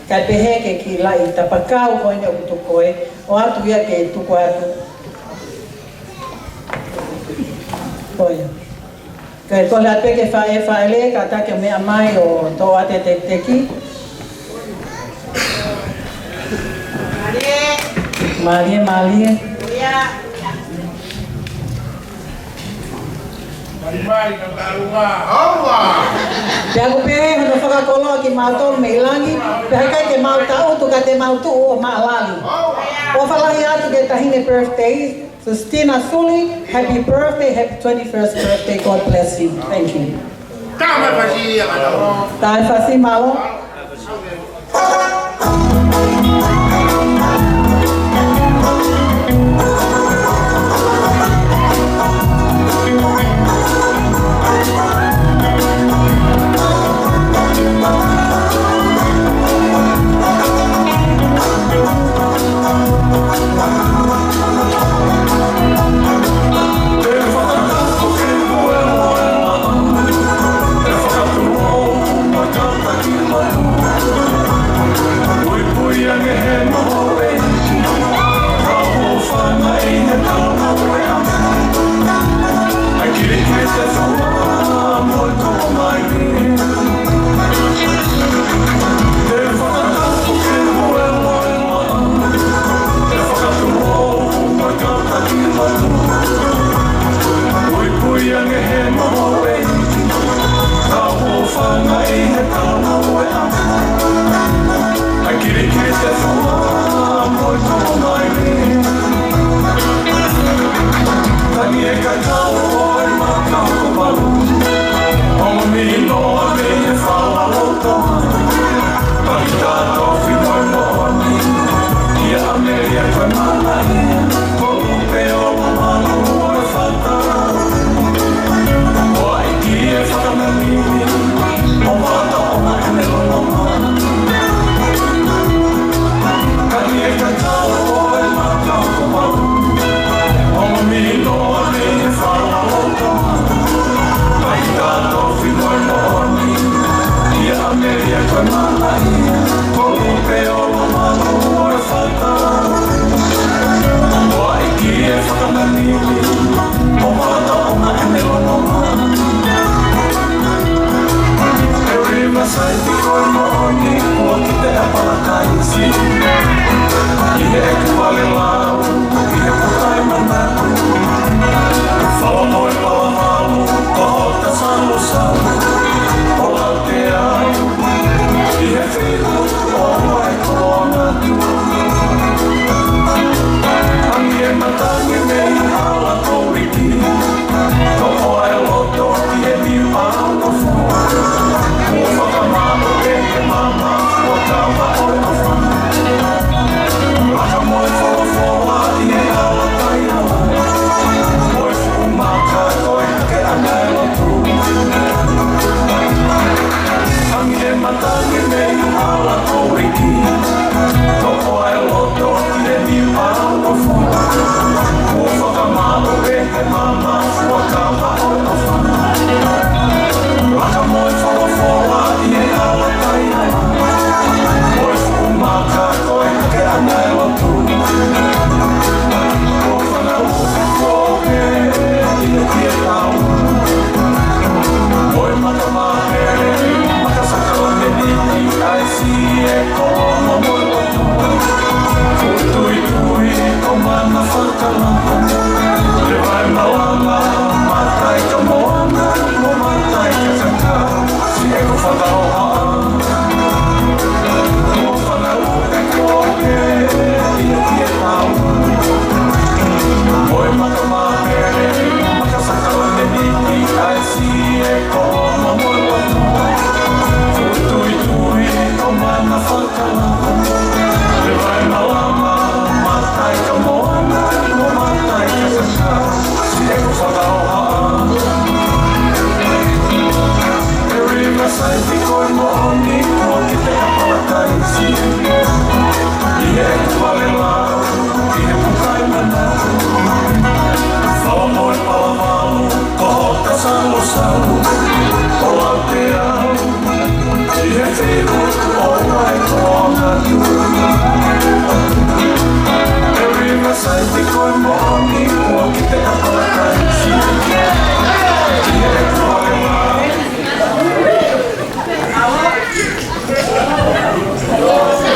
Kae pehē ki he kiʻi laʻi tapakau ko eni ʻoku tuku ko ē, ʻoatu ia ke tuku atu. Ko ia. Kae kole atu pē ki he faʻē fāʻele, kātaki ʻo meʻa mai ʻo toʻo atu e tekiteki. Mālie, mālie. Pea ʻoku pehē hono fakakoloa kimautolu mei langi, pea ʻikai ke mau taʻutu ka te mau tuʻu ʻo maʻalali. ʻOfa lahi atu ki he taʻahine birthday, Justina Suli, happy birthday, happy twenty-first birthday. God bless you. Thank you. Taʻe fasi mālō.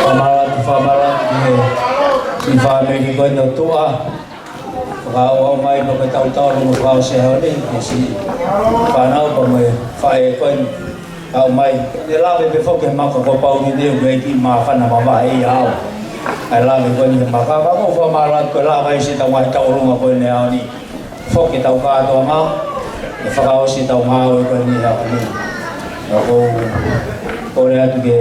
Fakamālō atu, fakamālō atu ki he, ki he fāmili ko eni ʻo Tuʻa. Fakaʻauʻau mai pea ke tautau ʻo fakaʻosi e ʻaho ni, ki he siʻi fānau pea mo e faʻē ko eni. Kau mai, ne lave pē foki he maka ko Pauli ne u mei ki māfana mamahi au. ʻAi lave ko eni he maka, ka ko e fakamālō atu ko e lava ʻetau ngaahi tauʻolunga ko eni he ʻaho ni. Foki ʻetau kātoanga, ʻe fakaʻosi ʻetau ngāue ko eni he ʻaho ni. Ka ko, kole atu ke,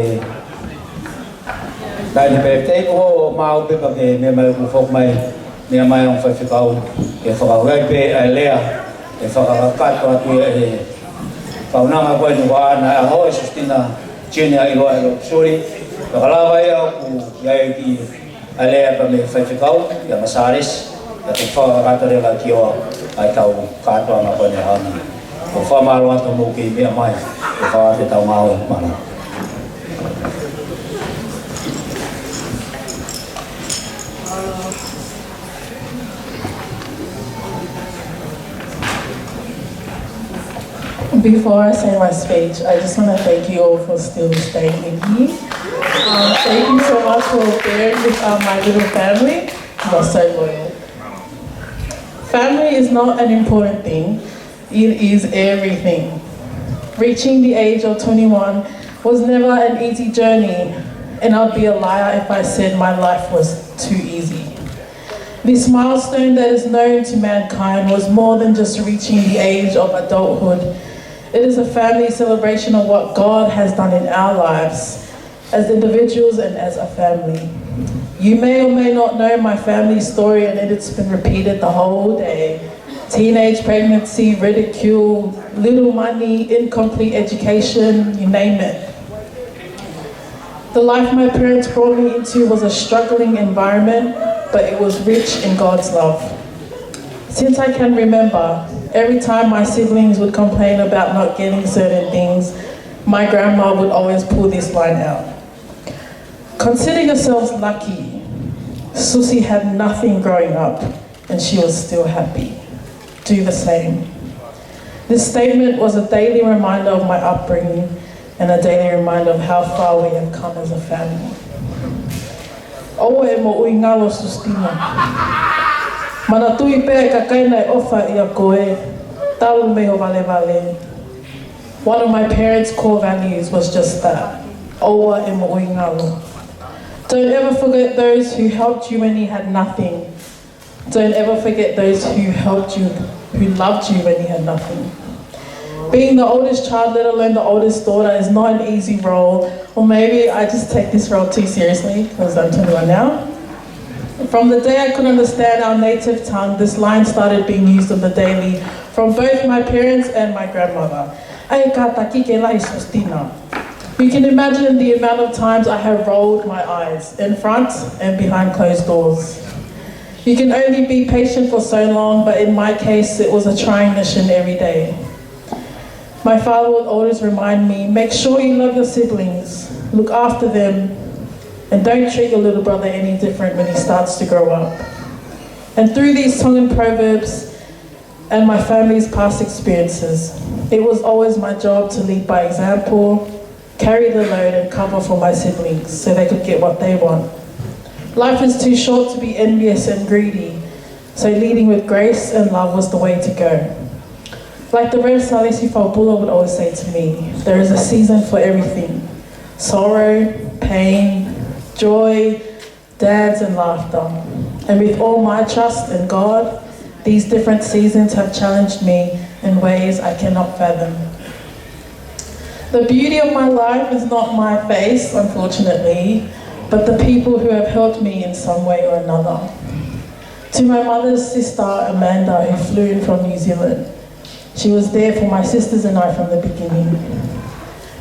kae ni pē te ko maʻu pē pea ke meʻa mai ʻoku foki mai, meʻa mai ʻa e ongo faifekau, ke fakahū ai pē ʻa e lea, ʻe fakakakato atu ia ʻe he kaunanga ko eni ʻo e ʻaho ni, ʻa Hoi Sostina Junior ʻi loa ʻi loto Suli, ka lava ia ʻoku ʻi ai e kiʻi ʻa e lea pea mei he faifekau, ʻia Masālesi, ka te fakakakato leva ki ʻo ʻa ʻetau kātoanga ko eni he ʻaho ni. Ko e fakamālō atu mo e kiʻi meʻa mai, ko e fakaʻosi ʻetau ngāue, mālō. Before I say my speech, I just want to thank you all for still staying in here. Um, thank you so much for bearing with, uh, my little family. You're so loyal. Family is not an important thing. It is everything. Reaching the age of twenty-one was never an easy journey, and I'd be a liar if I said my life was too easy. This milestone that is known to mankind was more than just reaching the age of adulthood. It is a family celebration of what God has done in our lives as individuals and as a family. You may or may not know my family story, and it's been repeated the whole day. Teenage pregnancy, ridicule, little money, incomplete education, you name it. The life my parents brought me into was a struggling environment, but it was rich in God's love. Since I can remember, every time my siblings would complain about not getting certain things, my grandma would always pull this line out. Consider yourselves lucky. Susie had nothing growing up, and she was still happy. Do the same. This statement was a daily reminder of my upbringing and a daily reminder of how far we have come as a family. ʻOua ʻe moʻui ngalo, Sustina. Manatuʻi pē e kakai naʻe ʻofa ʻia koe, talu mei ho valevale. One of my parents' core values was just that. ʻOua ʻe moʻui ngalo. Don't ever forget those who helped you when you had nothing. Don't ever forget those who helped you, who loved you when you had nothing. Being the oldest child, let alone the oldest daughter, is not an easy role. Or maybe I just take this role too seriously, 'cause I'm twenty-one now. From the day I could understand our native tongue, this line started being used on the daily from both my parents and my grandmother. ʻAi kātaki ke lahi, Sustina. You can imagine the amount of times I have rolled my eyes in front and behind closed doors. You can only be patient for so long, but in my case, it was a trying mission every day. My father would always remind me, "Make sure you love your siblings, look after them, And don't treat your little brother any different when he starts to grow up. And through these Tongan proverbs and my family's past experiences, it was always my job to lead by example, carry the load, and cover for my siblings so they could get what they want. Life is too short to be envious and greedy, so leading with grace and love was the way to go. Like the Rev Salesi Faupula would always say to me, there is a season for everything: sorrow, pain, joy, dance, and laughter. And with all my trust in God, these different seasons have challenged me in ways I cannot fathom. The beauty of my life is not my face, unfortunately, but the people who have helped me in some way or another. To my mother's sister, Amanda, who flew in from New Zealand, she was there for my sisters and I from the beginning.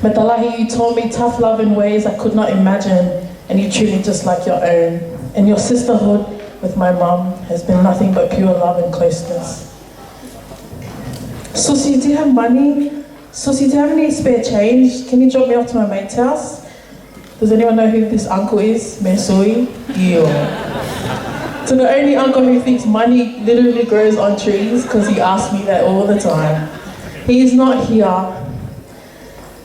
Metalahi, you taught me tough love in ways I could not imagine, and you treat me just like your own. And your sisterhood with my mum has been nothing but pure love and closeness. Susie, do you have money? Susie, do you have any spare change? Can you drop me off to my mate's house? Does anyone know who this uncle is? Mesui? Yeah. To the only uncle who thinks money literally grows on trees, because he asks me that all the time. He is not here,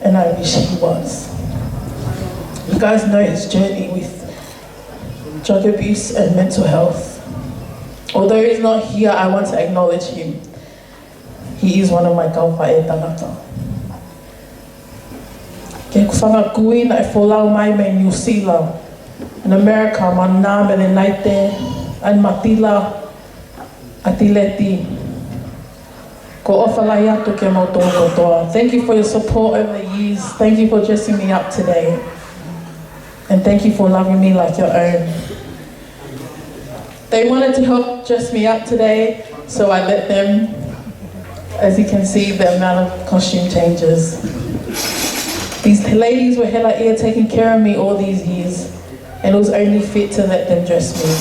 and I wish he was. You guys know his journey with drug abuse and mental health. Although he's not here, I want to acknowledge him. He is one of my kau faʻē tangata. Ko ʻeku fanga kui naʻe folau mai mei New Zealand, in America, Mana, Melenaite, and Matila, Atileti. Ko e ʻofa lahi atu kia moutolu kotoa. Thank you for your support over the years. Thank you for dressing me up today. And thank you for loving me like your own. They wanted to help dress me up today, so I let them. As you can see, the amount of costume changes. These ladies were hela ia taking care of me all these years, and it was only fit to let them dress me.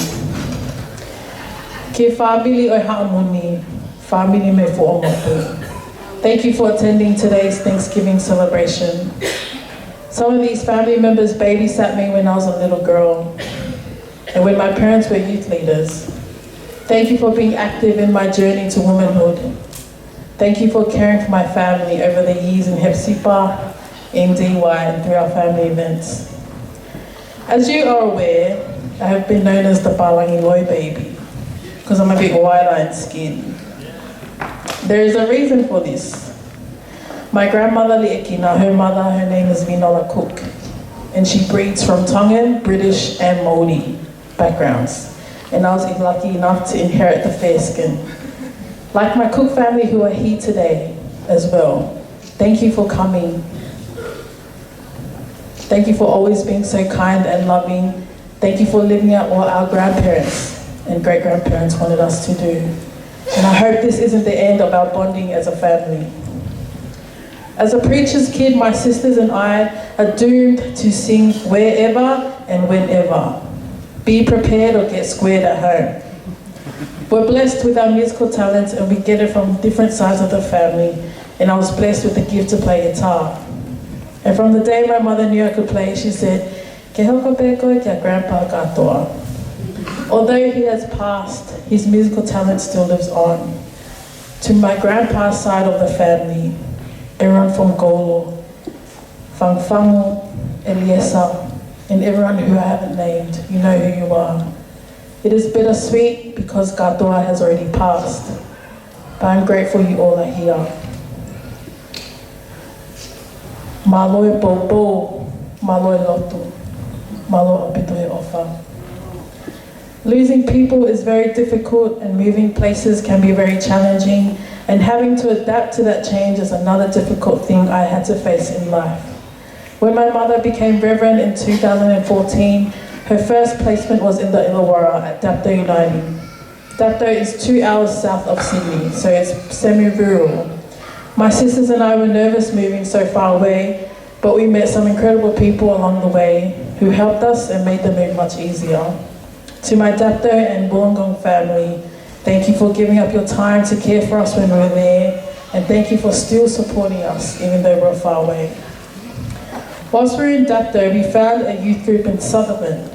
Ki he fāmili ʻo e Haʻamoni, fāmili mei Fuaʻamotu, thank you for attending today's Thanksgiving celebration. Some of these family members babysat me when I was a little girl and when my parents were youth leaders. Thank you for being active in my journey to womanhood. Thank you for caring for my family over the years in Hepzibah, M D Y, and through our family events. As you are aware, I have been known as the Pālangi Loi baby, because I'm a bit white in skin. There is a reason for this. My grandmother, Liʻekina, her mother, her name is Vinola Cook, and she breeds from Tongan, British, and Māori backgrounds, and I was lucky enough to inherit the fair skin. Like my Cook family who are here today as well, thank you for coming. Thank you for always being so kind and loving. Thank you for living out what our grandparents and great-grandparents wanted us to do. And I hope this isn't the end of our bonding as a family. As a preacher's kid, my sisters and I are doomed to sing wherever and whenever. Be prepared or get squared at home. We're blessed with our musical talents and we get it from different sides of the family, and I was blessed with the gift to play guitar. And from the day my mother knew I could play, she said, "Ke hoko pē koe kia Grandpa kātoa." Although he has passed, his musical talent still lives on. To my grandpa's side of the family, everyone from Golo, Fangufangu, Eliesa, and everyone who I haven't named, you know who you are. It is bittersweet because kātoa has already passed, but I'm grateful you all are here. Mālō e poupou, mālō e lotu, mālō ʻaupito e ʻofa. Losing people is very difficult and moving places can be very challenging, and having to adapt to that change is another difficult thing I had to face in life. When my mother became Reverend in two thousand fourteen, her first placement was in the Illawarra at Dapto Uniting. Dapto is two hours south of Sydney, so it's semi-rural. My sisters and I were nervous moving so far away, but we met some incredible people along the way who helped us and made the move much easier. To my Dapto and Wollongong family, thank you for giving up your time to care for us when we were there, and thank you for still supporting us even though we're far away. Whilst we were in Dapto, we found a youth group in Sutherland,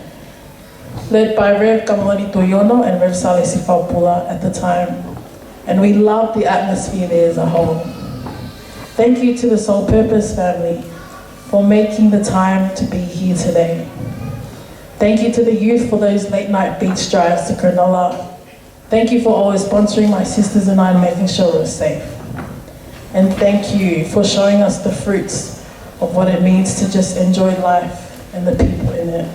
led by Rev Kamalani Toyono and Rev Salesi Faupula at the time, and we loved the atmosphere there as a whole. Thank you to the Soul Purpose family for making the time to be here today. Thank you to the youth for those late night beach drives to Cronulla. Thank you for always sponsoring my sisters and I and making sure we're safe. And thank you for showing us the fruits of what it means to just enjoy life and the people in it.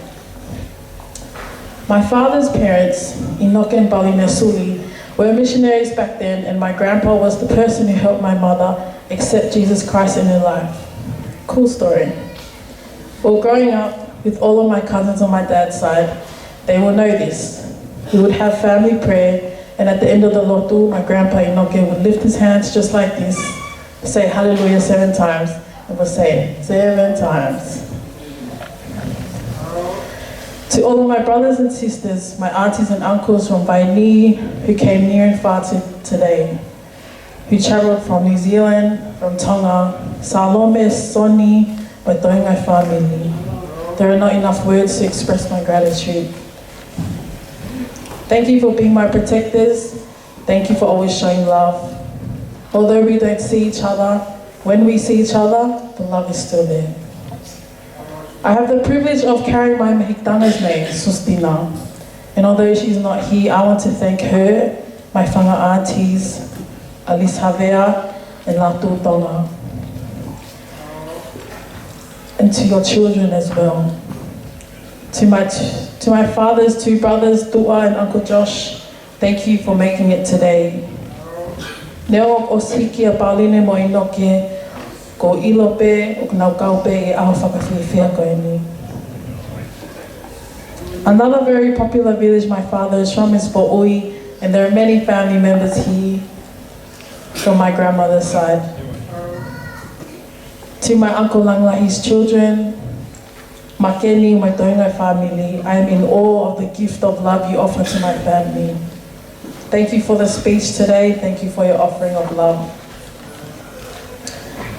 My father's parents, Inoke and Paulina Suli, were missionaries back then, and my grandpa was the person who helped my mother accept Jesus Christ in her life. Cool story. Well, growing up with all of my cousins on my dad's side, they will know this. We would have family prayer, and at the end of the lotu, my grandpa Inoke would lift his hands just like this, say hallelujah seven times, and would say, "Seven times." To all of my brothers and sisters, my aunties and uncles from Vainī who came near and far to today, who traveled from New Zealand, from Tonga, Salome, Sonny, my Toinga family. There are not enough words to express my gratitude. Thank you for being my protectors. Thank you for always showing love. Although we don't see each other, when we see each other, the love is still there. I have the privilege of carrying my Mahikitana's name, Sustina. And although she's not here, I want to thank her, my Fanga aunties, Alice Havea and Latu Tonga. And to your children as well. To my, t- to my father's two brothers, Tua and Uncle Josh, thank you for making it today. Neongo ʻosi hiki ʻa Pauline mo ʻInoke, ʻoku ou ʻilo pē ʻoku nau kau pē ʻi he ʻaho fakafiefia ko eni. Another very popular village my father is from is Poʻui, and there are many family members here from my grandmother's side. To my uncle Langlahi's children, Makeni, my Toinga family, I am in awe of the gift of love you offer to my family. Thank you for the speech today. Thank you for your offering of love.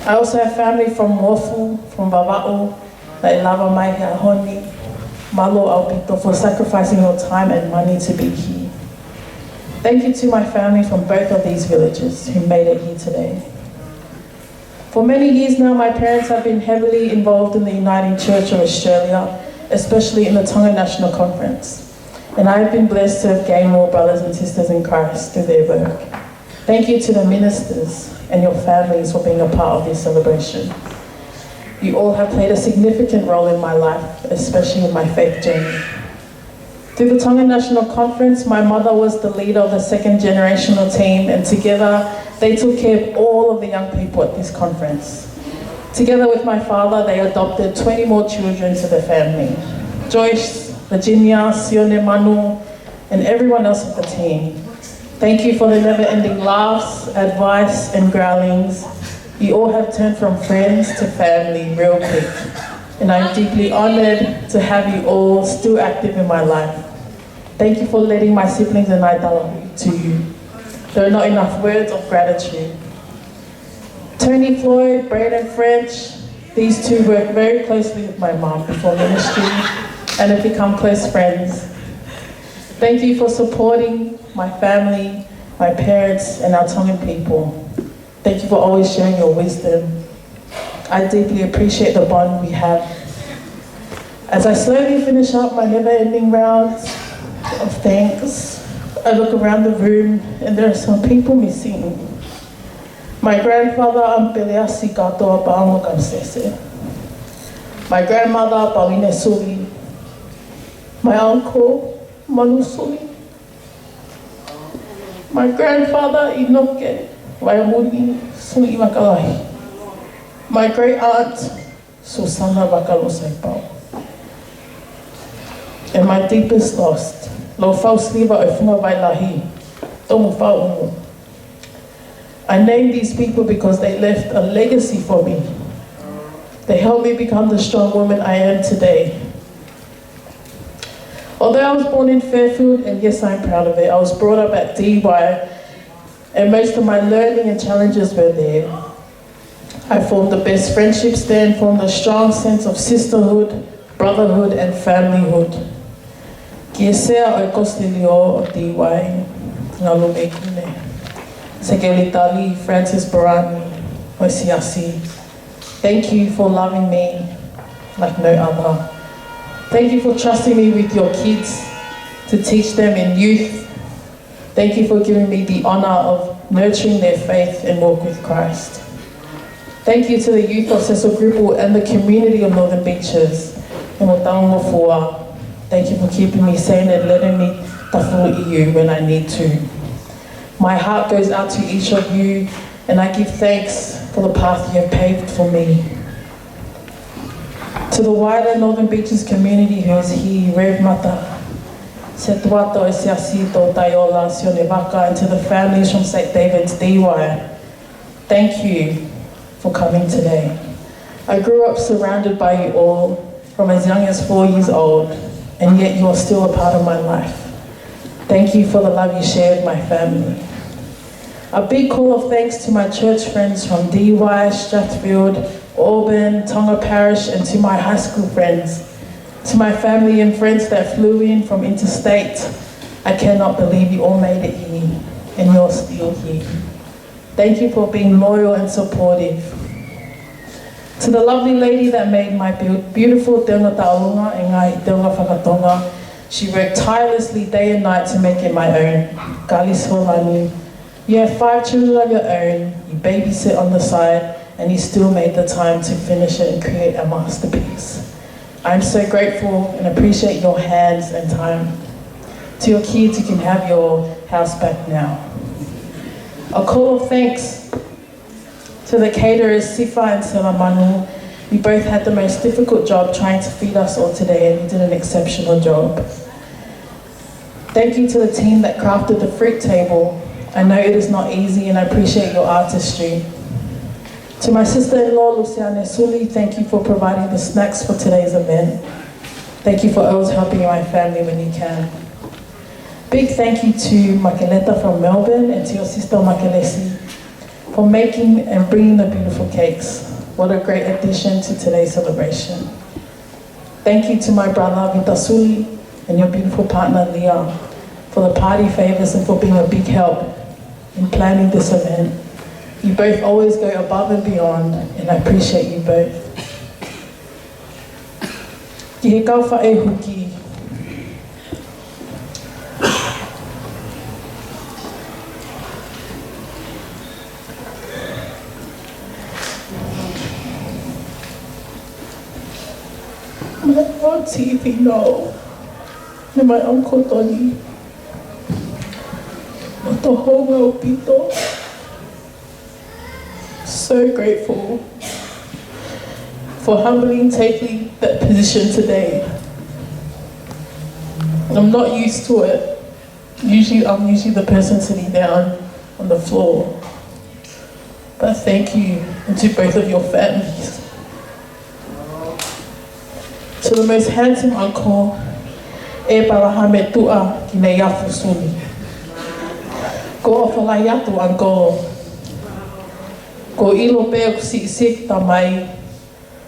I also have family from Mofu, from Vavaʻu, that lava mai he ʻaho ni. Mālō ʻaupito for sacrificing your time and money to be here. Thank you to my family from both of these villages who made it here today. For many years now, my parents have been heavily involved in the Uniting Church of Australia, especially in the Tonga National Conference. And I have been blessed to have gained more brothers and sisters in Christ through their work. Thank you to the ministers and your families for being a part of this celebration. You all have played a significant role in my life, especially in my faith journey. Through the Tongan National Conference, my mother was the leader of the second generational team, and together they took care of all of the young people at this conference. Together with my father, they adopted twenty more children to the family. Joyce, Virginia, Sione Manu, and everyone else of the team. Thank you for the never-ending laughs, advice, and growlings. You all have turned from friends to family real quick. And I'm deeply honored to have you all still active in my life. Thank you for letting my siblings and I tala hui to you. There are not enough words of gratitude. Tony Floyd, Braden French, these two worked very closely with my mom before ministry and have become close friends. Thank you for supporting my family, my parents, and our Tongan people. Thank you for always sharing your wisdom. I deeply appreciate the bond we have. As I slowly finish up my never-ending rounds of thanks, I look around the room and there are some people missing. My grandfather, Ampeleasi Katoa Paongo Kamsese. My grandmother, Pauline Suli. My uncle, Manu Suli. My grandfather, Inoke Vaimuni Suli Makalahi. My great aunt, Susana Vakalosaipau. And my deepest loss, Lofau Sliva ʻo Funga Vailahi, Tomu Faumu. I name these people because they left a legacy for me. They helped me become the strong woman I am today. Although I was born in Fairfield, and yes, I'm proud of it, I was brought up at D Y, and most of my learning and challenges were there. I formed the best friendships there and formed a strong sense of sisterhood, brotherhood, and familyhood. Ki he Sea ʻo e Kostilio ʻo Dīvai, Ngalumeikune, Sekelitali Francis Barani ʻo e Siasi, thank you for loving me like no other. Thank you for trusting me with your kids to teach them in youth. Thank you for giving me the honor of nurturing their faith and walk with Christ. Thank you to the youth of Cecil Group and the community of Northern Beaches. ʻEmau Tauhangofua, thank you for keeping me sane and letting me tafuluʻi you when I need to. My heart goes out to each of you, and I give thanks for the path you have paved for me. To the wider Northern Beaches community who is here, Rev Mata, Setuata ʻo e Siasi Tō Taiola Sione Vaka, and to the families from Saint David's Dīvai, thank you for coming today. I grew up surrounded by you all from as young as four years old, and yet you are still a part of my life. Thank you for the love you share with my family. A big call of thanks to my church friends from Dīvai, Strathfield, Auburn, Tonga Parish, and to my high school friends. To my family and friends that flew in from interstate, I cannot believe you all made it here, and you're still here. Thank you for being loyal and supportive. To the lovely lady that made my beau-, beautiful teunga tauʻolunga and ngaahi teunga fakatonga, she worked tirelessly day and night to make it my own. Kalis Holani, you have five children of your own, you babysit on the side, and you still made the time to finish it and create a masterpiece. I'm so grateful and appreciate your hands and time. To your kids, you can have your house back now. A call of thanks to the caterers, Sifa and Selamanu. You both had the most difficult job trying to feed us all today, and you did an exceptional job. Thank you to the team that crafted the fruit table. I know it is not easy, and I appreciate your artistry. To my sister-in-law, Luciane Suli, thank you for providing the snacks for today's event. Thank you for always helping my family when you can. Big thank you to Makeleta from Melbourne and to your sister Makelesi for making and bringing the beautiful cakes. What a great addition to today's celebration. Thank you to my brother Vita Suli and your beautiful partner Leah for the party favors and for being a big help in planning this event. You both always go above and beyond, and I appreciate you both. Ki he kau faʻē huki. My auntie Vino, and my uncle Tony, mo Tohonga ʻo Pito. So grateful for humbling taking that position today. I'm not used to it. Usually, I'm usually the person sitting down on the floor. But thank you, and to both of your families. To the most handsome uncle, ʻEpalahame Tuʻa Kineiafu Suli. Ko e ʻofa lahi atu, uncle. Ko e ʻilo pē ʻoku siʻisiʻi e tamai,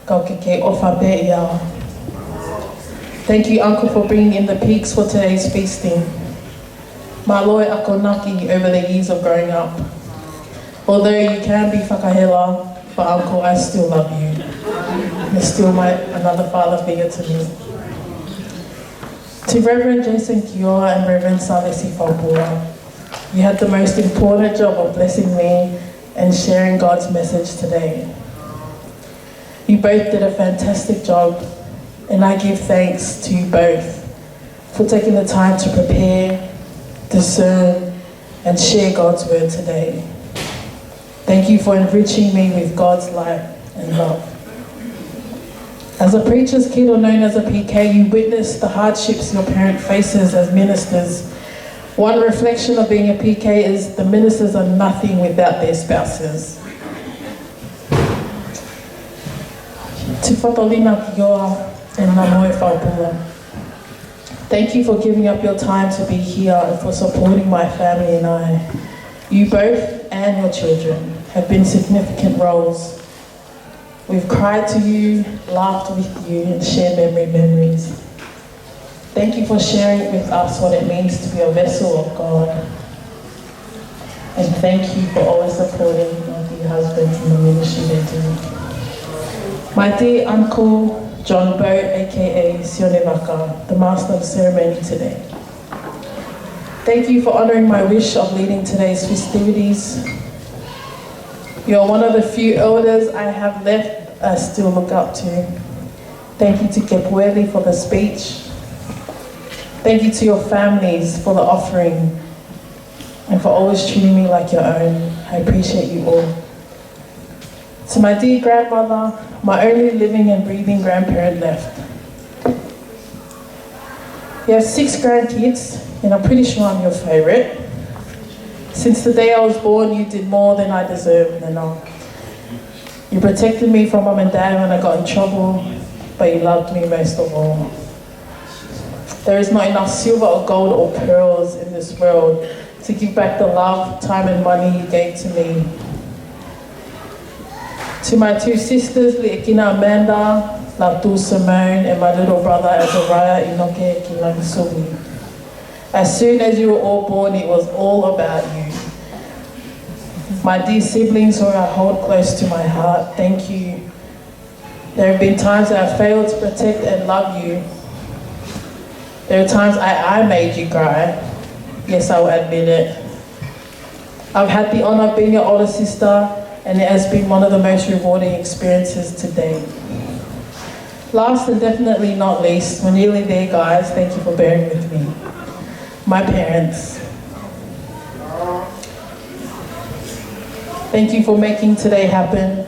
ka ʻoku ke kei ʻofa pē ia. Thank you, uncle, for bringing in the peaks for today's feasting. Mālō e akonaki over the years of growing up. Although you can be fakahela, but uncle, I still love you. You're still my, another father figure to me. To Reverend Jason Kioa and Reverend Salesi Faupua, you had the most important job of blessing me and sharing God's message today. You both did a fantastic job, and I give thanks to you both for taking the time to prepare, discern, and share God's word today. Thank you for enriching me with God's light and love. As a preacher's kid or known as a P K, you witnessed the hardships your parent faces as ministers. One reflection of being a P K is the ministers are nothing without their spouses. To Fatolina Kioa and Namoe Faupula, thank you for giving up your time to be here and for supporting my family and I. You both and your children have been significant roles We've cried to you, laughed with you, and shared memory memories. Thank you for sharing with us what it means to be a vessel of God. And thank you for always supporting your dear husband in the ministry they do. My dear Uncle John Boat, A K A Sione Vaka, the master of ceremony today. Thank you for honoring my wish of leading today's festivities. You're one of the few elders I have left I still look up to. Thank you to Kepueli for the speech. Thank you to your families for the offering and for always treating me like your own. I appreciate you all. To my dear grandmother, my only living and breathing grandparent left. You have six grandkids, and I'm pretty sure I'm your favorite. Since the day I was born, you did more than I deserved, Nana. You protected me from mum and dad when I got in trouble, but you loved me most of all. There is not enough silver or gold or pearls in this world to give back the love, time, and money you gave to me. To my two sisters, Liekina Amanda, Latu Simone, and my little brother Azariah Inoke Kilangisumi. As soon as you were all born, it was all about you. My dear siblings, who I hold close to my heart, thank you. There have been times that I failed to protect and love you. There are times I, I made you cry. Yes, I will admit it. I've had the honor of being your older sister, and it has been one of the most rewarding experiences to date. Last and definitely not least, we're nearly there, guys. Thank you for bearing with me. My parents. Thank you for making today happen.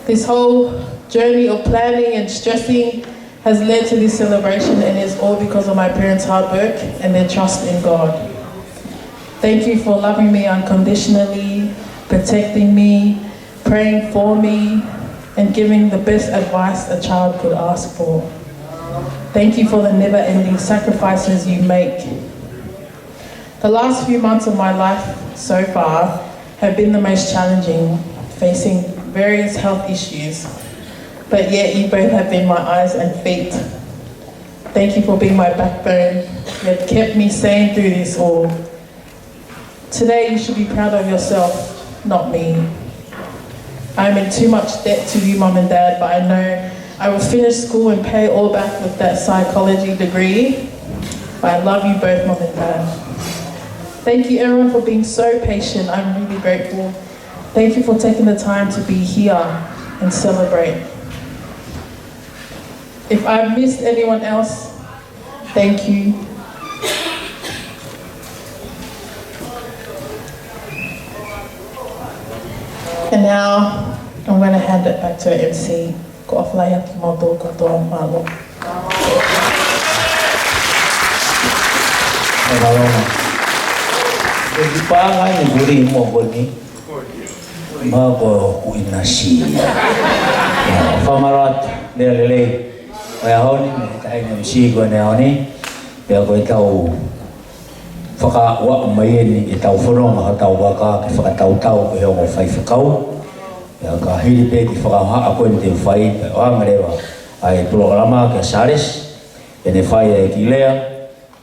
This whole journey of planning and stressing has led to this celebration, and it's all because of my parents' hard work and their trust in God. Thank you for loving me unconditionally, protecting me, praying for me, and giving the best advice a child could ask for. Thank you for the never-ending sacrifices you make. The last few months of my life so far have been the most challenging, facing various health issues, but yet you both have been my eyes and feet. Thank you for being my backbone. You have kept me sane through this all. Today you should be proud of yourself, not me. I'm in too much debt to you, Mum and Dad, but I know I will finish school and pay all back with that psychology degree. But I love you both, Mum and Dad. Thank you, everyone, for being so patient. I'm really grateful. Thank you for taking the time to be here and celebrate. If I've missed anyone else, thank you. And now, I'm gonna hand it back to the M C. Ko e ʻofa lahi atu kiate kimoutolu kotoa, mālō. Mālō. Ko e kiʻi paʻanga eni kuo lī mo koni. Mālō ko e ʻinasi. Fakamālō atu, lea lelei. Ko e ʻaho ni, mo e taʻahine M C ko eni ʻaho ni. Pea ko ʻetau fakaaʻu mai eni ʻetau fononga hotau vaka ke fakatautau ki he ongo faifekau. Pea ka hili pē ki he fakahā ko eni te u fai, pea ʻoange leva ʻa e polokalama kia Sālesi, ke ne fai e kiʻi lea,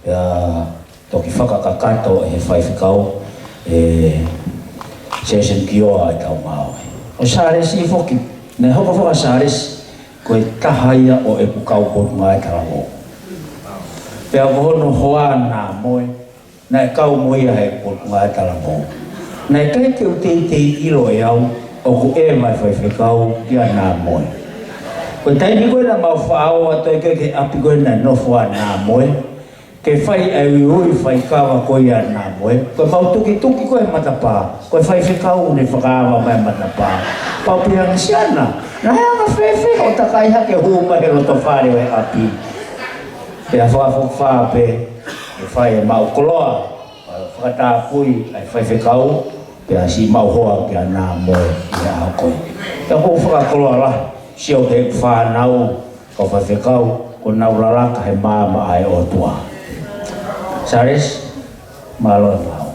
pea toki fakakakato ʻe he faifekau e session ki ʻoa ʻetau Māori. Ko Sālesi foki, naʻe hoko foki ʻa Sālesi ko e taha ia ʻo ʻeku kau Potungāue Talavou. Pea ko hono hoa Nāmoe, naʻe kau mo ia he Potungāue Talavou. Naʻe ʻikai ke u teitei ʻilo ʻe au ʻoku ʻeva e faifekau kia Nāmoe. Ko e taimi ko ē naʻa mau faʻa ō atu ai ki he ʻapi ko ē naʻe nofo ai ʻa Nāmoe, ke fai ʻa e uiui faikava ko ia ʻa Nāmoe, ko ʻemau tukituki ko ē he matapā, ko e faifekau naʻe fakaava mai e matapā. Pau pē ʻa Siana, naʻe anga fēfē hoʻo takai hake hū mai he loto fale ʻo e ʻapi. Pea fakafokifā pē, ʻe fai ʻemau koloa, fakatapui ʻa e faifekau, pea siʻi maʻu hoa kia Nāmoe ʻi he ʻaho ko ē. Pea ʻoku ou fakakoloa lahi, sio ki heʻeku fānau, kau faifekau, kuo nau lalaka he maama ʻa e ʻOtua. Sālesi, mālō e maau.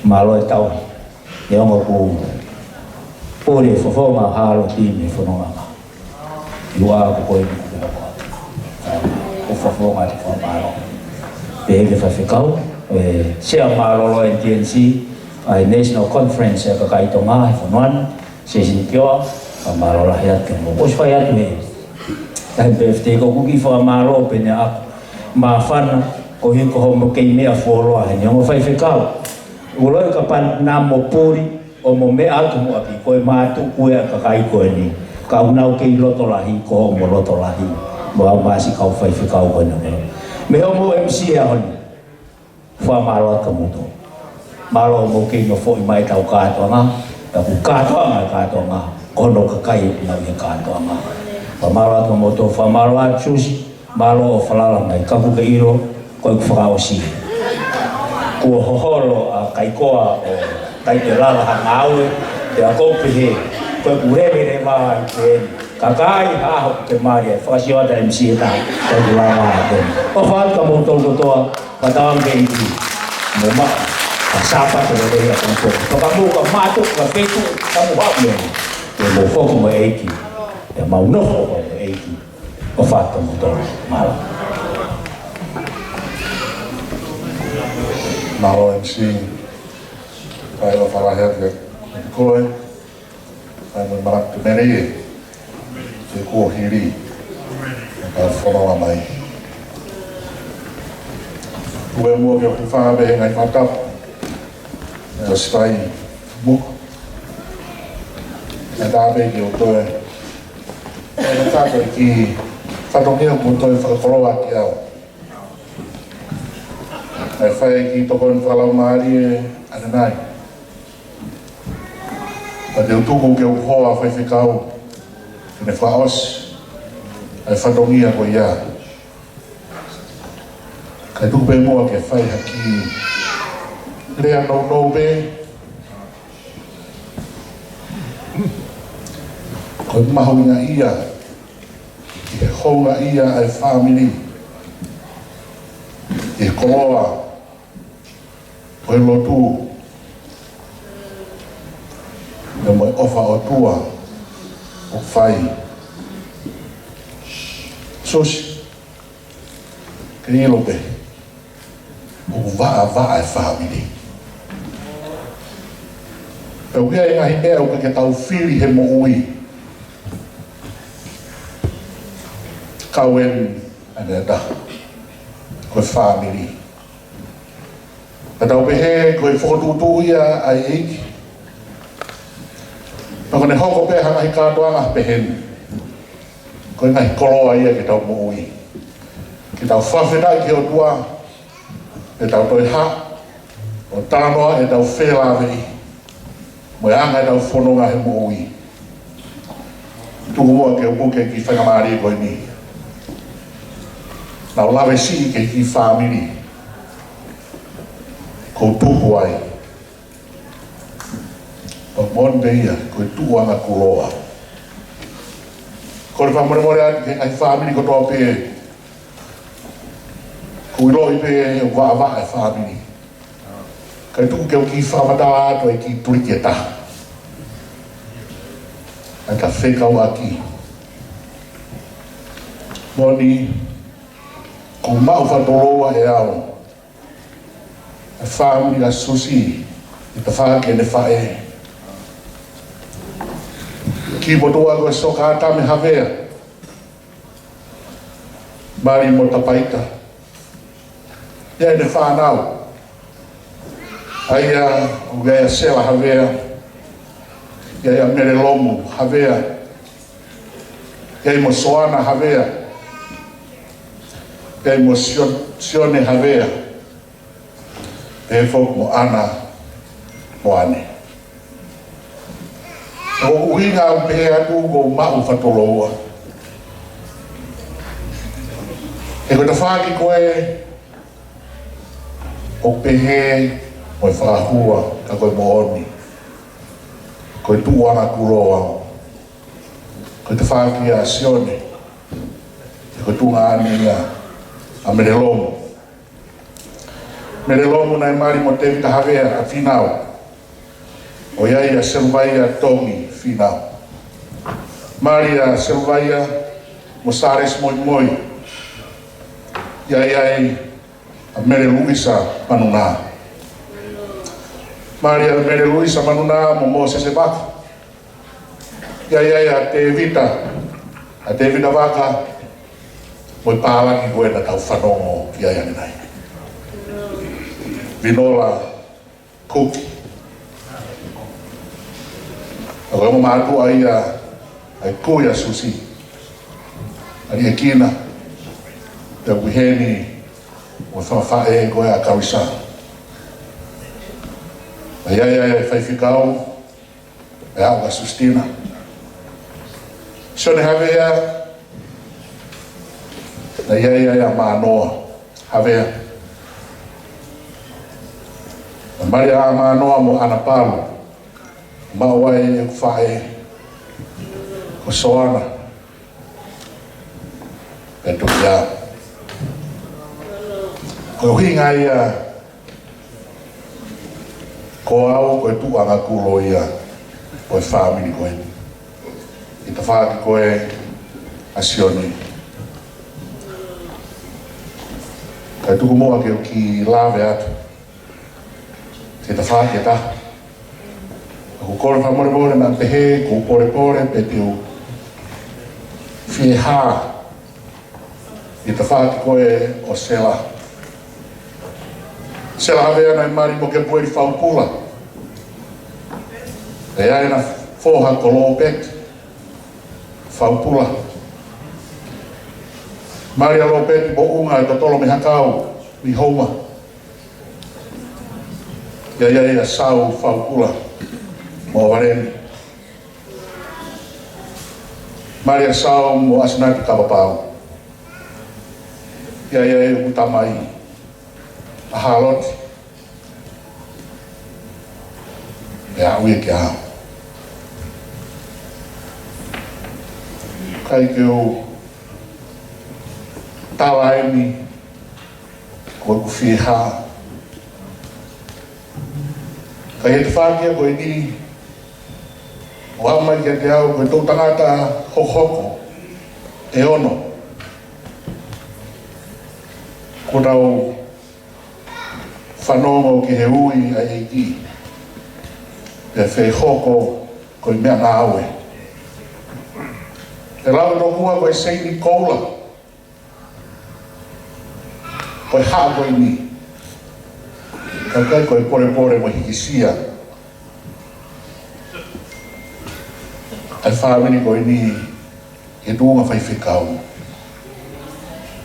Mālō e tauhi. Neongo kuo Ko e fofonga halo ti me fononga. Iwa ko koe ni ko te hapa. Ko fofonga te fakamālō. Pehē ki he faifekau, ʻe, Sea Mālōlō ʻa e N T N C, ʻa e National Conference ʻa e kakai Tonga he fonua ni, Sesini Kioa, fakamālō lahi atu ki he mo. ʻOsi fai atu he. Taimi pē fitei ko kuki fakamālō pē ne ako. Māfana, ko hiko homo kei meʻa fuoloa he ni ongo faifekau. Ulo e ka pan na mo puri, ʻo mo meʻa atu mo ʻaki, ko e mātuku ʻa e kakai ko eni. Ka ʻoku nau kei loto lahi, ko hoʻomo loto lahi. Mo au masi kau faifekau ko eni. Mei hoʻomo M C ʻaho ni. Fakamālō atu kimoutolu. Mālō hoʻomou kei nofoʻi mai ʻetau kātoanga. Ka ko e kātoanga, kātoanga. Ko hono kakai ʻoku nau ʻi he kātoanga. Fakamālō atu kimoutolu, fakamālō atu Susi. Mālō ʻo falala mai, ka ʻoku ke ʻilo, ko ʻeku fakaʻosi. Kuo hoholo ʻa Kaikoa ʻo kai ke lala ha ngāue, pea ʻoku ou pehē, ko ʻeku lele le mā ʻi pē ni. Ka kai ha ʻaho ke mali ai, fakasio atu M C ʻe taha, ko ʻeku lava ʻa pē ni. ʻOfa atu kia moutolu kotoa, fakatauange ki he ʻEiki. Mo maʻu, ka Sāpate lelei ʻa kimoutolu. Fakamou ka mātuku, ka feituʻu, ka mou haʻu mei ai. Ke mou foki mo e ʻEiki. Ke mau nofo mo e ʻEiki. ʻOfa atu kimoutolu, mālō. Mālō M C, kae ʻofa lahi atu kia koe, kae mo e malaki mene ie, ke kuo hili, kae fononga mai. Ue muʻa ke u hūfanga pē he ngaahi fakatapu, ʻe ʻosi fai muku. ʻE tā pē ke u toe. ʻE tā pē ki fatongia kuo toe fakakoloa ki au. ʻE fai ki tokoni fakalaumālie ʻanenai. Ka te u tuku ke u hoa faifekau, ke ne fakaʻosi ʻa e fatongia ko ia. Kae tuku pē muʻa ke fai ha kiʻi lea nounou pē. Ko e mahuʻinga ia, ʻi he hounga ia ʻa e fāmili, ʻi he koloa, ko e lotu, pea mo e ʻofa ʻOtua, ʻoku fai. Susi, ke ʻilo pē, ʻoku vaʻavaʻa e fāmili. Pea ʻoku ʻi ai e ngaahi meʻa ʻoku ʻikai ke tau fili he moʻui. Kau eni, ʻa e meʻa ʻe taha. Ko e fāmili. Ka tau pehē, ko e fokotuʻutuʻu ia ʻa e ʻEiki. Pea ko ʻene hoko pē ha ngaahi kātoanga pehē ni. Ko e ngaahi koloa ia ke tau moʻui. Ke tau fakafetaʻi ki he ʻOtua, ke tau toe haʻu, ʻo talanoa ʻetau felāveʻi. Mo e anga ʻetau fononga he moʻui. Tuku muʻa ke u puke ki he faingamālie ko eni. Naʻa ku lave siʻi ki he kiʻi fāmili ʻoku ou tupu ai. ʻOku moʻoni pē ia, ko e tuʻuʻanga kuloa. Kole fakamolemole atu ki he ngaahi fāmili kotoa pē. ʻOku ou ʻiloʻi pē ʻoku vaʻavaʻa e fāmili. Kae tuku ke u kiʻi fakamatala atu e kiʻi tuliki ʻe taha. ʻA e ka fekauʻaki. Moʻoni, ʻoku maʻu fakatoloua ʻe au ʻa e fāmili ʻa Susi, ʻi he tafaʻaki ʻene faʻē. Kiʻi motuʻa ko e Sokatame Havea. Mali mo Tapaita. ʻI ai ʻene fānau. ʻA ia, ʻoku ʻi ai ʻa Sela Havea. ʻI ai ʻa Melelomu Havea. ʻI ai mo Soana Havea. ʻI ai mo Sio-, Sione Havea. Pehē foki mo ʻAna Moane. ʻOku ou ʻuhinga ʻeku pehē atu ʻoku ou maʻu fakatoloua. He ko e tafaʻaki ko ē ʻoku pehē mo e fakahua ka ko e moʻoni. Ko e tuʻuʻanga kuloa. Ko e tafaʻaki ʻa Sione. He ko e tuʻunga ʻana ia ʻa Melelomu. Melelomu naʻe mali mo Tevita Havea ʻa Finau. ʻOku ʻi ai ʻa Seluvaia Tongi Fīnau. Mali ʻa Seluvaia mo Sālesi Moimoi. ʻI ai ʻa Mele Luisa Manunā. Mali ʻa Mele Luisa Manunā mo Mōsese Vaka. ʻI ai ʻa Tēvita, ʻa Tēvita Vaka, mo e pālangi ko ē naʻa tau fanongo ki ai ʻanenai. Vinola Kuki. ʻA ko e ongo mātuʻa ia ʻa e kui ʻa Susi, ʻa Liekina, te u heni mo e fakafaʻē ko ē ʻa Kauisa. ʻA ia ʻa e faifekau, ʻa e ʻau ʻa Sustina. Sione Havea, ʻa ia ʻa Mānoa Havea. ʻA Malia ʻa Mānoa mo ʻAna Palu, maʻu ai ʻeku faʻē ko Soana. Pea tuku ia. Ko e ʻuhinga ia, ko au ko e tuʻunga kulo ia ʻo e fāmili ko eni. ʻI he tafaʻaki ko ē ʻa Sione. Kae tuku muʻa ke u kiʻi lave atu ki he tafaʻaki ʻe taha. ʻOku ou kole fakamolemole naʻa pehē ʻoku ou polepole pe te u fie hā ʻi he tafaʻaki ko ē ʻo Sela. Sela Havea naʻe mali mo Kepueli Faupula. ʻI ai ʻena foha ko Lōpeti Faupula. Mali ʻa Lōpeti mo ʻUnga ʻe totolo mei Hakau, mei Houma. ʻI ai ʻa Sau Faupula mo ʻAvaleni. Mali ʻa Sau mo ʻAsinati Kapapau. ʻI ai ʻa ʻeku tamai ʻa Hāloti. ʻE aʻu ia kia au. ʻIkai ke u tala eni ko ʻeku fie hā. Ka ʻi he tafaʻaki ko eni, ʻoku haʻu mai kiate au ko e toʻutangata hokohoko ʻe ono kuo tau fanongo ki he ui ʻa e ʻEiki, pea fehoko ko e meʻangāue. ʻE lau ʻe tokua ko e seini koula ko e haʻa ko eni. Ka ʻoku ʻikai ko e polepole mo e hikisia ʻa e fāmili ko eni ʻi he tuʻunga faifekau.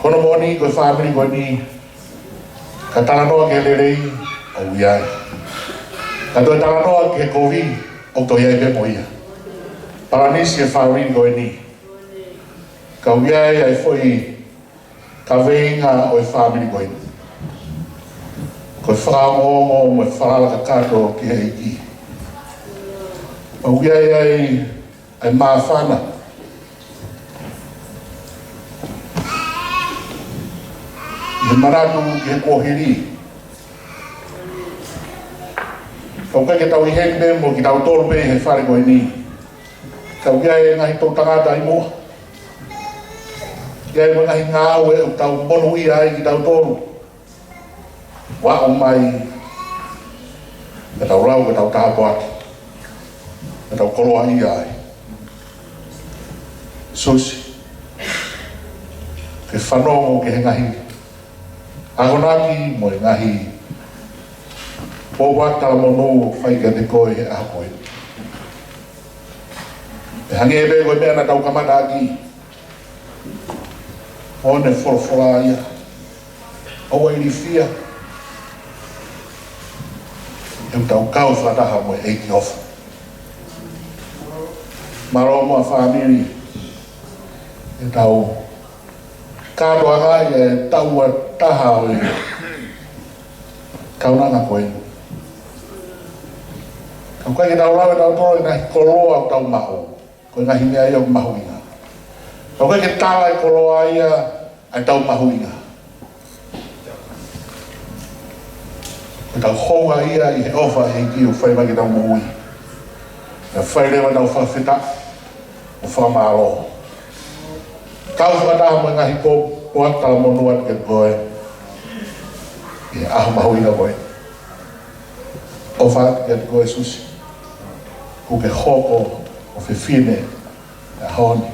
Ko hono moʻoni ko e fāmili ko eni, ka talanoa ki he lelei, ʻoku ʻi ai. Ka toe talanoa ki he kovi, ʻoku toe ʻi ai pē mo ia. Palanisi e fāmili ko eni. Ka ʻoku ʻi ai ʻa e foʻi kaveinga ʻo e fāmili ko eni. Ko e fakaongoongo mo e falala kakato ki he ʻEiki. ʻOku ʻi ai ʻa e māfana ʻi he manatu ki he kuohili. ʻOku ʻikai ke tau ʻi heni pē mo kitautolu pē he fale ko eni. Ka ʻoku ʻi ai e ngaahi toʻutangata ʻi muʻa. ʻI ai mo e ngaahi ngāue ʻoku tau monūʻia ai kitautolu. Ua o mai, ka tau lau, ka tau tāpuaki, ka tau koloaʻia ai. Susi, ke fanongo ki he ngaahi akonaki mo e ngaahi pōpoaki talamonū ʻoku fai kiate koe he ʻaho ko eni. ʻE hangē pē ko e meʻa naʻa tau kamata ʻaki. ʻOku ne folofola ia, ʻoua ʻe ilifia, he ʻoku tau kau fakataha mo e ʻEiki ʻofa. Mālō muʻa fāmili, ʻetau kātoanga ʻi he taʻu ʻe taha ʻo e kaunanga ko eni. Ka ʻoku ʻikai ke tau lau ʻe tautolu e ngaahi koloa ʻoku tau maʻu, ko e ngaahi meʻa ia ʻoku mahuʻinga. Ka ʻoku ʻikai ke tala e koloa ia ʻa ʻetau mahuʻinga. Ko ʻetau houngaʻia ʻi he ʻofa ʻa e ʻEiki ʻoku fai mai ki heʻetau moʻui. Kae fai leva ʻetau fakafetaʻi mo fakamālō. Kau fakataha mo e ngaahi kōpoaki talamonū atu kiate koe ʻi he ʻaho mahuʻinga ko eni. ʻOfa atu kiate koe Susi, kuo ke hoko ko e fefine ʻo e ʻaho ni.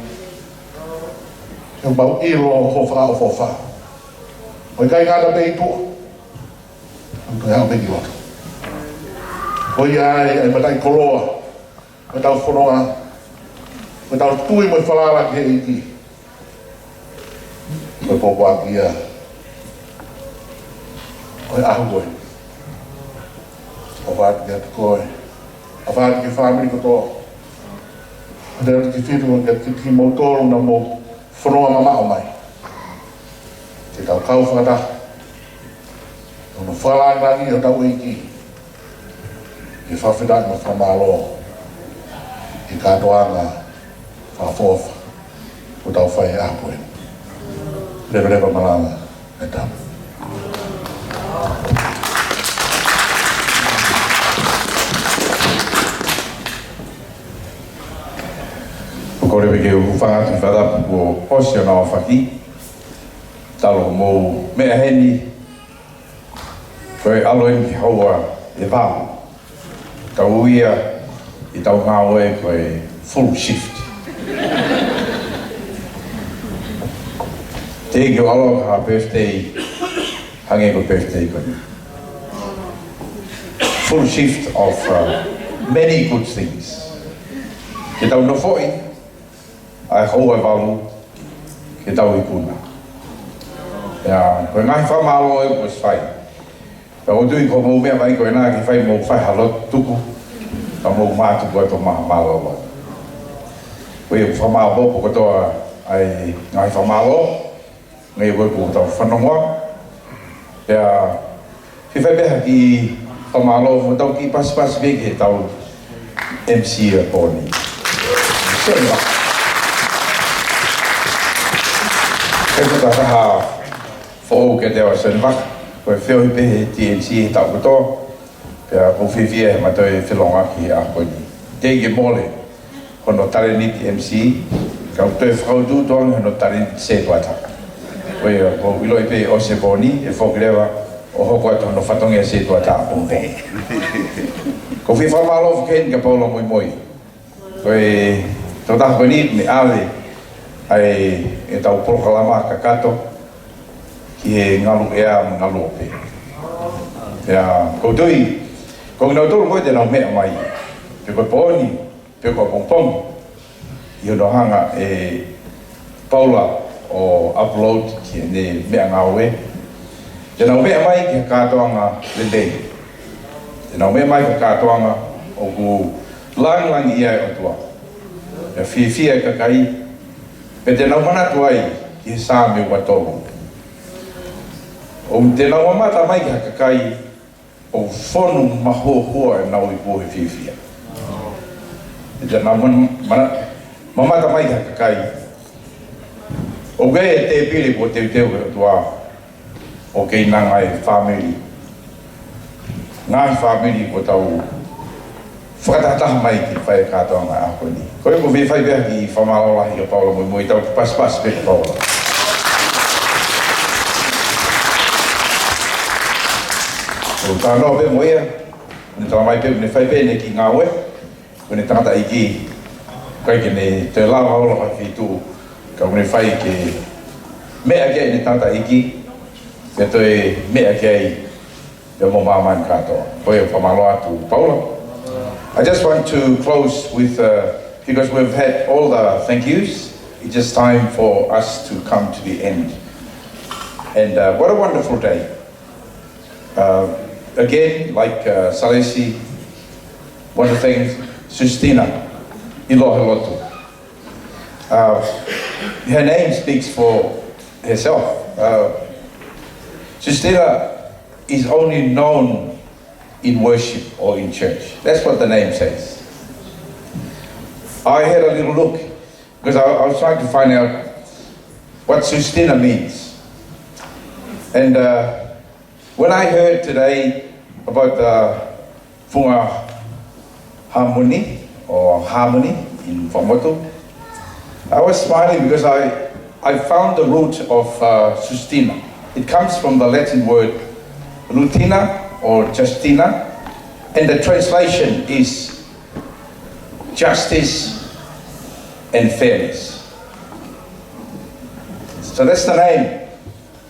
He ʻoku mau ʻilo hoʻo fakaʻofoʻofa. ʻOku ʻikai ngata pē ʻi tuʻa, ʻoku toe aʻu pē ki loto. Ko ia ai ʻa e mataʻikoloa ʻo ʻetau fononga, ʻo ʻetau tui mo e falala ki he ʻEiki. Ko e pōpoaki ia ʻo e ʻaho ko eni. ʻOfa atu kiate koe. ʻOfa atu ki he fāmili kotoa. ʻOfa atu ki he fitu, kiate kimoutolu naʻa mou fononga mamaʻo mai. Ke tau kau fakataha ʻi hono fakalāngilangiʻi hotau ʻEiki. ʻI he fakafetaʻi mo e fakamālō ʻi he kātoanga fakaʻofoʻofa kuo tau fai he ʻaho ko eni. Leveleva malanga ʻe tapu. ʻOku ou kole pē ke u hūfanga atu he fakatapu kuo ʻosi hono aofaki. Talu hoʻomou meʻa heni, ko e ʻalu eni ki he houa ʻe valu. Tau ui ia ʻi heʻetau ngāue ko e full shift. Teʻeki ke u ʻalu ki ha birthday hangē ko e birthday ko eni. Full shift of, uh, many good things. Ke tau nofoʻi ʻa e houa ʻe valu, ke tau ikuna. Ia, ko e ngaahi fakamālō ʻoku ʻosi fai. Pea ʻoku ou tui ko hoʻomou meʻa mai ko ena ke fai mo fai ha lotu tuku, ka mou mātuku atu mo fakamālō. Ko ia ʻoku fakamālō kotoa ʻa e ngaahi fakamālō, ngaahi ʻoku tau fanongoa. Pea fai pē ha kiʻi fakamālō, mo tau kiʻi pasipasi pē ki heʻetau M C ʻo e pō ni. Sema. Ko e taha foʻou kiate au ʻa Sema. Ko e feohi pē he T N C he taʻu kotoa. Pea ʻoku ou fiefia he ʻema toe felōngoaki he ʻaho ko eni. Teʻeki ke mole hono talēniti M C, ka ʻoku toe fakautuutu ange hono talēniti sētuata. Ko ia, ʻoku ou ʻiloʻi pē ʻosi e pō ni, ʻe foki leva ʻo hoko atu hono fatongia sētuata ʻo Pohnpei. ʻOku ou fie fakamālō foki heni kia Paula Moimoi. Ko e tokotaha ko eni naʻe ʻave ʻa e, ʻetau polokalama kakato ki he ngalu ʻea mo e ngalu ope. Pea ʻoku ou tui, ko kinautolu ko ē te nau meʻa mai, pe ko e pō ni, pe ko ʻapongipongi, ʻi hono hanga ʻe Paula ʻo upload ki heʻene meʻangāue, te nau meʻa mai ki he kātoanga lelei. Te nau meʻa mai ki he kātoanga ʻoku langilangiʻia ai e ʻOtua. Pea fiefia e kakai, pea te nau manatu ai ki he Saame ua tolu. ʻOku te nau mamata mai ki ha kakai ʻoku fonu mahuohua ʻenau ipu he fiefia. Te nau man-, mana-, mamata mai ki ha kakai ʻoku ʻi ai e tēpile kuo teuteu ʻe he ʻOtua ʻo keinanga e fāmili. Ngaahi fāmili kuo tau fakatahataha mai ke fai e kātoanga ʻaho ni. Ko ia ʻoku ou fie fai pē ha kiʻi fakamālō lahi kia Paula Moimoi, tau pasipasi pē kia Paula. ʻOku ou talanoa pē mo ia, naʻe talamai pē, naʻe fai pē ʻene kiʻi ngāue, ko ʻene tangataʻeiki, ʻikai ke ne toe lava ʻo ʻalu ki ha feituʻu, ka ʻoku ne fai ke meʻa ki ai ʻene tangataʻeiki, ke toe meʻa ki ai pea mo māmani kātoa. Ko ia, fakamālō atu, Paula. I just want to close with, uh, because we've had all the thank yous, it's just time for us to come to the end. And, uh, what a wonderful day. Uh, again, like, uh, Salesi, want to thank Sustina ʻi loto he lotu. Uh, her name speaks for herself. Uh, Sustina is only known in worship or in church. That's what the name says. I had a little look because I, I was trying to find out what Sustina means. And, uh, when I heard today about the Funga Harmony, or harmony in Vamotu. I was smiling because I, I found the root of, uh, Sustina. It comes from the Latin word rutina or justina, and the translation is justice and fairness. So that's the name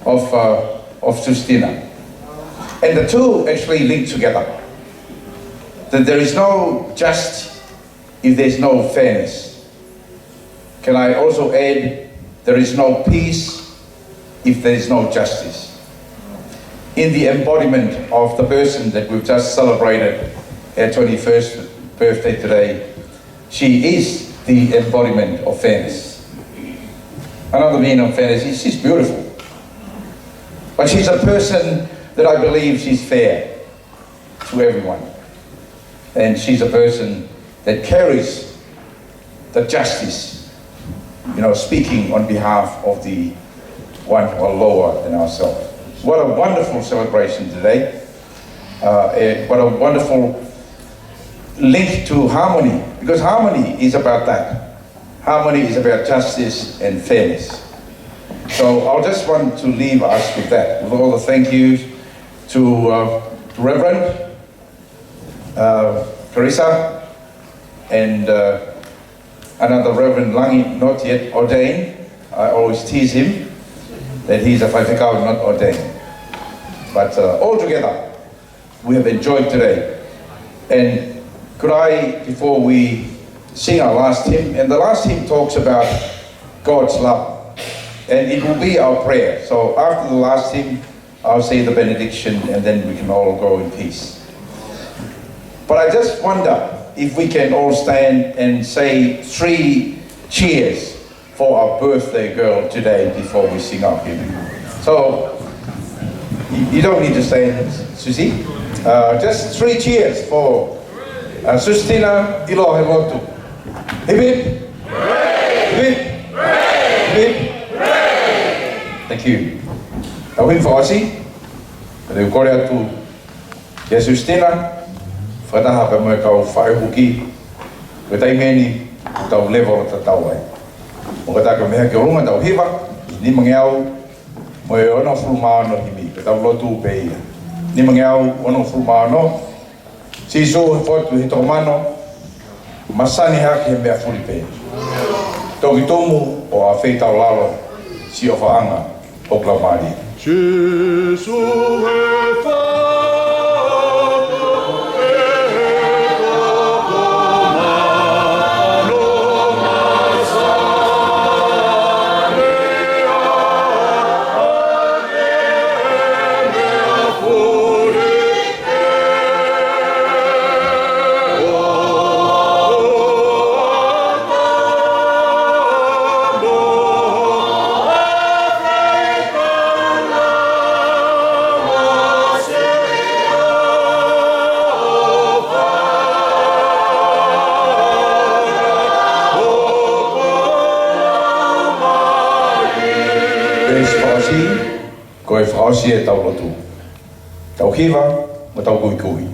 of, uh, of Sustina. And the two actually link together. That there is no just if there's no fairness. Can I also add, there is no peace if there is no justice. In the embodiment of the person that we've just celebrated her twenty-first birthday today, she is the embodiment of fairness. Another meaning of fairness is she's beautiful. But she's a person that I believe she's fair to everyone. And she's a person that carries the justice, you know, speaking on behalf of the one who are lower than ourselves. What a wonderful celebration today. Uh, eh, what a wonderful link to harmony, because harmony is about that. Harmony is about justice and fairness. So I'll just want to leave us with that, with all the thank yous to, uh, to Reverend, uh, Carissa and, uh, another Reverend Langi, not yet ordained. I always tease him that he's a faifekau not ordained. But, uh, all together, we have enjoyed today. And could I, before we sing our last hymn, and the last hymn talks about God's love, and it will be our prayer. So after the last hymn, I'll say the benediction, and then we can all go in peace. But I just wonder if we can all stand and say three cheers for our birthday girl today before we sing our hymn. So, you, you don't need to stand, Susie. Uh, just three cheers for, uh, Sustina ʻIloa he Lotu. Hip, hip. Hip, hip. Hip, hip. Thank you. Tau himi fakaʻosi, te u kole atu kia Sustina, fakataha pē mo e kau faʻē huki, ko e taimi eni, tau level tatau ai. Mo ka taka mei hake ʻolunga tau hiva, nimangeau mo e onongofulu mā ono himi, ko e tau lotu pē ia. Nimangeau onongofulu mā ono, Sīsū he potu he toko mano, masani hake he meʻa fuli pē. Toki tumu ʻo ʻafeitaulalo, siʻofaʻanga ʻo e Laumālie. Sīsū he potu he toko mano, masani hake he meʻa fuli. Ko e fakaʻosi ʻetau lotu. Tau hiva, mo tau kuikui.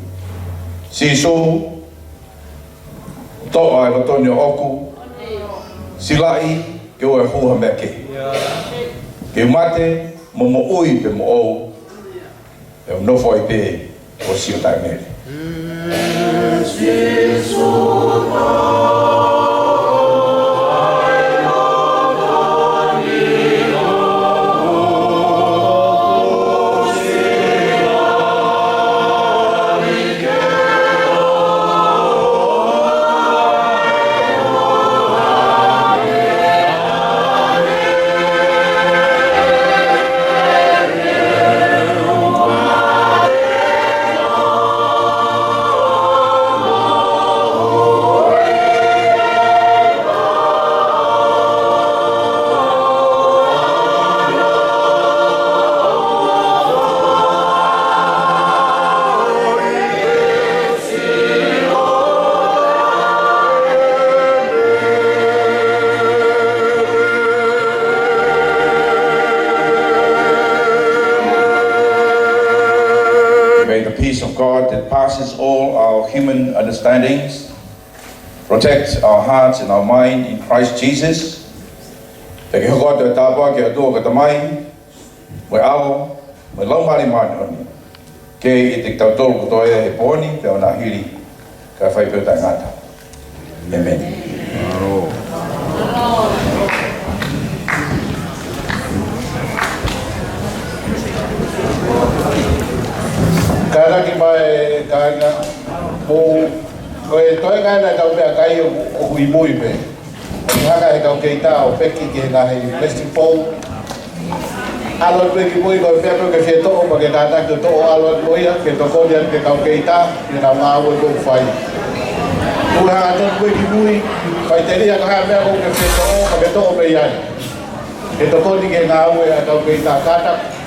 Sīsū, toʻa e loto ni ʻoʻoku, silaʻi ke ʻoua ʻe hū ha meʻa kehe. Ke u mate, mo moʻui pē moʻou, ʻe u nofo ai pē ʻo sio taʻemele. May the peace of God that passes all our human understandings Protect our hearts and our mind in Christ Jesus. Pea ke hoko atu e tāpuaki ʻa e ʻOtua ko e Tamai, mo e ʻAlo, mo e Laumālie Māʻoniʻoni, ke ʻiate kitautolu kotoa he pō ni, pea ʻo nāhili, kae fai pē ʻo taʻengata. ʻĒmeni. Kātaki mai, kāinga, mou, ko e toenga ena ʻetau meʻakai ʻoku, ʻoku ʻi mui pē. Hanga he kau kei tā ʻo peki ki he ngaahi festival. ʻAlu atu pē ki mui, ko e meʻa pē ke fie toʻo, pea ke kātaki ʻo toʻo, ʻalu atu mo ia, ke tokoni atu ki he kau kei tā, ki heʻenau ngāue ʻoku fai. Mou hanga atu pē ki mui, faʻiteliha ko e hā e meʻa ʻoku ke fie toʻo, pea ke toʻo mei ai. Ke tokoni ki he ngāue ʻa e kau kei tā, kātaki.